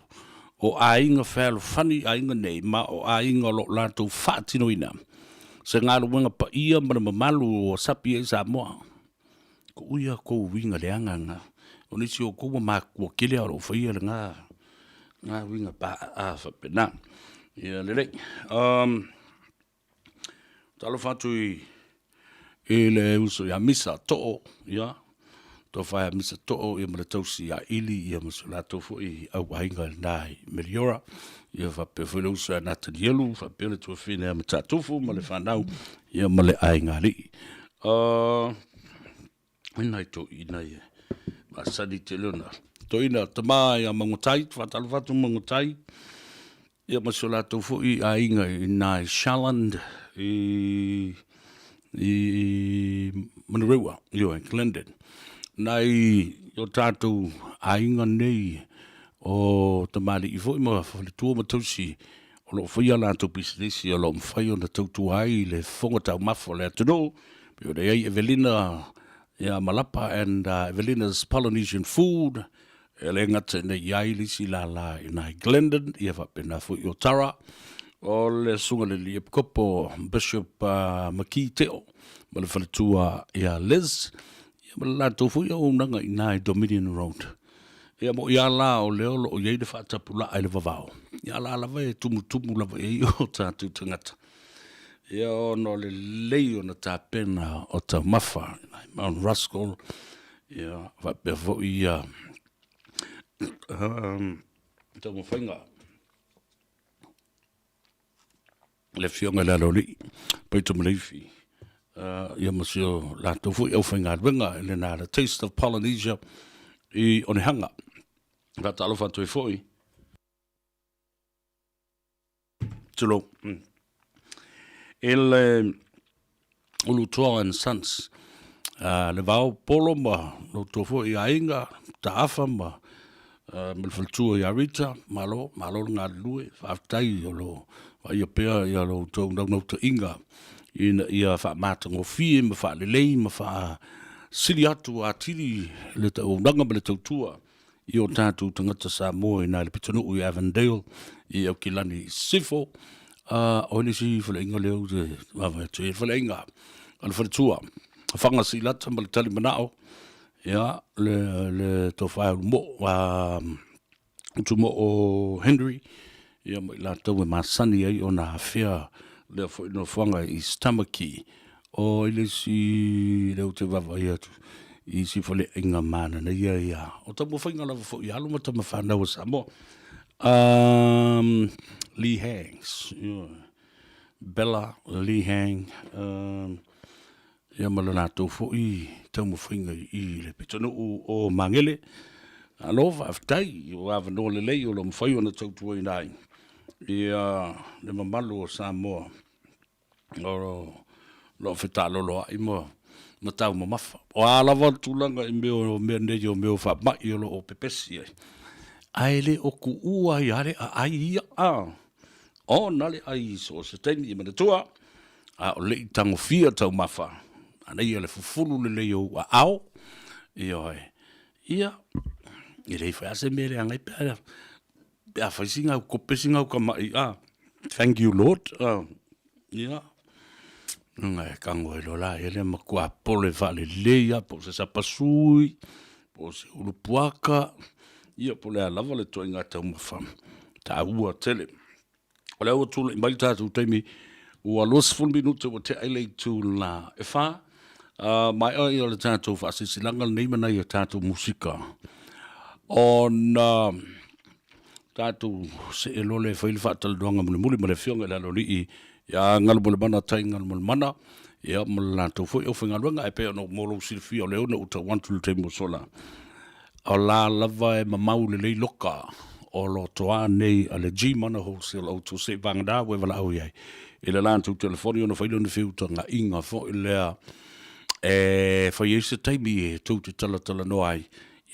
O aiga fealofani aiga nei ma o aiga o lo o latou faatinoina se galuega paia ma le mamalu ua sapi ai Samoa. Ku'u ia kou uiga leaga na. O nisi o kou ua makua kele a o lo o faia lena na uiga pa'a faapena. Ia lelei. Talofa atu i, i le uso ia Misa Too, ia, tofa ia Misa Too, ia ma le tausi ia Ili, ia ma so latou foi au aiga lena i Meliora, ia faapea foi le uso ia Natanielu, faapea le tuafine ia Matatufu ma le fanau, ia ma le aiga alii. Nai toeaiina ia masani tele ona toeaina tama ia Maugatai, faatalofa atu Maugatai, ia ma si o latou foi aiga i ina i Shalland i i Manurewa, ioe, Glendon. Nai o tatou aiga nei o tamalii foi ma faletua ma tausi o lo o faia latou pisinisi o lo o mafai ona tautua ai le fofoga taumafa o le atunuu, pei ona i ai Evelina ia Malapa and Evelina's Polynesian Food, e le gata ina i ai le isi lala i ina i Glendon, ia faapena foi o Tara, o le Susuga i le Alii Epikopo Bishop McKee Teo ma le faletua ia Liz, ia ma le latou foi auaunaga i ina i Dominion Road. Ia mo ia la o lea o lo o i ai le faatapulaa i le vavao, ia la lava e tumutumu lava i ai o tatou tagata. Ia ona o le lelei ona tapena o taumafa, nai Mount Roskill, ia faapea foi ia taumafaiga le Afioga i le Aloalii, Paita Maleifi, ia ma si o latou foi aufaigaluega i lena The Taste of Polynesia i Onehanga. Faatalofa atu ai foi. Tulou. I le Ulutoa and Sons, le Vao Polo ma lo outou foi aiga, Taafa ma ma le faletua ia Rita, malo, malo le galulue, faafetai o lo vaaia pea ia lo outou naunautaiga ina ia faamatagofie ma faalelei ma faasili atu atili le tauaunaga ma le tautua i o tatou tagata Samoa i na i le pitonuu i Avondale i Aukilani i Sisifo. O le isi faleaiga lea ou te vaavaai atu i ai, le faleaiga a le faletua Faga Siilata ma le Talimanao, ia, le tofa e Ulumoo, Utumoo Henry, ia ma i latou e masani ai ona afea lea foi nofoaga i East Tamaki. O le isi lea ou te vaavaai atu i isi faleaiga mananaia ia, o taumafaiga lava foi i alo ma tama fanau a Samoa. Lee Hangs, yeah. Bella Lee Hang, ia ma le latou foi taumafaiga i le pitonuu o Magele. Malo faafetai o avanoa lelei o lo o mafai ona tautuaina ai ia le mamalu o Samoa o lo o fetaaloloai ma taumamafa. O a lava le tulaga i mea o mea nei o mea o faamai o lo o pepesi ai, ae le o kuua ai lava le aai ia, a, ona le ai i so o se taimi. Manatua, a o le i tagofia taumafa, manaia le fufulu lelei o ou aao, ioe, ia, e le fai lava se mea leaga ai pe a fai sina au kope sina au kama'i, a, thank you Lord, a, ia, Nunga e kago ai loa la ia lea matua pole faalelei lava po o se sapasui, po o se ulupuaka, ia po o le a lava le ituaiga taumafa taua tele. O lea ua tulai mai le tatou taimi ua 20 minute ua tea ai le itula e 4. Maea ia le tatou faasilasilaga lenei ma nai a tatou musika ona tatou see loa lea e fai le faatalanoaga mulimuli ma le Afioga i le Aloalii ia Galumalemana Tai Galumalemana ia ma le latou foi aufaigaluega. Ae pei ona mo lou silafia o lea na ou tau atu i le taimi ua sola, o la lava e mamau lelei loka o lo toa nei a le G-Mana Wholesale Auto seivagana ua e valaau i ai. i le latou telefoni ona fai lea o ni feutagaiga foi lea e fai ai se taimi e tou te talatalanoa ai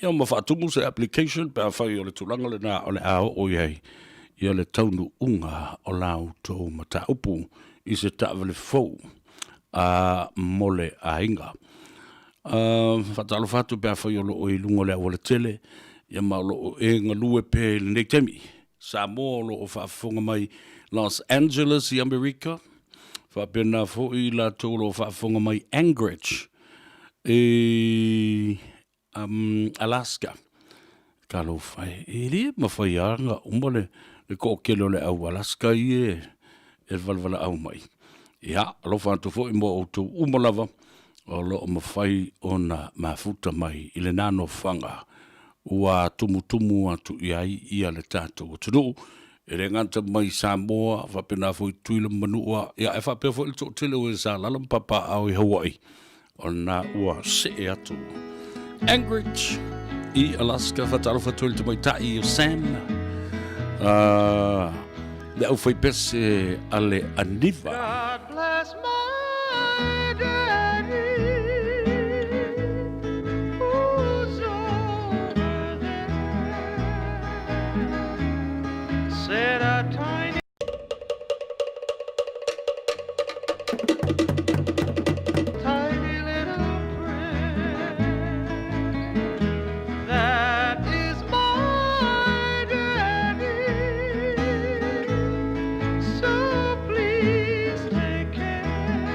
ia ma faatumu se application pe afai o le tulaga lena o le a oo i ai ia le taunuuga o la outou mataupu i se taavale fou a mo le aiga. Faatalofa atu pe afai o lo o i luga o le aualatele ia ma o lo o e galue pea i lenei taimi. Samoa o lo o faafofoga mai Los Angeles i Amerika, faapena foi i latou o lo o faafofoga mai Anchorage i um, Alaska. Talofa e, e le mafai lava ona uma le, le toatele o le au Alaska ia e, e valevalaau mai. Ia, alofa atu foi mo outou uma lava o lo o mafai ona mafuta mai i lena nofoaga ua tumutumu atu i ai ia le tatou atunuu, e le gata mai Samoa, faapena foi Tutuila ma Manua, ia ae faapea foi le toatele o e sa alaala ma papaaao i Hawaii, ona ua see atu. Anchorage i Alaska, faatalofa atu i le tamaitai o Sam, le aufaipese a le Aniva. God bless my daddy who's over there. Said a tiny Tiny little prayer. That is my daddy. So please take care.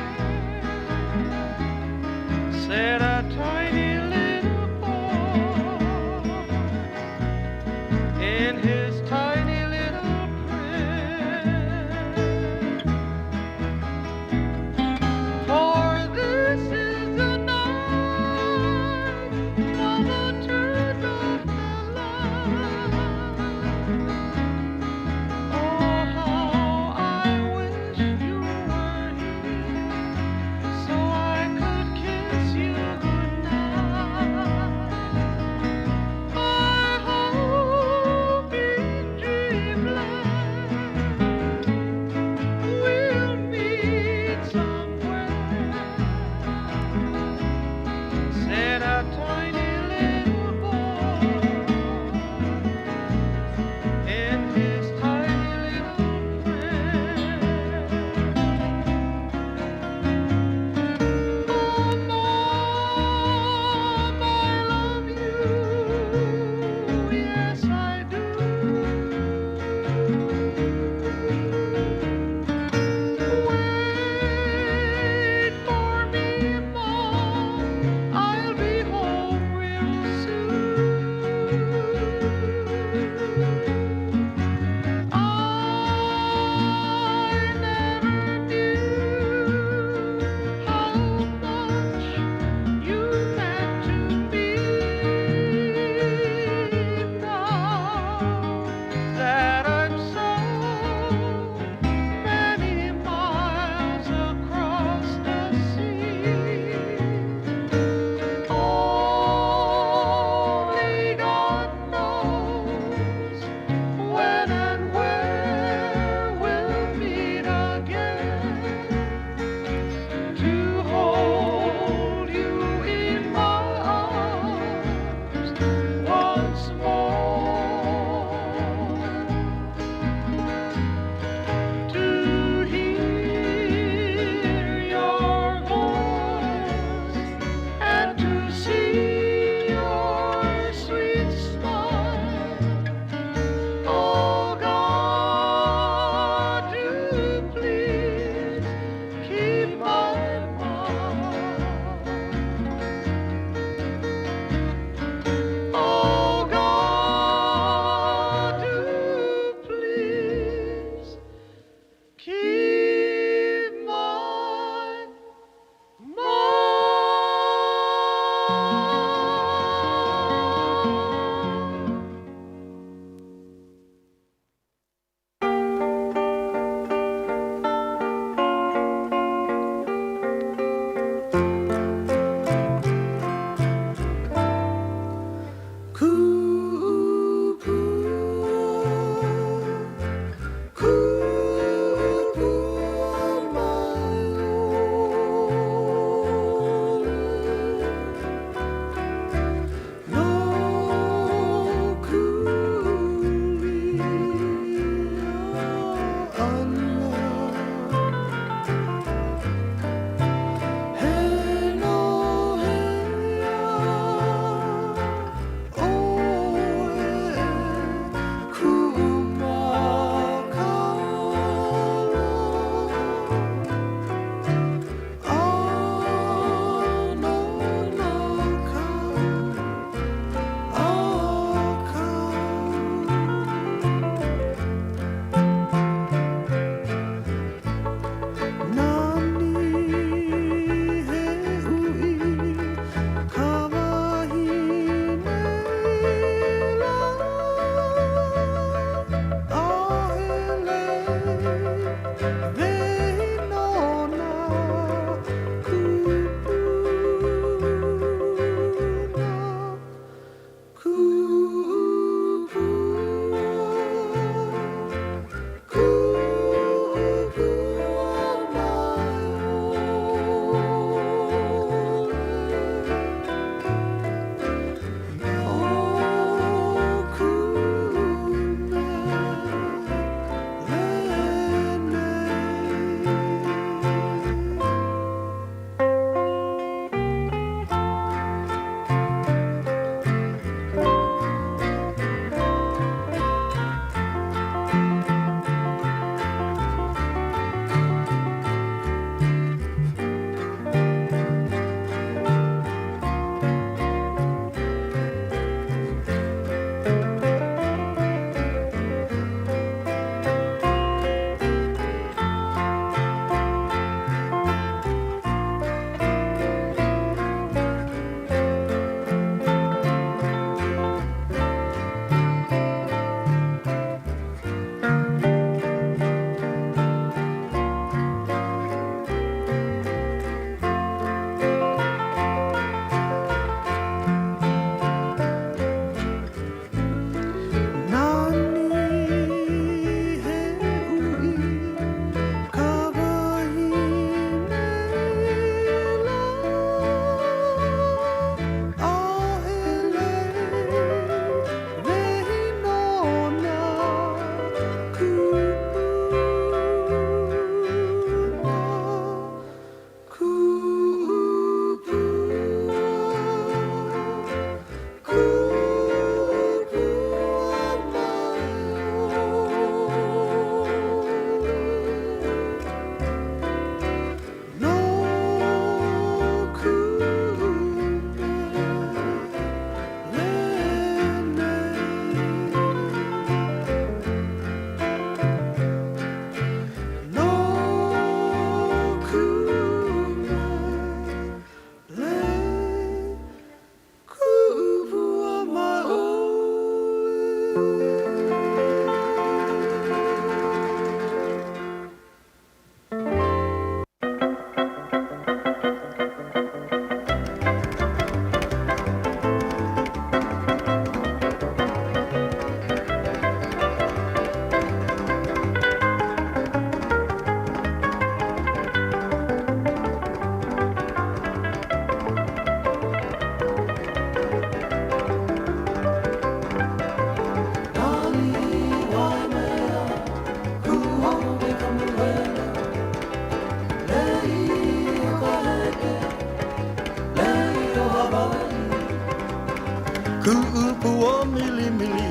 Kuʻu pua milimili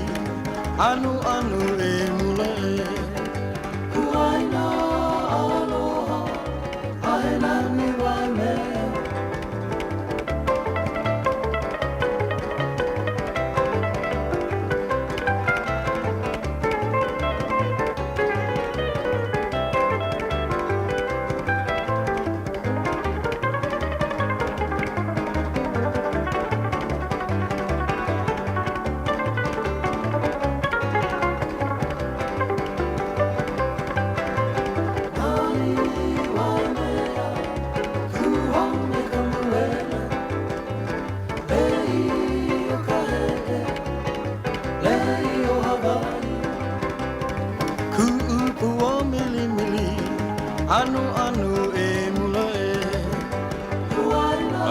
Anuanu e mula e Kuaina aloha A he nani Waimea.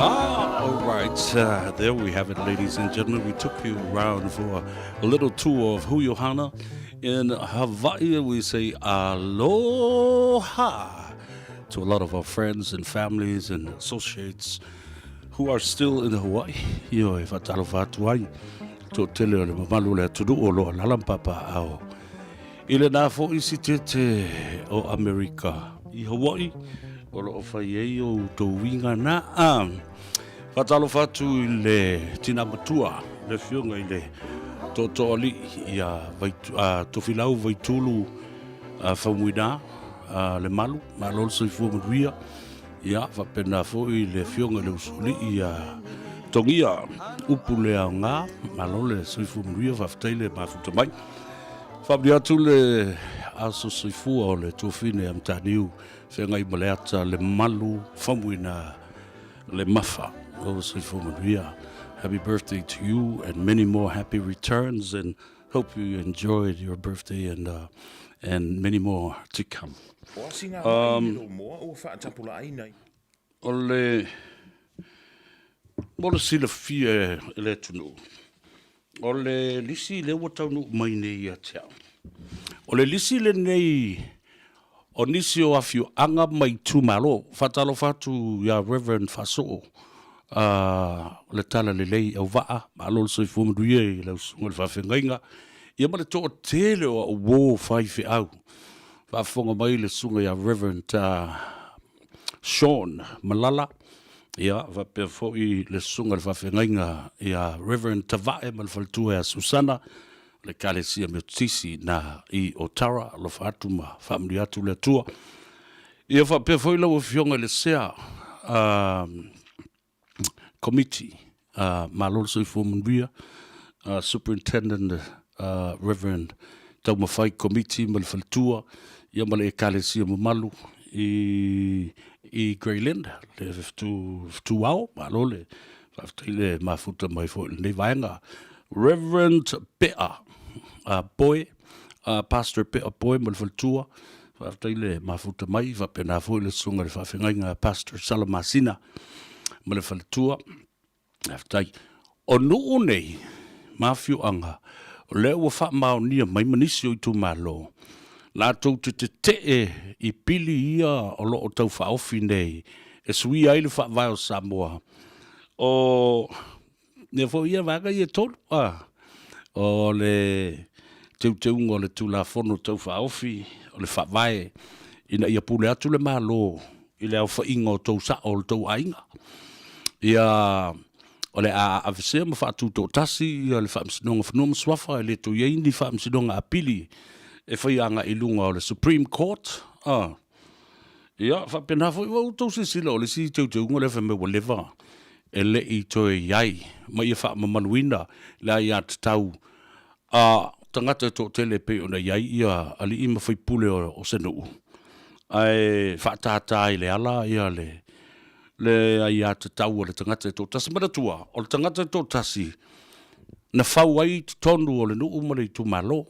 Ah, all right. There we have it, ladies and gentlemen. We took you around for a little tour of Huyohana. In Hawaii, we say aloha to a lot of our friends and families and associates who are still in Hawaii. Ioe, whaatalofa atu ai. Toatele o le mamalu o le atunuu o lo o alaala ma papaaao. I lena foi sitete o Amerika i Hawaii, o lo o fai ai o outou uiga na. A faatalofa atu i le tina matua, le afioga i le Tootooalii ia Vaitu, a Tofilau Vaitulu a Faumuina a Lemalu, malo le soifua manuia. Ia, faapena foi le afioga i le Usoalii ia Togia Upu le Aoga, malo le soifua manuia, faafetai le mafuta mai. Faamanuia atu le aso soifua o le tuafine a Mataniu feagai ma le ata le malu famuina le mafa. O soifua manuia. Happy birthday to you and many more happy returns and hope you enjoyed your birthday and uh, and many more to come. O asi ngā mai i moa ua whaatapula ai nei. O le mo le silafia e le atunuu, o le lisi lea ua taunuu mai nei ia te au. O le lisi lenei o nisi o afioaga ma itumalo. Faatalofa atu ia Reverend Faasoo o le Talalelei Auvaa, malo le soifua manuia i lau susuga i le faafeagaiga, ia ma le toatele o au uo faifeau. Faafofoga mai le susuga ia Reverend Sean Malala, ia, faapea foi le susuga i le faafeagaiga ia Reverend Tavae ma le faletua ia Susana, le Ekalesia Metotisi na i Otara, alofa atu ma faamanuia atu le Atua. Ia faapea foi lau Afioga i le Sea Komiti, malo le soifua manuia, Superintendent Reverend Taumafai Komiti ma le faletua, ia ma le Ekalesia mamalu i i Grey Lynn, le fetuao, malo le faafetai le mafuta mai foi i lenei vaega. Reverend Pea Boy, Pastor Pea Boy ma le faletua, faafetai le mafuta mai, faapena foi le susuga i le faafeagaiga Pastor Salamasina ma le faletua. Faafetai. O nuu nei ma afioaga, o lea ua faamaonia mai ma nisi o itumalo, latou te tetee i pili ia o lo o taufaaofi nei e suia ai le faavae o Samoa. O mea foi ia vaega ia e tolu, a, o le teuteuga o le Tulafono Tau Faaofi o le Faavae ina ia pule atu le Malo i le aofaiga o tou sao o le tou aiga. Ia, o le a aveesea ma faatutoatasi ia le Faamasinoga o Fanua ma Suafa, e le toe i ai ni faamasinoga apili e faia agai i luga o le Supreme Court. A, ia, faapena foi ua outou silasila o le isi teuteuga lea fai mai ua leva e le i toe i ai ma ia faamamaluina le aiatatau a tagata e toatele e pei ona i ai ia alii ma faipule o se nuu, ae faatātā i le ala ia le le aiatatau a le tagata e toatasi. Manatua, o le tagata e toatasi na fau ai totonu o le nuu ma le itumalo.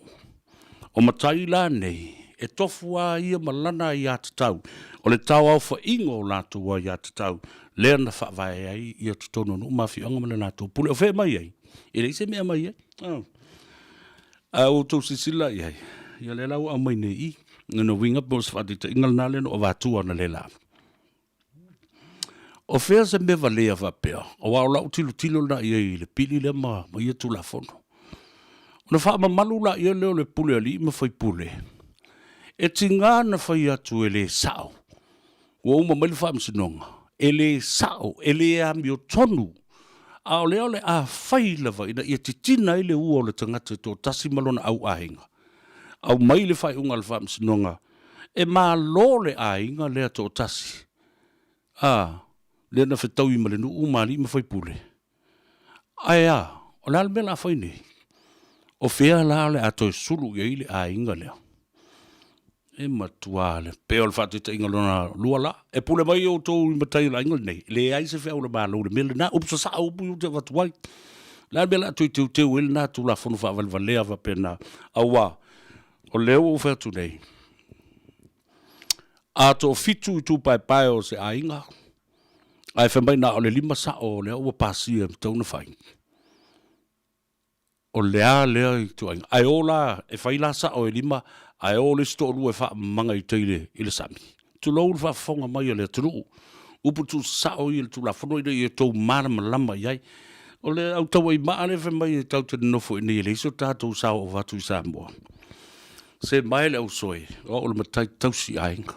O matai la nei, e tofu a ia ma lana aiatatau, o le taoaofaiga o latou aiatatau lea na faavae ai ia totonu o nuu ma afioaga ma le latou pule. O fea e mai ai? E leai se mea e mai ai. A outou silasila i ai, ia lea la ua aumai nei i i. Lona uiga po o se faataitaiga lena lea na ou avatua analeila. O fea se mea valea faapea, aua o lau tilotilo lena i ai i le pili lea ma, ma ia Tulafono. Ona faamamalu laia lea o le pule alii ma faipule, e tiga na fai atu e le sao, ua uma mai le faamasinoga, e le sao, e le amiotonu, a o lea o le a fai lava ina ia titina ai le ua o le tagata e toatasi ma lona au aiga. Aumai le faaiuga a le faamasinoga, e malo le aiga lea toatasi, a, lea na fetaui ma le nuu ma alii ma faipule. Ae a, o le a le mea o le a fai nei? O fea la o le a toe sulu i ai le aiga lea? E matua le pea o le faataitaiga lona lua la. E pule mai outou i matai o le aiga lenei, e leai se feau a le Malo i le mea lena. Upu sasao upu ia ou te avatu ai. O le a le mea o le a toe teuteu ai lena Tulafono faavalevalea faapena, aua o lea ua ou fai atu nei, a toafitu itu paepae o se aiga, ae fai mai na o le 5 sao o lea ua pasia e tatau ona fai, o le a lea ituaiga? Ae o la e fai la sao e 5, ae o le isi toalua e faamamaga i tai i le sami. Tulou le faafofoga mai a le atunuu, upu tuusasao ia i le Tulafono ina ia outou malamalama i ai. O le au tauaimaa lea fai mai e tatou te nonofo i inei e leai so tatou sao o avatu i Samoa. Se mae le ausoe, o au o le matai tausi aiga.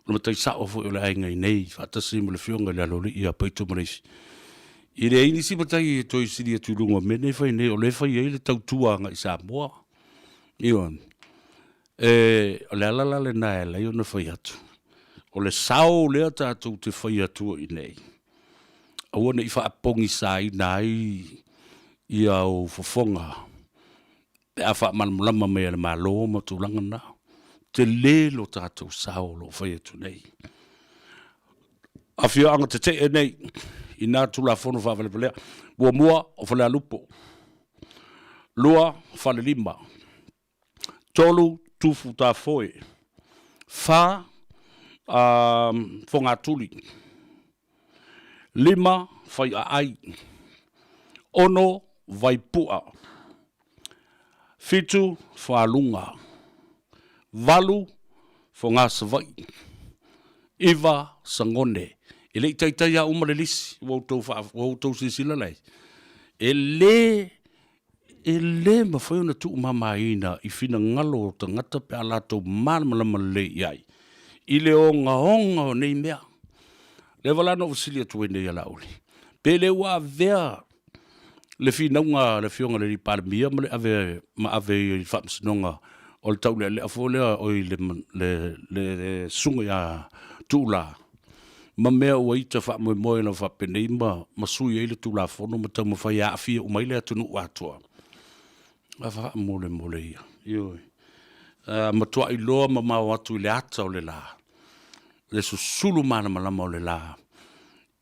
O le matai sao foi o le aiga i nei, faatasi ma le afioga i le Aloalii ia Paitu Maleisi. E leai nisi matai e toe sili atu i luga o mea nei e fai nei, o lea e fai ai le tautua agai Samoa. Ioe. E, o le ala la lena e ala ai ona fai atu, o le sao lea tatou te fai atua i nei, aua ne i faapogisaina ai ia ou fofoga pe a faamalamalama mai e le Malo ma tulaga na. Tele lo tatou sao o lo o fai atu nei. Afioaga tetee nei i nā Tulafono faavalevalea. Muamua, o Falealupo. Lua, Falelima. Tolu, Tufutafoe. Fa, Fogatuli. 5, Faiaai. 6, Vaipua. 7, Faluga. 8, Fogasavaii. 9, Sagone. E le i taitai lava uma le lisi ua outou, ua outou silasila la i ai. E le, e le mafai ona tuumamaina i finagalo o tagata pe a latou malamalama lelei i ai i le ogaoga o nei mea. Leva la na ou fesili atu ai nei ia Laauli, pe le ua avea le finauga a le Afioga i le Palemia ma le ave ma ave i le Faamasinoga o le taulealea foi lea oi le le le susuga ia Tuula ma mea ua ita faamoemoe lava faapenei ma ma sui ai le Tulafono ma taumafai e aafia uma ai le atunuu atoa. A faamolemole ia, ioe. A matuai loa mamao atu i le ata o le la, le susulu malamalama o le la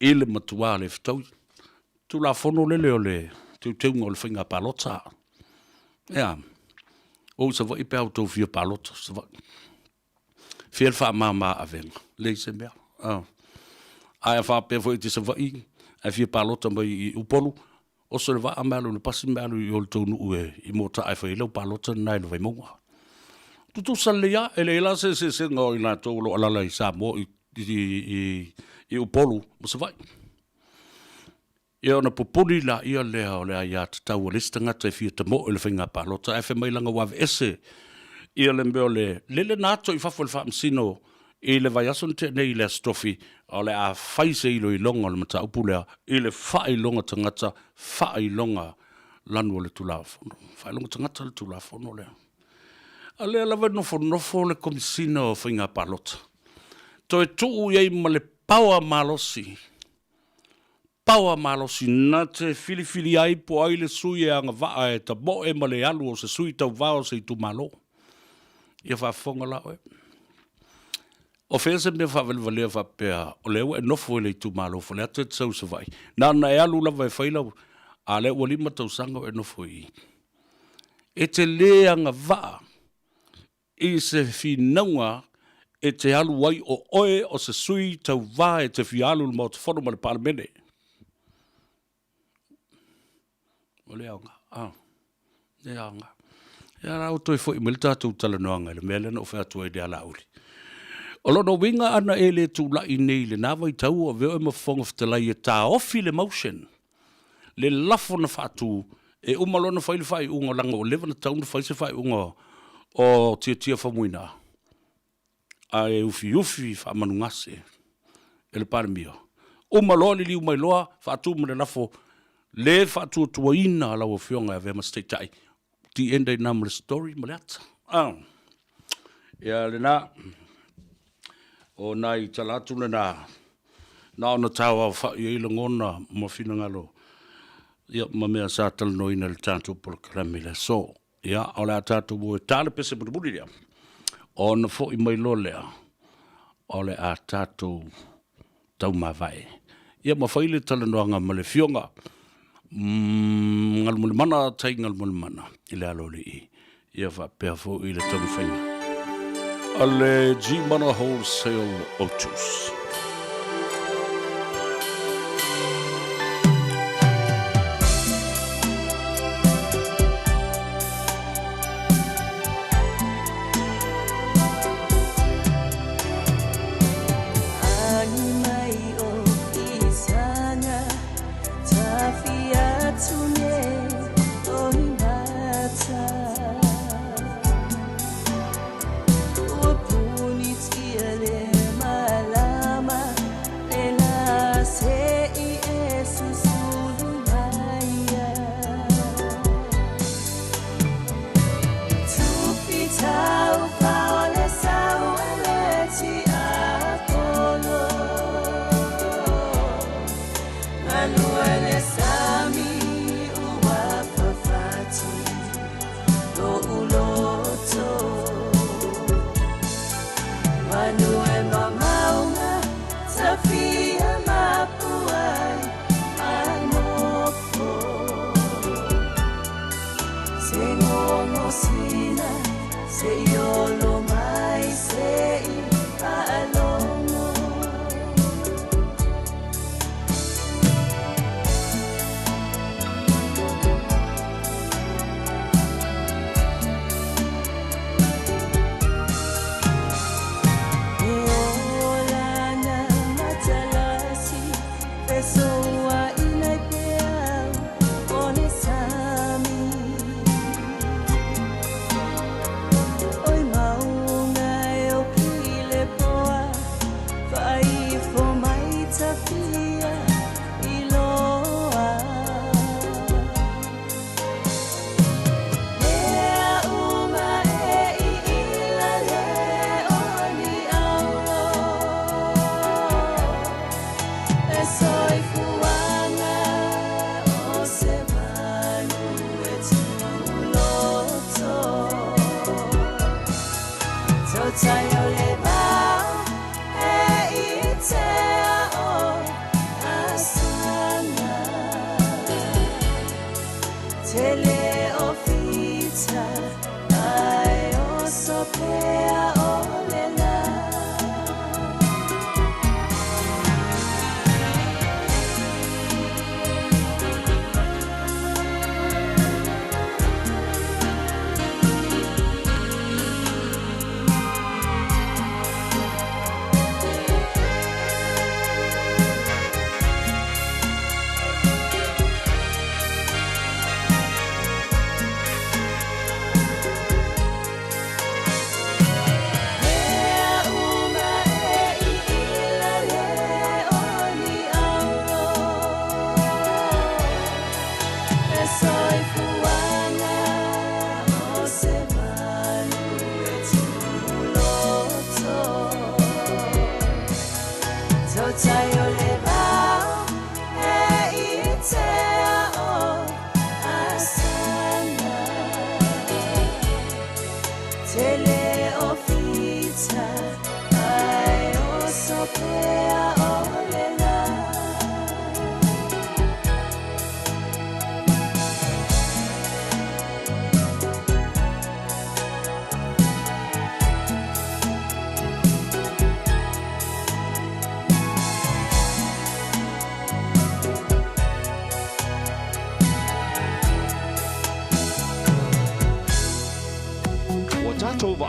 i le matua le fetaui. Tulafono lele o le teuteuga o le faiga palota. Ea, o i Savaii pe a outou fia palota Savaii. Fia le faamama avega, leai se mea. Ae a faapea foi e te Savaii ae fia palota mai i Upolu, oso le vaa ma alu i le pasi ma alu i o i le tou nuu i Moataa e fai ai lau palota lena i le Vaimauga. Tutusa lelei lava, e leai la se eseesega o i latou o lo o alaala i Samoa i Upolu ma Savaii. Ia ona pupuni laia lea o le aiatatau a le isi tagata e fia tamoe i le faiga palota ae fai mai leaga ua aveese ia le mea o le lele na ato i fafo e le faamasino i le vaiaso na tea nei i le Aso Tofi o le a fai se iloiloga o le mataupu lea i le faailoga tagata faailoga lanu o le Tulafono faailoga tagata le Tulafono lea. A lea lava e nofonofo le Komesina o Faiga Palota toe tuu i ai ma le paoa malosi Paoa malosi na te filifili ai po ai le sui e agavaa e tamoe ma le alu o se sui tauva o se itumalo. Ia faafofoga la oe. O fea se mea faavalevalea faapea o lea ua e nofo i le itumalo Faleata e te sau i Savaii, na ona e alu lava e fai lau, a lea ua 5 tausaga o e nofo i i. E te le agavaa i se finauga e te alu ai o oe o se sui tauva e te fia alu i le Maota Fono ma le Palemene. O le aoga, ah, le aoga. Ia la ua toe foi mai le tatou talanoaga i le mea lea na ou fai atu ai i le alauli. O lona uiga ana e le tulai nei i lena vaitau o avea oe ma Fofoga Fetalai e taofi le motion, le lafo na faatu, e uma loa ona fai le faaiuga leaga ua leva ona tatau ona fai se faaiuga o Tiatia Faumuina, ae ufiufi faamanugase e le Palemia. Uma loa liliu mai loa faatu ma le lafo le faatuatuaina lau Afioga e avea ma se Taitai. The end ai na ma le story ma le ata. Ah. Ia lena, o nai tala atu lena, na ona tauaofa'i ai lagona ma finagalo, ia, ma mea sa talanoaina i le tatou polokalame i le aso. Ia, o le a tatou o e ta le pese mulimuli lea, ona fo'i mai loa lea, o le a tatou taumavae. Ia ma fai le talanoaga ma le Afioga Galumalemana Tai Galumalemana i le Aloalii, ia faapea foi le taumafaiga a le G-Mana Wholesale Autos.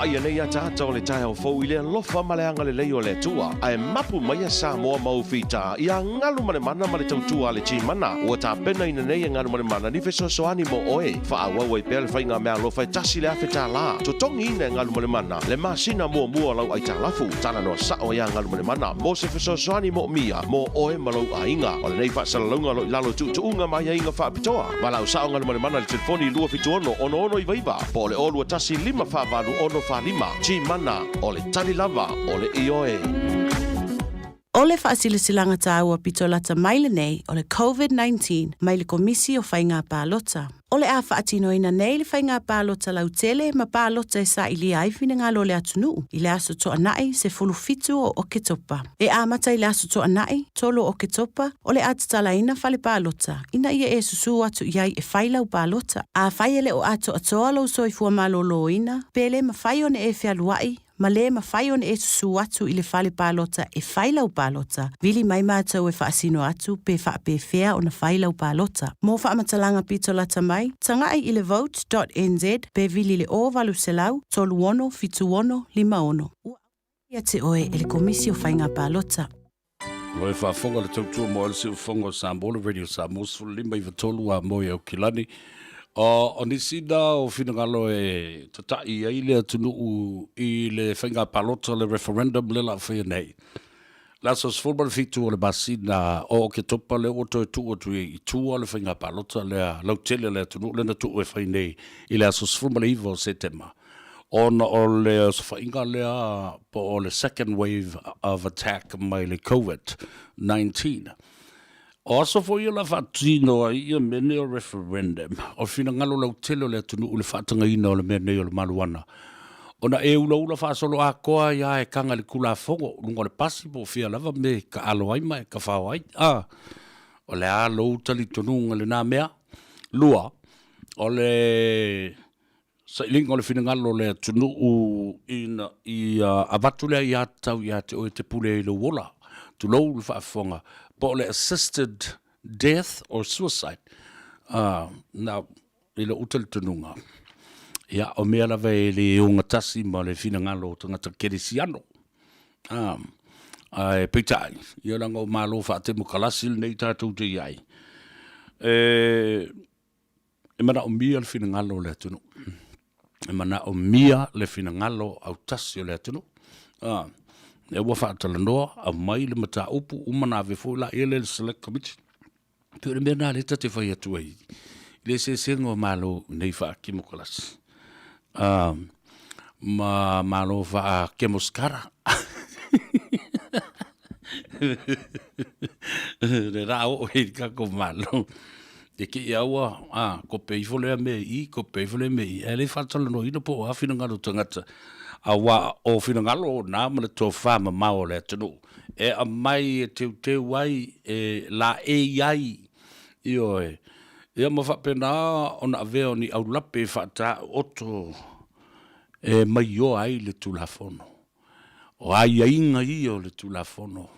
vaaia nei ataata o le taeao fou i le alofa ma le agalelei o le Atua, ae mapu maia Samoa ma ou fita ia galu ma le mana ma le tautua a le Timana. Ua tapenaina nei e galu ma le mana ni fesoasoani mo oe. Faaauau ai pea le faiga meaalofa e $1,000. Totogiina e galu ma le mana le masina muamua o lau aitalafu. Talanoa sao iā galu ma le mana mo se fesoasoani moomia mo oe ma lou aiga. O lenei faasalalauga o lo o i lalo o tuutuuga ma aiaiga faapitoa. Valaau sao galu ma le mana i le telefoni 276 6699 po o le 021 548 645. Timana, o le tali lava o le ioe. O le faasilasilaga taua pito lata mai lenei o le COVID-19 mai le Komisi o Faiga Palota. O le a faatinoina nei le faiga palota lautele ma palota e sailia ai finagalo o le atunuu i le aso Toanai 17 o Oketopa. E amata i le aso Toanai 3 o Oketopa o le a tatalaina fale palota ina ia e susū atu i ai e fai lau palota. Afai e le o atoatoa lou soifua malōlōina, pe le mafai ona e fealuai ma le mafai ona e susū atu i le fale palota e fai lau palota, vili mai matou e faasino atu pe faapefea ona fai lau palota. Mo faamatalaga pito lata mai, tagai i le vote.nz pe vili i le 0800 36 76 56. Ua aumaia te oe e le Komisi o Faiga Palota. Lo e faafofoga le tautua mo le siufofoga o Samoa, le Radio Samoa 15 93 a moe Aukilani. O, o nisi na o finagalo e tata'i ai le atunuu i le faiga palota le referendum le la faia nei. Le aso 17 o le masina o Oketopa lea ua toe tuu atu i tua le faiga palota lea lautele le atunuu lea na tuu e fai nei i le aso 19 o Setema. Ona o le osofaiga lea po o le second wave of attack mai le Covid-19. O aso foi ia o le a faatino ai ia mea nei o referendum, o le finagalo lautele o le atunuu i le faatagaina o le mea nei o le maluana. Ona e ulaula faasoloatoa ai lava e taga i le Tulafono, luga o le pasi po o fea lava mea e taalo ai ma e tafao ai. A, o le a lou talitonuga i lena mea? Lua, o le sailiga o le finagalo o le atunuu ina ia avatu le aiatatau ia te oe e te pule ai i lou ola, tulou le faafofoga, po o le assisted death or suicide. Now, i lou talitonuga, ia, o mea lava e le ogatasi ma le finagalo o tagata kerisiano. Ae peitai, ia leaga o Malo faatemokalasi lenei tatou te i ai, e E manaomia le finagalo o le atunuu. E manaomia le finagalo autasi o le atunuu. A, lea ua faatalanoa, aumai le mataupu, uma ona ave foi laia lea i le Select Committee. E pei o le mea lena lea ta te fai atu ai i le eseesega o Malo nei faa-Kimokalasi. A, ma Malo faa-Kemosikara. Le rā oo i le tatou Malo. E ke i aua, a, kope ifo lea mea i i, kope ifo lea mea i i, ae le faatalanoaina po o a finagalo o tagata, auā o finagalo o nā ma le tofa mamao o le atunuu e aumai e teuteu ai, e laei ai, ioe, ia ma faapena ona avea o ni aulape e faataoto e maioa ai le Tulafono. O aiaiga ia o le Tulafono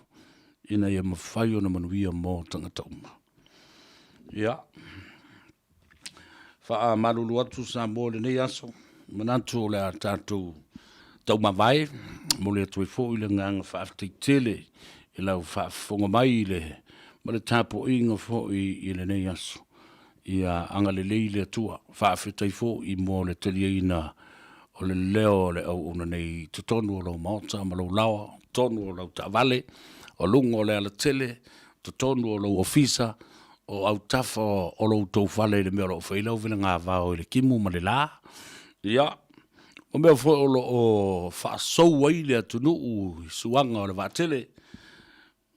ina ia mafai ona manuia mo tagata uma. Ia, faamalulu atu Samoa i lenei aso, manatu o le a tatou taumavae, momoli atu ai foi le agaga faafetai tele i lau faafofoga mai i le ma le tapuaiga foi i lenei aso. Ia agalelei le Atua. Faafetai foi mo le taliaina o le leo o le auauna nei i totonu o lou maota ma lou laoa, totonu o lau taavale, o luga o le alatele, totonu o lou ofisa, o autafa o lo outou fale i le mea o lo o fai ai lau velegavao i le timu ma le la. Ia, o mea foi o lo o faasou ai le atunuu i suaga o le vaatele,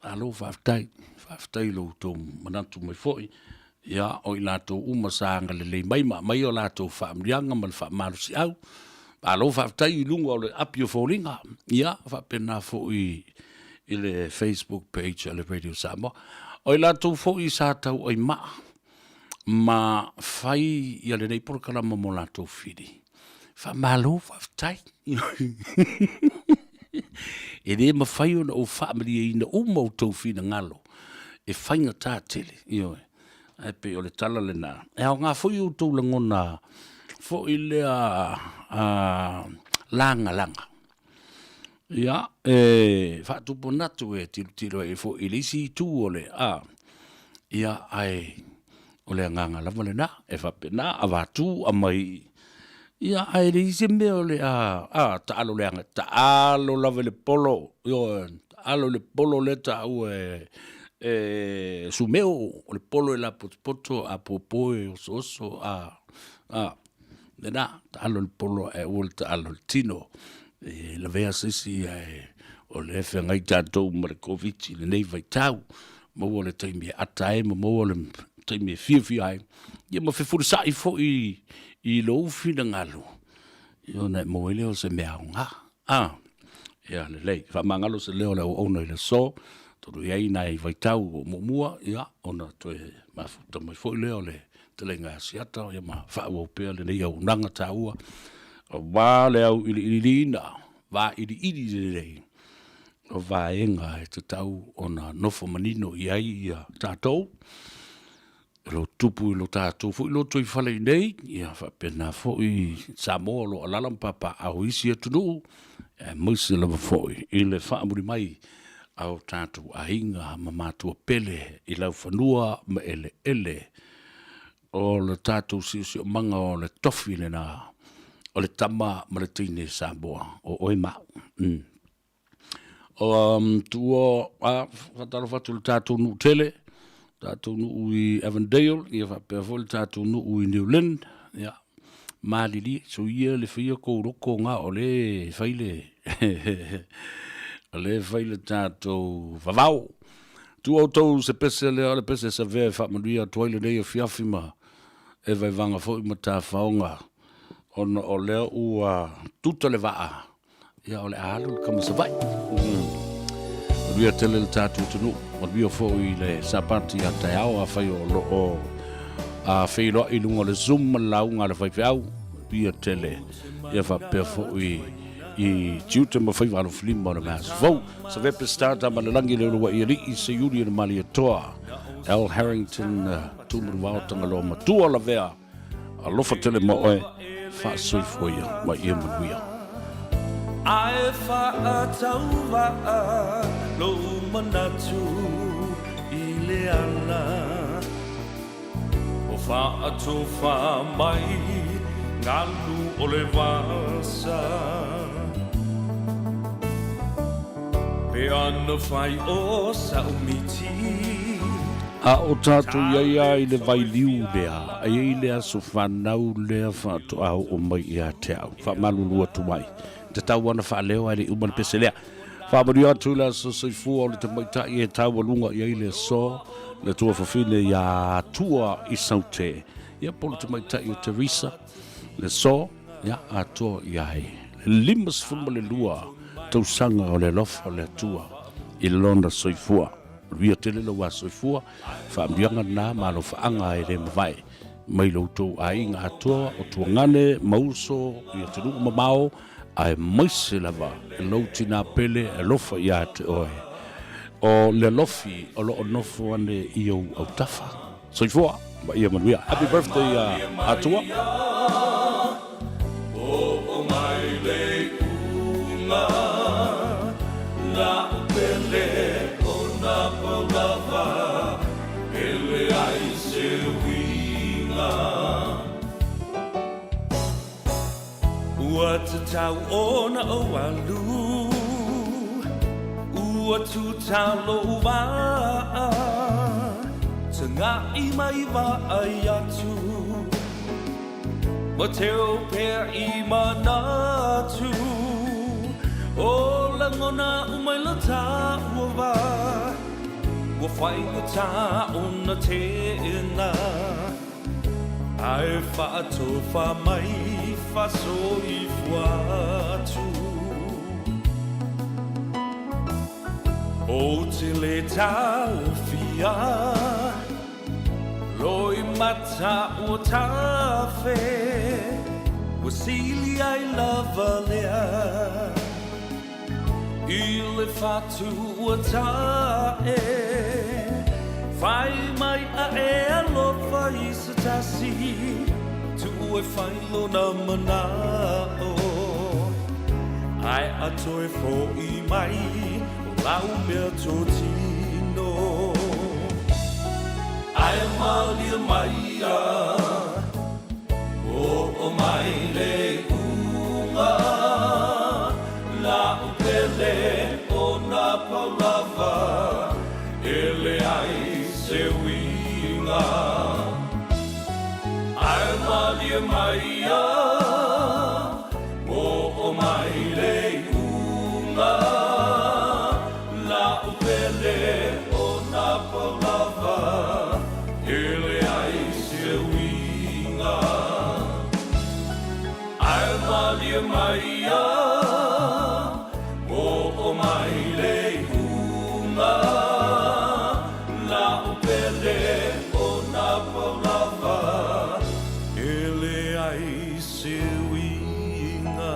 Malo faafetai, faafetai i lo outou manatu mai foi. Ia, o i latou uma sa agalelei mai ma aumai o latou faamanuiaga ma le faamalosiau. Malo faafetai i luga o le api o foliga. Ia, faapena foi i le Facebook page a le Radio Samoa. O i latou foi sa tauai maa ma fai ia lenei polokalama mo latou fili. Faamalo faafetai. E le mafai ona ou faamalieina uma outou finagalo e faigata tele, ioe. Ae pei o le tala lena. E aoga foi outou lagona foi lea lagalaga. Ia, e faatupu manatu e tilotilo ai foi i le isi itu o le a. Ia, ae o le agaga lava lena, e faapena, avatu aumai. Ia, ae leai se mea o le a, a, taalo leaga, taalo lava i le polo, ioe, taalo i le polo lea e taua e, e Sumeo, o le polo e lapotopoto, a popo e osooso, a, a, lena, taalo i le polo ae aua le taalo i le tino. E lavea se isi ae o lea e feagai tatou ma le Koviti i lenei vaitau. Maua le taimi e ata ai ma maua le taimi e fiafia ai, ia ma fefulisai foi i lou finagalo, ia ona e maua ai lea o se mea aoga. A, ia lelei, faamagalo se leo o le auauna i le aso, atonu e i ai nai vaitau o muamua, ia ona toe mafuta mai foi lea o le fetalaiga Asiata, ia ma faaauau pea lenei auaunaga taua, aua le auiliiliina, vailiili lelei o vaega e tatau ona nofo manino i ai ia tatou, o lo o tupu i lo tatou foi lotoifale i nei, ia faapena foi Samoa o lo o alaala ma papaaao i isi atunuu, aemaise lava foi i le faamuli mai a o tatou aiga ma matua pele i laufanua ma eleele o le tatou siosiomaga o le tofi lena o le tama ma le teine Samoa o oe ma au. Tuua a faatalofa atu i le tatou nuu tele, tatou nuu i Avondale, ia faapea foi le tatou nuu i New Lynn, ia malilie, soia le faia kou loko ga o le fai le o le fai le tatou vavao. Tuu outou se pese lea o le pese savea e faamanuia atu ai lenei afiafi ma e vaevaga foi ma tafaoga ona o lea ua tuta le vaa Ia, o le a alu le kama Savaii. Manuia tele le tatou atunuu. Manuia foi le Sapati a taeao afai o lo o a feiloai i luga o le Zoom ma le lauga a le faifeau. Manuia tele. Ia faapea foi i tiute ma faiva alofilima o le vaiaso fou. Savepe Star Tamalelagi Leuluai Alii Seiuli o le Malietoa Al Harrington Tumuruvao Tagaloa Matua Lavea Alofa tele ma oe, faasoifua ia ma ia manuia. Ae faatauvaa lou manatu i le ala o faatofa mai galu o le vasa. Pe ana fai o sa'u miti. A o tatou i ai a i le vailiu lea, a i ai le aso fanau lea faatoa oo mai ia te au. Faamalulu atu ai. Tatau ana faaleo ae le i uma le pese lea. Faamanuia atu i le aso soifua o le tamaitai e taualuga i ai le aso, le tuafafine ia Atua i Saute. Ia po o le tamaitai o Teresa, le aso, ia atoa i ai le 52 tausaga o le alofa o le Atua i lona soifua. Manuia tele lou aso soifua, faamanuiaga lena ma alofaaga e le mavae mai lo outou aiga atoa o tuagane ma uso i atunuu mamao, aemaise lava lou tina pele e alofa ia te oe o le alofi o lo o nofo ane i ou autafa. Soifua ma ia manuia. Happy birthday Atua. Ua tatau ona ou alu, Ua tuta lou vaa, Taga'i mai vaai atu, Ma teu pea i manatu, O lagona uma i lo tāua wā, Ua faigata ona tēnā. Ae faatofa mai faasoifua atu. Ou te le taofia Loimata ua tafe Ua sili ai lava lea I le fatu ua tae Fai mai ae alofa i se tasi Tuu e fai lona manao. Ae a toe foʻi mai o lau mea totino. Ae malie mai ia Oo mai le iuga La'u pele o na pau lava E leai se uiga Ae malie mai ia Oo mai le iuga La'u pele o na pau lava E leai se uiga Ae malie mai ia Oo mai le iuga La'u pele o na pau lava E leai se uiga.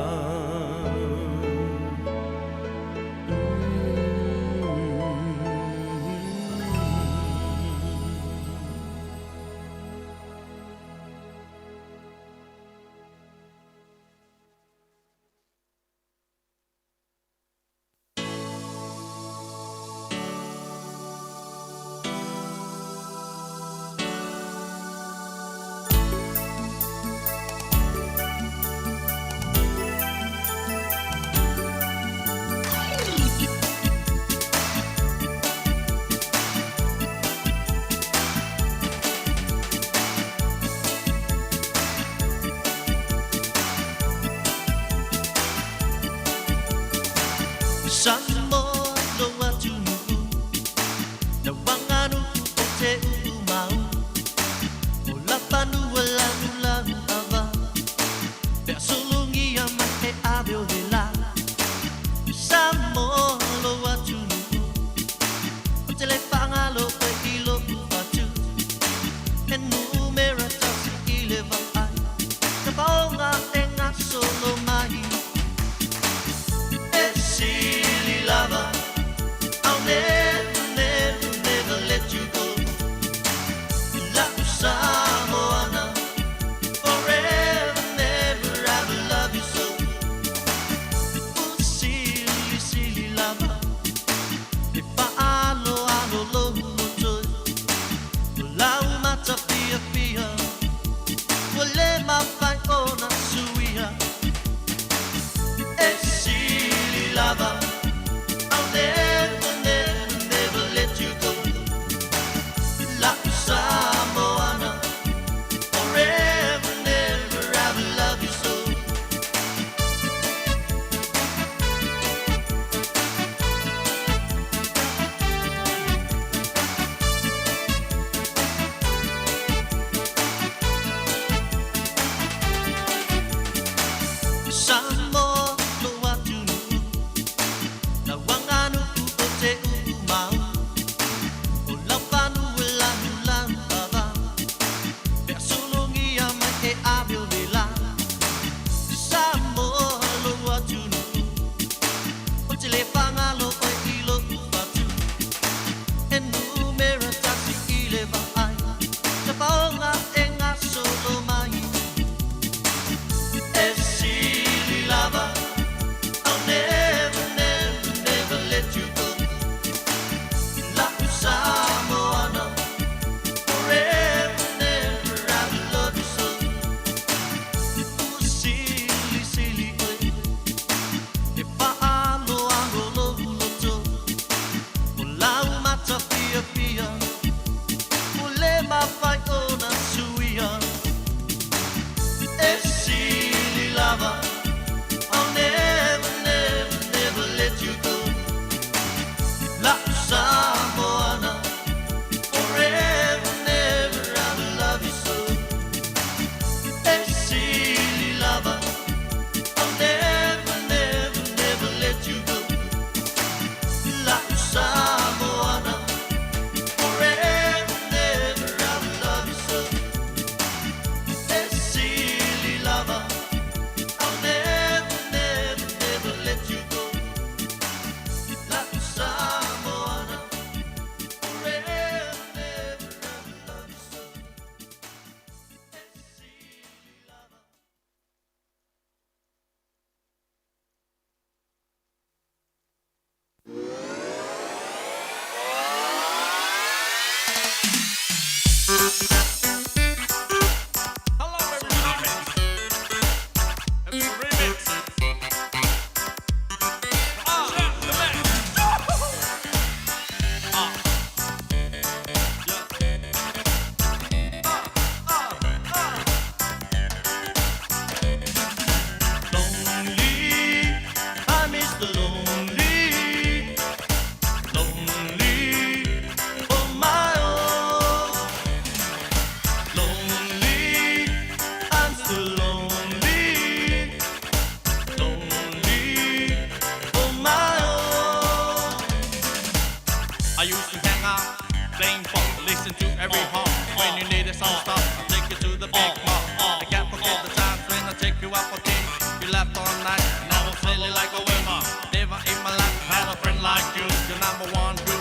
Listen to every heart. When you needed some stuff, I take you to the big mall. I can't forget the times when I take you out for tea. You laughed all night, and I was silly like a winner. Never in my life had a friend like you. You're number one boo,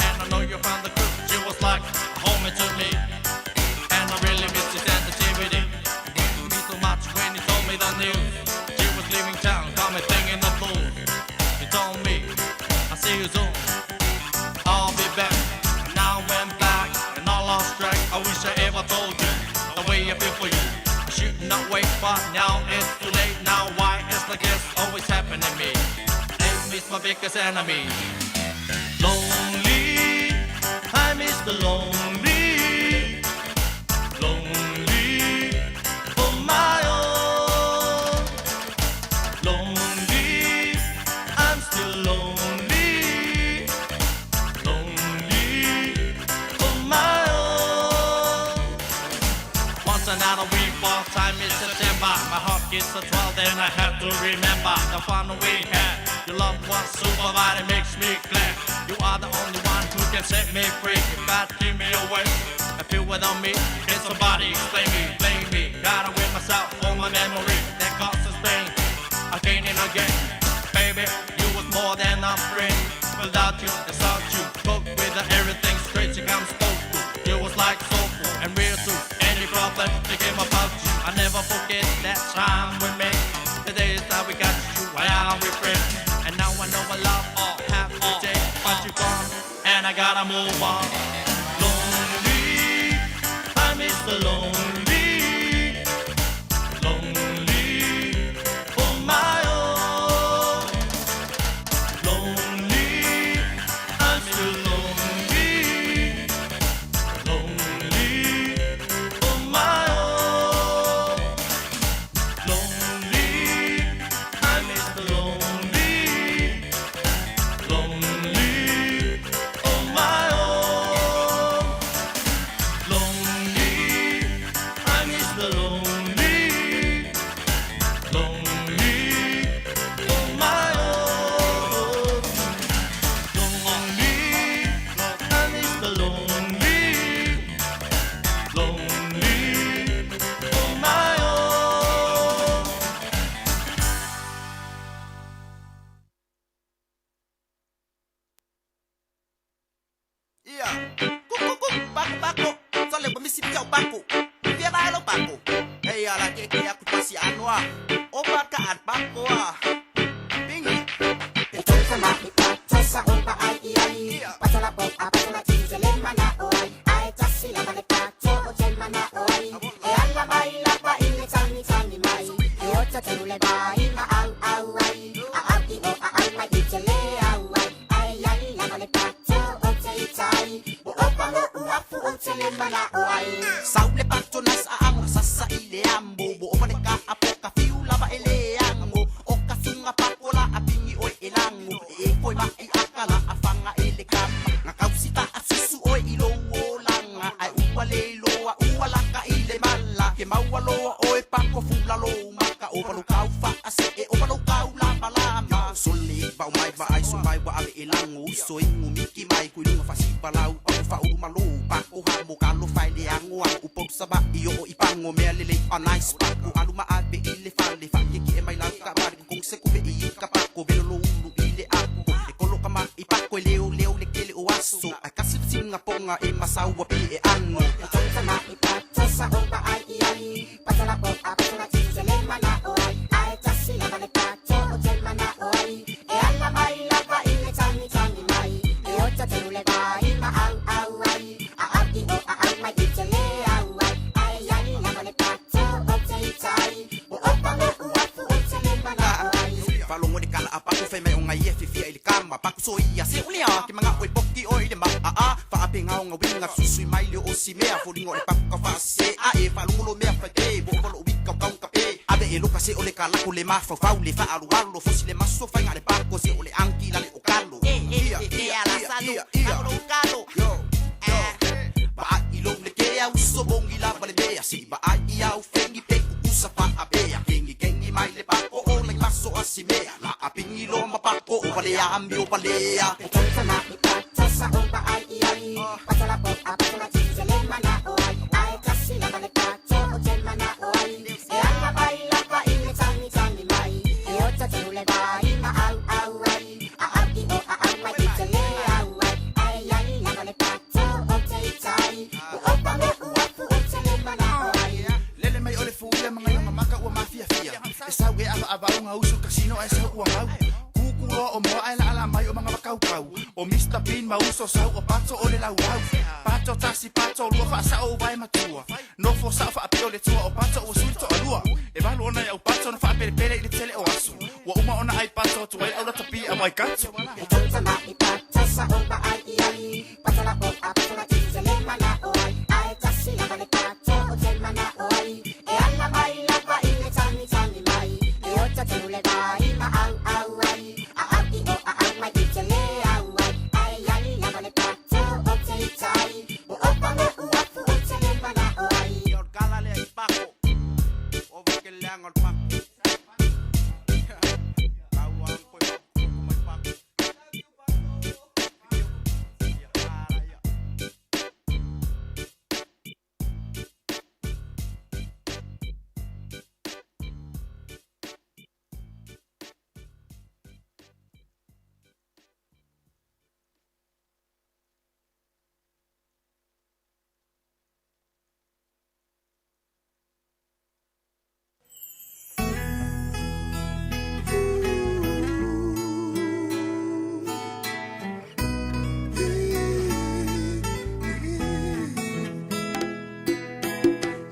and I know you found the crew. She was like a homie to me, and I really miss your sensitivity. Me so much when you told me the news. She was leaving town, got me thinking the blues. You told me, I see you soon. I'll be back. And now I'm back, and I lost track. I wish I ever told you the way I feel for you. I should not wait, but now it's too late. Now why it's like this always happening to me? It is my biggest enemy. Lonely, I miss the lonely, lonely for my own. Lonely, I'm still lonely, lonely for my own. Once another week for time is September. My heart gets a 12, then I have to remember the fun we had. Your love was super, but it makes me glad. You are the only one who can set me free. If God keep me away, I feel without me. Can somebody explain me? Blame me. Gotta win myself for my memory that causes pain again and again. Baby, you was more than a friend. Without you, without you, cook with the everything straight you come spoke to. You was like soulful and real too. Any problem they came about you. I never forget that time we met. The days that we got you, why are we friends? And now I know I love all have to take, but you gone, and I gotta move on. Lonely, I miss the lonely, lonely for my own. Lonely, I'm still lonely, lonely for my own. Lonely, I miss the lonely, lonely for my own. Lonely, I miss the lonely, lonely for my own. Lonely, I miss the lonely, lonely for my own. Ia. Kuku kuku paku paku. Sole bo misi piau paku. Pia ba lo paku. Hey ala ke ke aku pasi anoa. O pa ka at paku a. Pingi. Sau le pato nas a amo sasa ile ambo bo o le ka apo ka fiu lava ele ango o ka sunga pakola a pingi oi elango e foi ma i akala a fanga ele kama nga kausita a susu oi i lo olanga ai ua le loa ua laka ile mala ke maua loa oi pako fula lo maka o palu kau fa a se e o palu kau lama lama sole vau mai va ai so mai wa ave elango so ingu miki mai kui lunga fasi palau o fa uru malo pako ha mo kalo fai le ango a u pop saba i o i pango mea lele a nice pako aluma ave ile fale fa ke e mai lau ka mari kong se ku i ka pako velo lo ulu ile ako e kolo ka ma i pako e leo leo le kele o aso a kasi singa ponga e masaua pi e ango Falongo de kala apa ku fai mai o ngai e fifia i le kama paku so ia se ulia ke manga oi poki oi le ma a a fa ape ngao nga winga susui mai le o si mea folingo le paku ka fa se a e falongo lo mea fa te bo lo wika kau ka pe ave e loka se o le kala ku le ma fa fau le fa alu alu fosi le maso fa nga le pako se o le anki la le o kalo ia ia la salu ia ia lo kalo yo yo ba i lo le ke au so bongi la vale bea si ba ai i au fengi pe ku usa fa a bea kengi kengi mai le pako o le maso a si mea la a pingi lo ma pako o vale a mi o valea Sa o pa ai i ai. Patala po a Patola titi te le mana o ai. Ae tasi lava le pato o te mana o ai. E ala mai lava i le tangi tangi mai. E o tatonu le vai ma au au ai. A au i o a au mai i te le au ai. Ai ai lava le pato o te itai. O opa me uafu o te le mana o ai. Lele mai o le fuia mga maka ua mafiafia. E sau e ava ava unga usu kasino e sau ua mau. Kuku loa o moa e la ala mai o mga makaukau. O Mr. Bean mauso sau o pato o le lau au. Pato tasi pato lua fa sa o vai matua. Nofo sa fa apio le tua o pato o sui to alua. E valu ona e au pato na fa pele pele i le tele o asu. Ua uma ona ai pato tu ai au la tapi a mai katu. E tauta mai pato sa o pa ai i ai. Patola o a patola titi te le mana o ai. Ae tasi lava le pato o te mana o ai. E ala mai lava i le tangi tangi mai. E o tatonu le vai ma au au ai. A au i o a au mai i te le au ai. Ai ai lava le pato o te itai. O opa me uafu o te le mana o ai. Ia o kala le ai pako. O vake leanga o le pako. Kau ang koe pako mai pako.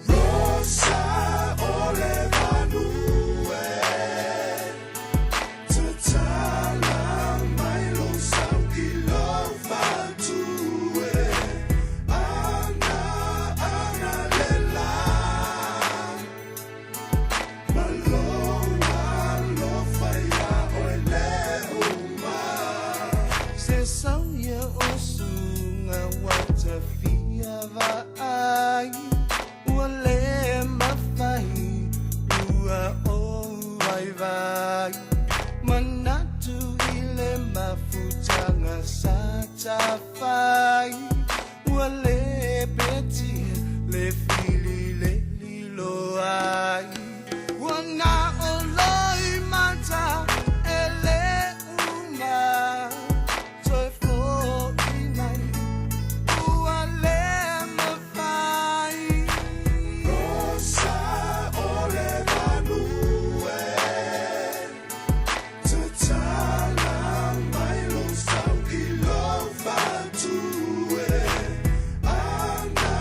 Rosa o le vanue Tatala mai lo sau i lo fatue Ana, ana le la Maloa lo whaia o le uma Se sau ia o sunga wa te fia vaai Ua le mawhai ua o vai vai Manatu i le mafutanga sa tawhai Ua le peti le fili le lilo ai Ua ngā o loi mata e le uma Toi fōi mai ua le mawhai Rosa o le vanue Tatala mai lo sau i lo fatue Ana,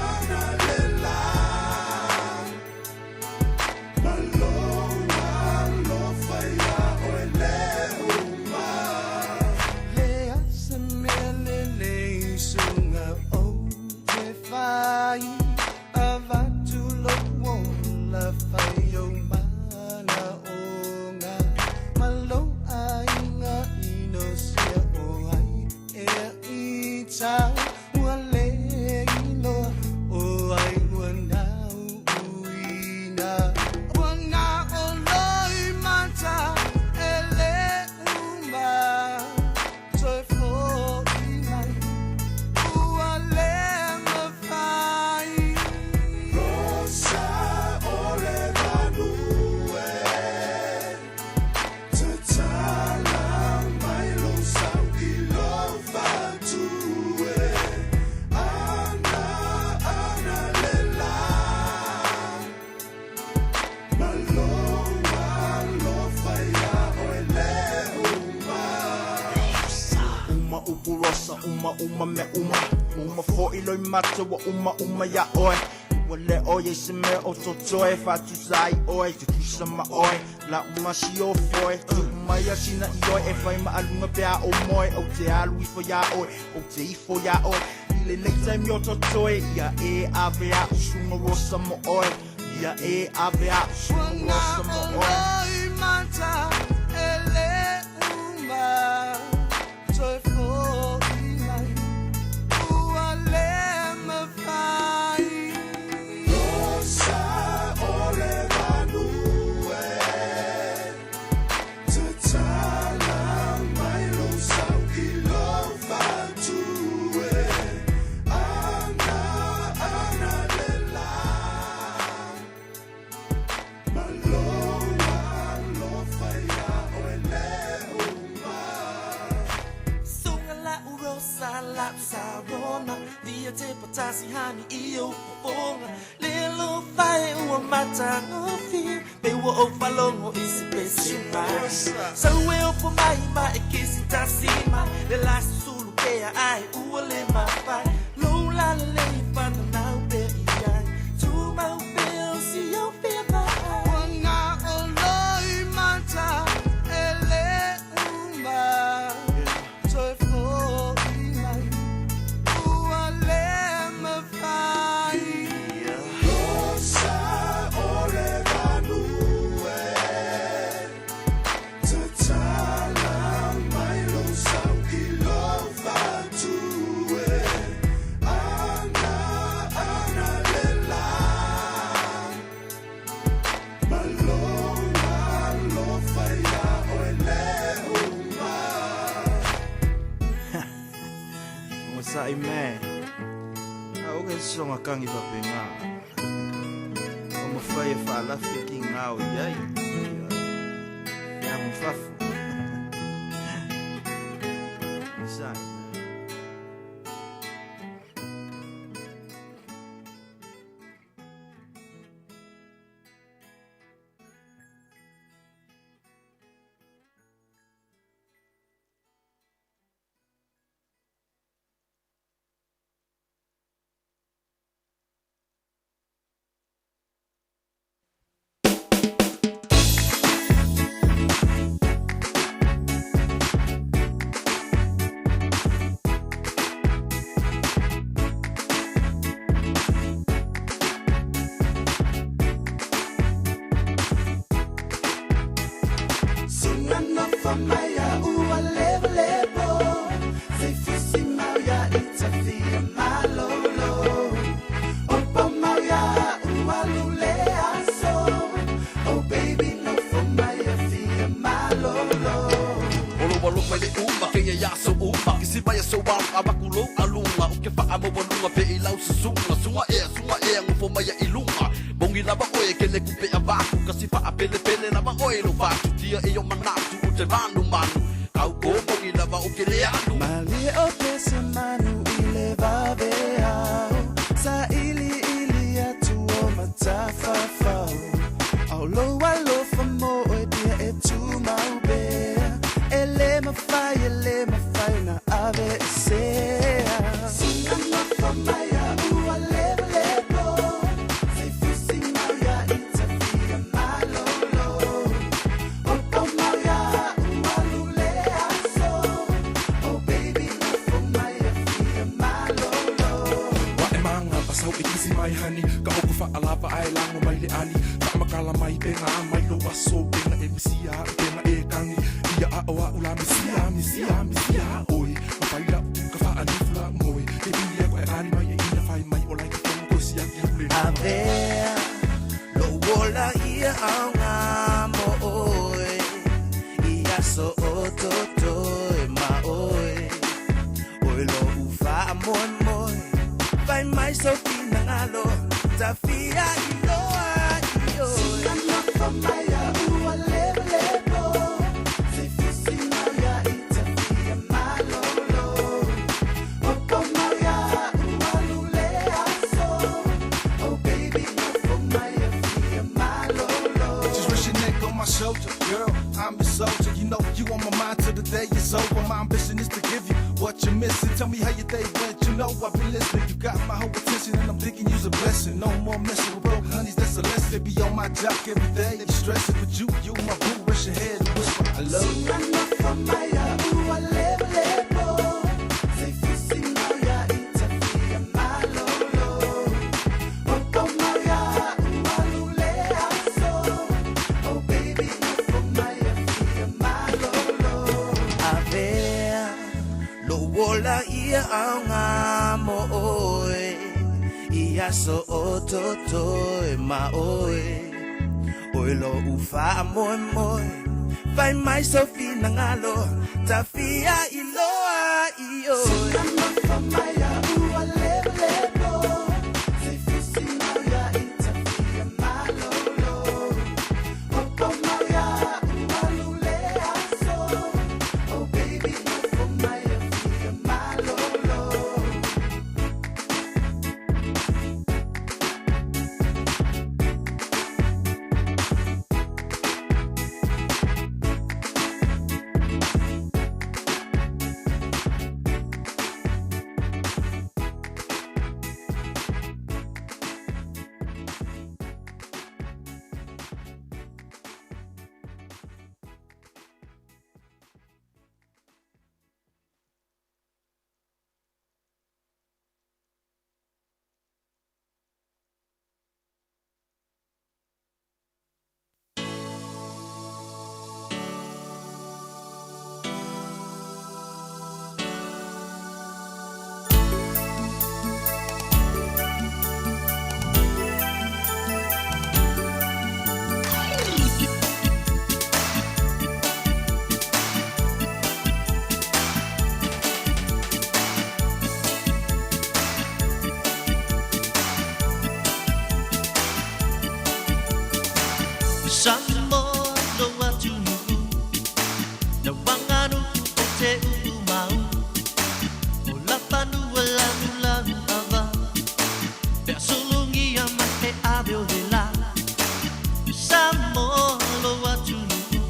ana le la Maloa lo whaia o le uma Le asa mea le le sunga o te whai A vatu lo wola whai o mana o ngā Malo ai ngā ino sia o ai e i tau Ua le iloa o ai ua nau uina Ua ngā o loi mata e le uma Toi fōi mai ua le mawhai Rosa o le vanue Tatala mai lo sau i lo fatue Ana, ana le la Maloa lo whaia o le uma Uma upu rosa, uma uma me uma. Uma fo i loi mata wa uma uma ya oe. Ua le oe se mea o totoe, fatu sai oe, te kusa ma oe. La uma si o foe, tu mai a sina i oe, e whai ma alunga pea o moe. O te alu ifo ya oe, o te ifo ya oe. I le nei taimi o totoe, ia e ave a usunga rosa mo oe. Ia e ave a Ua usunga ngā rosa mo o oe. loi mata e le uma Toi fōi mai ua le mawhai Rosa o le vanue Tatala mai lo sau i lo fatue Ana, tasi hani i o fofoga Le alofa e ua matagofie Pe ua ou faalogo i se pese mai Sau e ofo mai ma e kisi tasi mai Le la susulu pea ai ua le mafai Lou lalelei fananau pea i ai Tumau pea o si ou fia vaai Ua ga'o loi mata e lē uma Toe fo'i mai ua lē mafai Losa o le manu e Tatala mai lou sau i lou fatu e Ana ana le la Ma lou alofa iā oe le uma. Ogosaʻi man Aʻo ke soga kagi faapegā O mafai e faalafi kigā o iai Feago ma fafo Ogosaʻi. Suga nofo mai a'u ua lebolebo Se i fusi mau ia i tafia malolo Opo mau ia a'u alu le aso Oh baby nofo mai e fia malolo O lou alofa i le uma keia ia aso uma Kisi mai aso ao avaku lou aluga O ke faamaualuga pe i lau susuga Suga ea suga ea gofo mai i luga Mogi lava oe ke le kupe avaku Kasi faapelepele lava oe lou faatutia E o manatu o te manumanu Kau ko mogi lava o ke le alu Malie o pese manu i le vaveao Sa ili ili atu o matafafao Ao lou alofa mo oe pea e tumau pea E lē mafai e lē mafai ona aveesea Suga nofo mai a'u ua lebolebo Se i fusi mau ia i tafia malolo Opo mau ia a'u alu le aso Oh baby nofo mai e fia malolo Wa e maga pasau e kisi mai hani Ka oko faalava ae lago mai le ali Faamakala mai pega mai lou aso Pega e misia a'u pega e kagi Ia a'o a'u la misia misia misia oe Mafai la'u ka faalifu la'u moe E pili aku ae kali mai e ina fai mai O lai ka fono koe siaki a'u le Avea lou ola ia aoga mo oe I aso o totoe ma oe Oe lou faamoemoe Fai mai sou finagalo Tafia iloa i oe Suga nofo mai a'u ua lebolebo Se i fusi mau ia i tafia malolo Opo mau ia a'u alu le aso Oh baby nofo mai e fia malolo Just rest your neck on my shoulder, girl. I'm your soldier. You know you on my mind till the day is over. My ambition is to give you what you're missing. Tell me how your day went. You know I've been listening. You got my whole attention, and I'm thinking you's a blessing. No more messing with broke honeys. That's a lesson. They be on my jock every day. They stressing, but you my boo. Rest your head and whisper, I love you. Suga nofo mai a'u ua lebolebo Se i fusi mau ia i tafia malolo Opo mau ia a'u alu le aso Oh baby nofo mai e fia malolo Avea lou ola ia aoga mo oe I aso o totoe ma oe Oe lou faamoemoe Fai mai sou finagalo Tafia iloa i oe Suga nofo mai a'u ua lebolebo Se i fusi mau ia i tafia malolo Opo mau ia a'u alu le aso Oh baby nofo mai e fia malolo. Samoa lo atunuu Na wanganuku o te uu mau O lapanua lanu lanu ava Pea sulungia mai e ave o le la Samoa lo atunuu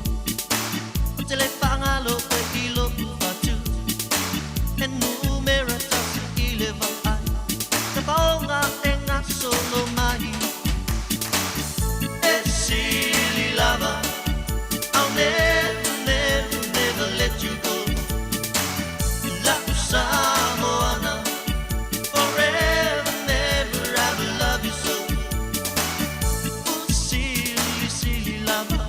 O te le whangalo oe i lo ufatu E numera tasi i le vaai Ka paonga e ngā solo mai E sili lava I'll never, never, never let you go La'u Samoana Forever, never, I will love you so U sili, sili lava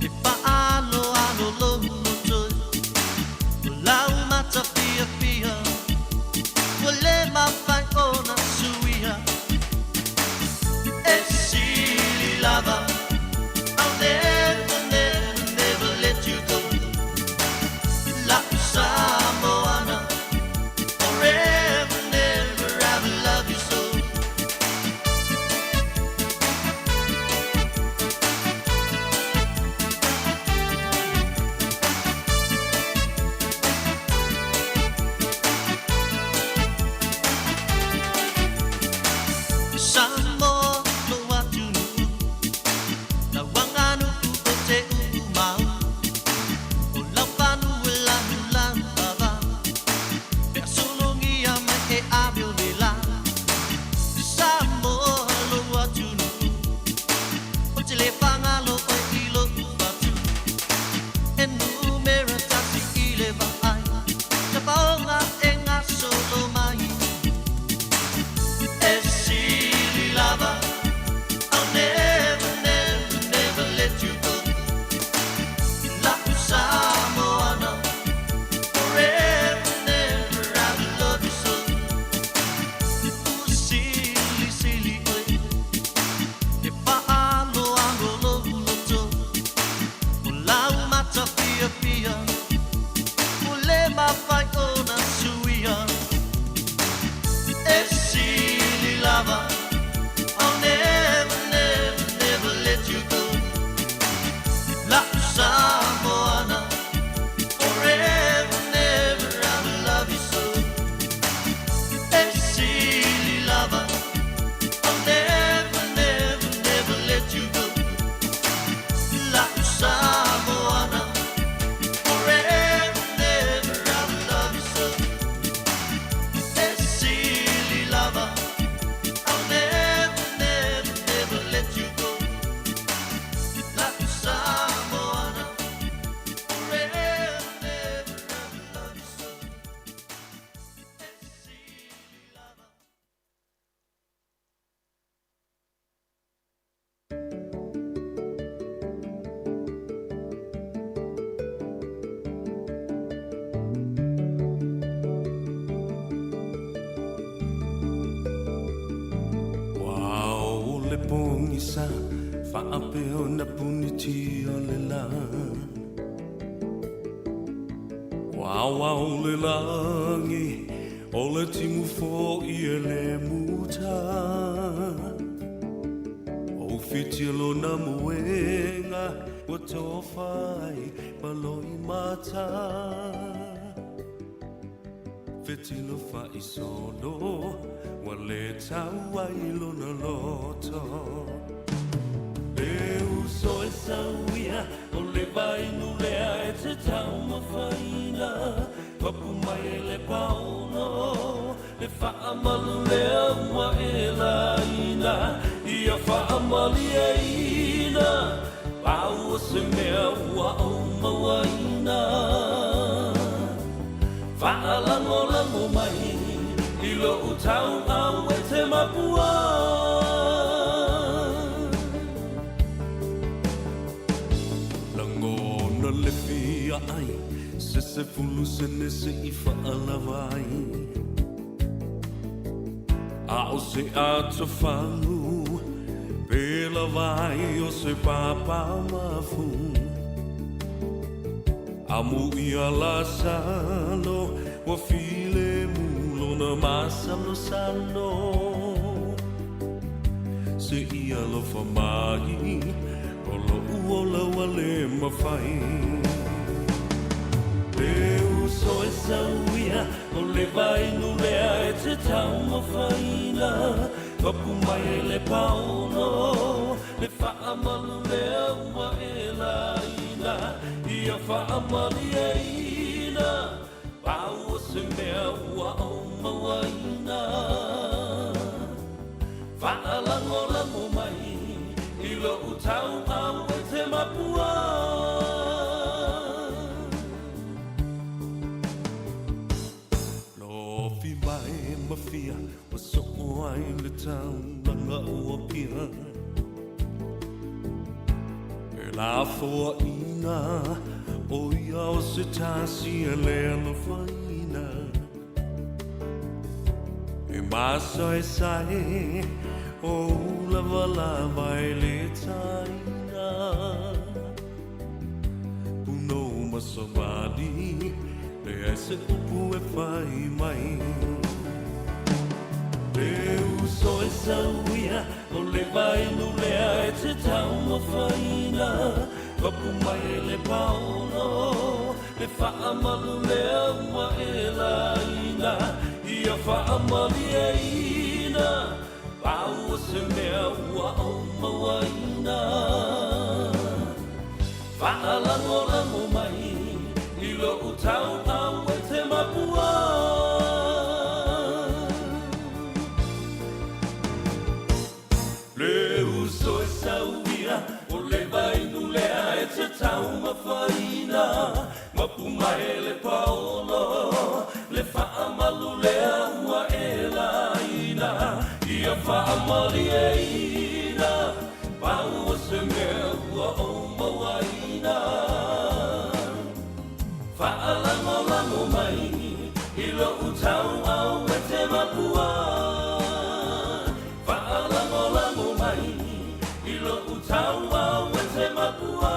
E whaalo alo lo toi O lau mata pia pia Ua le mawhai ona suia E sili lava I'll never, never, never let you go La'u Samoana Forever, never, I will love you so. Samoa lo atunuu Na wanganuku o te uu mau O laupanu e lanu lanu ava Pea sulungia mai e ave o le la Samoa lo atunuu O te le whangalo oe i lo ufatu E numera tasi i le vaai Ka paonga e ngā solo mai E sili lava I'll never, never, never let you go La'u Samoana Forever, never, I will love you so U sili, sili oe E whaalo alo lo loto O lau mata pia pia O le mawhai ona suia E sili lava I'll never, never, never let you go La'u Samoana Forever, never, I will love you so E sili lava I'll never, never, never let you go La'u Samoana Forever, never, I will love you so E sili lava I'll never, never, never let you go La'u Samoana Forever, never, I will love you so E sili lava. Ua o le pogisa faapea ona puniti o le lā. Ua aoao le lagi o le timu fo'i e le muta. O fiti lona moega ua tofa ai ma loimata. Fetilo fa'isolo ua lē tau ai lona loto. Le uso e sauia o le vainu lea e te taumafaina. Papu mai e le paono le fa'amalu lea ua e laina. Ia fa'amalieina pau o se mea ua ou mauaina. Fa'alagolago mai i lo'u tau'au e te mapua. Lagona le fia ai se sefulu sene se'i fa'alava ai. A o se atofagu pe lava ai o se papamafu. Amu ia lasalo ua filemu lona masalosalo. Se ia alofa mai ola ua le mafai. Le uso e sauia o le vainu lea e te taumafaina. Papu mai e le paolo, le faamalu lea ua e laina. Ia faamalieina, pau o se mea ua ou mauaina. Faalagolago mai i lou tauau e te mapua. Lofi mai mafia ua soo ai le taulaga o Apia. E lafoaʻiga o ia o se tasi e le alofaina. E masaesae o ulavalava e le taina. Punou ma savali, leai se upu e fai mai. Le uso e sauia o le vainu lea e te taumafaina. Papu mai e le paolo, le faamalu lea ua e laina. Ia faamalieina, pau o se mea ua ou mauaina. Faalagolago mai i lou tauau e te mapua. Le uso e sauia o le vainu lea e te taumafaina. Mapu mai le paolo, le faamalu lea ua e laina. Ia faamalieina, pau o se mea ua ou mauaina. Faalagolago mai i lou tauau e te mapua. Faalagolago mai i lou tauau e te mapua.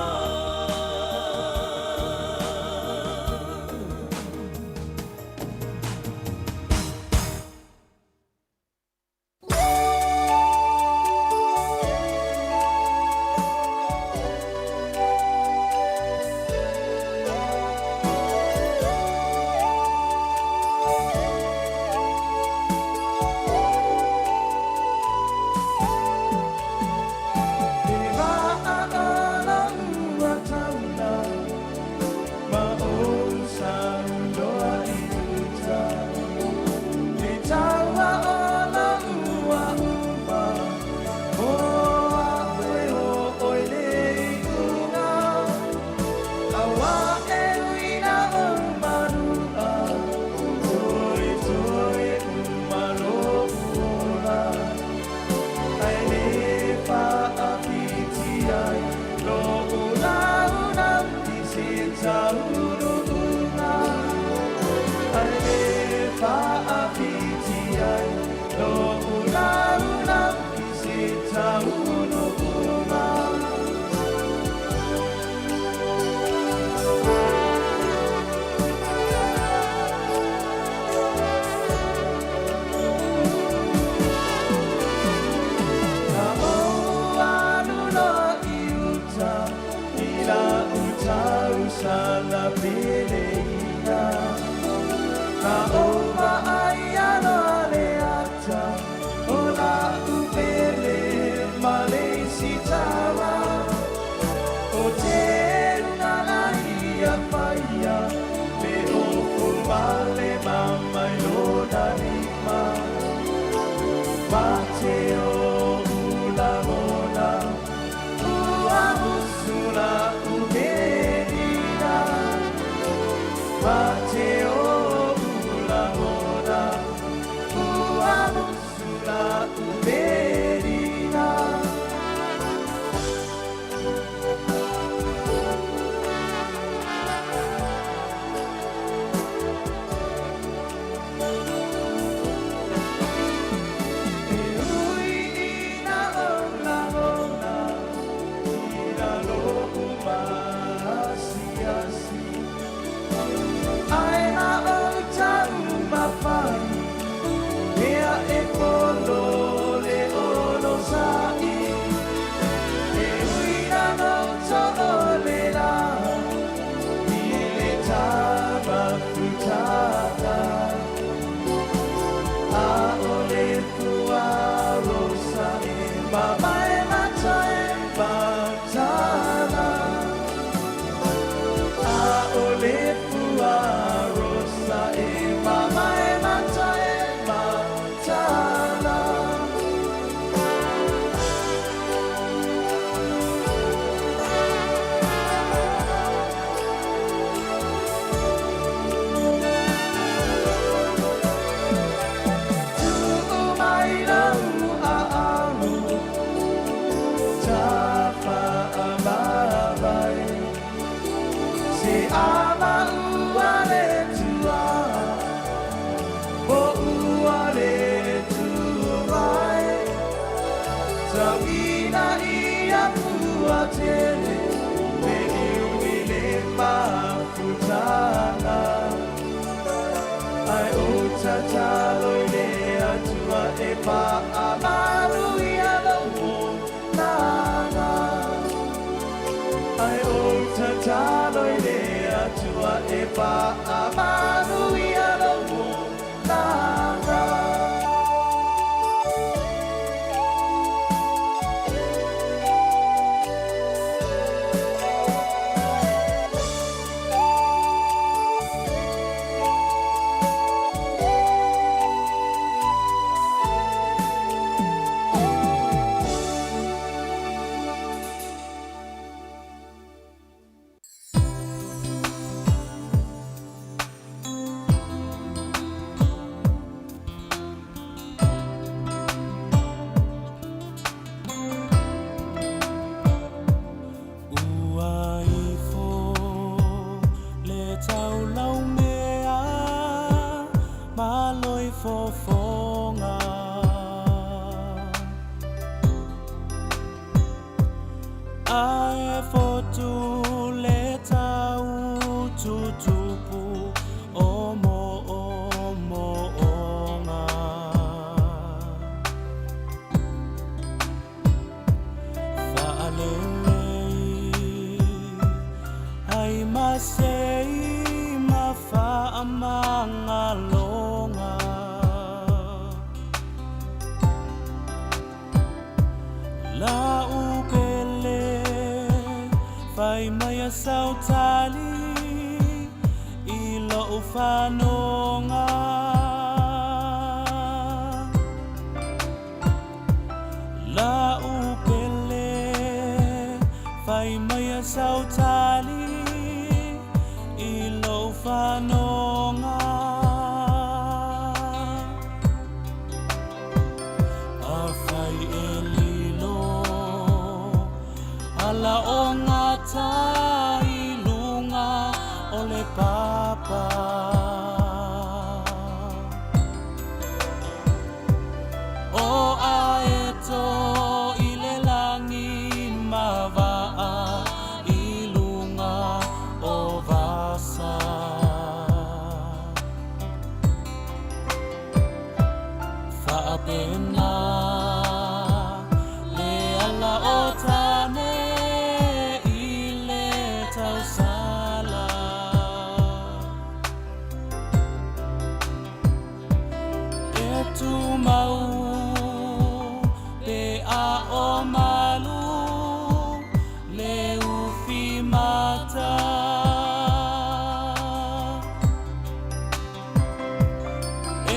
Atua tele Meliu i le mafutaga Ai o tatalo i le Atua e faamanuia lau olaga Ai o tatalo i le Atua e faamanuia lau olaga. Ua ifo le taulaumea ma loi fofoga Ae fotu le tau tutupu o mo o mo onga. Faalelei ai masei ma faamagaloga. La upele fai mai a sautali i lou fanoga. La upele fai mai a sautali i lou fanoga. Afai e lilo ala o gata i luga o le papa. O aeto i le lagi ma vaa i luga o vasa. Faapena le ala o tane i le tausala. E tumau pe a o malu le ufi mata.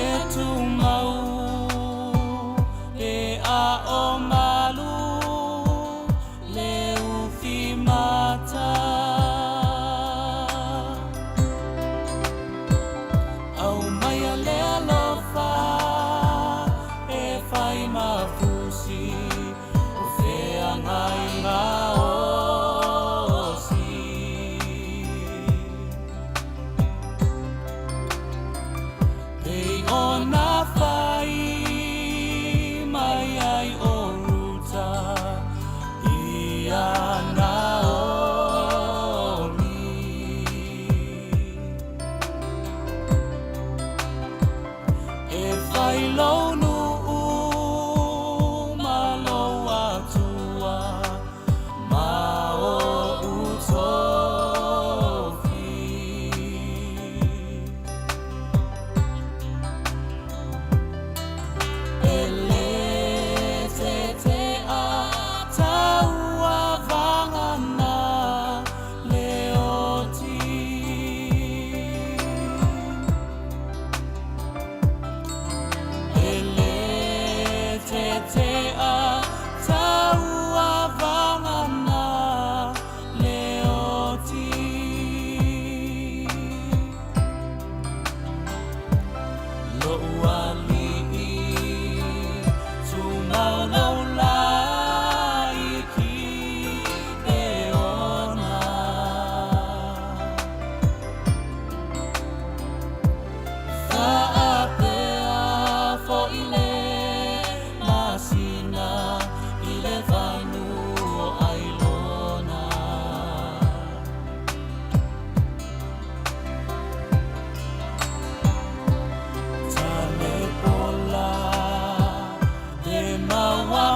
E tumau pe a o malu le ufi mata. Au mai a le alofa e fai mafusi o feagai gaosi. Pei ona fai mai ai o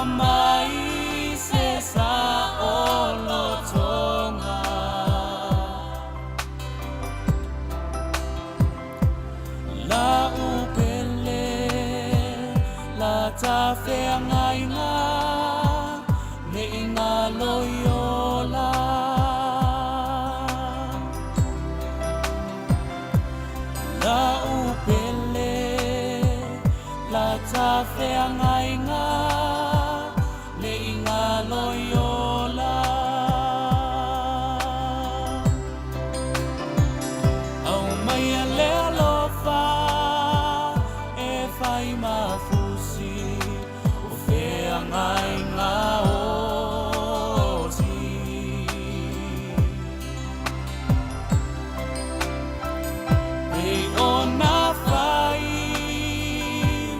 Aumai se saolotoga. La'u pele la tafeagaiga ne i galo i ola. La'u pele la tafeagaiga ne i galo i ola. Aumaia le alofa e fai mafusi o feagaiga oti. Pei ona fai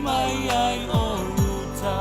mai ai o Ruta.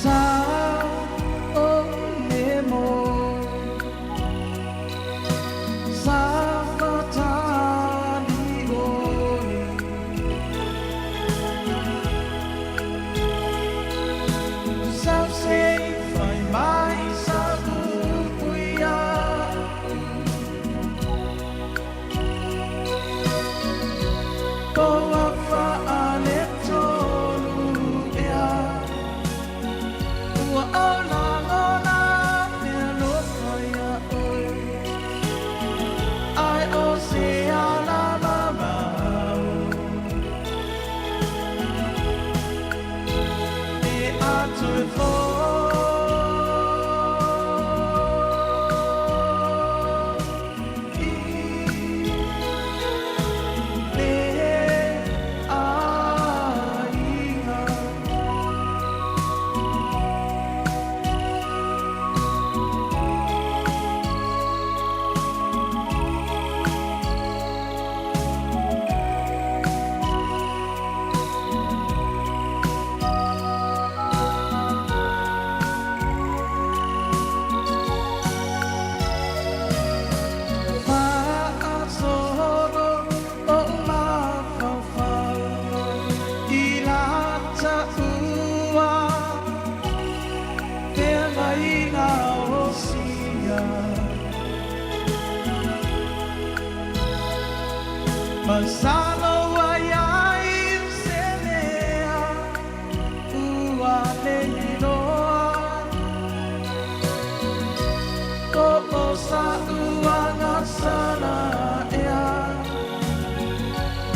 Sa o ne mo. Masalo ai ai se mea ua le iloa Ko o sa uaga sana ea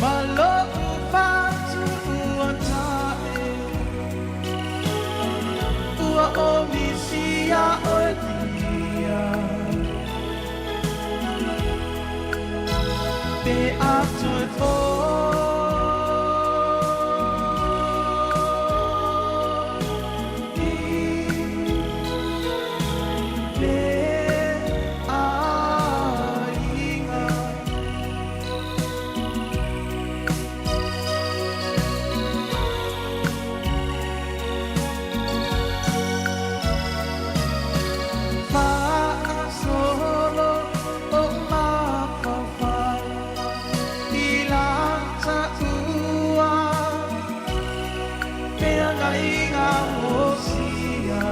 Ma lo'u fatu ua ta'e Ua o misia oe tia Pe atu e fo I le aiga. Fa'asolo o mafaufau i la ta'ua feagaiga osia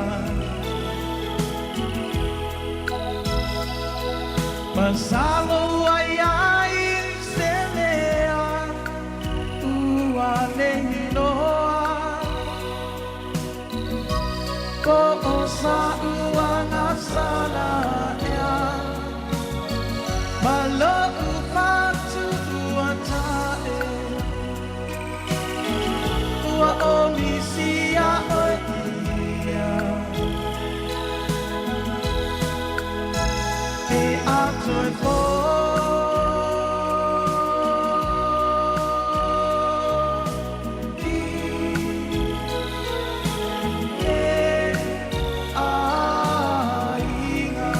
Masalo ai ai se mea ua le iloa Ko o sa uaga sana ea Ma lo'u fatu ua ta'e Ua o misia oe ia Pe atu e fo I le aiga.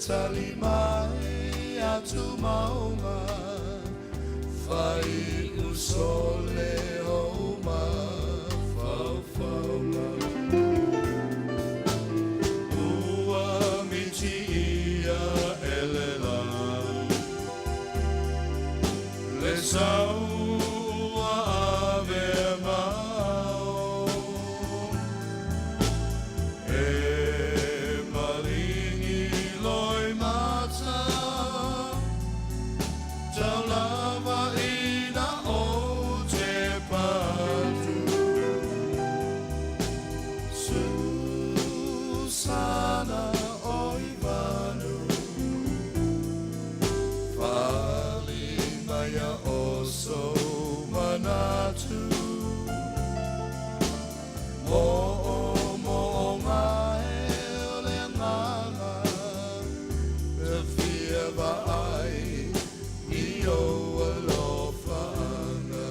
Tali mai atu maunga. Sole o mafaufauga Ua mitiia e le la Le sau ua avea mao E maligi loi mata Taulava ina o te patu Susana o Ivanu Fali maia o so manatu Mo o mo o ngae o le nganga Te fia vaai i o alofaanga.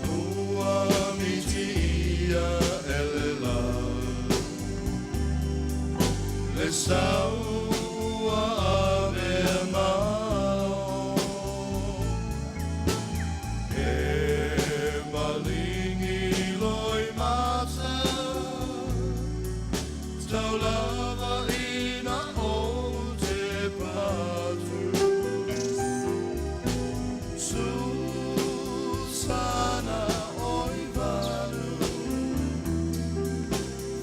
Ua mitiia e le la Le sau ua avea mao E maligi loi mata Taulava ina o te patu Susana o Ivanu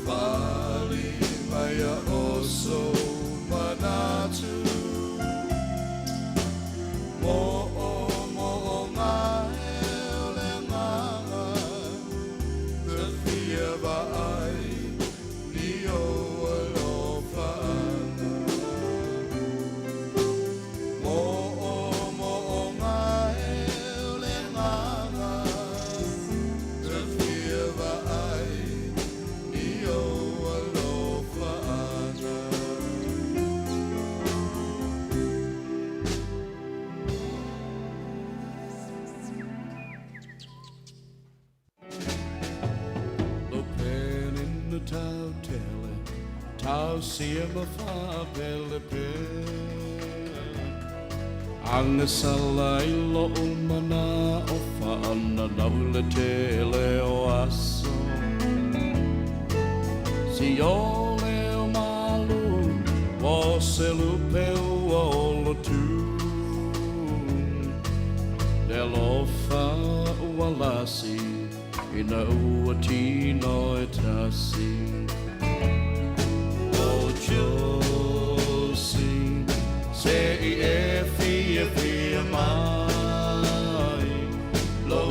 Fali maia o so manatu Mo o mo o ngae o le nganga Te fia vaai ni o alofaanga Mo o mo o ngae o le nganga Te fia vaai ni o alofaanga. Lo pen in the tau tele, tau sia ma fa pele pe. Anga sala i lo umana o whaana na ule tele o aso. Si ole o malu, o se lupe ua o lo tu. Le alofa ua lasi, ina ua tino e tasi. O Josi, se i e fia fia mai, lo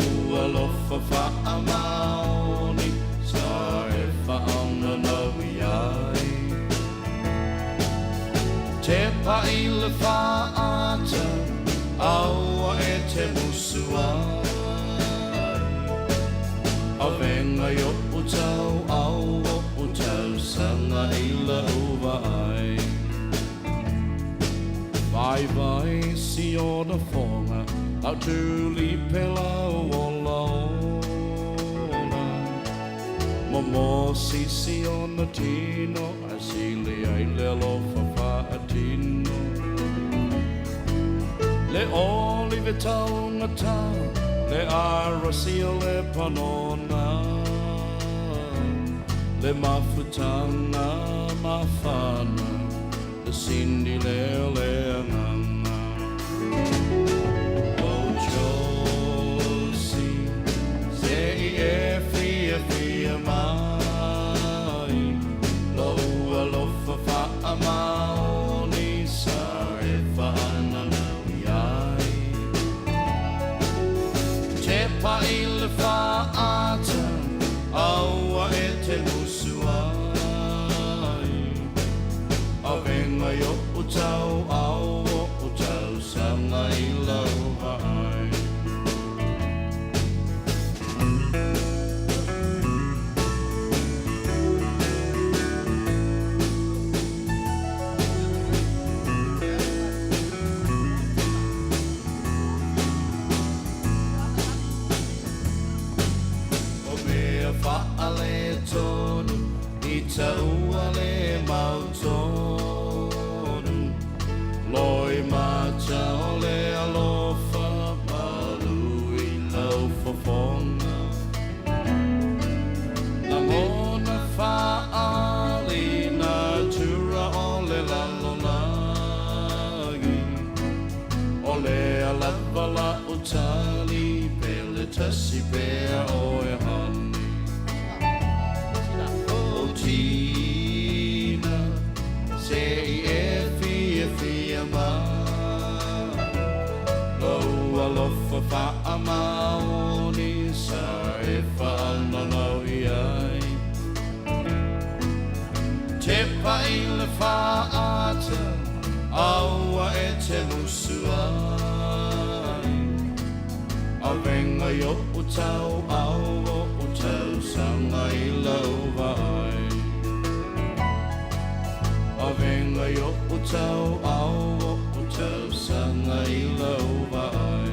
alofa wha maoni, sa e whaanga nau iai. Te paile whaata, aua e te musuai. A venga i o tau, au o tau, sanga i la uva ai. Vai vai si o na fonga, au tuli pe lau o laona. Mo mo si si o na tino, a si le ai le alofa wha a tino. Le olive taungata, le arasia le panona. Le mafutanga mafana Le sindi leo le anganga O Josie Se i e fia fia mai Lo alofa fa'a maoni sa e fa'ananau iai Te pa'i le fa'ata aua e te musu ai Avenga i o'u tau au o'u tausaga i lau vaai. O mea faaletonu i taua le mautonu Loi mata o le alofa malu i lau fofoga Lagona faaali natura o le lalolagi O lea lava la'u tali pe le tasi pea oe honey O Tina se i e fiafia mai Lou alofa faamaoni sa e faanono i ai Te pa'i le fa'ata aua e te musu ai Avenga i o'u tau au o'u tausaga i lau vaai Avenga i o'u tau au o'u tausaga i lau vaai.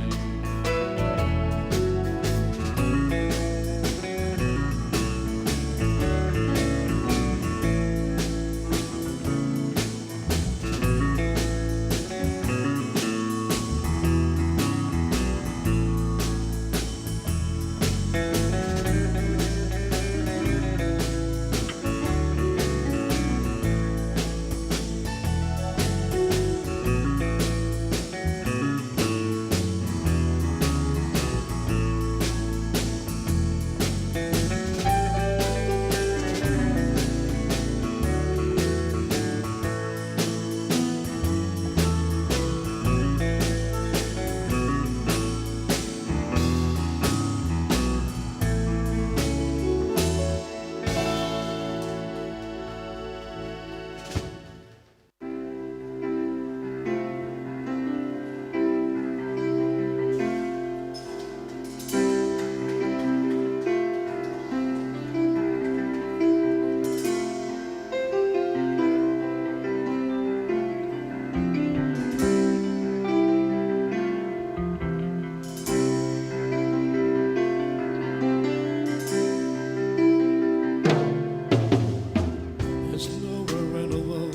There's nowhere in the world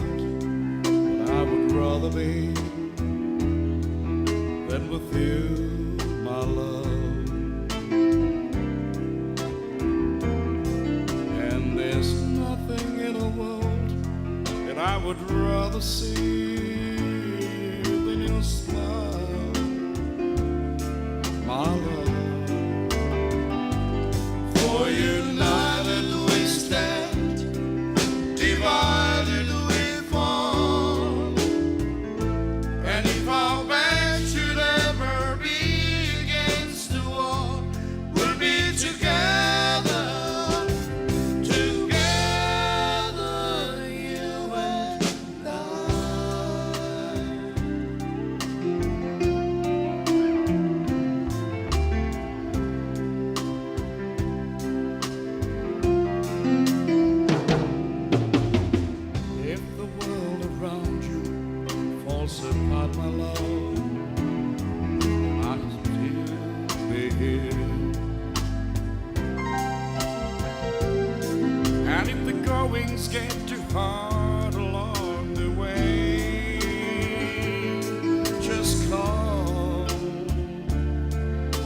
that I would rather be than with you, my love. And there's nothing in the world that I would rather see than your smile, my love. For united we stand, divided we fall. And if our back should ever be against the wall, we'll be together, together, you and I. If the world around you falls apart, my love, I'll still be here. And if the goings get too hard along the way, just call,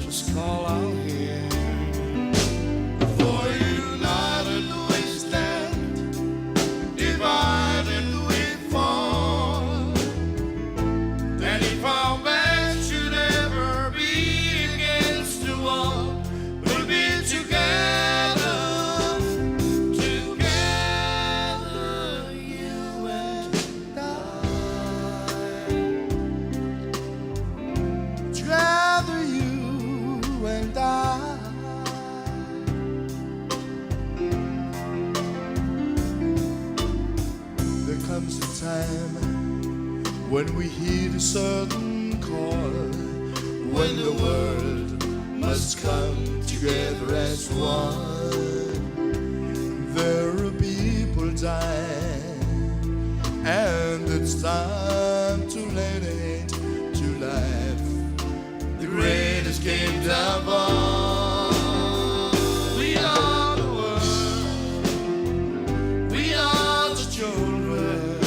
just call out here. For united we stand, When we hear the certain call, when the world must come together as one, there are people dying, and it's time to let it to life. The greatest gift of all. We are the world. We are the children.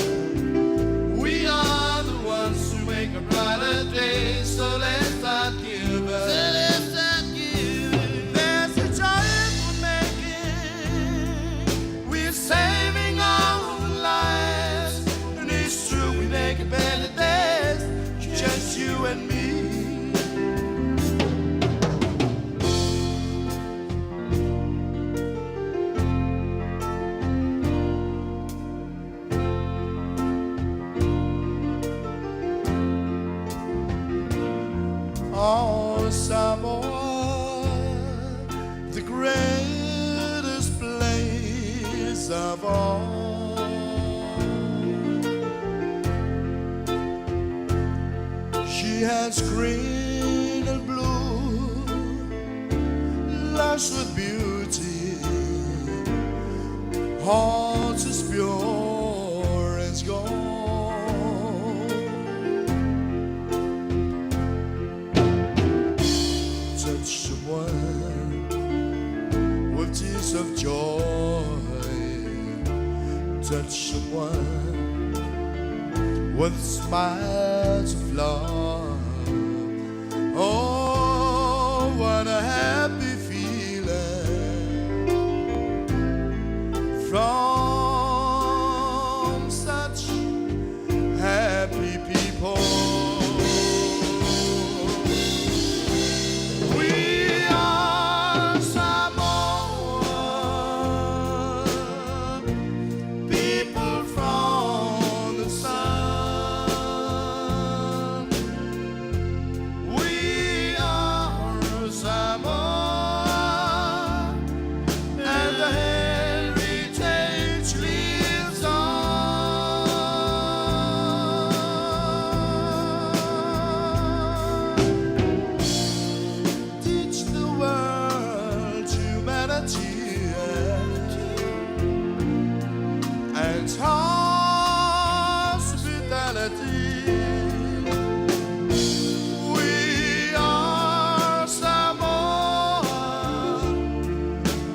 We are the ones who make a brighter day. So let's start giving. So let's start giving. There's a giant we're making. We're saving our lives. And it's true, we make a better day. Just you and me. Oh, Samoa, the greatest place of all. She has green and blue, lush with beauty, hearts as pure as gold. Touch someone with tears of joy. Touch someone with smiles of love. Oh, what a happy feeling from such happy people. We are Samoa, people from the sun. We are Samoa, and the heritage lives on. Teach the world humanity and hospitality. We are Samoa,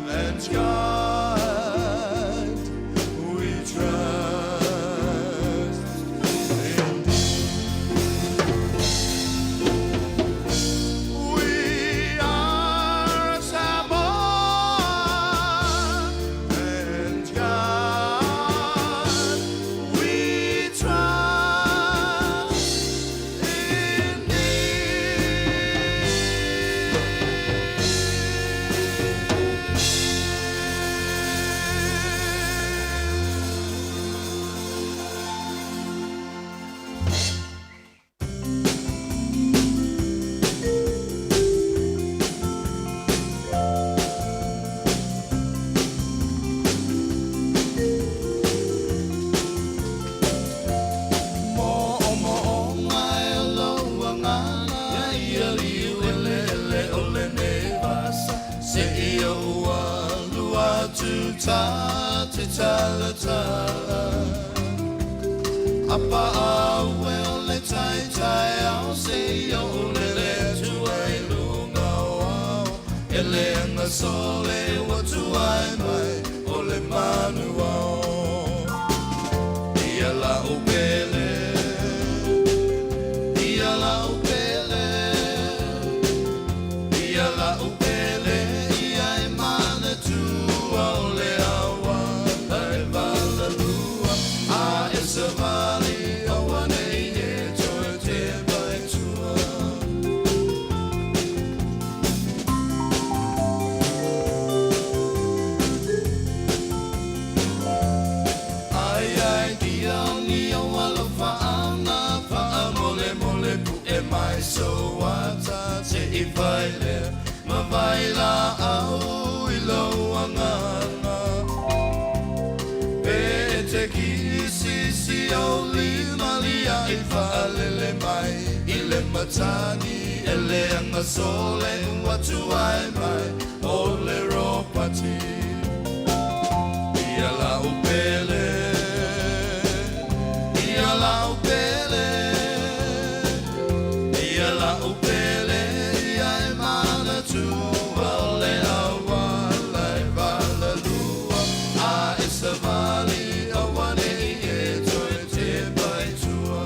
and God we trust. We are Samoa, and God we trust in Mo o mo o ngai lo ngana ia liu ele ele o le ne vasa se ia ua lua tu ta te tala tala apa au e o le tai tai au se ia o le le tu ai lunga o au ele anga sole wa tu ai mai o le manu au ia la o pele ia la o pele ia la o pele ia e mana tua o le awa e vala lua a e sa vali o ane e toe te vai tua. E ki sisi o lima lia i whaalele mai I le matani e le anga sole ua tuai mai O le ropati Ia la upele Ia la upele Ia la upele Ia e mana tua o le awala e valalua A e savali awane i e toe te pai tua.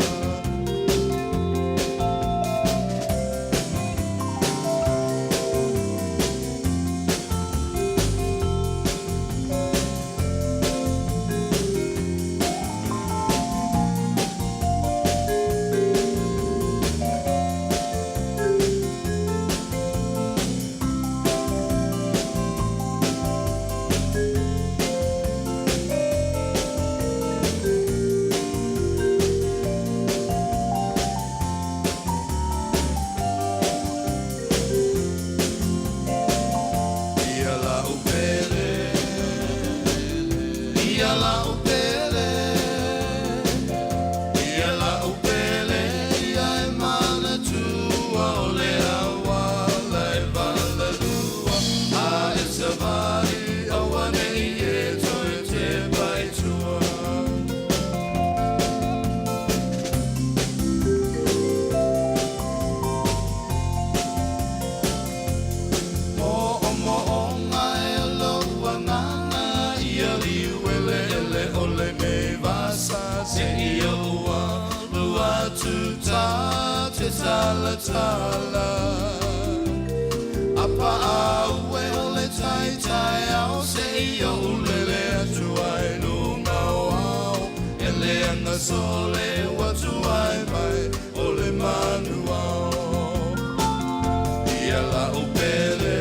Ia la upele, ia la upele, ia la upele, ia e mana tua o le awala e valalua. A e savali awane i e toe te pai tua. Mo o mo o ngai aloa nganga ia liu ele ele o le me vasa se ia ua lua tu ta te tala tala. Apa au e o le tai tai au se ia ulele atu ai lunga o au e le anga sole ua tuai mai o le manu au. Ia la upele,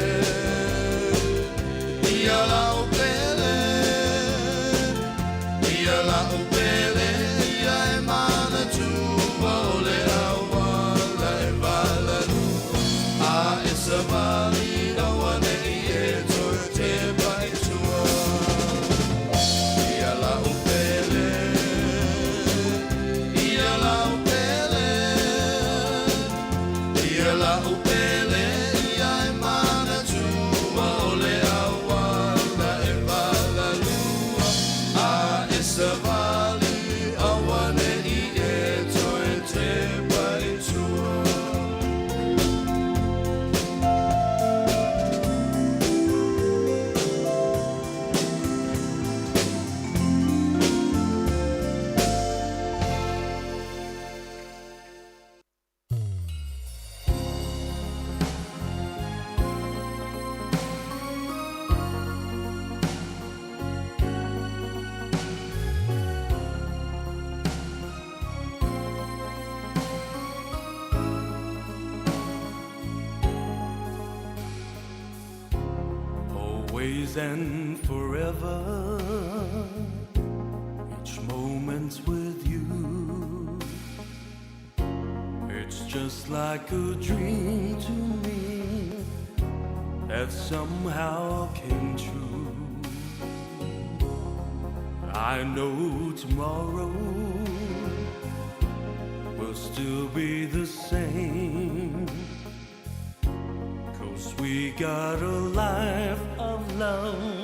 ia la upele, ia la upele, ia e mana tua o le awala e valalua. A e savali awane i e toe te pai tua. Ia la upele, ia la upele, ia la upele, ia e mana tua o le awala e valalua. A e savali awane i e toe te pai tua. Always and forever, each moment's with you. It's just like a dream to me that somehow came true. I know tomorrow will still be the same, 'cause we got a life of love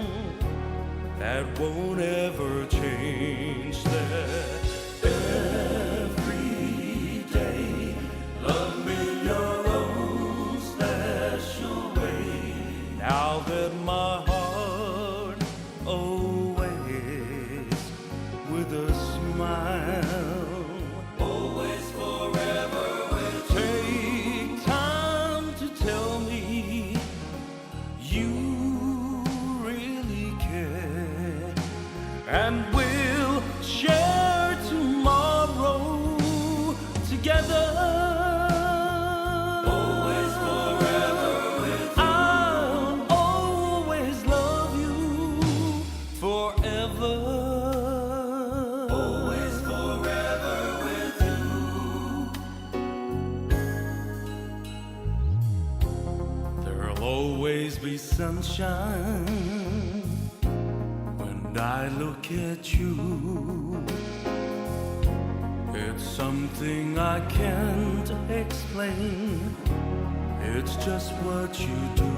that won't ever change. That every day, love me your own special way. Now that my heart always with a smile, always forever will take time to tell me you really care, and we'll share tomorrow together. Always forever with you. I'll always love you forever. Always forever with you. There'll always be sunshine when When I look at you, it's something I can't explain. It's just what you do.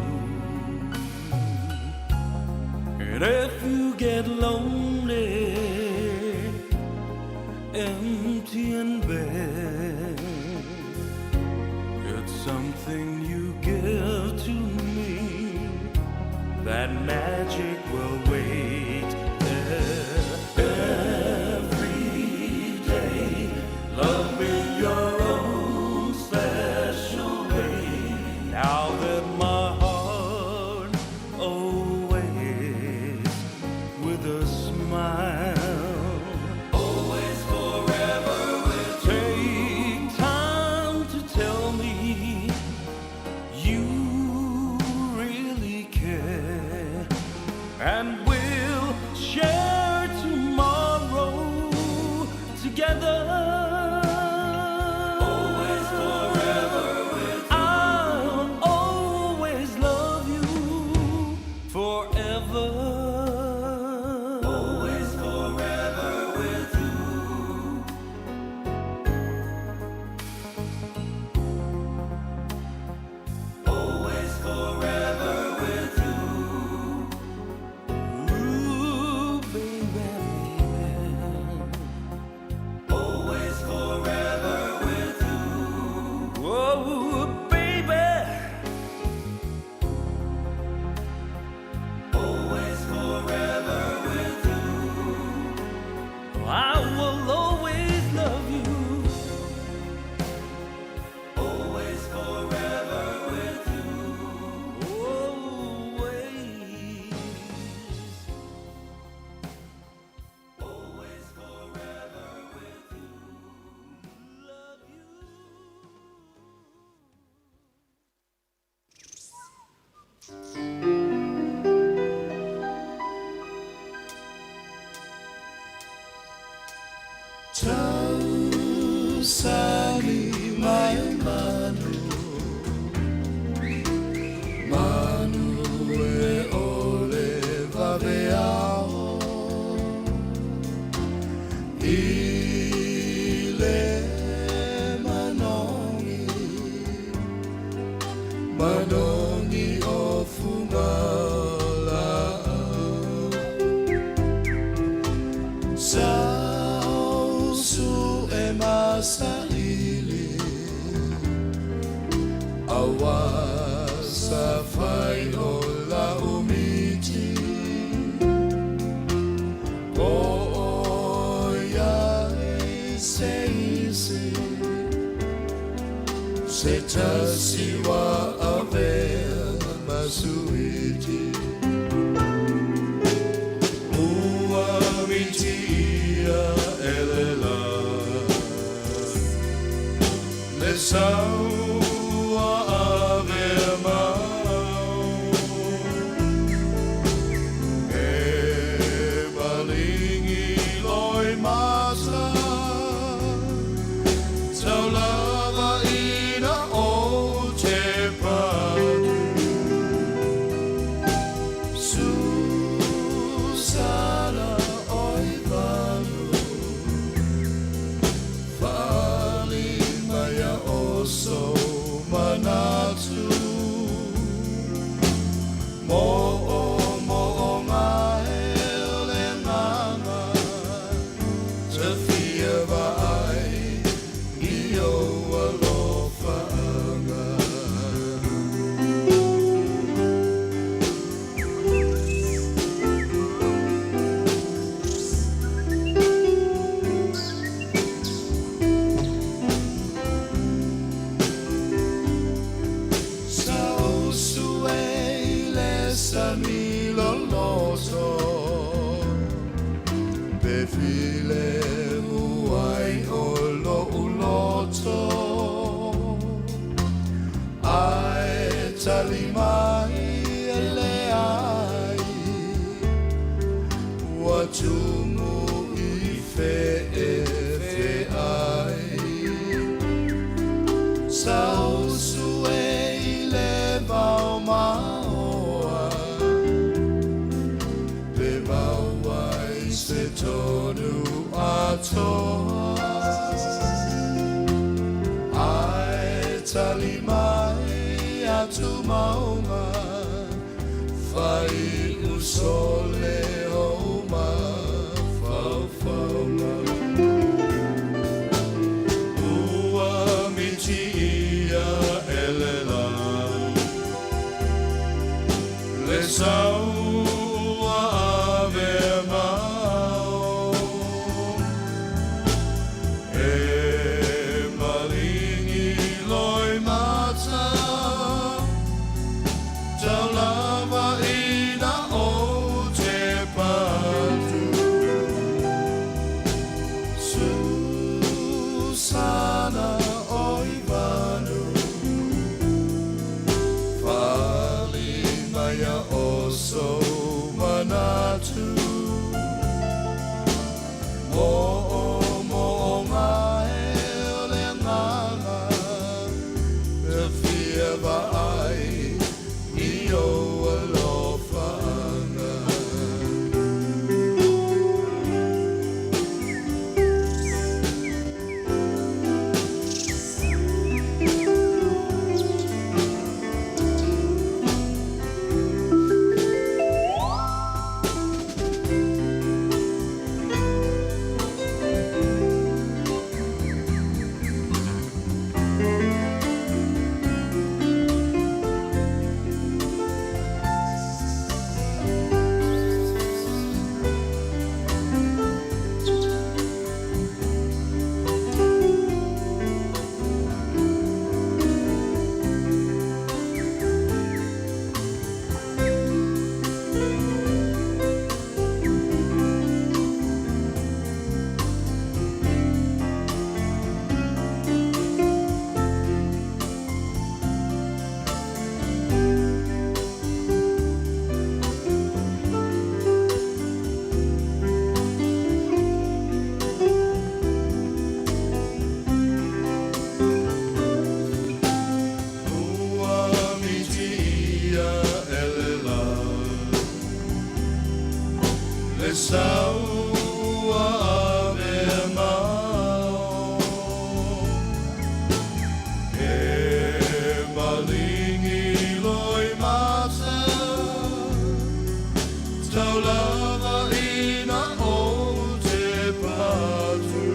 And if you get lonely, empty and bare, it's something you give to me. That magic will wait there every day. Love me your own special way. Now that my heart always with a smile. Always forever with Take time to tell me you really care, and we'll share tomorrow together. Always forever with I'll always love you forever. Always forever with you. Always forever with you. Ooh, baby, baby. Always forever with you. Oh, baby. Always forever with you. I will always love you. Always forever with you. Always. Always forever with you. Love you. Tausani mai manu Manu e ole vaveao I le manongi Manongi o fungala Sausu e masaili Awa sa fai o la umiti O ia e se isi Se tasi wa avea masuiti Ua mitia elela Le saua avea mau E malingi loi masa Taulava ina o te patu Susana oi valu Fali maia o so manatu Mo o mo o ngā ele nganga Te fia vaai i o alofaanga. Sausu e le sami loloso Pe file muai o lo uloto Ai tali mai e le ai Ua tumu i fe e fe ai Sausu e i le vao maoa Pe maua se tonu atoa. Ai tali mai atu maunga, fai usole o ma faufaunga. Ua miti ia ele la, le sau ua ave mao. E malingi loi mata, tau lava ina o te patu. Susana oi vanu, fali maia o so manatu. Mo o mo o ngae o le nganga, te fia vaai i o alofaanga. Ua miti ia ele la, le sau ua ave mao. E malingi loi mata, tau lava ina o te patu.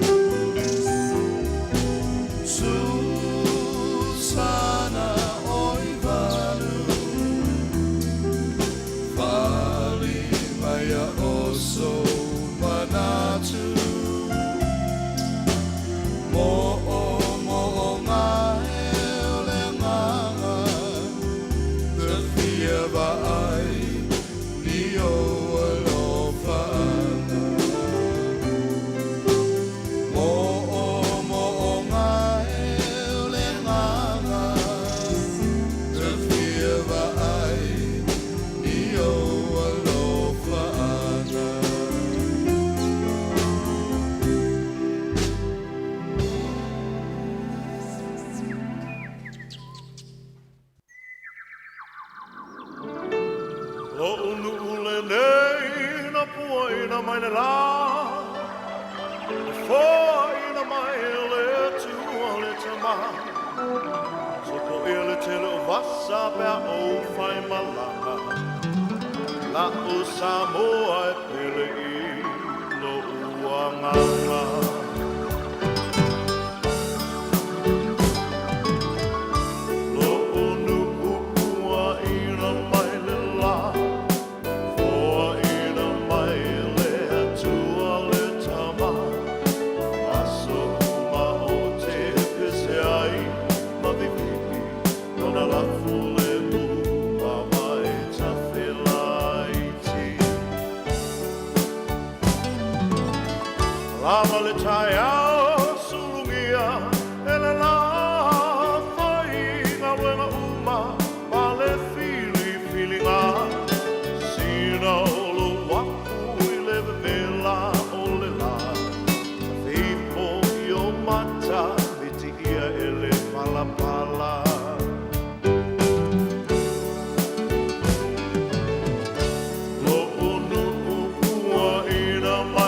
Susana oi vanu, fali maia o so manatu. Mo o mo o ngae o le nganga, te fia vaai ni o alofaanga. Mo o mo o ngae o le nganga, te fia vaai ni o alofaanga. Lo unu ule nei na pua ina mai le la, na foa ina mai le tua le tama. So po ia le tele o vasa pea o whai malanga, la o Samoa e pele i lo uanganga. Lo unu upua ina mai le la, foa ina mai le atua le tama. Aso uma o te pese ai, ma vivivi, nona lafu le uma mai tafe laiti. Lama le taiao sulungia, ele la fai ngā wenga uma, ma le fili filinga. Sina o lo waku i le vevela o le la, Fipo i o mata, miti ia ele palapala. Lo unu upua ina mai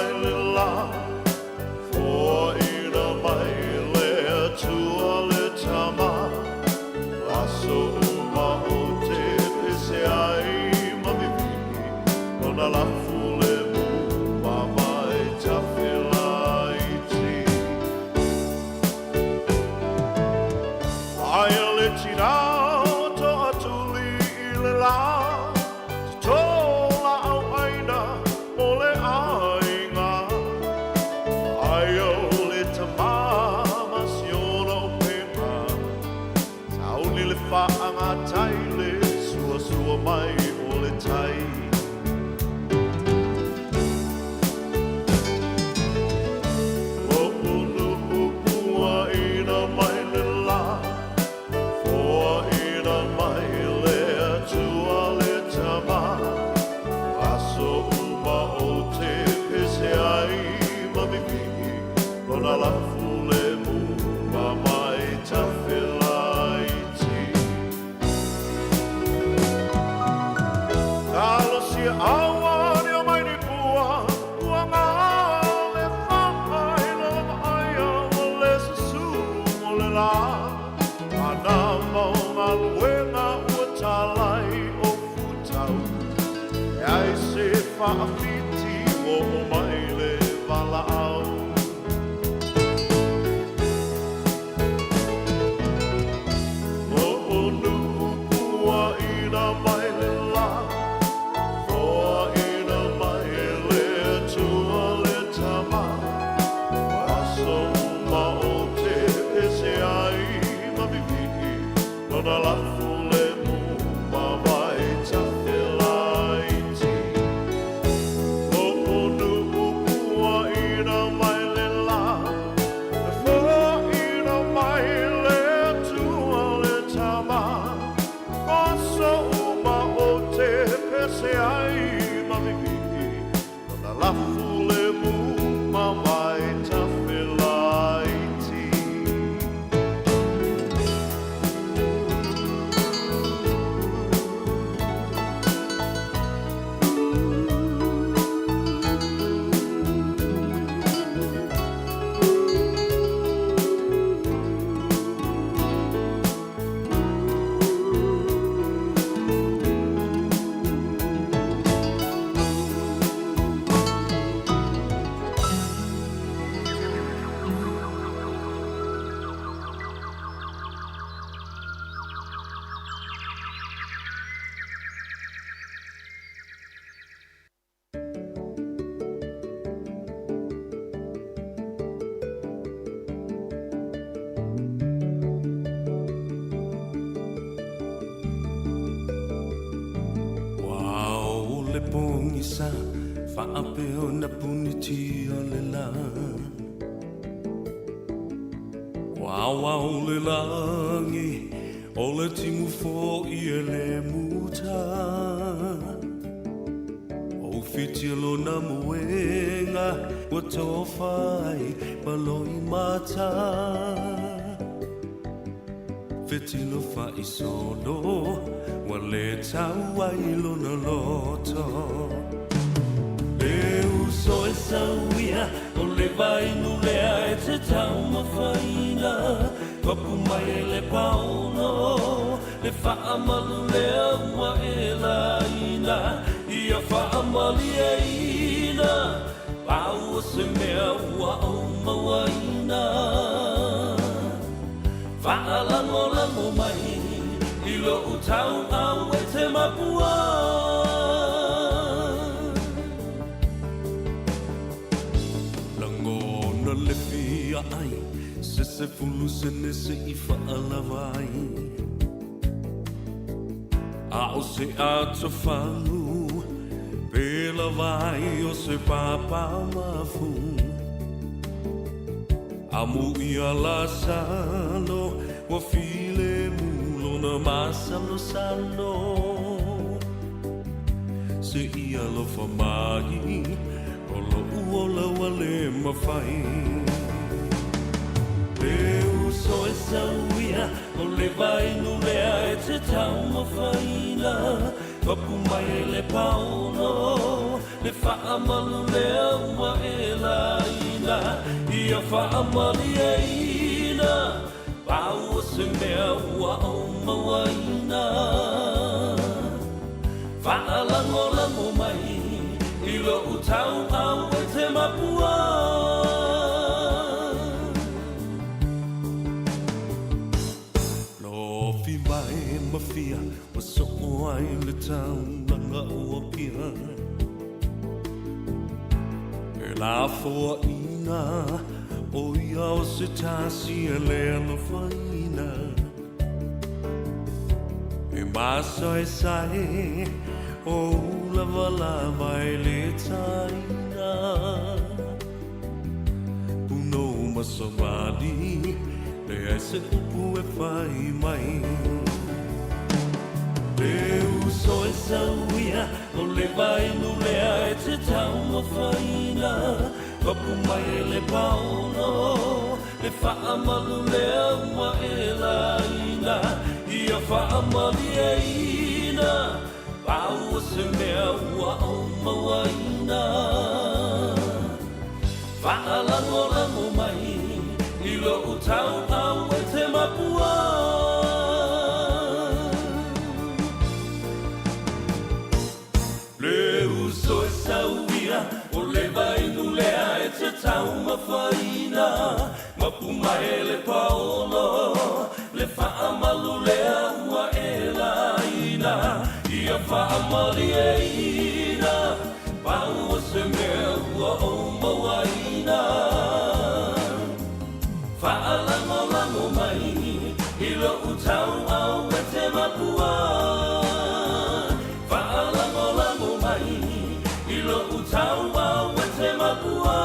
pogisa Faapea ona punitia le la Ua aoao le lagi O le timu fo'i e le muta Ua ufitia lona moega Ua tofa ai ma loimata Fetilo fa'isolo Ua lē tau ai lona loto Le uso e sauia O le vainu lea e te taumafaina Papu mai e le paolo Le fa'amalu lea ua e laina Ia fa'amalieina Pau o se mea ua ou mauaina Fa'alagolago mai I lo'u tau'au e te mapua Lagona le fia ai Se 10 sene se'i fa'alava ai A o se atofagu Pe lava ai o se papa mafu Amu ia Lasalo Ua filemu lona masalosalo Se'i alofa mai O lo'u ola ua lē mafai Le uso e sauia O le vainu lea e te taumafaina Papu mai e le paolo Le fa'amalu lea ua e laina Ia fa'amalieina Pau o se mea ua ou mauaina Fa'alagolago mai I lo'u tau'au e te mapua Lofi mai ma fia Ua so'o ai le taulaga o Apia E lafoaiga O ia o se tasi e lē alofaina E masaesae O ulavalava e lē taina Punou ma savali Leai se upu e fai mai Le uso e sauia O le vainu lea e te taumafaina Papu mai e le paolo Le fa'amalu lea ua e laina Ia fa'amalieina Pau o se mea ua ou mauaina Fa'alagolago mai I lo'u tau'au e te mapua Le uso e sauia O le vainu lea e te taumafaina Mapu mai le paolo Le fa'amalu lea ua e laina Ia fa'amalieina Pau o se mea ua ou mauaina Fa'alagolago mai I lo'u tau'au e te mapua Fa'alagolago mai I lo'u tau'au e te mapua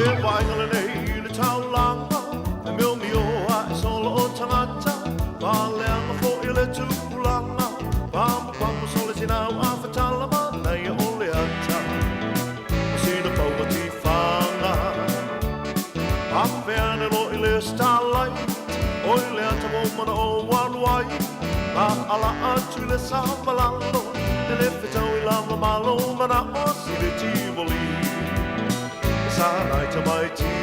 Le vaaiga lenei i le taulaga, e miomio ae solo o tagata, faaleaga foʻi le tupulaga, pamupamu sole tinau a fatala manaia o le ata, o sina paua tifaga. Afe ane lo i le starlight, o i le ata mo mana o walu ai, ma ala atu i le samalalo, e le fetau i lava malo mana o si le tivoli. Sa nai tamaiti,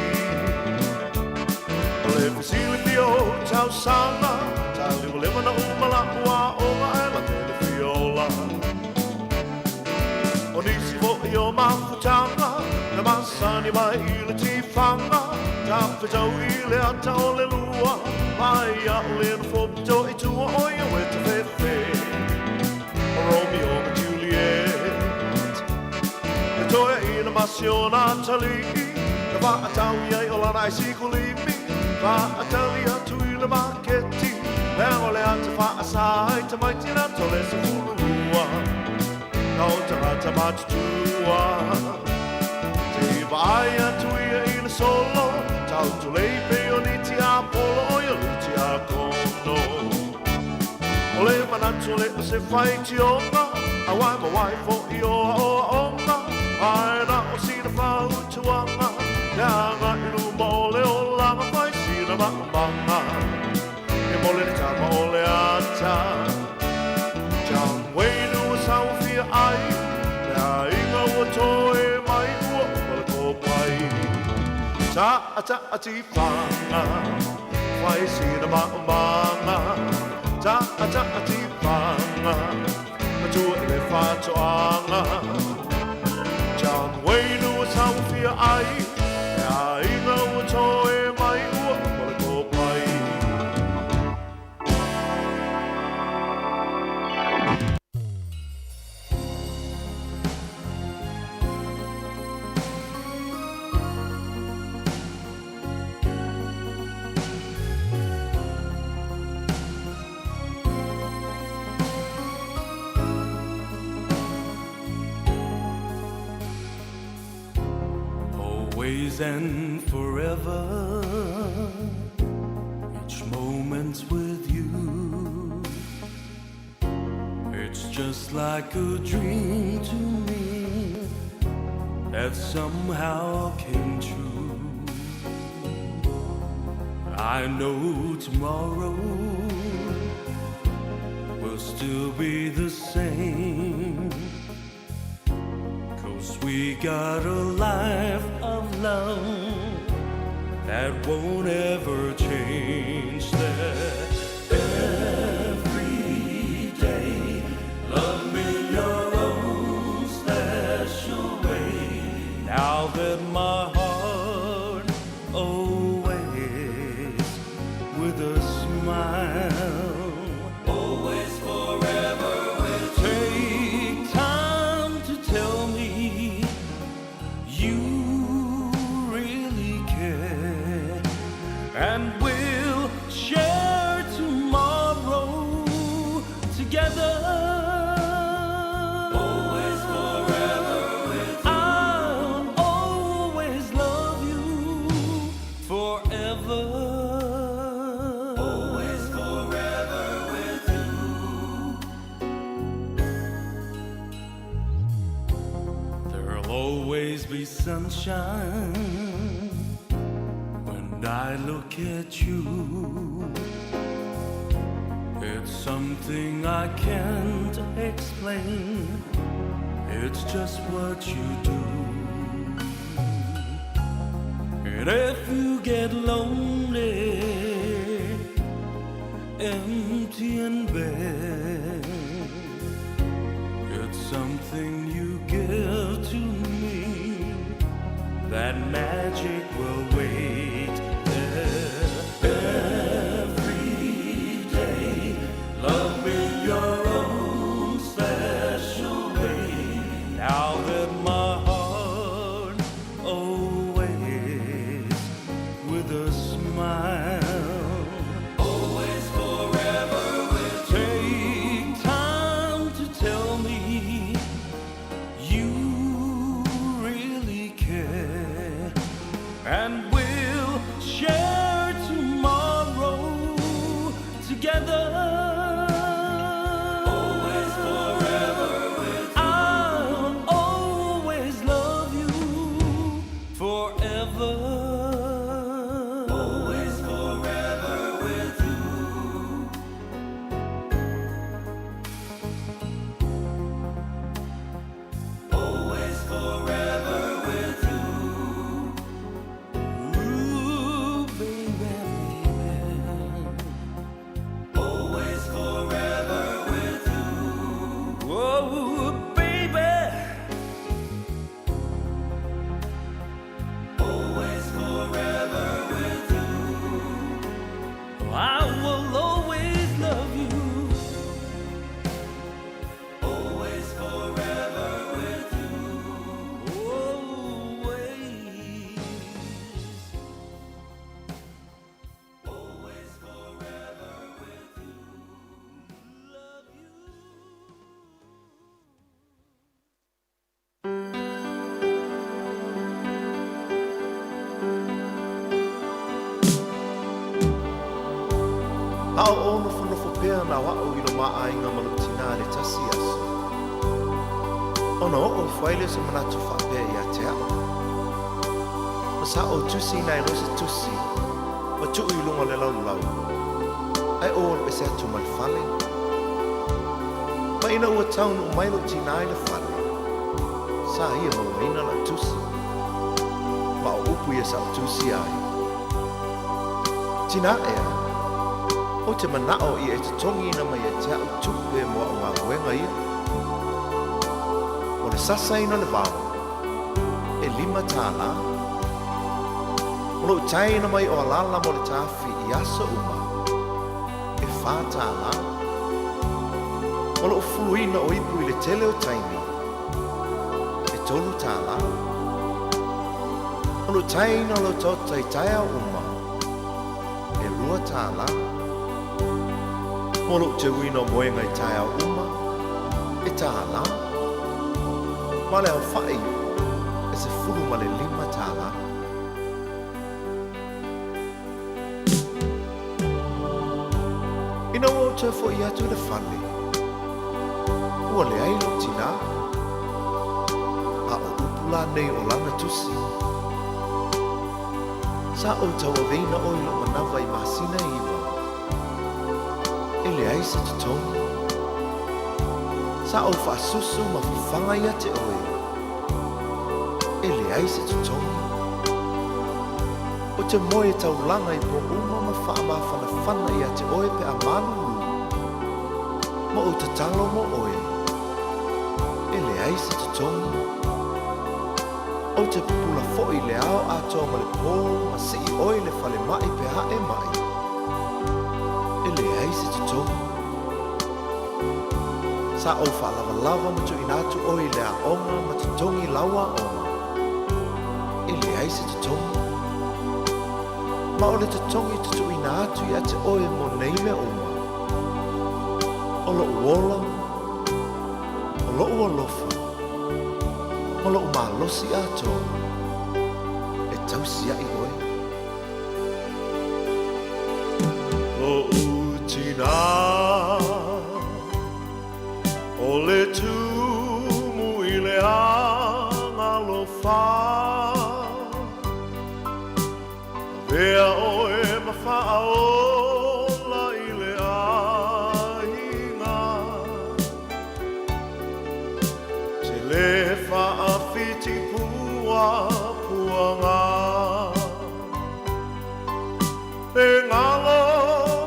o le fesili fia o tausaga, ta limalima na umala ua onga e la tele fiola. O nisi foʻi o mafutaga, na masani mai i le tifaga, ta fetau i le ata o le lua, mai a o le nofo pito i tua o ia ue tafefe. O Romeo ma Juliet, e toe ina masiona talii, na faatau iai o lana ai sikulimi, faatali atu i le maketi, leaga o le ata faasa ai tamaiti na tole 12. Na o tagata matutua, te vaai atu ia i le solo, tau tulei pe o ni tiapolo o ia lu tiakono. O le manatu le o se faitioga, a wai ma wai fo i o a o a onga, ai na o sina fautuaga, le aga i luma o le olaga fai sina maumanga. E mole le tama o le ata, John Wayne ua sauafia ai, le aiga ua toe mai ua uma le kopai. Ta a ta a tifaga, fai sina maumanga. Ta a ta a tifaga, matua i le faatoaga. John Wayne ua sauafia ai, le aiga ua toe mai ua uma le kopai. Always and forever, each moment's with you. It's just like a dream to me that somehow came true. I know tomorrow will still be the same, because we got a life of love that won't ever change. Every day, love me your own special way. Now that my heart awaits with a smile, always forever will take time to tell me you really care, and we'll share tomorrow together. Always forever with you. I'll always love you forever. Always forever with you. There'll always be sunshine when I look at you. It's something I can't explain. It's just what you do. And if you get lonely, empty and bare, it's something you give to me. That magic will wait there. Every day, love me your own special way. Now that my heart awaits with a smile, always forever will take time to tell me you really care, And we'll share tomorrow together. Always forever with you. I'll always love you forever. Always forever with you. Always forever with you. Ooh, baby, baby. Always forever with you. Oh, baby. Always forever with you. I will always love you. Always forever with you. Always. Always forever with you. Love you. A o ou nofonofo pea na o a'u i lo mā aiga ma lou tinā i le tasi aso, ona oo ifo ai lea o se manatu faapea iā te a'u. Ma sa ou tusiina ai loa se tusi ma tuu i luga o le laulau, ae ou alu ese atu ma le fale. Ma ina ua taunuu mai lou tinā i le fale, sa ia mauaina lau tusi. Ma o upu ia sa ou tusia ai. Tinā ea, ou te mana'o ia e totogiina mai ia te a'u tupe mo a'u galuega ia. O le sasaina o le vao, e $5. O lou taeina mai o alala mo le tafi i aso uma, e $4. O lou fuluina o ipu i le tele o taimi, e $3. O lou taeina o lau taota i taeao uma, e $2. Mo lou teuina o moega i taeao uma, e $1. Ma le aofa'i, e $15. Ina ua ou toe fo'i atu i le fale, ua leai lou tinā. A o upu la nei o lana tusi. Sa ou tauaveina oe i lou manawa i masina e 9. E leai se totogi. Sa ou faasusu ma fafaga ia te oe. E leai se totogi. Ou te moe taulaga i po uma ma faamafanafana ia te oe pe a malulu. Ma ou tatalo mo oe. E leai se totogi. Ou te pupula foi i le ao atoa ma le po ma sii oe i le falemai pe a e mai. E leai se totogi. Sa ou faalavalava ma tuuina atu oe i le aoga ma totogi lau aoga. E leai se totogi. Ma o le totogi e tutuuina atu ia te oe mo nei mea uma. O lou ola, o lou alofa, ma lou malosi atoa, e tausia'i oe. Lo'u tinā, o le tumu i le agalofa. Avea oe ma faaola i le aiga. Te le faafiti puapuaga. E galo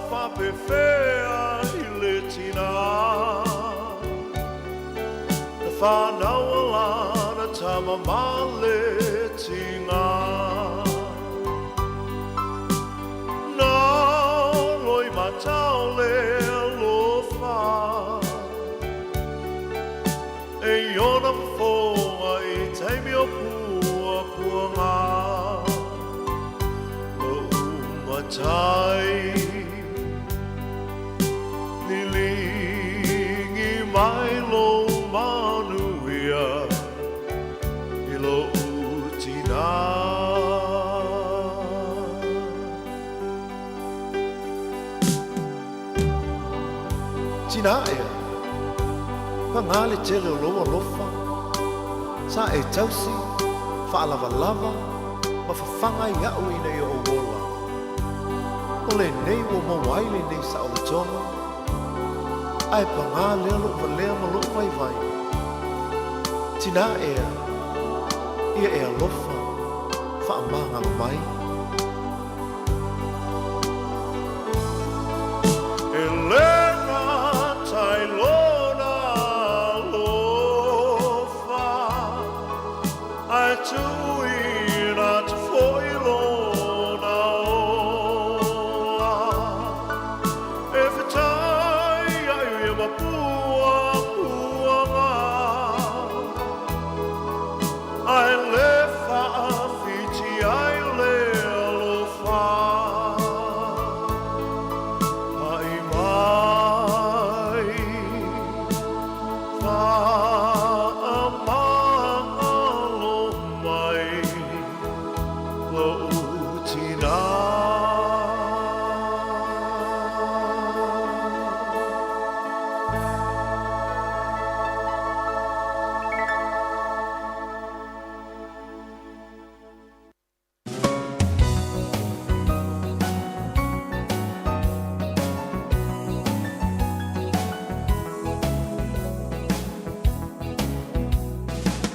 faapefea i le tinā. Na whanau lana tama ma le tiga. Na loi matau le alofa. E iona fofoga i taimi o puapuaga. Lo'u matai liligi mai lou manuia i lo'u tinā. Tinā ea, pagā le tele o lou alofa, sa e tausi, faalavalava, ma fafaga ai iaʻu ina ia ou ola. O lenei ua maua ai lenei saolotoga, ae pagā lea loʻu valea ma loʻu vaivai. Tinā ea, ia e alofa, faamagalo mai. E le gata i lona alofa, ae tuuina atu foi lona ola. E fetai ai ia ma puapuaga, ae le faafiti ai le alofa. Pai mai, faamagalo mai loʻu tinā.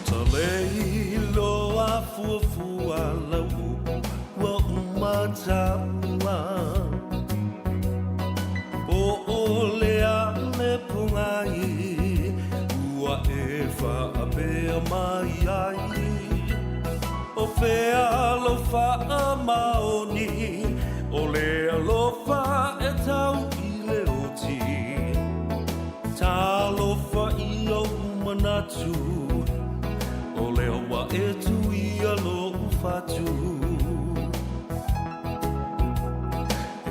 Ta lei loa fuafua lau upu ua uma taua. Po o le a le pogai ua e faapea mai ai. O fea lou faamaoni o le alofa e tau i le oti. Talofa i ou manatu o lea ua e tuia loʻu fatu.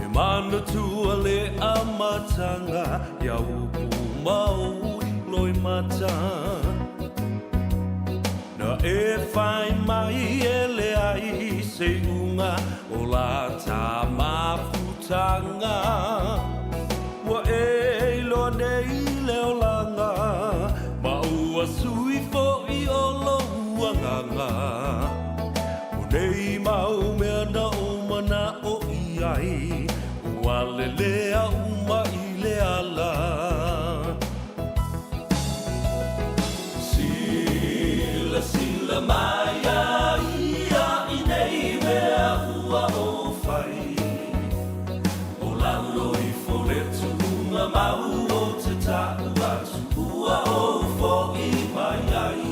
E manatua le amataga ia upu ma ou loimata. Na e fai mai e leai se iuga o la ta mafutaga. Ua e iloa nei le olaga ma ua sui foʻi o lou agaga. O nei mau mea na ou manaʻo i ai, ua lelea uma i le ala. Silasila mai ia ia i nei mea ua ou fai. O lalo ifo le tuuga mau o te taʻu atu ua ou foʻi mai ai.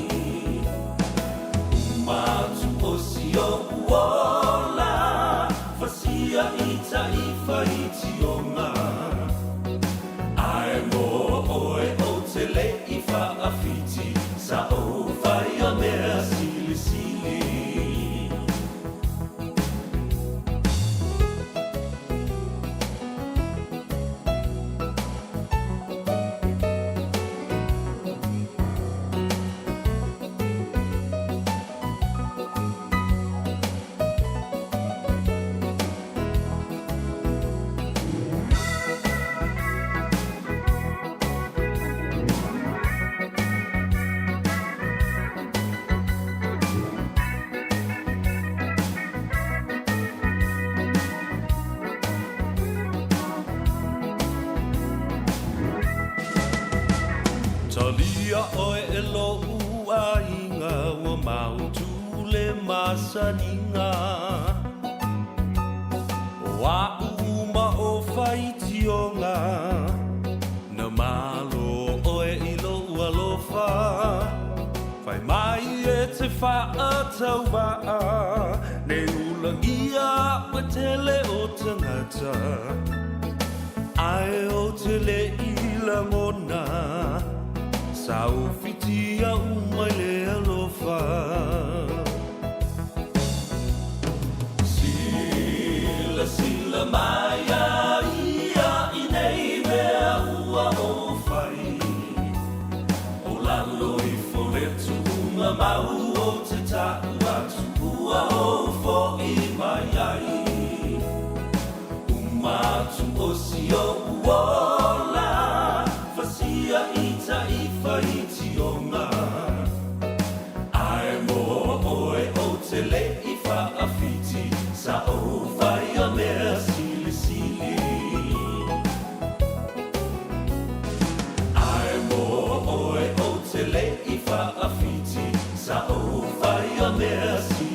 Uma atu o si oʻu ola, fasia i taʻi faitioga. Ae mo oe ou te leʻi faafiti, sa ou faia mea silisili. Talia oe e loʻu aiga ua mautu le masaniga. O aʻu uma o faitioga, na malo oe i lou alofa. Fai mai e te faatauvaa, nei ulagia ua tele o tagata. Ae o te leʻi lagona, sa ou fitia uma i le alofa. Silasila mai ia ia i nei mea ua ou fai. O lalo ifo le tuuga mau o te taʻu atu ua ou foʻi mai ai. Uma atu o si oʻu ola, fasia litioga Ae mo oe ou te le i faafiti Sa ou faia mea silisili Ae mo oe ou te le i faafiti Sa ou faia mea silisili.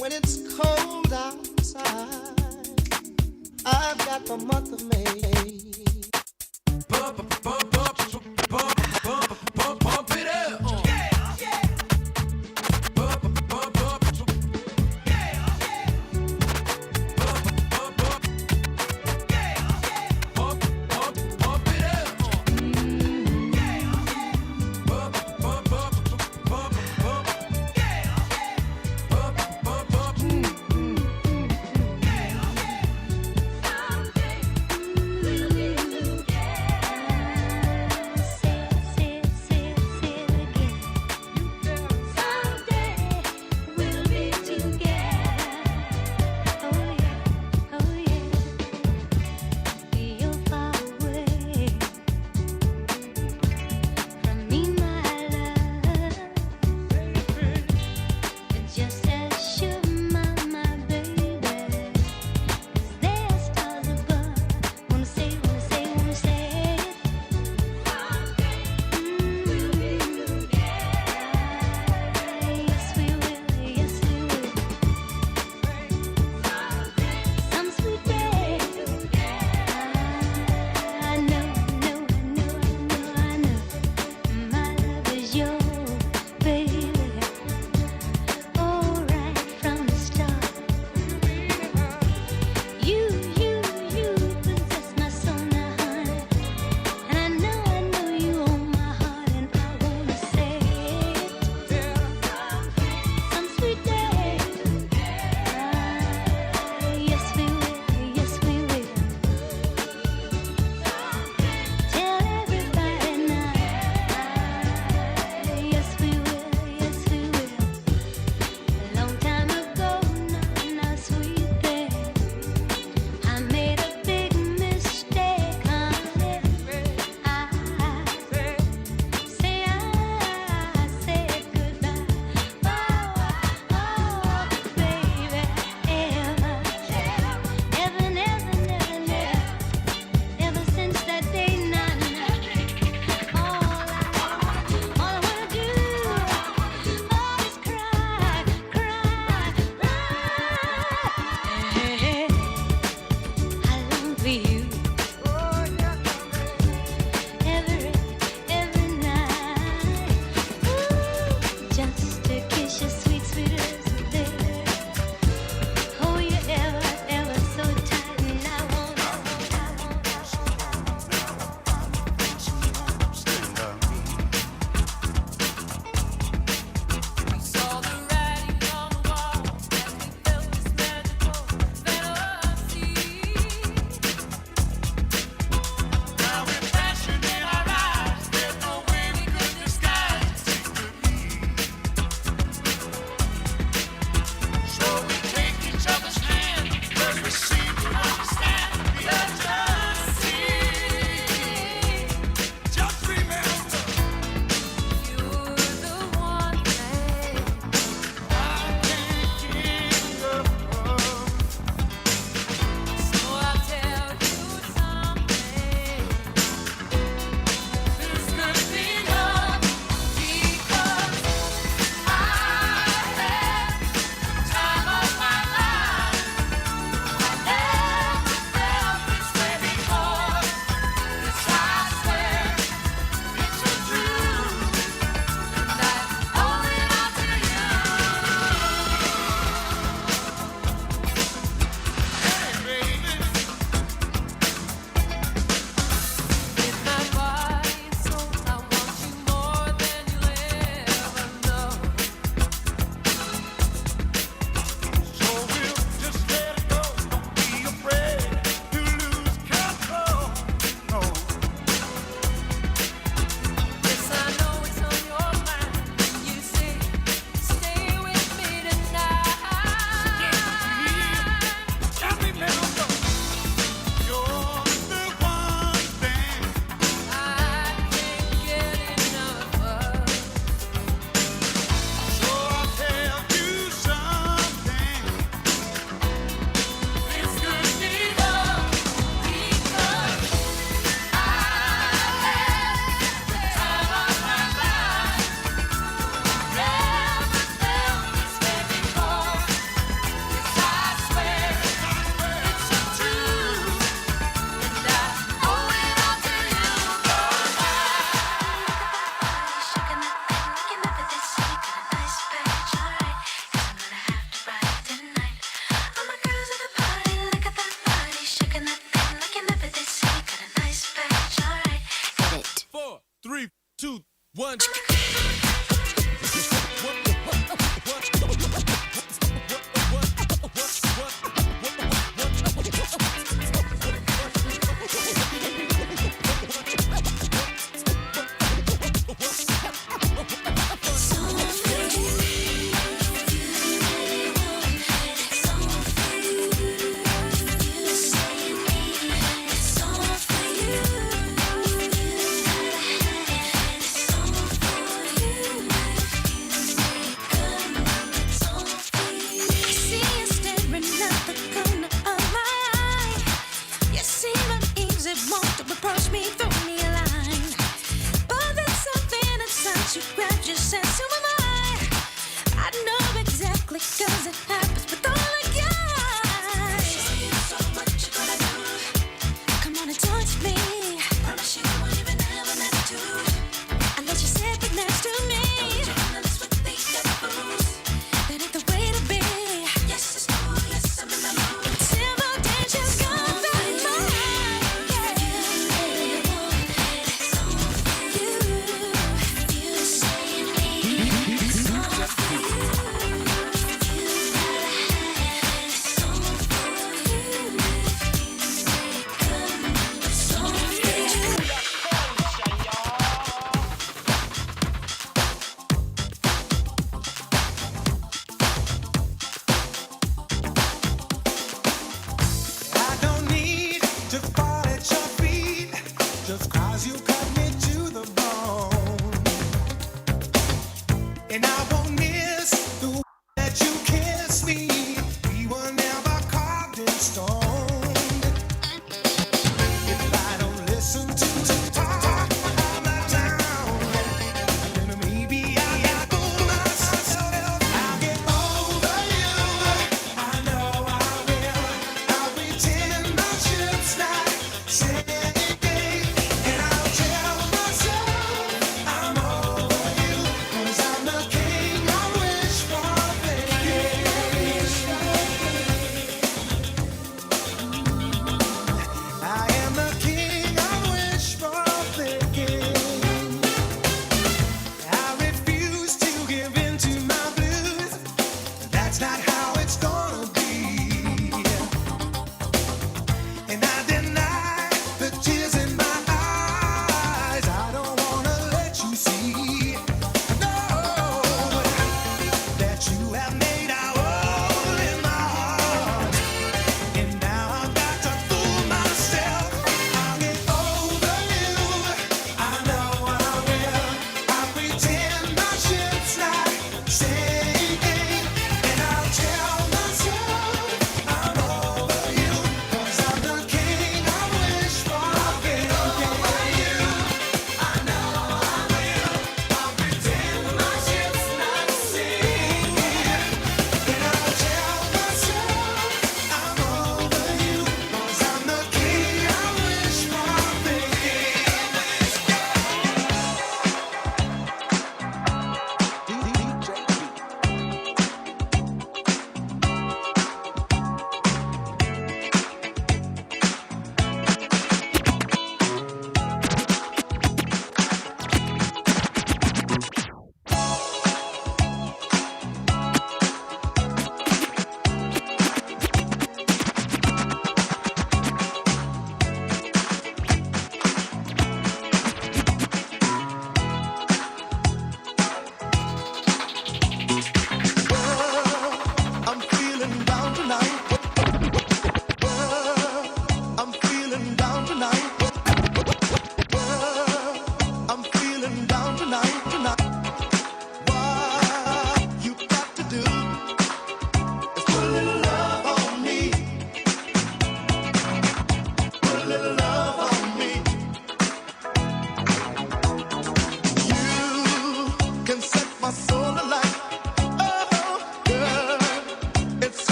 We'll be 3, 2, 1. I'm the king of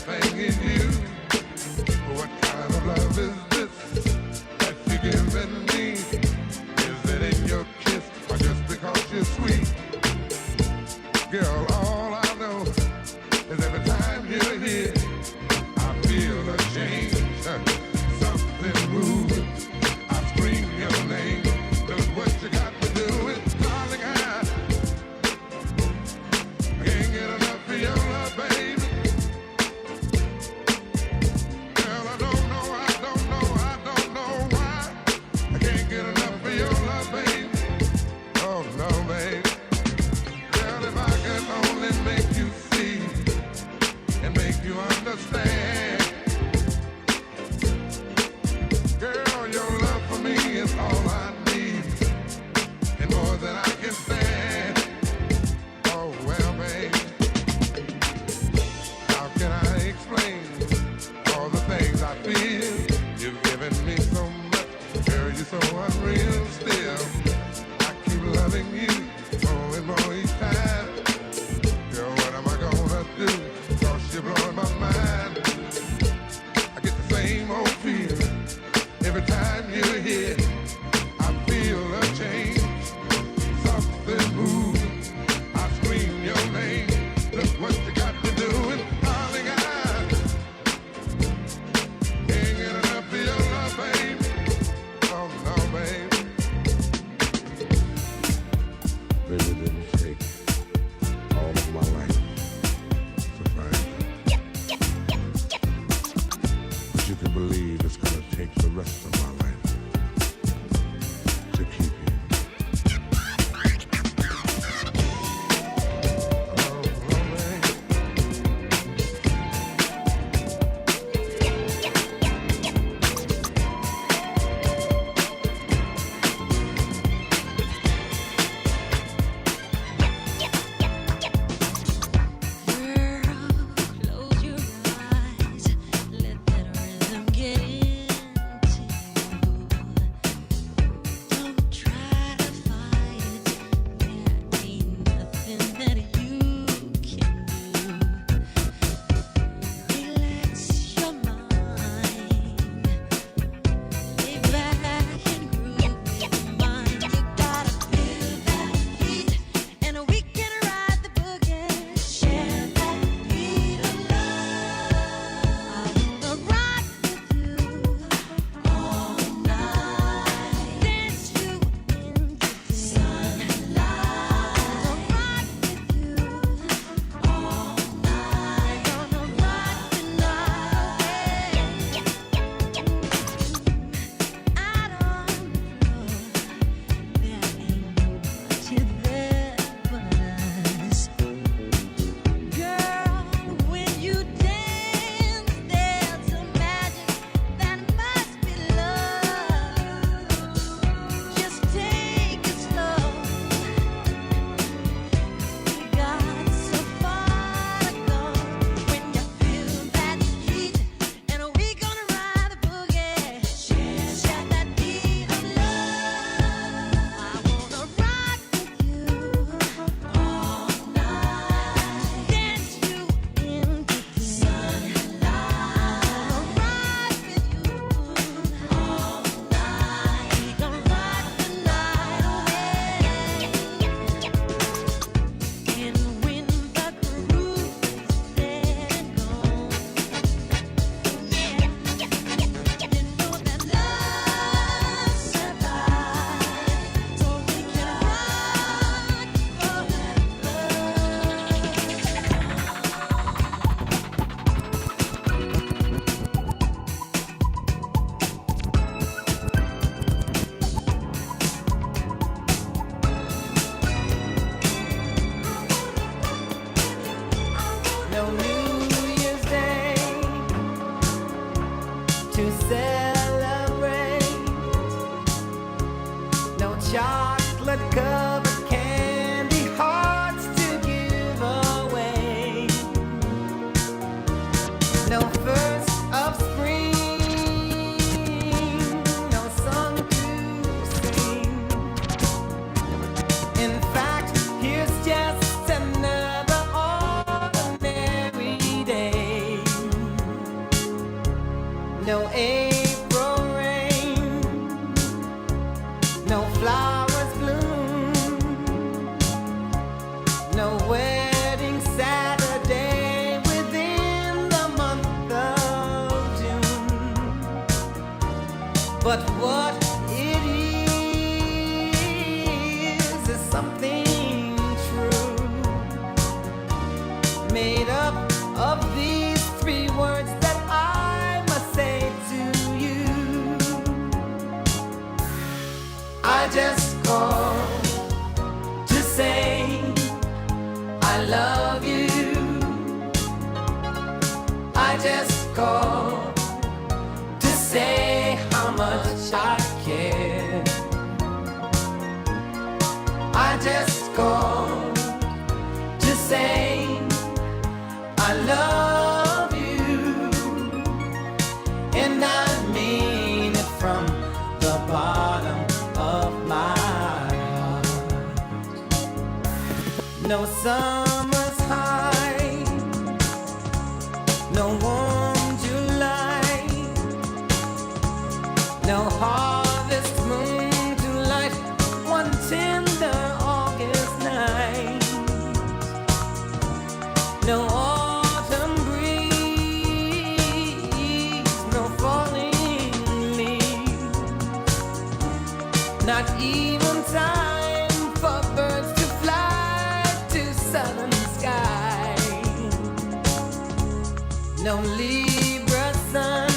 everything in you. What kind of love is this that you're giving me? Is it in your kiss or just because you're sweet? Girl, all I know is every time you're here, I feel a change. Something moves. I scream your name. Look what you got to do, it, darling. I can't get enough of your love, baby. Girl, I don't know, I don't know, I don't know why. I can't get enough of your love, baby. Oh no, baby. Girl, if I could only make you see and make you understand. Girl, your love for me is all I need and more than I can stand. Oh well, babe, how can I explain all the things I feel? You've given me so much, girl, you're so unreal. Still, I keep loving you more and more each time. Girl, what am I gonna do? 'Cause you're blowing my mind. I get the same old feeling every time you're here. I feel a change, something moves. I scream your name. Look what you got to do, and darling, I can't get enough of your love, baby. Oh no, baby. Baby, it didn't take all of my life to find you. But you can believe it's gonna take the rest of my life to keep you. Close your eyes, let that rhythm get into you. But what it is something true, made up of these three words that I must say to you. I just called to say I love you. I just called to say how much I care. I just called to say I love you, and I mean it from the bottom of my heart. No summer's high, no warm July, no harvest moon to light one tender August night, no autumn breeze, no falling leaves, not even time for birds to fly to southern skies, no Libra sun,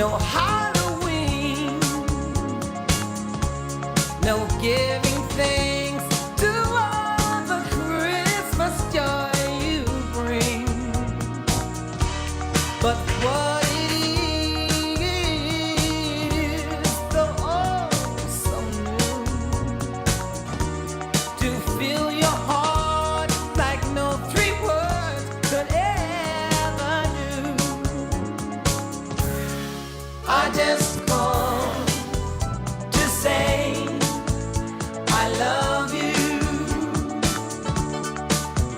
no Halloween, no giving thanks to all the Christmas joy you bring. But what it is, though oh so new, to fill your heart like no three words could ever do. I just called to say I love you.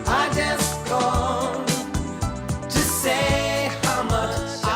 I just called to say how much I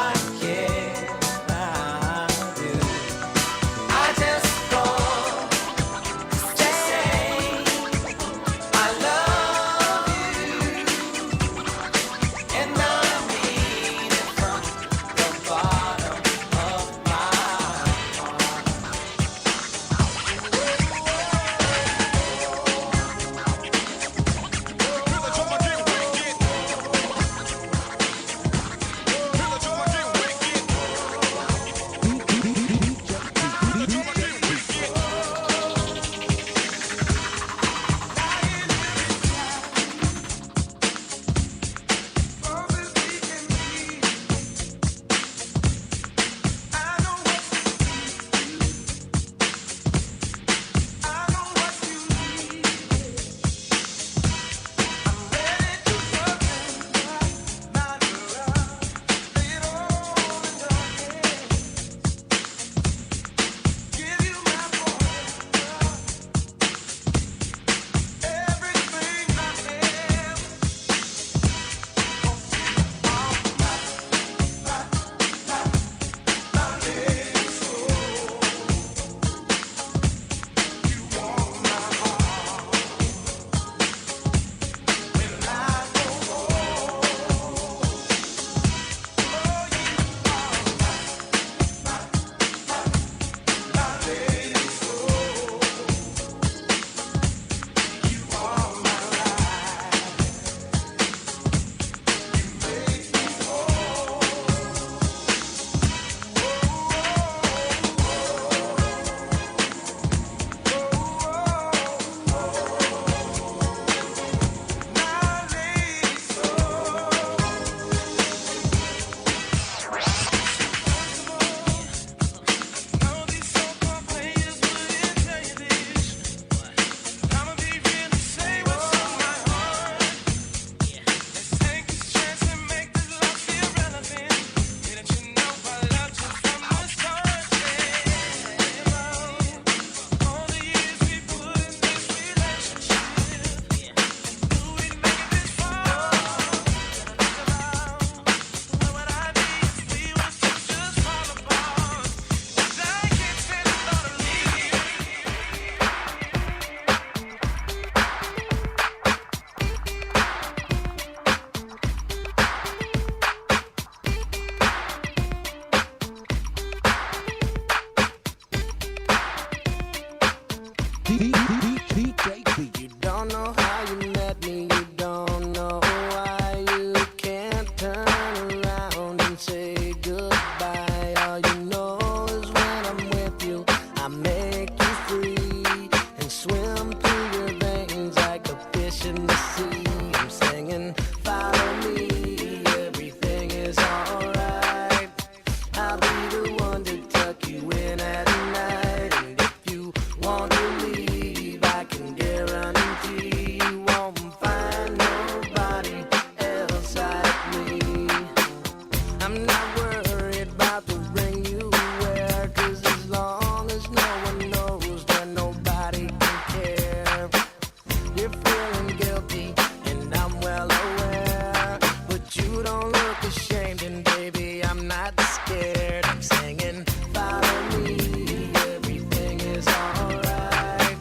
mind, and baby, I'm not scared. I'm singing, follow me, everything is alright.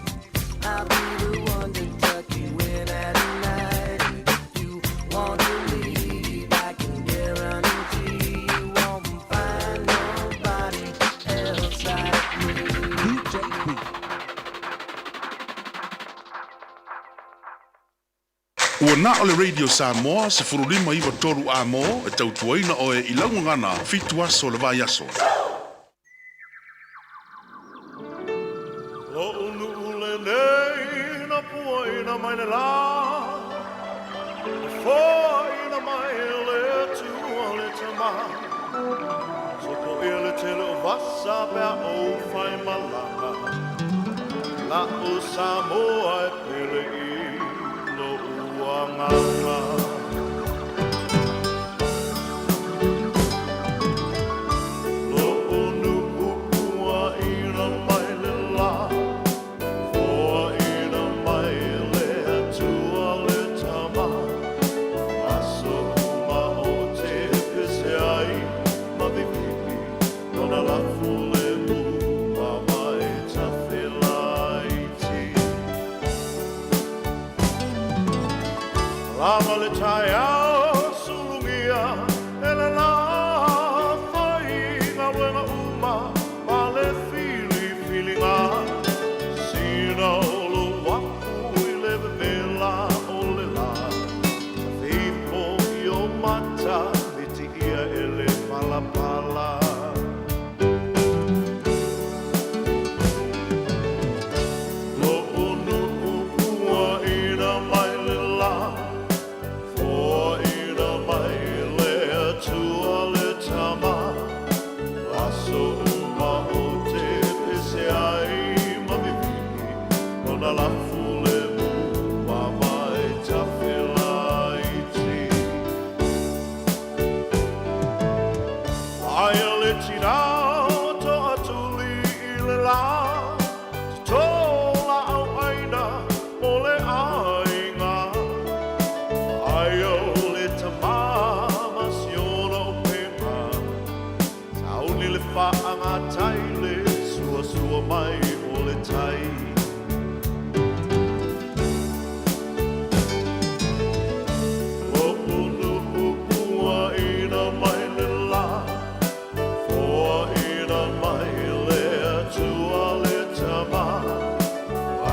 I'll be the one to tuck you in at night. And if you want to leave, I can guarantee you won't find nobody else like me. DJ B. Ua na o le Radio Samoa se furulima iwa toru a mo e tautuaina oe i laugagana fitu aso le vai aso. Lo'u nu'u lenei na puaina mai le lā Na foaina mai le Atua le Tamā Sopoia le tele o vasa pe a ou faimalaga La'u Samoa e pele i lo'u agaga. Lo'u nu'u puaina mai le lā Foaina mai le Atua le Tamā Aso uma ou te pese ai ma vivii Lona lafu le mu ma mai tafelaiti. Lava le taeao sulugia e le la fai galuega uma ma le filifiliga Sina o lou afu i le vevela o le la Tafeifo i o mata mitiia e le palapala. Lo'u nu'u puaina mai le lā Foaina mai le Atua le Tamā Aso uma ou te pese ai ma vivii Lona lafu le mu ma mai tafelaiti. Aia le tinā o To'atuli i le lā Totō la'au aina mo le aiga Aia o le tamā ma siona o pega Sauni le fa'agatai le suasua mai o le tai. Lo'u nu'u puaina mai le lā Foaina mai le Atua le Tamā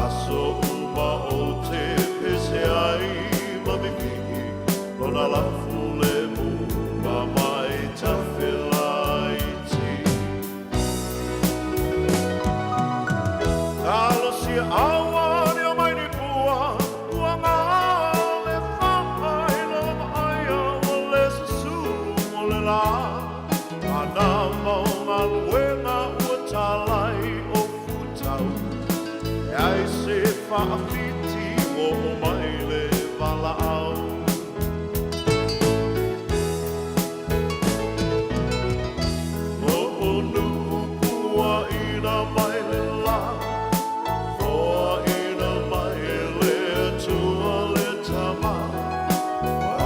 Aso uma ou te pese ai ma vivii Lona lafu le mu ma mai tafelaiti. Talosia aua ni o mai ni pua Ua ngā le whakailo ma aia ua le susu mo le la Ana mau galuega ua talai o futau E ai se faafiti ua o mai le valaau. Lo'u nu'u puaina mai le lā Foaina mai le Atua le Tamā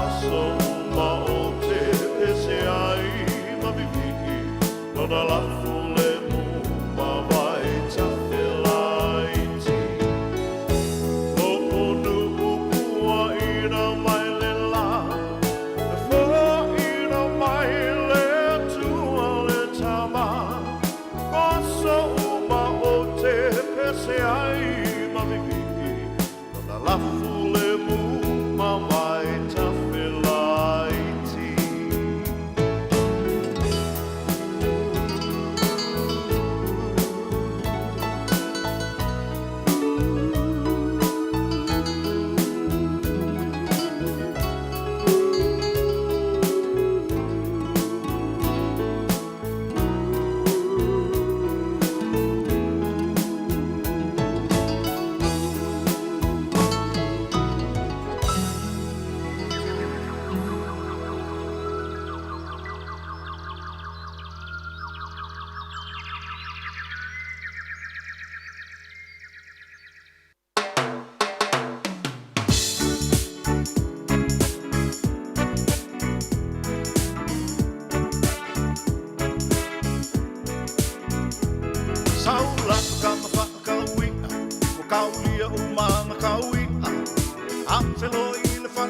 Aso uma ou te pese ai ma vivii Lona lafu le mu ma vai tafelaiti. Lo'u nu'u puaina mai le lā Foaina mai le Atua le Tamā Aso uma ou te pese ai ma vivii Lona lafu le mu ma vai tafelaiti.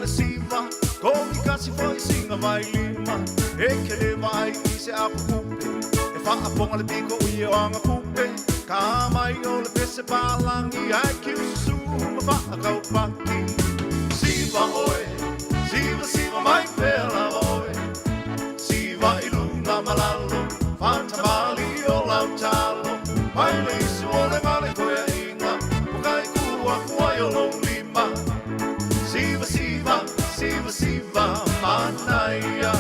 le siva Kogi kasi foi singa vai lima E ke le vai i se apu kupe E whaaponga le piko i e oanga kupe Ka mai o le pese palangi Ai ki ususu ma whaakau paki Siva oe, siva siva mai pela oe Siva i lunga malalo Whantamali o lau talo Mai le isu o le ngale koea inga Pokai kua kua i o lou lima Siva siva, siva siva manaia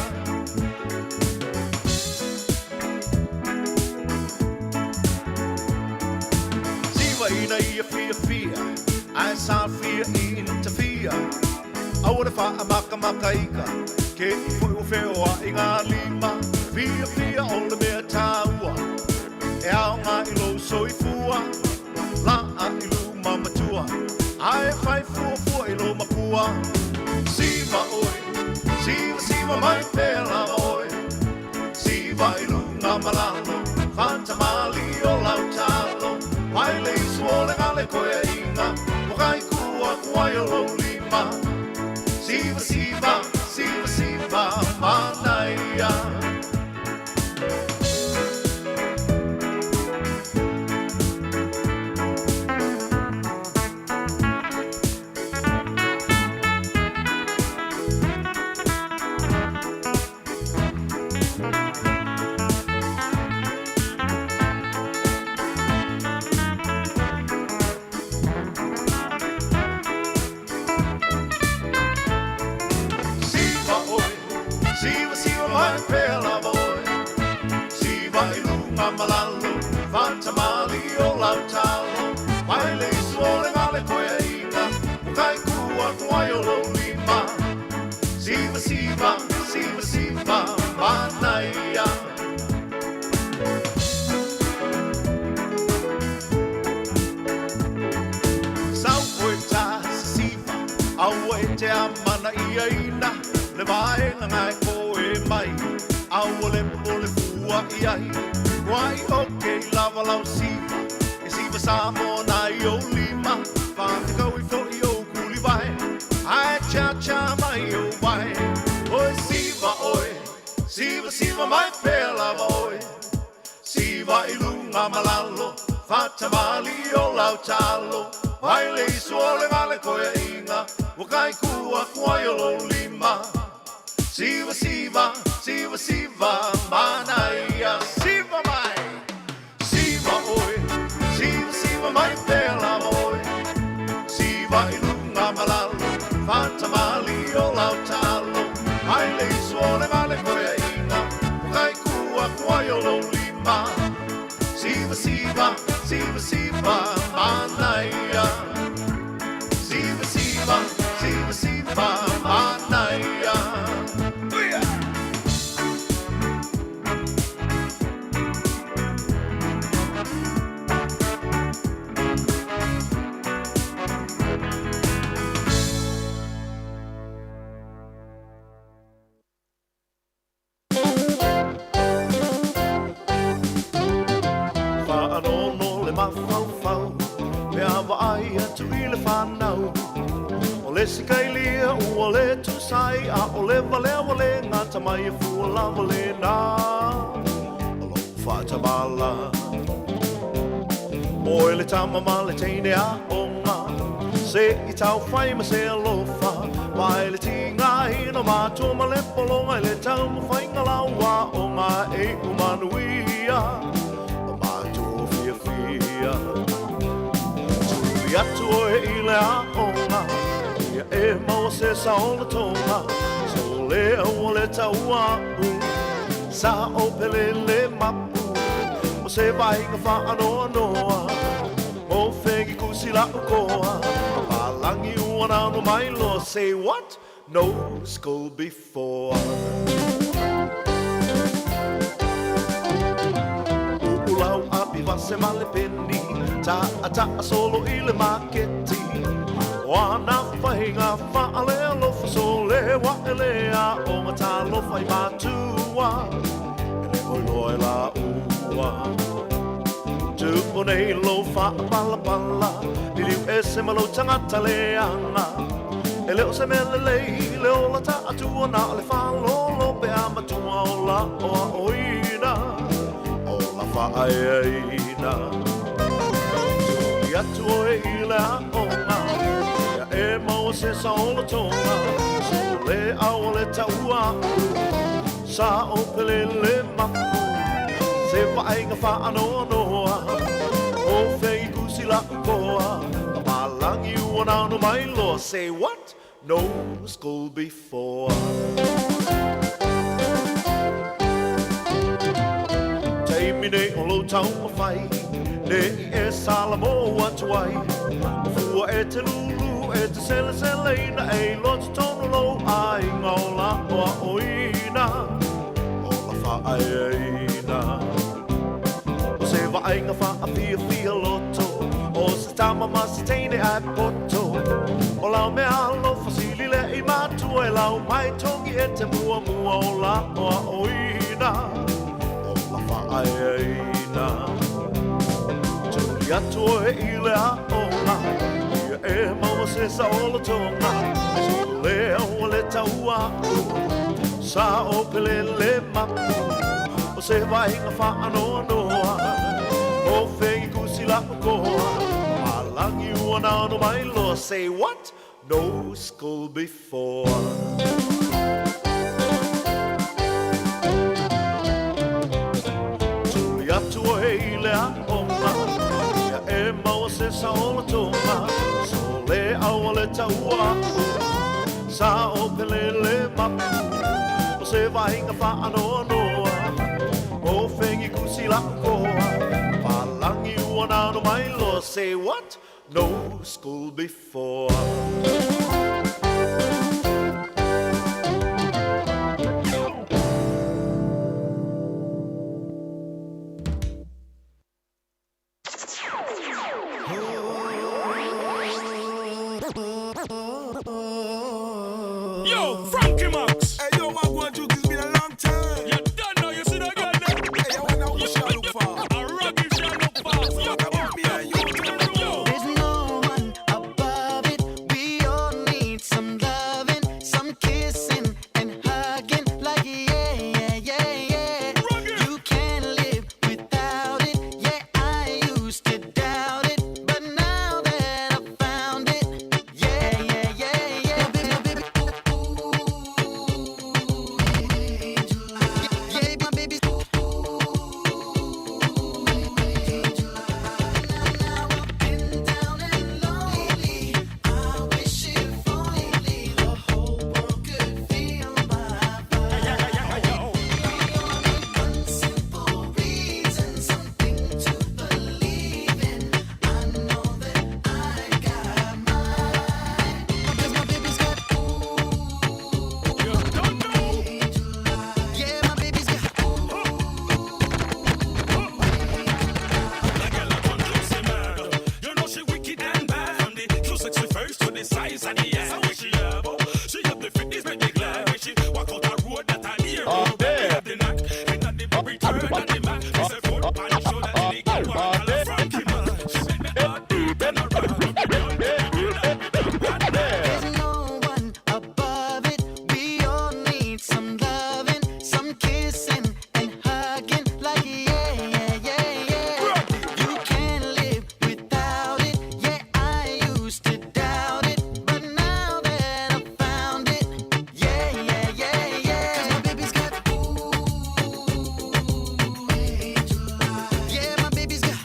Siva ina ia fia fia Ai sa fia i interfere Aua le faamakamakaika Ke i foi ua feoai ngā lima Fia fia o le mea tāua E aoga i lou soifua Laa i luma matua Ae fai fuafua i lou makua Siva oe, siva siva mai pea lava oe Siva i luga ma lalo Fatamali o lau talo Mai le isu o le gale koe inga O kai kua kua i o lou lima Siva siva, siva siva manaia Siva oe, siva siva mai pea lava oe Siva i luga ma lalo, fatamali o lau talo Mai le isu o le gale koe inga, o kai kua kuai o lou lima Siva siva, siva siva, manaia Sau oe ta sisiva, aua e te amana ia ina Le vaega ngai koe mai, aua le po le fua i ai Kuai o ke lava lau siva, e siva Samoa nai o lima Whātekau i foi o kuli vai, ai cha cha mai o vai Oi siva oe, siva siva mai pea lava oe Siva i lunga ma lalo, fatamali o lau talo Vai le isu o le gale koe inga, ua kai kua kuai o lou lima Siva siva, siva siva, manaia Siva mai, siva oe, siva siva mai pea lava oe Siva i lunga ma lalo, fatamali o lau talo Mai le isu o le gale koe inga, ua kai kua kuai o lou lima Siva siva, siva siva, manaia Siva siva, siva siva, manaia Uia! Faanono le mafaufau pe a vaai atu i le fanau O le isi kailia ua le tusa ai a o le valea ua le gata mai e fua lava lena O lou faatamala Oe le tama ma le teine aoga Se i taufai ma se alofa Mai le tigaina o matua ma le pologa I le taumafaiga lau aoga e iu manuia O matou fiafia Tuli atu oe i le aoga Ia e maua se saolotoga Sole aua le tauaʻu Sa o pele le mapu O se vaaiga faanoanoa Mo fegi kusi lau koa Papalagi ua nano mai loa Say what? No school before Uu lau api vase ma le peni Taʻataʻa solo i le maketi O ana faiga faalealofa Sole ua e le aoga talofa i matua E le oi loa e laua Tuu nei lou faapalapala Liliu ese ma lou tagata leaga E le o se mea lelei le ola taatua na o le faalolo pe a matua o la o aoina o la faaeaina. Tuli atu oe i le aoga ia e maua se saolotoga so le ao le taua sa o pele le mapu se vaaiga faanoanoa o fei kusi la ukoa papalangi ua nano mai loa. Say what? No school before. Taimi nei o lou taumafai ne i e salamo atu ai fua e te lulu e te seleseleina e iloa totonu lou aiga o la oaoina o la faaeaina o se vaaiga faafiafia loto o se tama ma se teine ae poto o lau mea alofa sili le i matua e lau mai togi e te muamua o la oaoina o la faaeaina. Tuli atu oe i le aoga ia e maua se saolotoga so le aua le taua sa o pele le mapu o se vaaiga faanoanoa o fei kusi la ukoa papalangi ua nano mai loa. Say what? No school before. Tuli atu oe i le aoga ia e maua se saolotoga so le aua le taua sa o pele le mapu o se vaaiga faanoanoa o fegi kusi la ukoa papalangi ua nano mai loa. Say what? No school before. Yo, Frankie Max. Hey, yo, Wagwan Juke, it's been a long time. You don't know, you see that girl there? Hey, I wonder who she look for. A ruggy she look for. What about me and you? There's no one above it. We all need some loving, some kissing and hugging. Like yeah, yeah, yeah, yeah. You can't live without it. Yeah, I used to doubt it, but now that I found it, yeah, yeah, yeah, yeah. Now, baby, ooh, yeah, my baby, yeah, my baby's got. You know she wicked and bad. From the cute sexy face to the size of the ass. I wish she ever. She have the fitness, make me glad. When she walk out the road that I near. Oh, yeah. Have the knock, hit at the very turn at the man. It's a foot on the shoulder, and the girl want call her Frankie man. She make me heart beat and a rock. There's no one above it. We all need some loving, some kissing and hugging. Like yeah, yeah, yeah, yeah. You can't live without it. Yeah, I used to doubt it, but now that I found it, yeah, yeah, yeah, yeah. 'Cause my baby's got ooh, yeah, my baby's got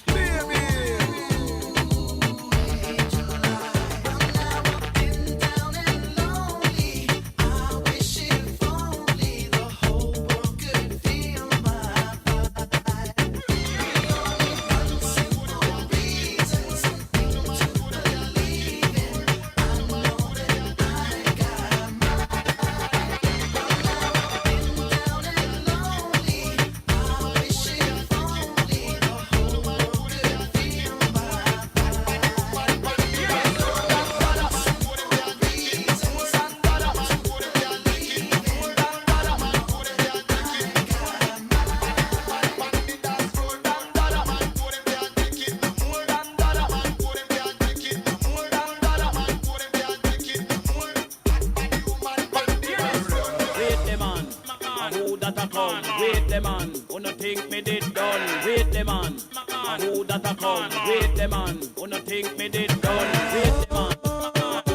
Who that a come? Wait the man. Who no think me did done? Wait the man. A who that a come? Wait the man. Who no think me did done? Wait the man.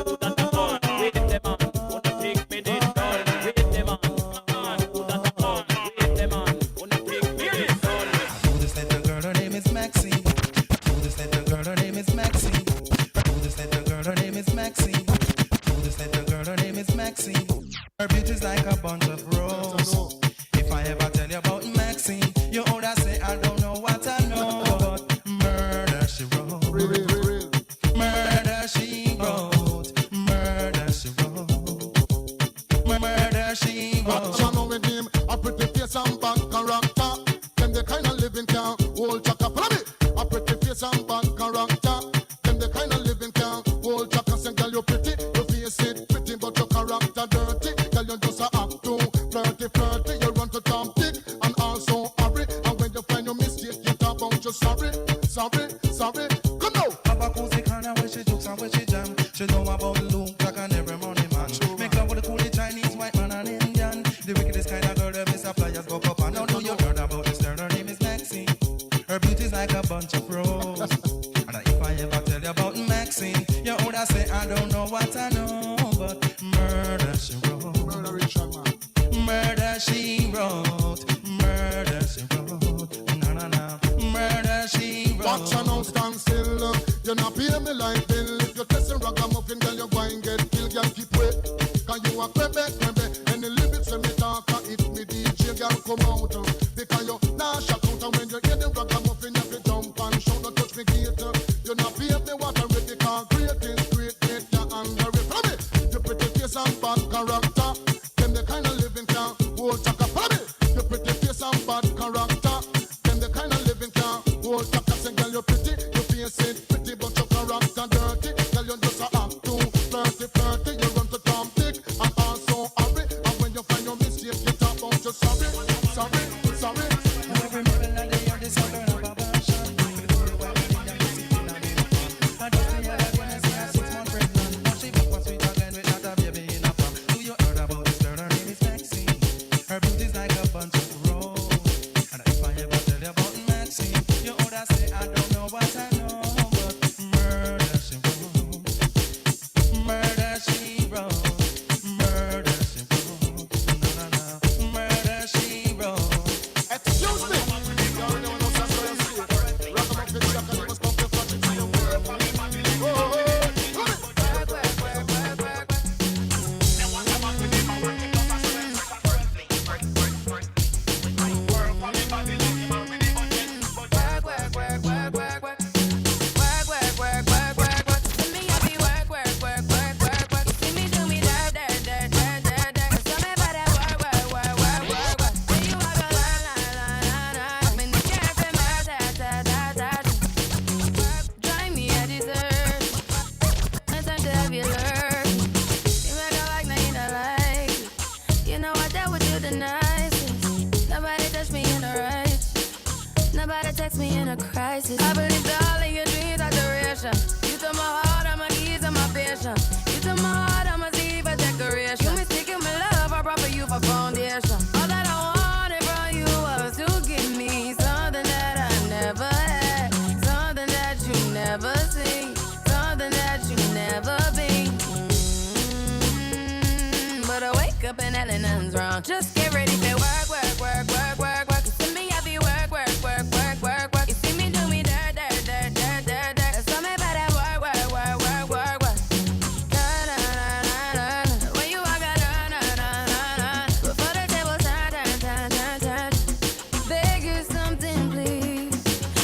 Who that a come? Wait the man. Who no think me did done? Wait the man. Who that a come? Wait the man. Who no think me did done? Who this little girl? Her name is Maxine. Who this little girl? Her name is Maxine. Who this little girl? Her name is Maxine. Who this little girl? Her name is Maxine. Her beauty's like a bunch of roses. If I ever tell you about Maxine, you older say I don't know what I know, but murder she wrote. Murder she wrote. Murder she wrote. Murder she wrote. Watch out now with him, a pretty face and bad character. Them the kind of living can hold chaka. Follow me. A pretty face and bad character. Them the kind of living can hold chaka. Say, girl, you pretty, your face it pretty, but your character dirty. Girl, you just a act too flirty, flirty. You run to Tom Dick and also hurry. And when you find your mistake, you talk about you sorry, sorry, sorry. Come now. Papa Cozy kinda where she jokes and where she jam. She know about Luke like and every money man. Make love with the coolie Chinese, white man and Indian. The wickedest kind of girl that Mr. Flyers go up and now do you heard about this girl? Her name is Maxine. Her beauty's like a bunch of roses. And if I ever tell you about Maxine, you woulda say I don't know what I know, but murder she wrote. Murder she wrote. Murder she wrote. Na na na. Murder she wrote. Watch and now stand still. You not pay me like bill. If you test a ragamuffin, girl, you go and get killed. Girl, keep wait. 'Cause you a crebe, crebe. And the lyrics when me talk, if me DJ, girl, come out. Because you nah shock out. And when you hear the ragamuffin, you fi jump and shout. Don't touch me gate. You not pay me what I ready. 'Cause great is great, great, you under it. Follow me. You pretty face and bad character. Them the kind of living can hold chaka. Follow me. You pretty face and bad character. Them the kind of living can hold chaka. Say, girl, you pretty, you face it pretty, but your character dirty. Girl, you just a act too flirty, flirty. You run to Tom Dick and also hurry. And when you find your mistake, you talk about you sorry, sorry, sorry. Every morning of the year, this girl have a passion. I just the other day, I see her 6 months pregnant. Now she back for sweet again with not a baby in her prom. Do you heard about this girl? Her name is Maxine. Her beauty's like a bunch of roses. And if I ever tell you about Maxine, you older say I don't know what I know, but murder she wrote. Murder she wrote. Murder she wrote. Na na na. Murder she wrote. Excuse me. You already know what's up, so you see. Ragamuffin Jack and he must come to flash it to your world. Oh, oh, oh. Work, work, work, work, work, work. Work, work, work, work, work, work. See me, I be work, work, work, work, work, work. You see me do me dirt, dirt, dirt, dirt, dirt, dirt. Tell me about that work, work, work, work, work, work. See you walk a line, line, line, line, line. I'm in the cafe, my ta, ta, ta, ta, ta. Drive me a dessert. No time to have you lurk. You make a like, now you don't like it. You know I dealt with you the nicest. Nobody touched me in the righteous. Nobody text me in a crisis. I believed all of your dreams are duration. You took my heart, all my keys, and my vision. You took my heart, all my sleeve, a decoration. You mistaken my love, I brought for you for foundation. All that I wanted from you was to give me something that I never had, something that you never seen, something that you never been. But I wake up and hell nothing's wrong. Just get ready for work, work, work, work, work, work. You see me, I be work, work, work, work, work, work. You see me do me dirt, dirt, dirt, dirt, dirt, dirt. Tell me about that work, work, work, work, work, work. Na na na na na na. When you walk out, na na na na na. Before the table turn, turn, turn, turn, turn. Beg you something, please.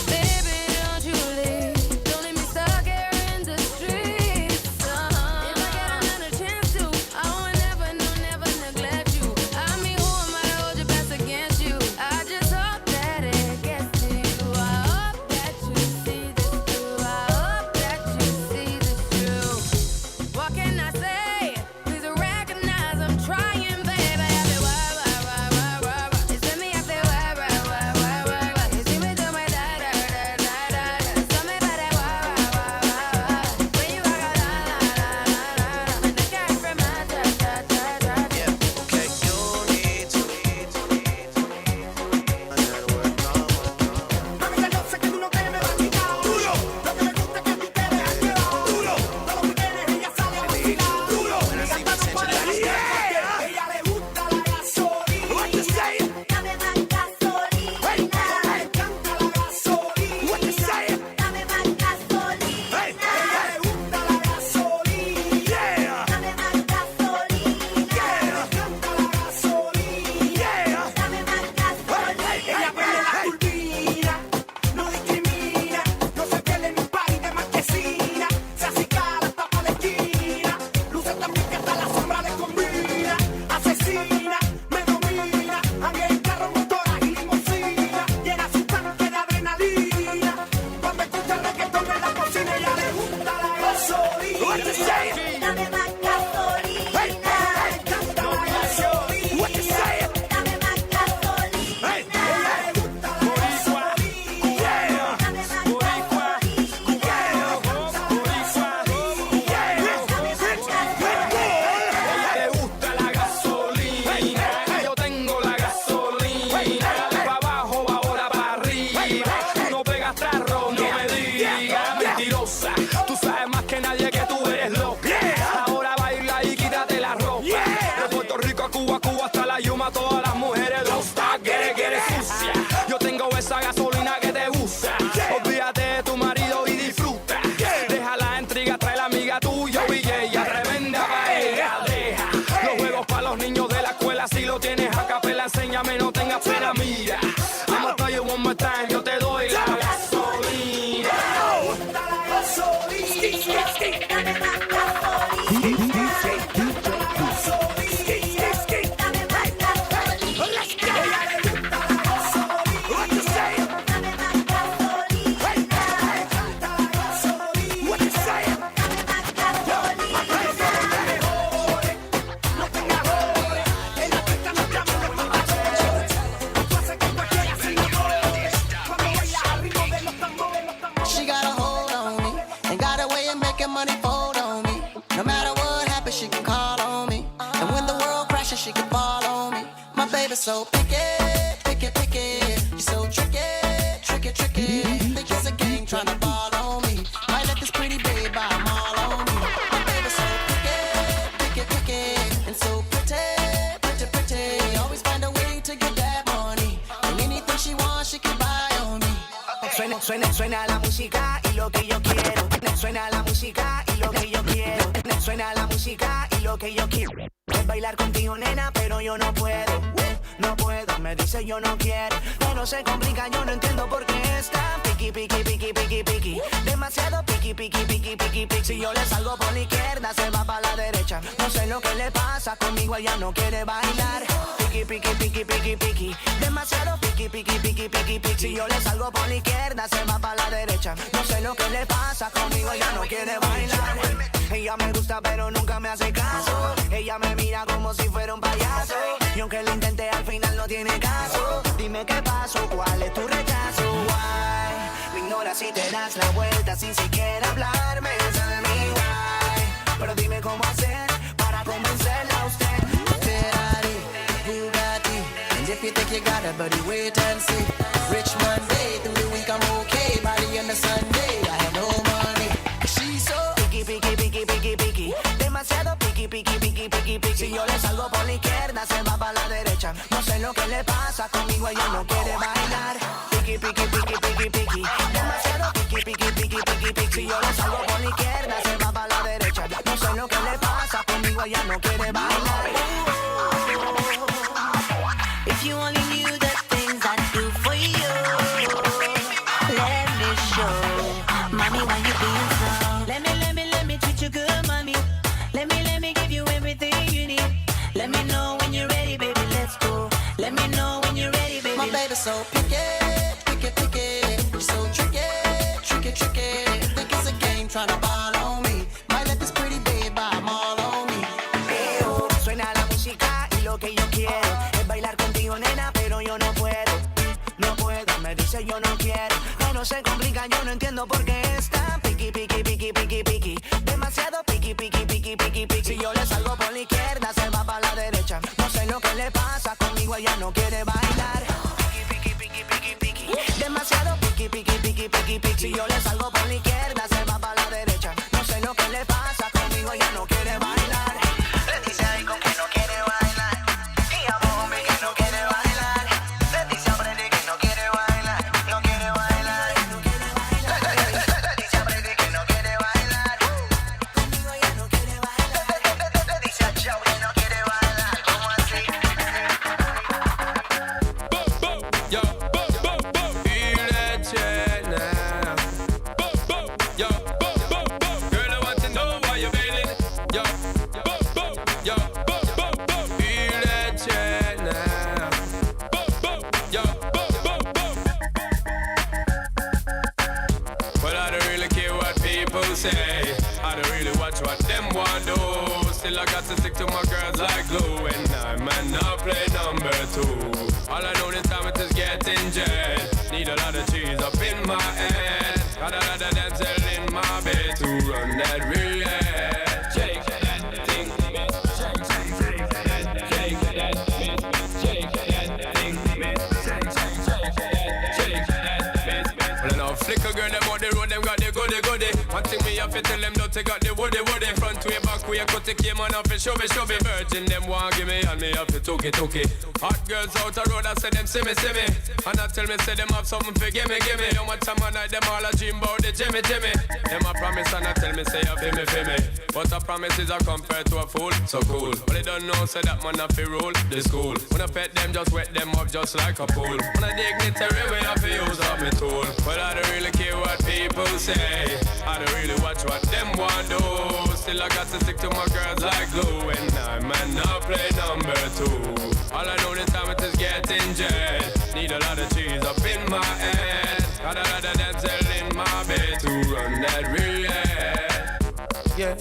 Baby, don't you leave. Don't leave me stuck here in the streets. If I get another chance to, I will never, no, never neglect you. I mean, who so picky, picky, picky. You're so tricky, tricky, tricky. Think it's a game trying to ball on me. Might let this pretty babe buy 'em all on me. My baby's so picky, picky, picky, and so pretty, pretty, pretty. Always find a way to get that money. And anything she wants, she can buy on me. Suena, suena, suena la música y lo que yo quiero. Suena la música y lo que yo quiero. Suena la música y lo que yo quiero. Es bailar contigo, nena, pero yo no puedo. No puedo, me dice yo no quiero. Pero se complica, yo no entiendo por qué está piqui, piqui, piqui, piqui, piqui. Demasiado piqui, piqui, piqui, piqui, piqui. Si yo le salgo por la izquierda, se va para la derecha. No sé lo que le pasa conmigo, ella no quiere bailar. Piqui, piqui, piqui, piqui, piqui. Demasiado piqui, piqui, piqui, piqui, piqui. Si yo le salgo por la izquierda, se va para la derecha. No sé lo que le pasa conmigo, ella no quiere bailar. Ella me gusta, pero nunca me hace caso. Ella me mira como si fuera un payaso. Y aunque lo intente, al final no tiene caso. Dime qué pasó, cuál es tu rechazo. Why? Me ignoras si te das la vuelta sin siquiera hablarme. Tell me why. Pero dime cómo hacer para convencerla a usted. Ferrari, Bugatti. And if you think you got it, buddy, wait and see. Rich Monday through the week, I'm okay. By the end of Sunday, I have no money. She's so piqui, piqui, piqui, piqui, piqui. Demasiado piqui, piqui, piqui, piqui, piqui. Si yo le salgo por la izquierda, se va para la derecha. No sé lo que le pasa conmigo, ella no quiere bailar. Piqui, piqui, piqui, piqui, piqui. Demasiado piqui, piqui, piqui, piqui, piqui. Si yo le salgo por la izquierda, se va para la derecha. No sé lo que le pasa conmigo, ella no quiere bailar. If you only knew the things I do for you, let me show, mommy, why you being so. Let me, let me, let me treat you good, mommy. Let me, let me give you everything you need. Let me know when you're ready, baby. Let's go. Let me know when you're ready, baby. My baby's so picky, picky, picky. She's so tricky, tricky, tricky. Think it's a game trying to ball on me. Might let this pretty babe buy 'em all on me. Eo, Suena la música y lo que yo quiero es bailar contigo, nena, pero yo no puedo. No puedo, me dice yo no quiero. Pero se complica, yo no entiendo por qué está piqui, piqui, piqui, piqui, piqui. Demasiado piqui, piqui, piqui, piqui, piqui. Si yo le salgo por la izquierda, se va para la derecha. No sé lo que le pasa conmigo, ella no quiere bailar. Piqui, piqui, piqui, piqui, piqui. Demasiado piqui, piqui, piqui, piqui, piqui. Si yo le salgo por la izquierda, se va para la derecha. No sé lo que le pasa conmigo, ella no quiere bailar. Le dice a Icon que no quiere bailar. Y a Bombi que no quiere bailar. Le dice a Freddy que no quiere bailar. No quiere bailar. Le dice a Freddy que no quiere bailar. Conmigo ella no quiere bailar. Le dice a Joe que no quiere bailar. ¿Cómo así? Yo, feel that shit now. Yo, girl, I want to know why you're bailing. Yo, yo, feel that shit now. Yo, well, I don't really care what people say. I don't really watch what them want do. Still, I got to stick to my girls like glue. And I might not play number two. All I know this time it is getting jet. Need a lot of cheese up in my head. Got a lot of damsel in my bed to run that real. Shake that thing, shake, shake that, shake that, shake that thing, shake, shake, shake that, shake that. Well, I know flicker girl, them out the road, them got the goody goody. One thing me have to tell them, don't they got the woody woody. Front way, back way, cut the came on off and show me, show me. Virgin, them want give me, and me have to took it, took it. Hot girls out the road, I say them see me, see me. And I tell me, say them have something for gimme, gimme. How much time I night, them all a dream about the Jimmy, Jimmy. Them a promise and I tell me, say you feel me, feel me. But a promise is a compared to a fool, so cool. But they don't know, say that man have to rule the school. When I pet them, just wet them up just like a pool. When I dignitary, we have to use up my tool. But I don't really care what people say. I don't really watch what them want do. Still I got to stick to my girls like glue. And I might not play number two. All I know this time it is getting jet. Need a lot of cheese up in my head. Got a lot of damsel in my bed to run that real. Yeah,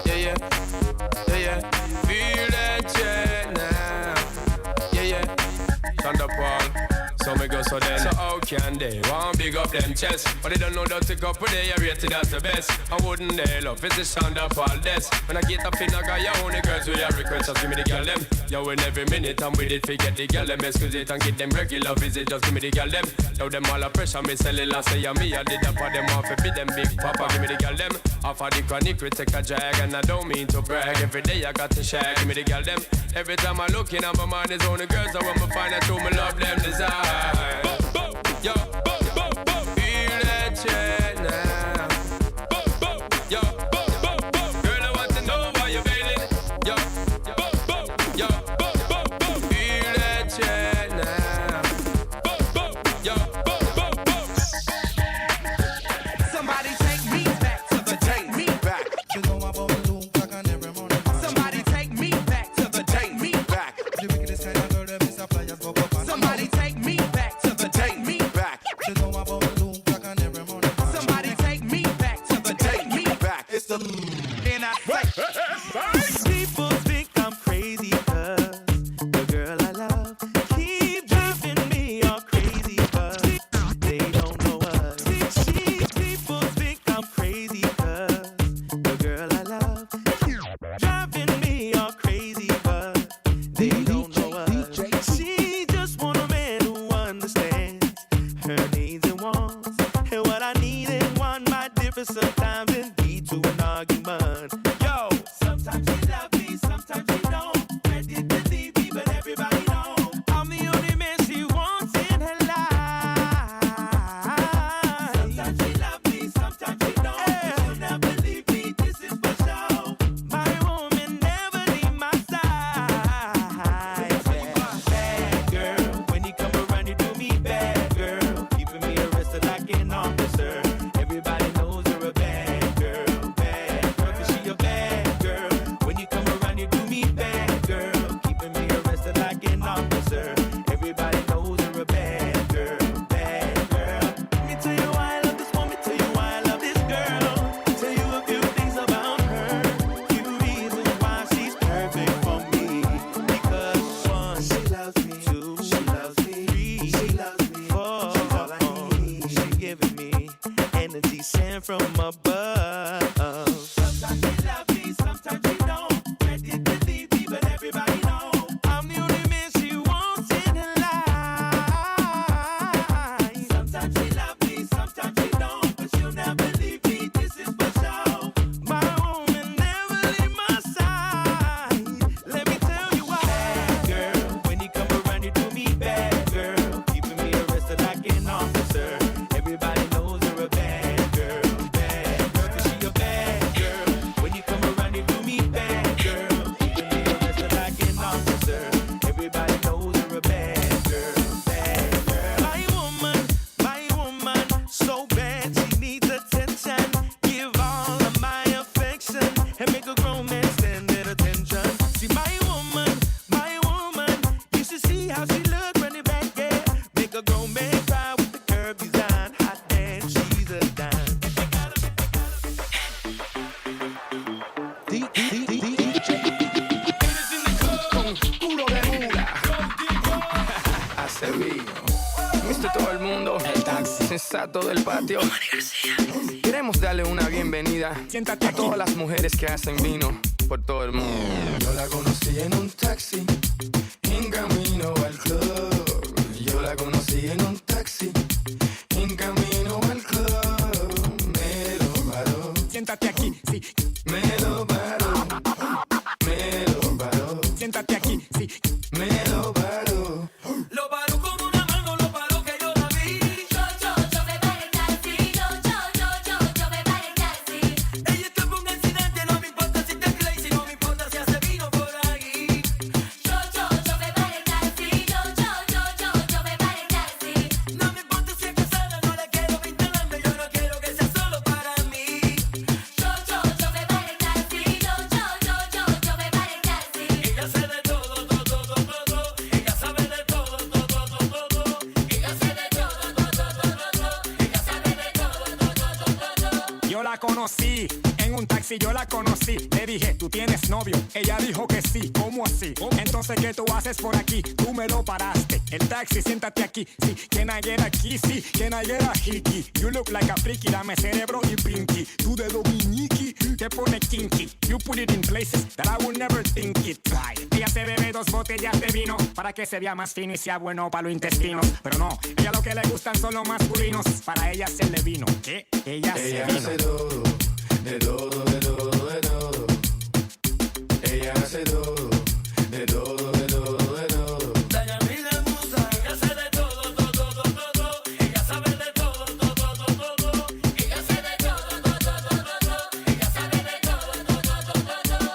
yeah, yeah, yeah, yeah. Feel that jet now. Yeah, yeah. Thunder Paul, So me go so then. So how can they want big up them chest? But they don't know that to go put they are rated as the best. And wouldn't they love it's the sound of all this? When I get up in I got your only girls with your request, just give me the girl them. Yo, in every minute I'm with it, forget the girl them, exquisite and get them regular visit. Just give me the girl them. Yo, them all a pressure, me sell it, I say yeah, me I did that for them off, be them big papa. Give me the girl them. Off of the chronic, we take a drag, and I don't mean to brag. Every day I got to shag. Give me the girl them. Every time I look in, my mind is only girls. I want me find out who me love them desire. Boom, boom, yo, boom, boom, boom. Feel that shit now. Boom, boom, yo, boom, boom, boom. Girl, I want to know why you're feeling. Yo, boom, boom, yo, boom, boom, boom. Feel that shit now. Boom, boom, yo, boom, boom, boom. Somebody take me back to the take me back. Somebody take me back to the take me back. Somebody take me back to the take me back. Somebody take me back to the take me back. It's the and I say People think I'm crazy 'cause the girl I love keep driving me all crazy, but they don't know what. She people think I'm crazy 'cause the girl I love keep driving me all crazy, but they don't know what. She just want a man who understands her needs and wants, and what I need and want might differ sometimes and lead to an argument. Yo, sometimes she love me, sometimes she don't. Ready to leave me, but everybody know I'm the only man she wants in her life. Sometimes she love me, sometimes she don't. But she'll never leave me, this is for sure. My woman never leave my side. Bad girl, when you come around, you do me bad, girl. Keeping me arrested like an officer. Everybody knows you're a bad girl, bad girl, 'cause she a bad girl. When you come around, you do me bad, girl. Keeping me arrested like an officer. Everybody knows you're a bad girl, bad girl. Let me tell you why I love this woman, tell you why I love this girl. Tell you a few things about her, few reasons why she's perfect for me. Because one, she loves me. Two, she loves me. Three, she loves me. Four, she's all I need. She giving me energy sent from above. Sometimes she love me, sometimes she don't. Ready to leave me, but everybody know I'm the only man she wants in her life. Sometimes she love me, sometimes she don't, but she'll never leave me. This is for sure. My woman never leave my side. Let me tell you why, girl. When you come around, you do me bad, girl. Keeping me arrested like an officer. Everybody knows you're a bad girl, bad girl, 'cause she a bad girl. When you come around, you do me bad, girl. Keeping me arrested like an officer. Everybody knows you're a bad girl, bad girl. My woman, so bad she needs attention. Give all of my affection and make a grown man stand at attention. See my woman, you should see how she look running back, yeah. Make a grown man cry with the curb design. Hot damn, she's a dime. Con culo de mula. Hace vino. Mister todo el mundo. El taxi. Sensato del patio. Queremos darle una bienvenida a todas las mujeres que hacen vino por todo el mundo. Yo la conocí en un taxi, en camino al club. Yo la conocí en un taxi, en camino al club. Me lo paró. Siéntate aquí, sí. Me lo paró. Me lo paró. Siéntate aquí, sí. Me lo paró. Lo paró con una mano, lo paró que yo la vi. Yo, yo, yo me paré taxi. Yo, yo, yo, yo, yo me paré taxi. Ella está por un accidente, no me importa si te crazy, no me importa si hace vino por ahí. Yo, yo, yo me paré taxi. Yo, yo, yo, yo, yo me paré taxi. No me importa si es casada, no la quiero vinculando, yo no quiero que sea solo para mí. Yo, yo, yo me paré taxi. Yo, yo, yo, yo, yo me paré taxi. Ella sabe de todo, todo, todo, todo. Ella sabe de todo, todo, todo, todo. Ella sabe de todo, todo, todo, todo. Ella sabe de todo, todo, todo, todo. Yo la conocí en En un taxi yo la conocí. Le dije, ¿tú tienes novio? Ella dijo que sí. ¿Cómo así? Entonces, ¿qué tú haces por aquí? Tú me lo paraste. El taxi, siéntate aquí. Sí, can I get a kissy? Can I get a hickey? You look like a freaky. Dame cerebro y pinky. Tú de Dominiki te pone kinky. You put it in places that I would never think it. Ay, Ella se bebe dos botellas de vino para que se vea más fino y sea bueno para los intestinos. Pero no, ella lo que le gustan son los masculinos. Para ella se le vino. ¿Qué? Ella, Ella se vino. hace todo, de todo, de todo, de todo. Ella hace todo, de todo, de todo, de todo. Dayamila Musa, ella hace de todo, todo, todo, todo. Ella sabe de todo, todo, todo, todo. Ella hace de todo, todo, todo, todo. Ella sabe de todo, todo, todo, todo.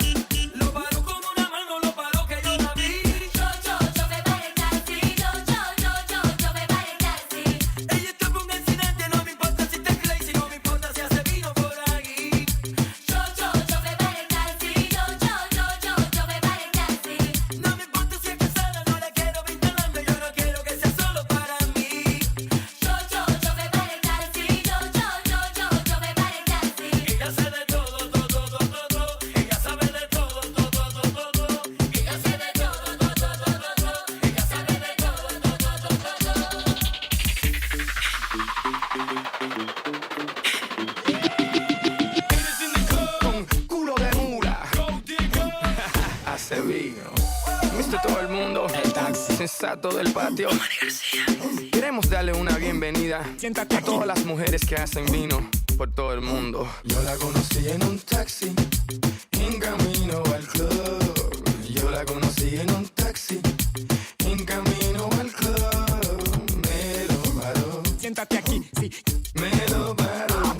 Lo paró con una mano, lo paró que yo la vi. Yo, yo, yo me paré taxi. Yo, yo, yo, yo, yo me paré taxi. Ella tuvo un accidente, no me importa si te crazy, no me importa si hace vino por ahí. Yo, yo, yo me paré taxi. Yo, yo, yo, yo, yo me paré taxi. No me importa si es casada, no la quiero vinculando, yo no quiero que sea solo para mí. Yo, yo, yo me paré taxi. Yo, yo, yo, yo, yo me paré taxi. Ella hace de todo, todo, todo, todo. Ella sabe de todo, todo, todo, todo. Ella hace de todo, todo, todo, todo. Ella sabe de todo, todo, todo, todo. Con culo de mula. Hace vino. Viste todo el mundo. El taxi. Sensato del patio. Queremos darle una bienvenida a todas las mujeres que hacen vino por todo el mundo. Yo la conocí en un taxi, en camino al club. Yo la conocí en un taxi, en camino al club. Me lo paró. Siéntate aquí, sí. Me lo paró.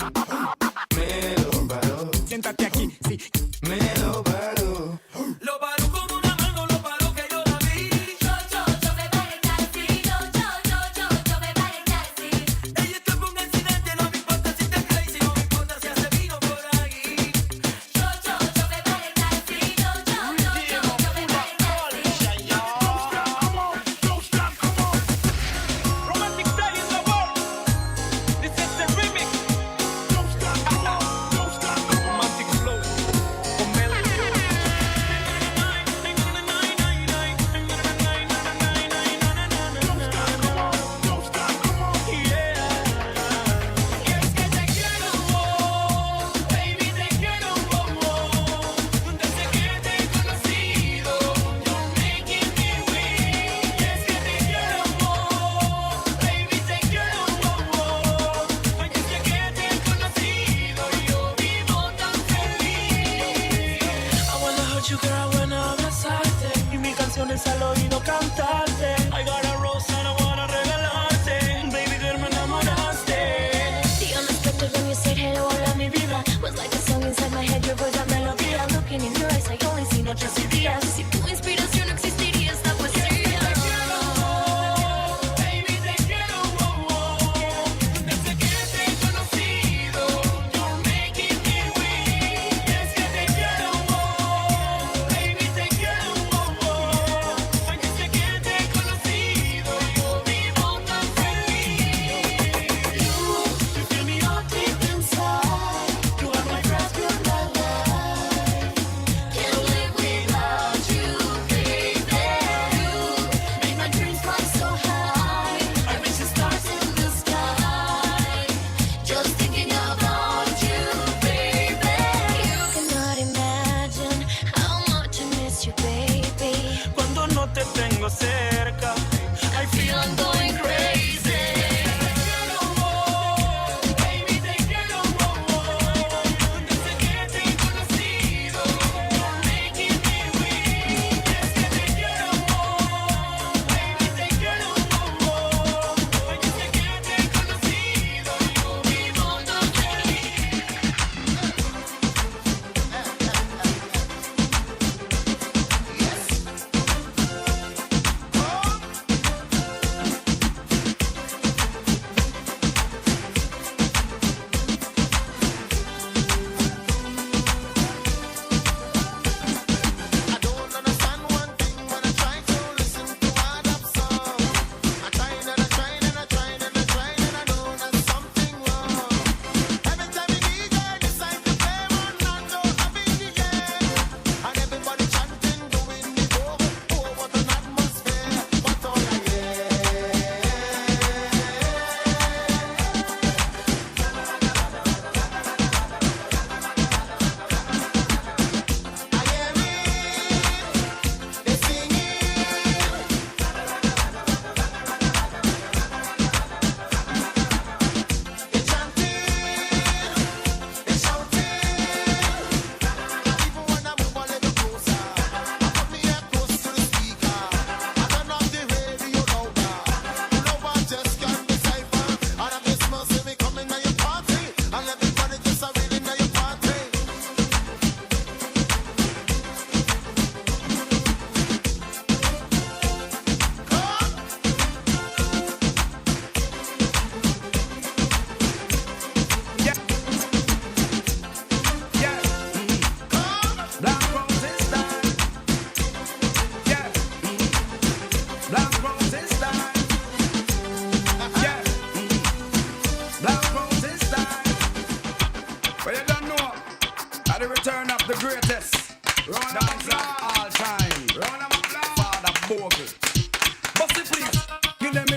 Me lo paró. Siéntate aquí, sí. Me lo paró. Lo paró con una mano, lo paró que yo la vi. Yo, yo, yo me paré taxi. Yo, yo, yo, yo, yo me paré taxi. Ella tuvo un accidente, no me importa si te crazy, no me importa si hace vino por ahí. Yo, yo, yo me paré taxi. Yo, yo, yo, yo, yo me paré taxi. Romantic style in the world. This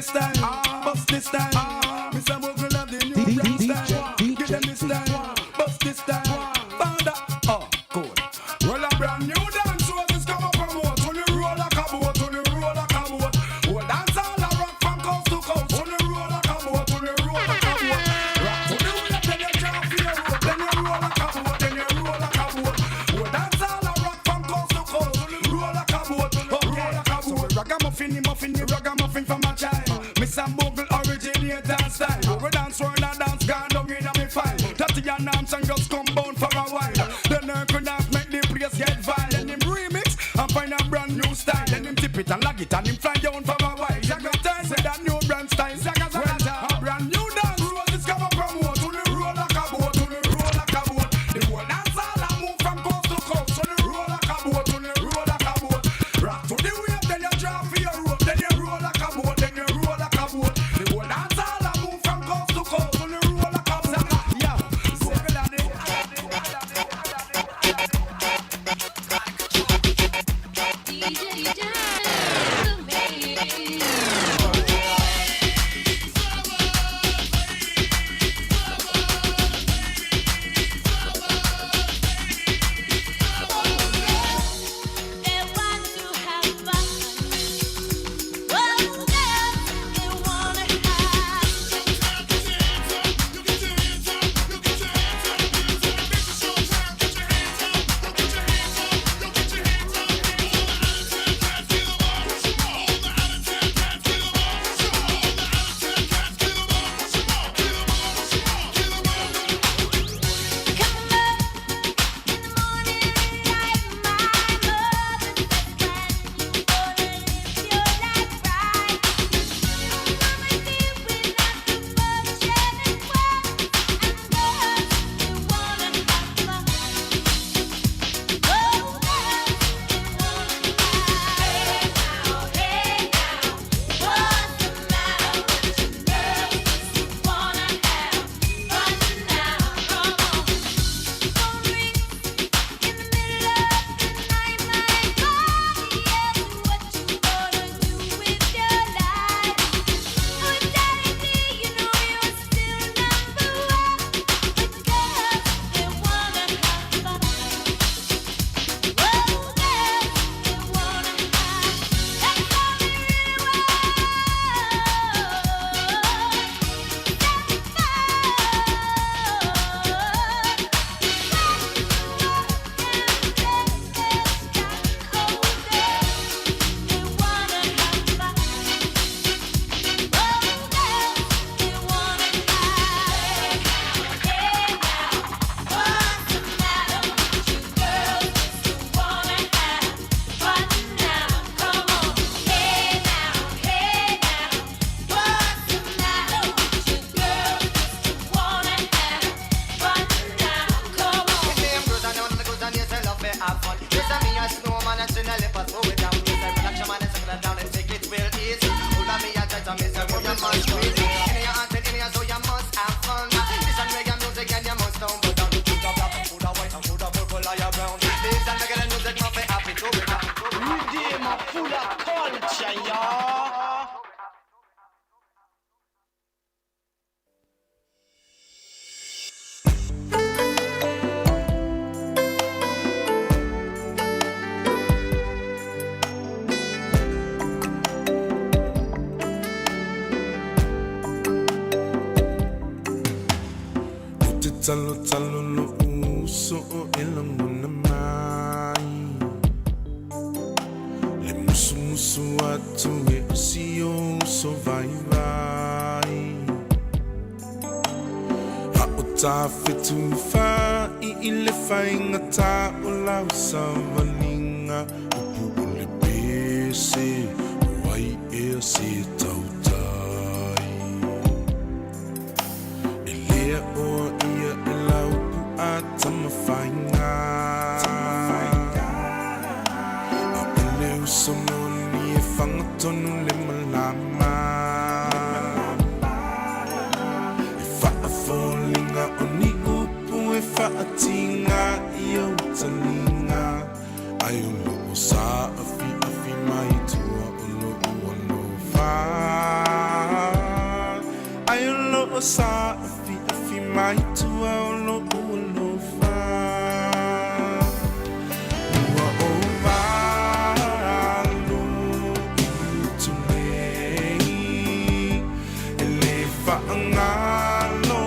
this style, bust this style. Mr. Bogle have the new brand style. Give them this style, bust this style. Father, oh, good. Well, a brand new dance, roses come up and boat. On the roll like a boat, on the roll like a boat. Well, dance all a rock from coast to coast. On the roll like a boat, on the roll like a boat. Rock to the wave, then you drop your rope. Then you roll like a boat, then you roll like a boat. Well, dance all a rock from coast to coast. On the roll like a boat, roll like a boat. Ragamuffin, muffin, the ragamuffin from a child. Mr. Bogle originator style. We dance world a dance gone down in a me file. Tatiana Armstrong just come bound for a while. Then I could not make the place get vile. Then him remix and find a brand new style. Then him tip it and lag it and him fly down for a while. Zaga turn with a new brand style. Zaga zaga zaga. A brand new dance. Roses come up from boat. To the roll like a boat. To the roll like a boat. The whole dance all a move from coast to coast. To the roll like a boat. To the roll like a boat. Rock to the wave, then you drop for your rope. Then you roll like a boat. Then you roll like a boat. The whole dance all a move from coast to coast. To the roll like a boat. Yeah, Zaga daddy. O te talo talo lo uso o e langona mai. Le musu musu atu e o si o uso vai vai. Ha o tā whetu wha i le whainga tā o lau savalinga. Upu o le pese o ai ea se tautai. E lea oa ia e lau pu a tamawhainga. A o le uso moni e whangatonu le malama. E whaafolinga o ni upu e whaatinga i au talinga. Ai o loo sa awhi awhi mai tua o loo alofa. Sa afi afi mai tua o lo'u alofa. Ua o valu i utu nei, e le faagalo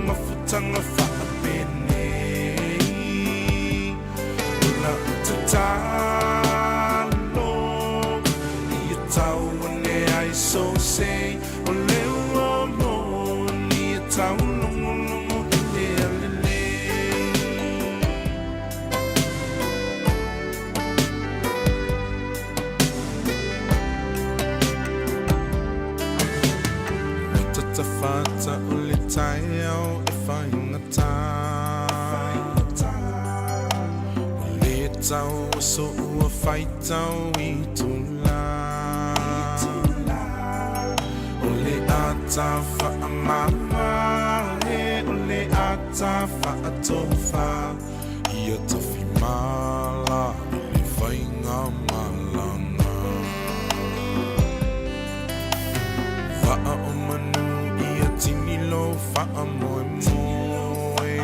mafutaga faapenei. O la'u tatalo ia tau ane ai so sei, o le ua moni e taulogologo i le alelei. Ua tatafata o le taeao e faigata, ua lē tau aso ua faitau i tula. O le ata faamama e, o le ata faatofa, ia tafimala i le faiga malaga. Vaa o manu ia tini lou faamoemoe,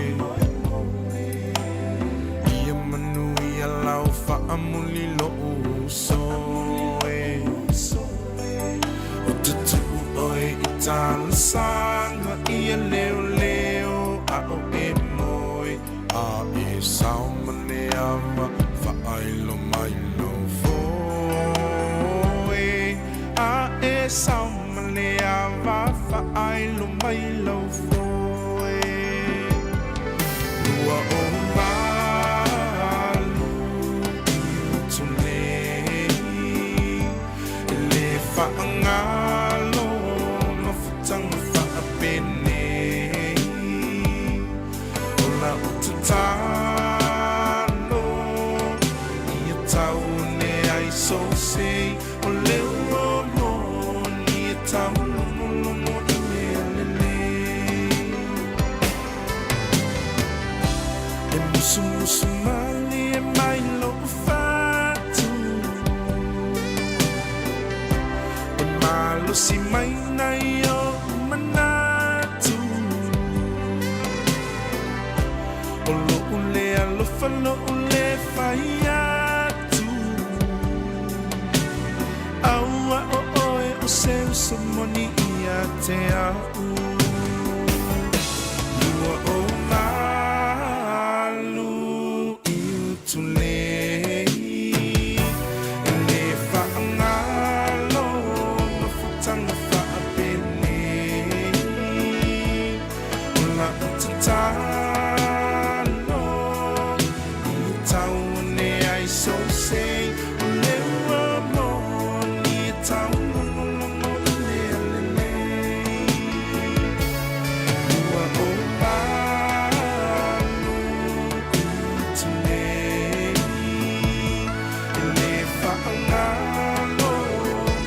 ia manu ia lau faamuli lou uso e. O tutuu oe i talosaga ia leoleo a o e moe, a e sao ma le ava faailo mai lou foe. A e sao ma le ava faailo mai lou foe. Ua o valu i utu nei, e le faagalo mafutaga faapenei. O la'u tatalo ia tau ane ai so sei, o le ua moni e taulogologo i mea lelei. E musumusu malie mai lo'u fatu, e malosi mai nai o'u manatu. O lo'u le alofa lo'u le fai atu, aua o oe o se uso moni ia te a'u. Ua o malu i utu nei, e le faagalo mafutaga faapenei. O la'u tatalo ia tau ane ai so sei, o le ua moni e taulogologo i mea lelei. Ua o malu i utu nei, e le faagalo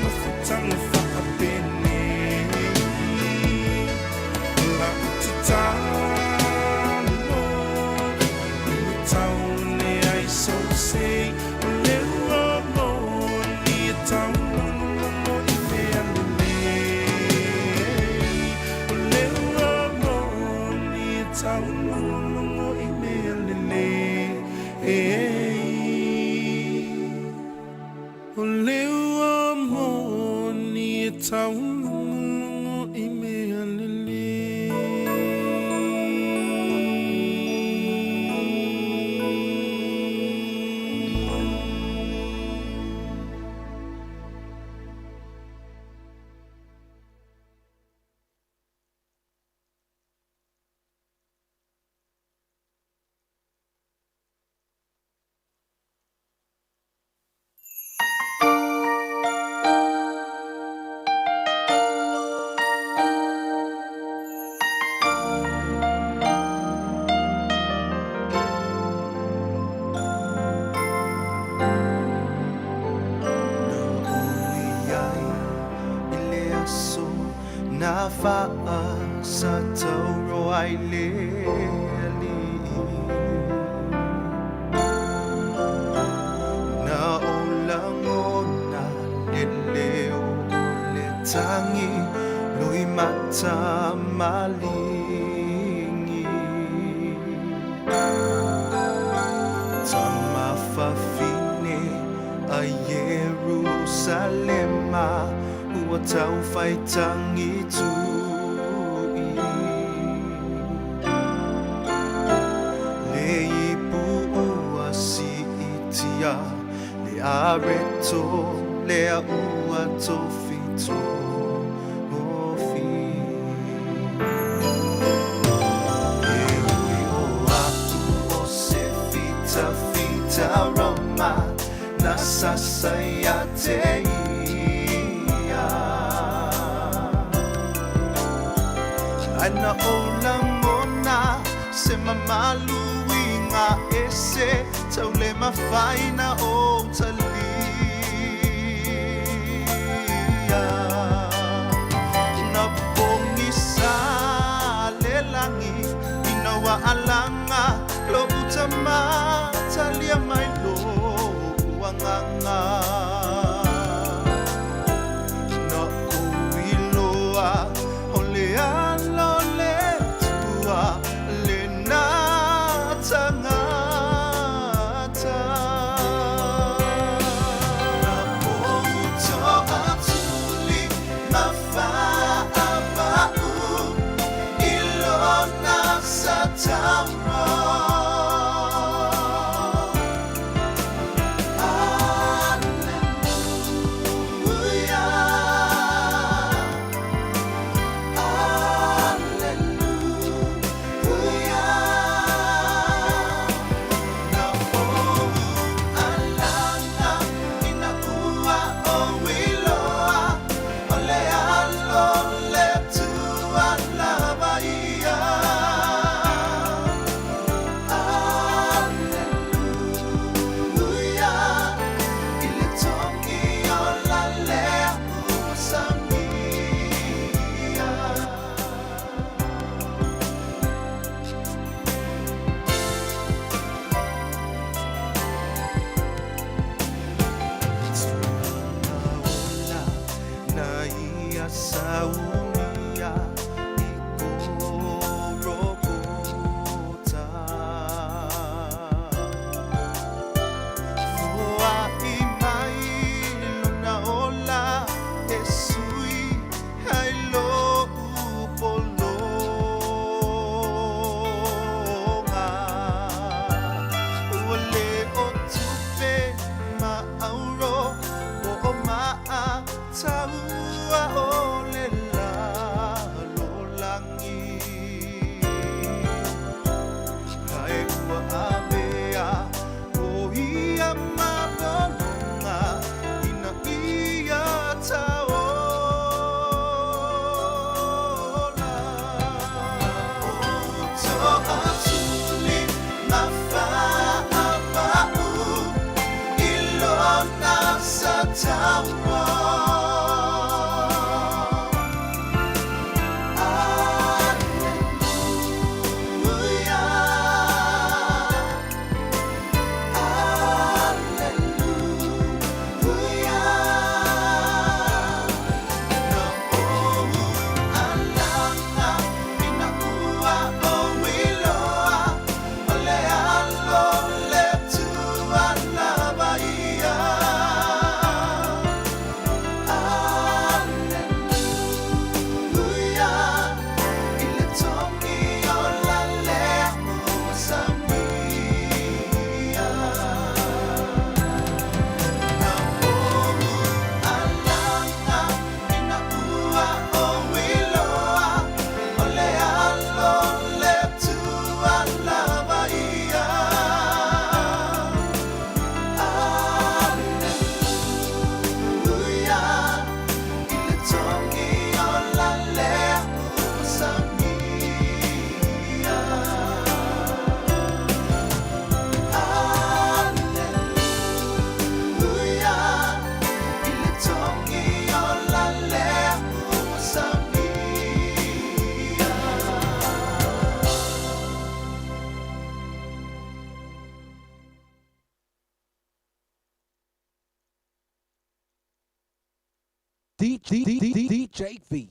mafutaga faapenei. O la'u tatalo ia tau ane ai so sei, o le ua moni e taulogologo i mea lelei. O le ua moni e taulogologo i mea lelei. O le ua moni e taulogologo i mea lelei. Ai i le aso na sa tauro ai le alii. Na o lagona le leo o le tagi Lui mata malingi Tamafafine a Yerusalema Ua tau whaitangi tui Le ipu ua si itia Le areto le a ua tofito ofi E ui o atu o se fita fita Roma Na sasa ia te ia Ana o langona se mamaluinga ese Tau le mafaina o talia Na pongisa le langi Ina wa alanga Lo utama talia mai lo uanganga Na kuiloa o le alo le tua Le nā tangata Na pouto atuli mafaapa'u I lona sa tauro Alleluia Alleluia Na ou alanga ina ua o iloa O le alo le tua lava ia Alleluia I le tongi o la lea ua samia Na ia saumia i korokota Foa i mai lona ola e sui hai lo upolonga Ua le o tupe ma auro po o maa taua o le lalolangi Hae ua avea o ia mapolonga Ina ia taola Outo atuli mafaapa'u I lona sa tauro Alleluia Alleluia Na ou alanga ina ua o iloa O le alo le tua lava ia Alleluia I le tongi o la lea ua samia Na ou alanga ina ua o iloa O le alo le tua lava ia Alleluia I le tongi o la lea ua samia Alleluia I le tongi o la lea ua samia DJ V.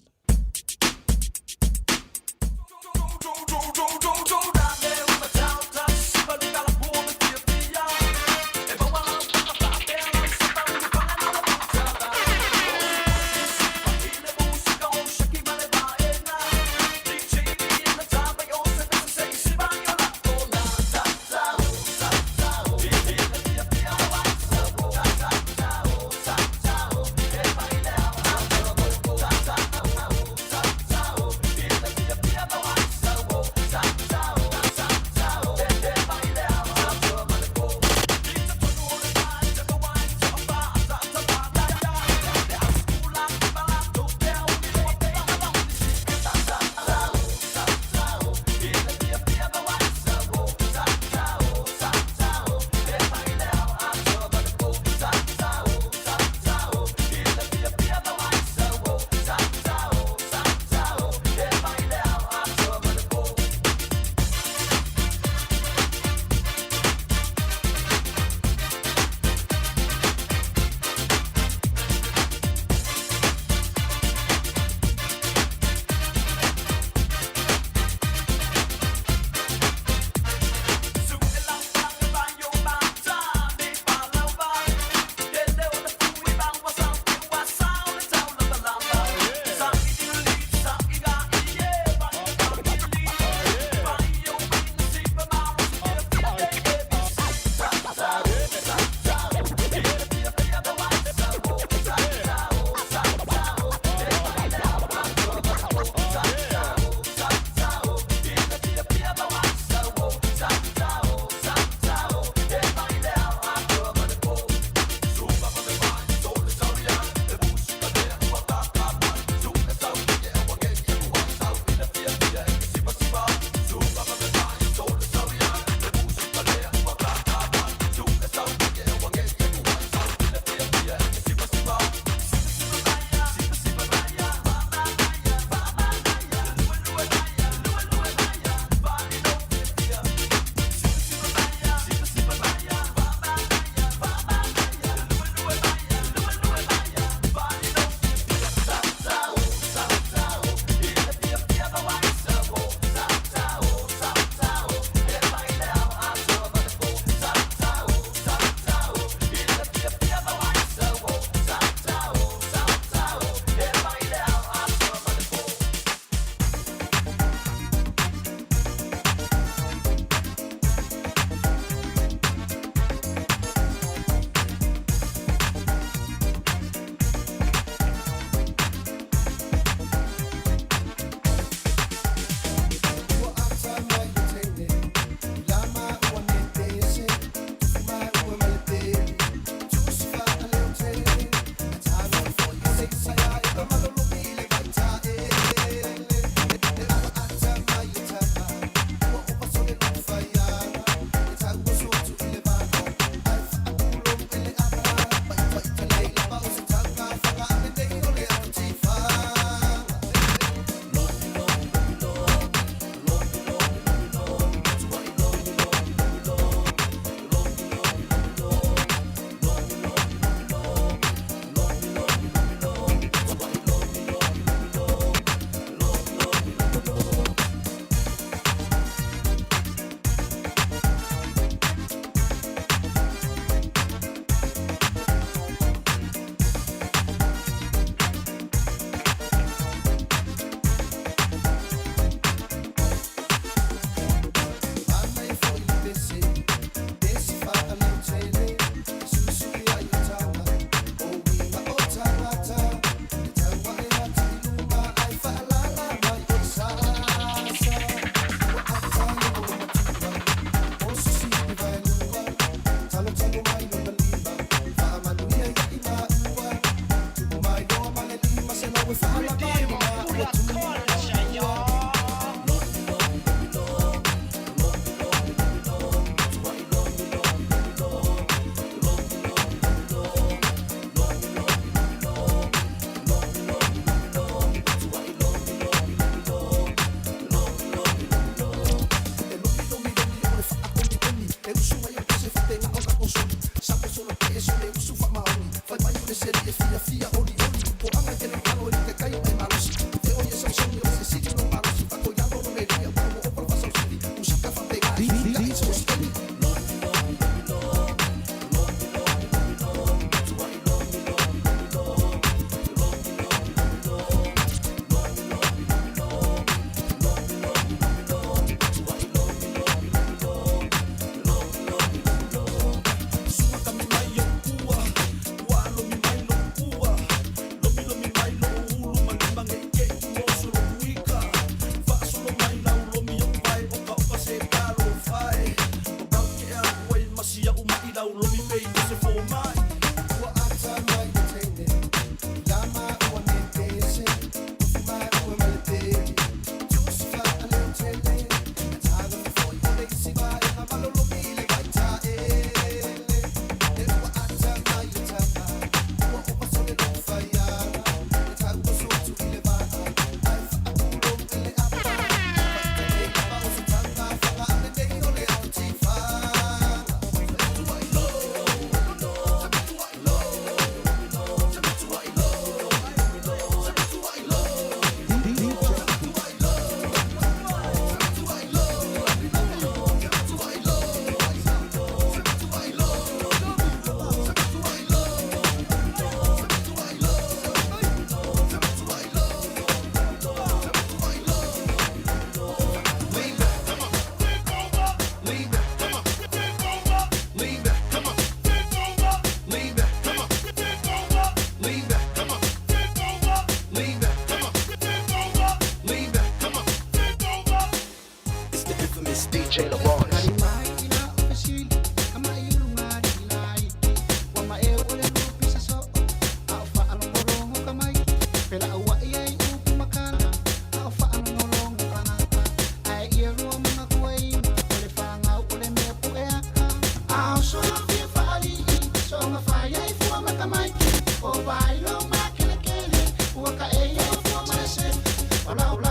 Yeah.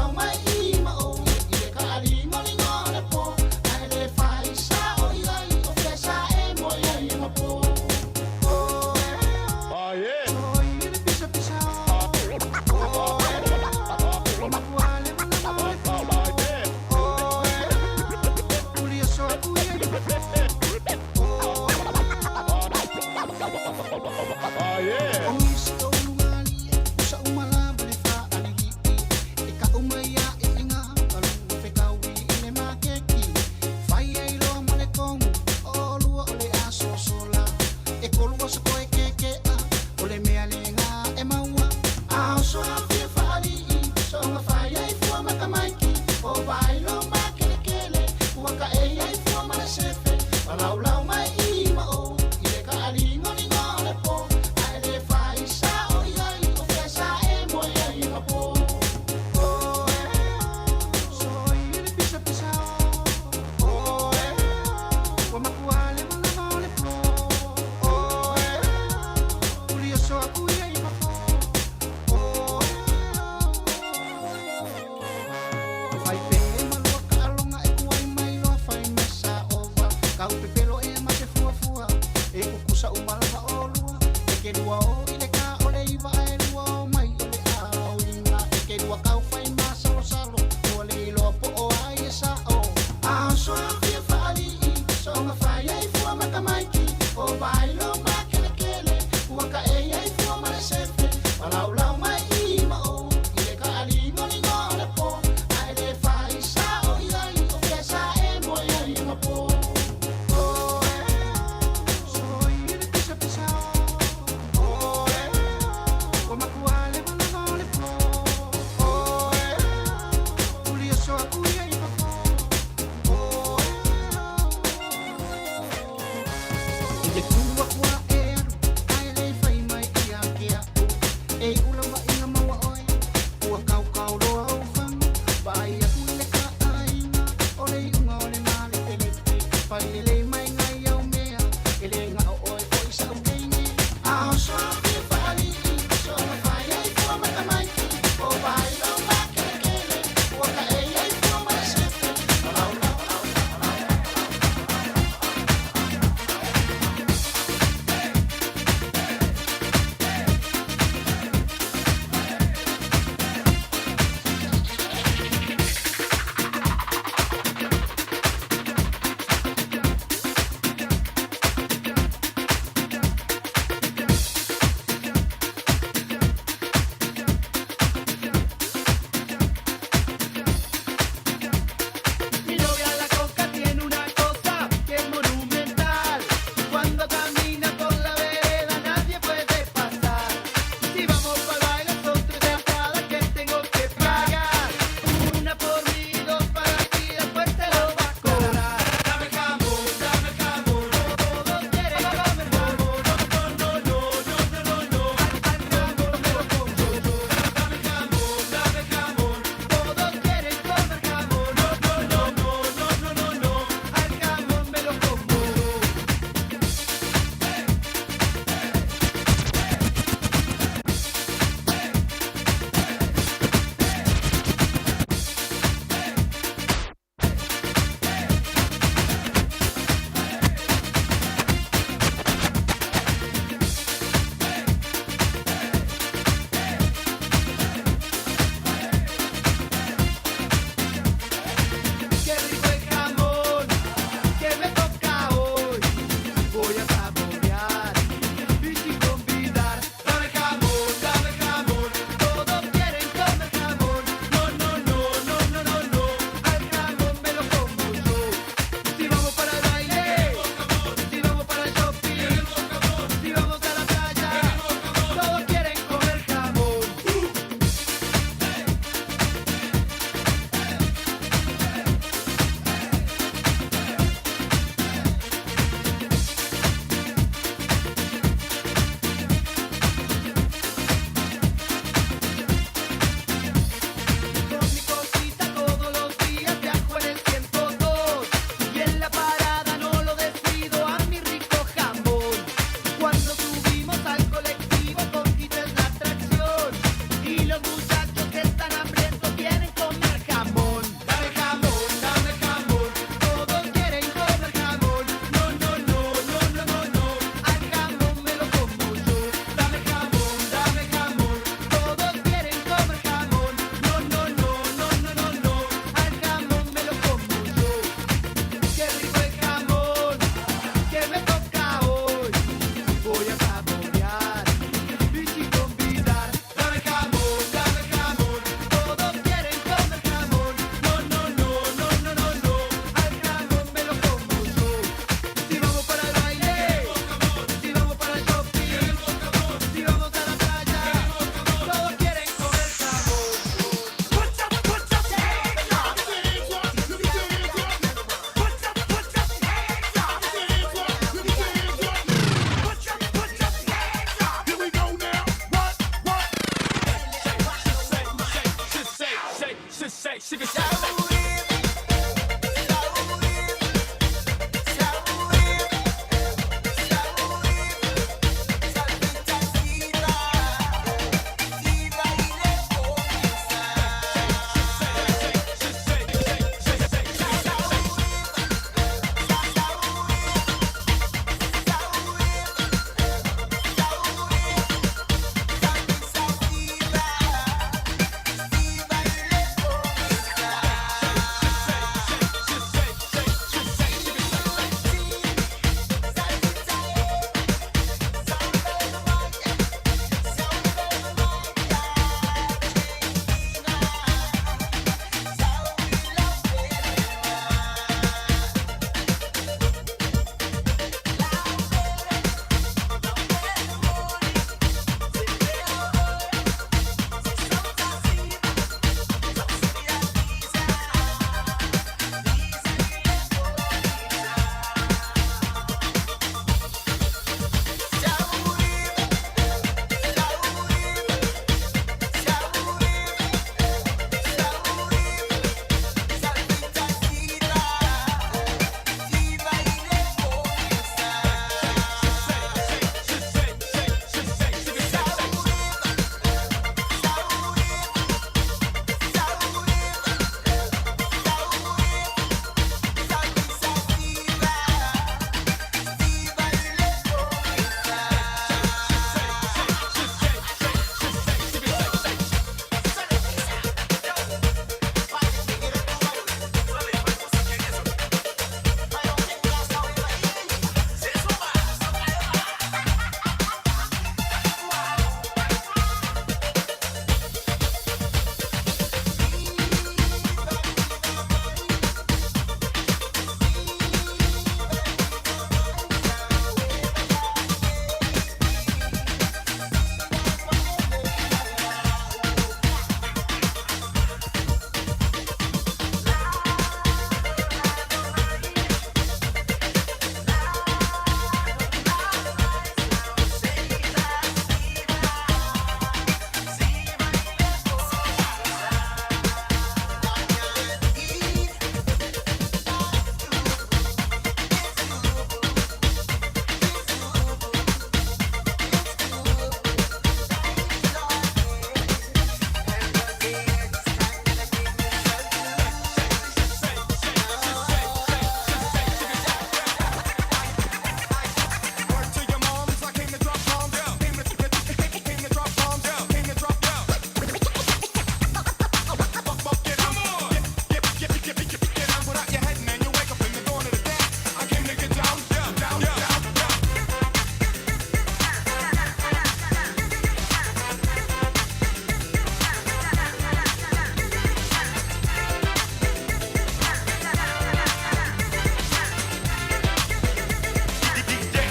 She be say.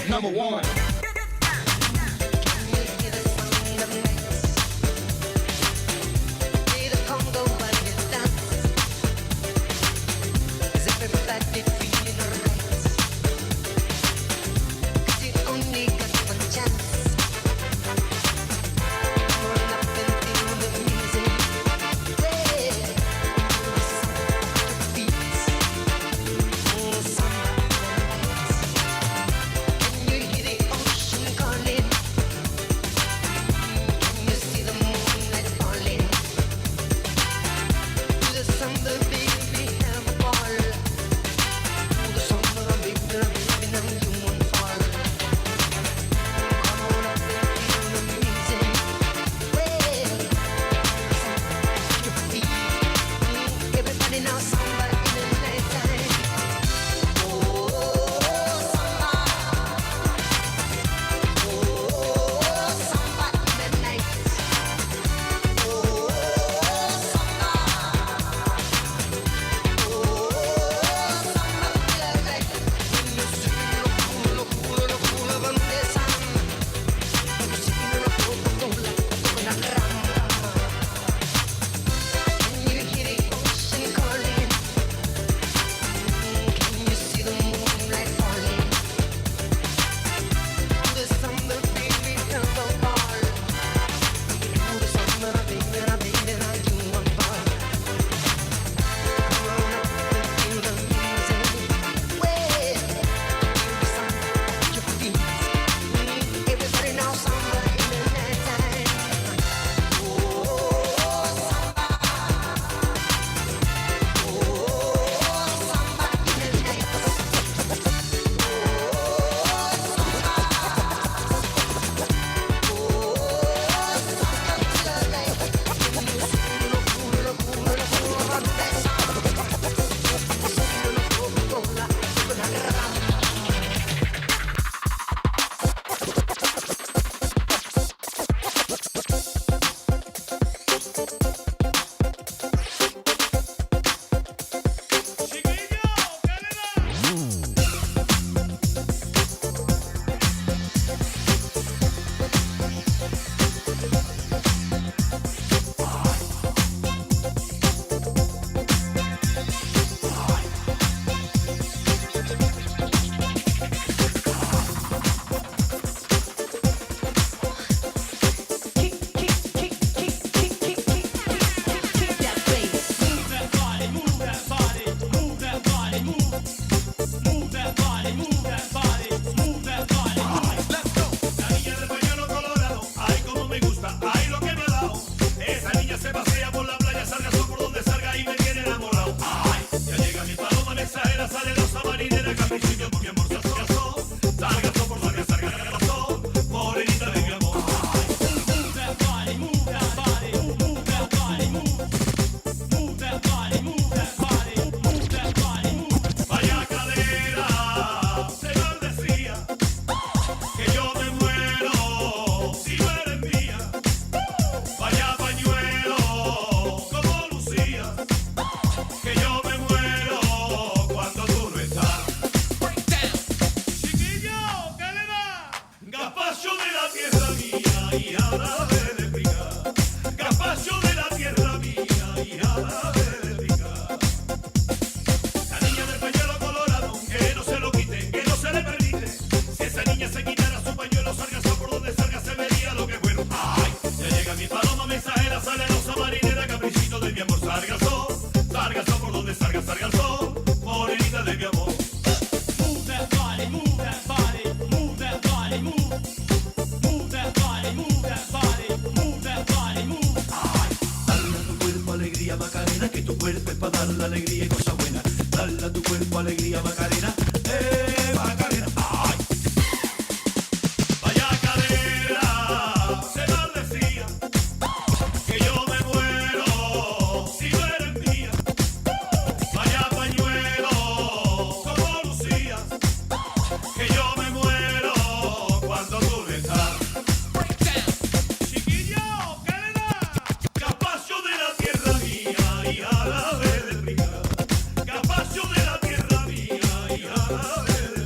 Number one. Everybody feeling alright? 'Cause you only got one chance. Run up and feel the music. Yeah. Feet. Samba. Can you hear the jarabe de pica. La niña del pañuelo colorado, que no se lo quiten, que no se le permite. Si esa niña se quitara su pañuelo, salga sol por donde salga, se vería lo que bueno. Ay, ya llega mi paloma mensajera, sale rosa marinera, caprichito de mi amor, salga el sol, salga el sol por donde salga, salga el sol, morenita de mi amor. Move that body, move that body, move that body, move. Move that body, move that body, move that body, move. Dale a tu cuerpo alegría, Macarena, que tu cuerpo es para dar la alegría y cosa buena. Dale a tu cuerpo alegría, Macarena, Macarena. Ay. Vaya cadera, se maldecía, que yo me muero si no eres mía. Vaya pañuelo, como lucía, que yo me muero cuando tú no estás. Chiquillo, ¿qué le da? Capacho de la tierra mía y jarabe de pica. Capacho de la tierra mía y jarabe de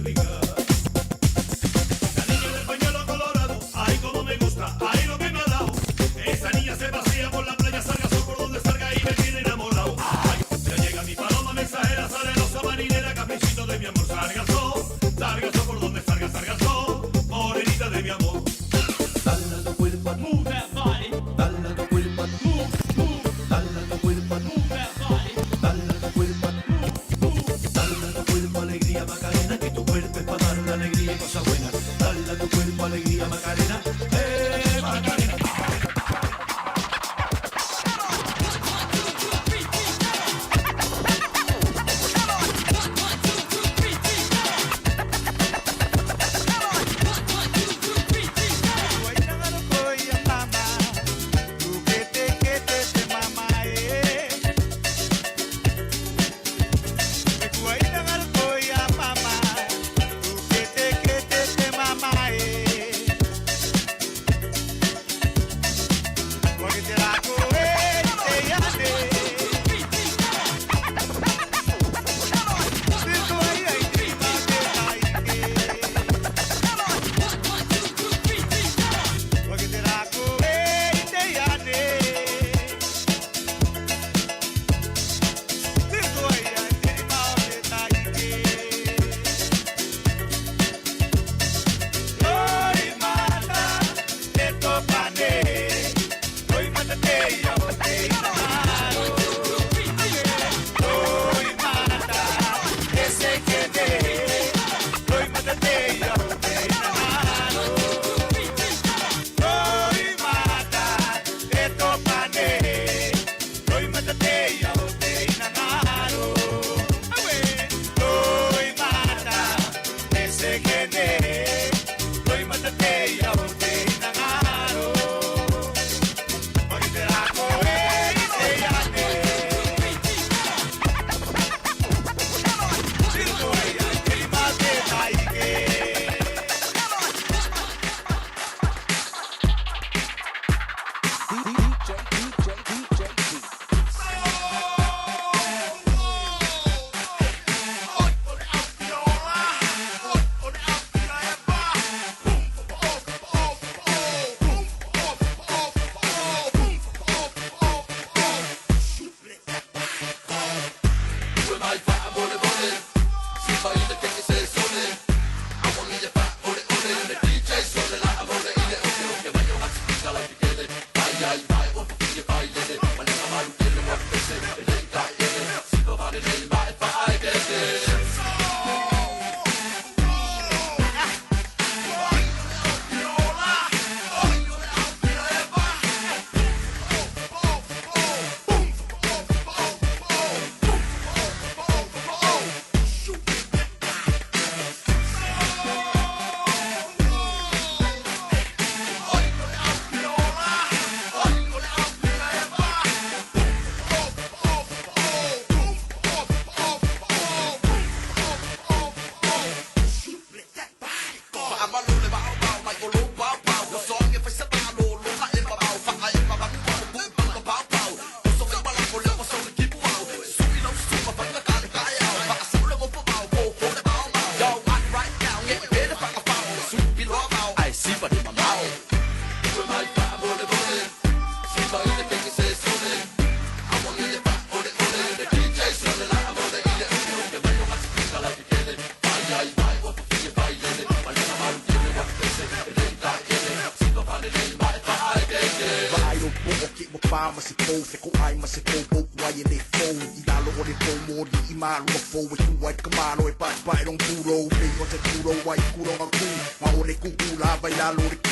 o le pou mo li i malua fou e tua e ka malo e pai pai long pulo pe o te pulo wai kulo nga ku ma o le kuku la vai la lo le ku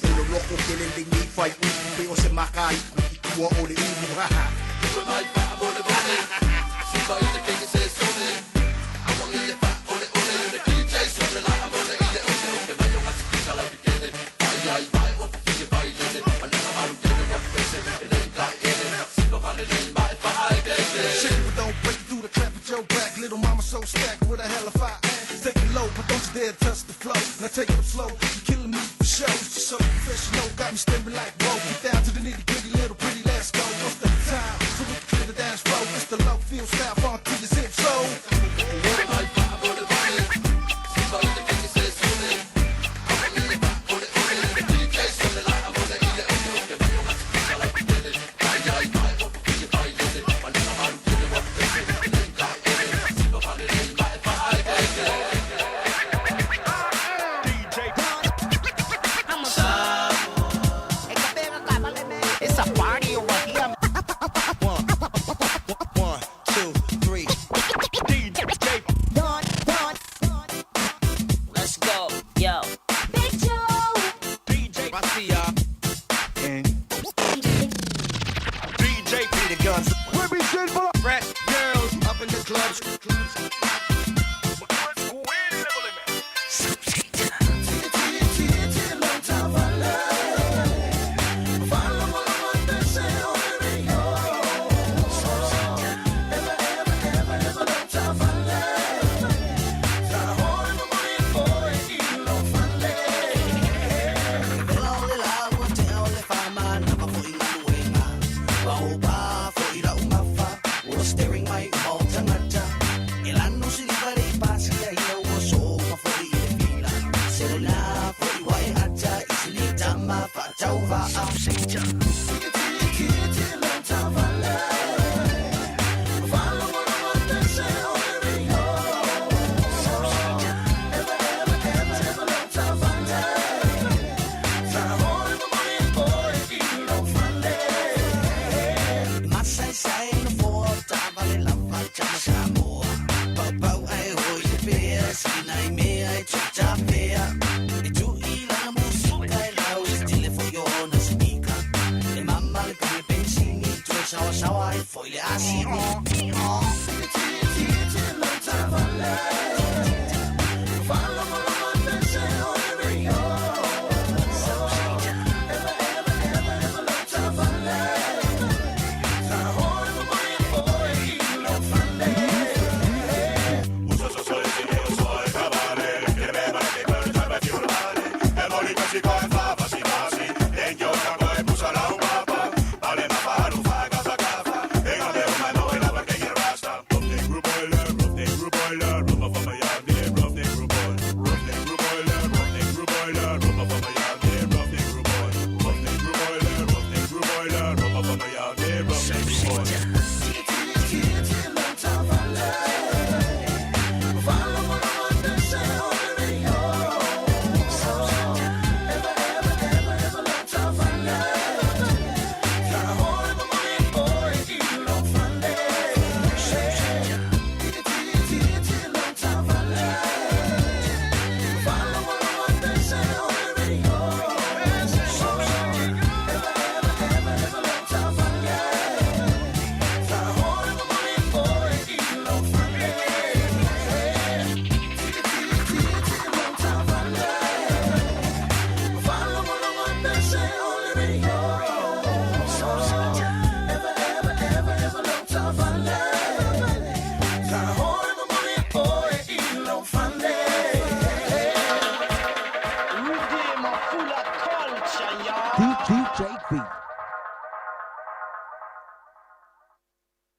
e lo loko ke le le ni fai u pe o se maka i ku i tua o le ulu ha ha. Shake it, but don't break it through the clap at your back. Little mama so stacked with a hell of fire ass. Take it low, but don't you dare touch the flow. Now take it up slow, you killing me for show. You're so professional, got me staring like whoa. Get down to the nitty gritty, little pretty, let's go. What's the time? So we can clear the dance floor. It's the low field style, funk to your zip slow. It's a party over here. 1, 1, 2, 3. DJ Don, Don. Let's go, yo. Big Joe. DJ I see ya. And DJ Peter Guns. Fresh girls up in the clubs.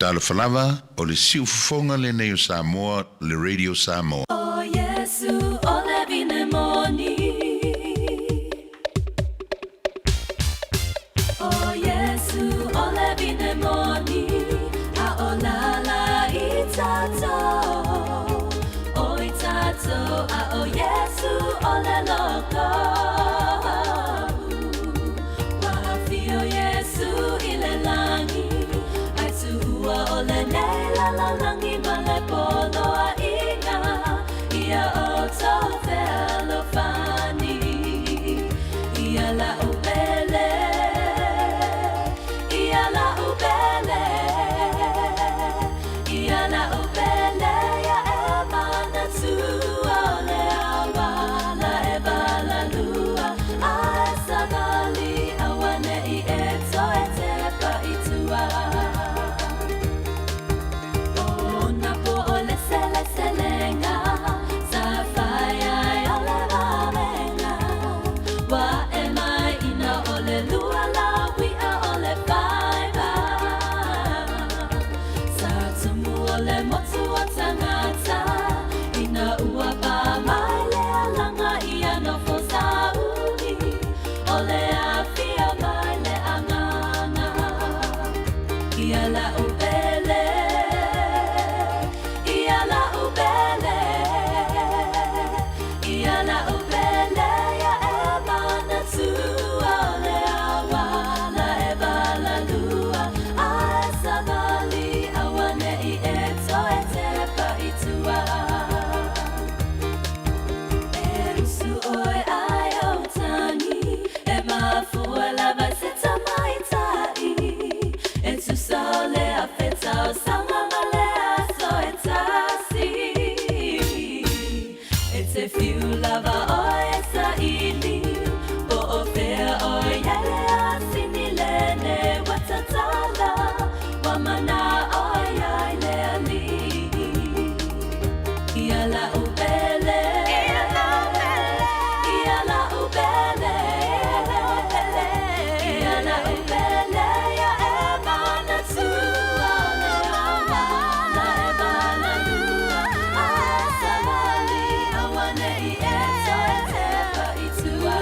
Talofa o le siufofoga lenei o Samoa, le Radio Samoa. O Yesu, o le vine moni. O Yesu, o le vine moni. A o la la i tato. O i tato, a o Yesu, o le loko. Wa fio Yesu i le langi. Ai tuhua o le nei la lalagi ma le poloaiga ia outou fealofani. Ia la'u pele, ia la'u pele, ia la'u pele ia e manatua o le auala e valalua ae savali auane'i e toe tepa i tua. O na po o le seleselega sa fai ai o le vavega ua e mai ina o le lua laui'a o le faiva sa tumu o le motu o tagata ina ua pā mai le alaga ia nofo sauni o le afio mai le agaga. Ia la'u pele, ia la'u pele, ia la'u pele ia e manatua o le auala e valalua ae savali auane'i e toe tepa i tua. E usu oe ai o tagi e mafua lava i se tamaitai e tusa o le afe tausaga ma le aso e tasi e te fiu lava oe e saili po o fea oe i ai le asini lene ua tatala ua mana'o ai le alii. Ia la'u pele, ia la'u pele, ia la'u pele ia e manatua o le auala e valalua ae savali auane'i e toe tepa i tua.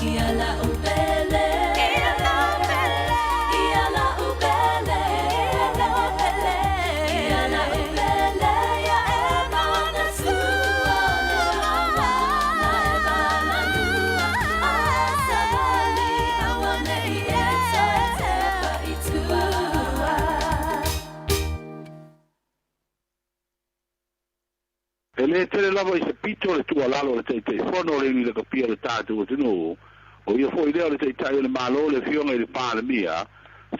Ia la'u pele, ia la'u pele, ia la'u pele ia e manatua o le auala e valalua ae savali auane'i e toe tepa i tua. E lē tele lava i se pito le tuualalo a le Taitaifono o le iuni lakapia o le tatou atunuu, o ia fo'i lea o le Taita'i o le Mālō, le Afioga i le Palemia,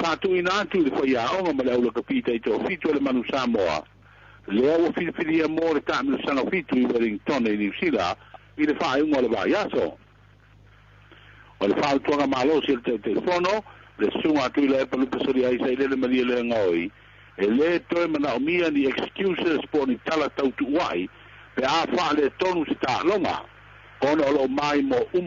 sa tuuina atu i le faiaoga ma le aulakapi taitoafitu a le Manu Samoa lea ua filifilia mo le taamilosaga fitu i Wellington i Niusila i le faaiuga o le vaiaso. O le fautuaga malosi a le Taitaifono, le Susuga a Tuilaepa Lupesoliai Sailele Malielegaoi, e lē toe manaomia ni excuses po o ni tala tautuua'i pe a faaletonu se taaloga ona o loo mai mo uma.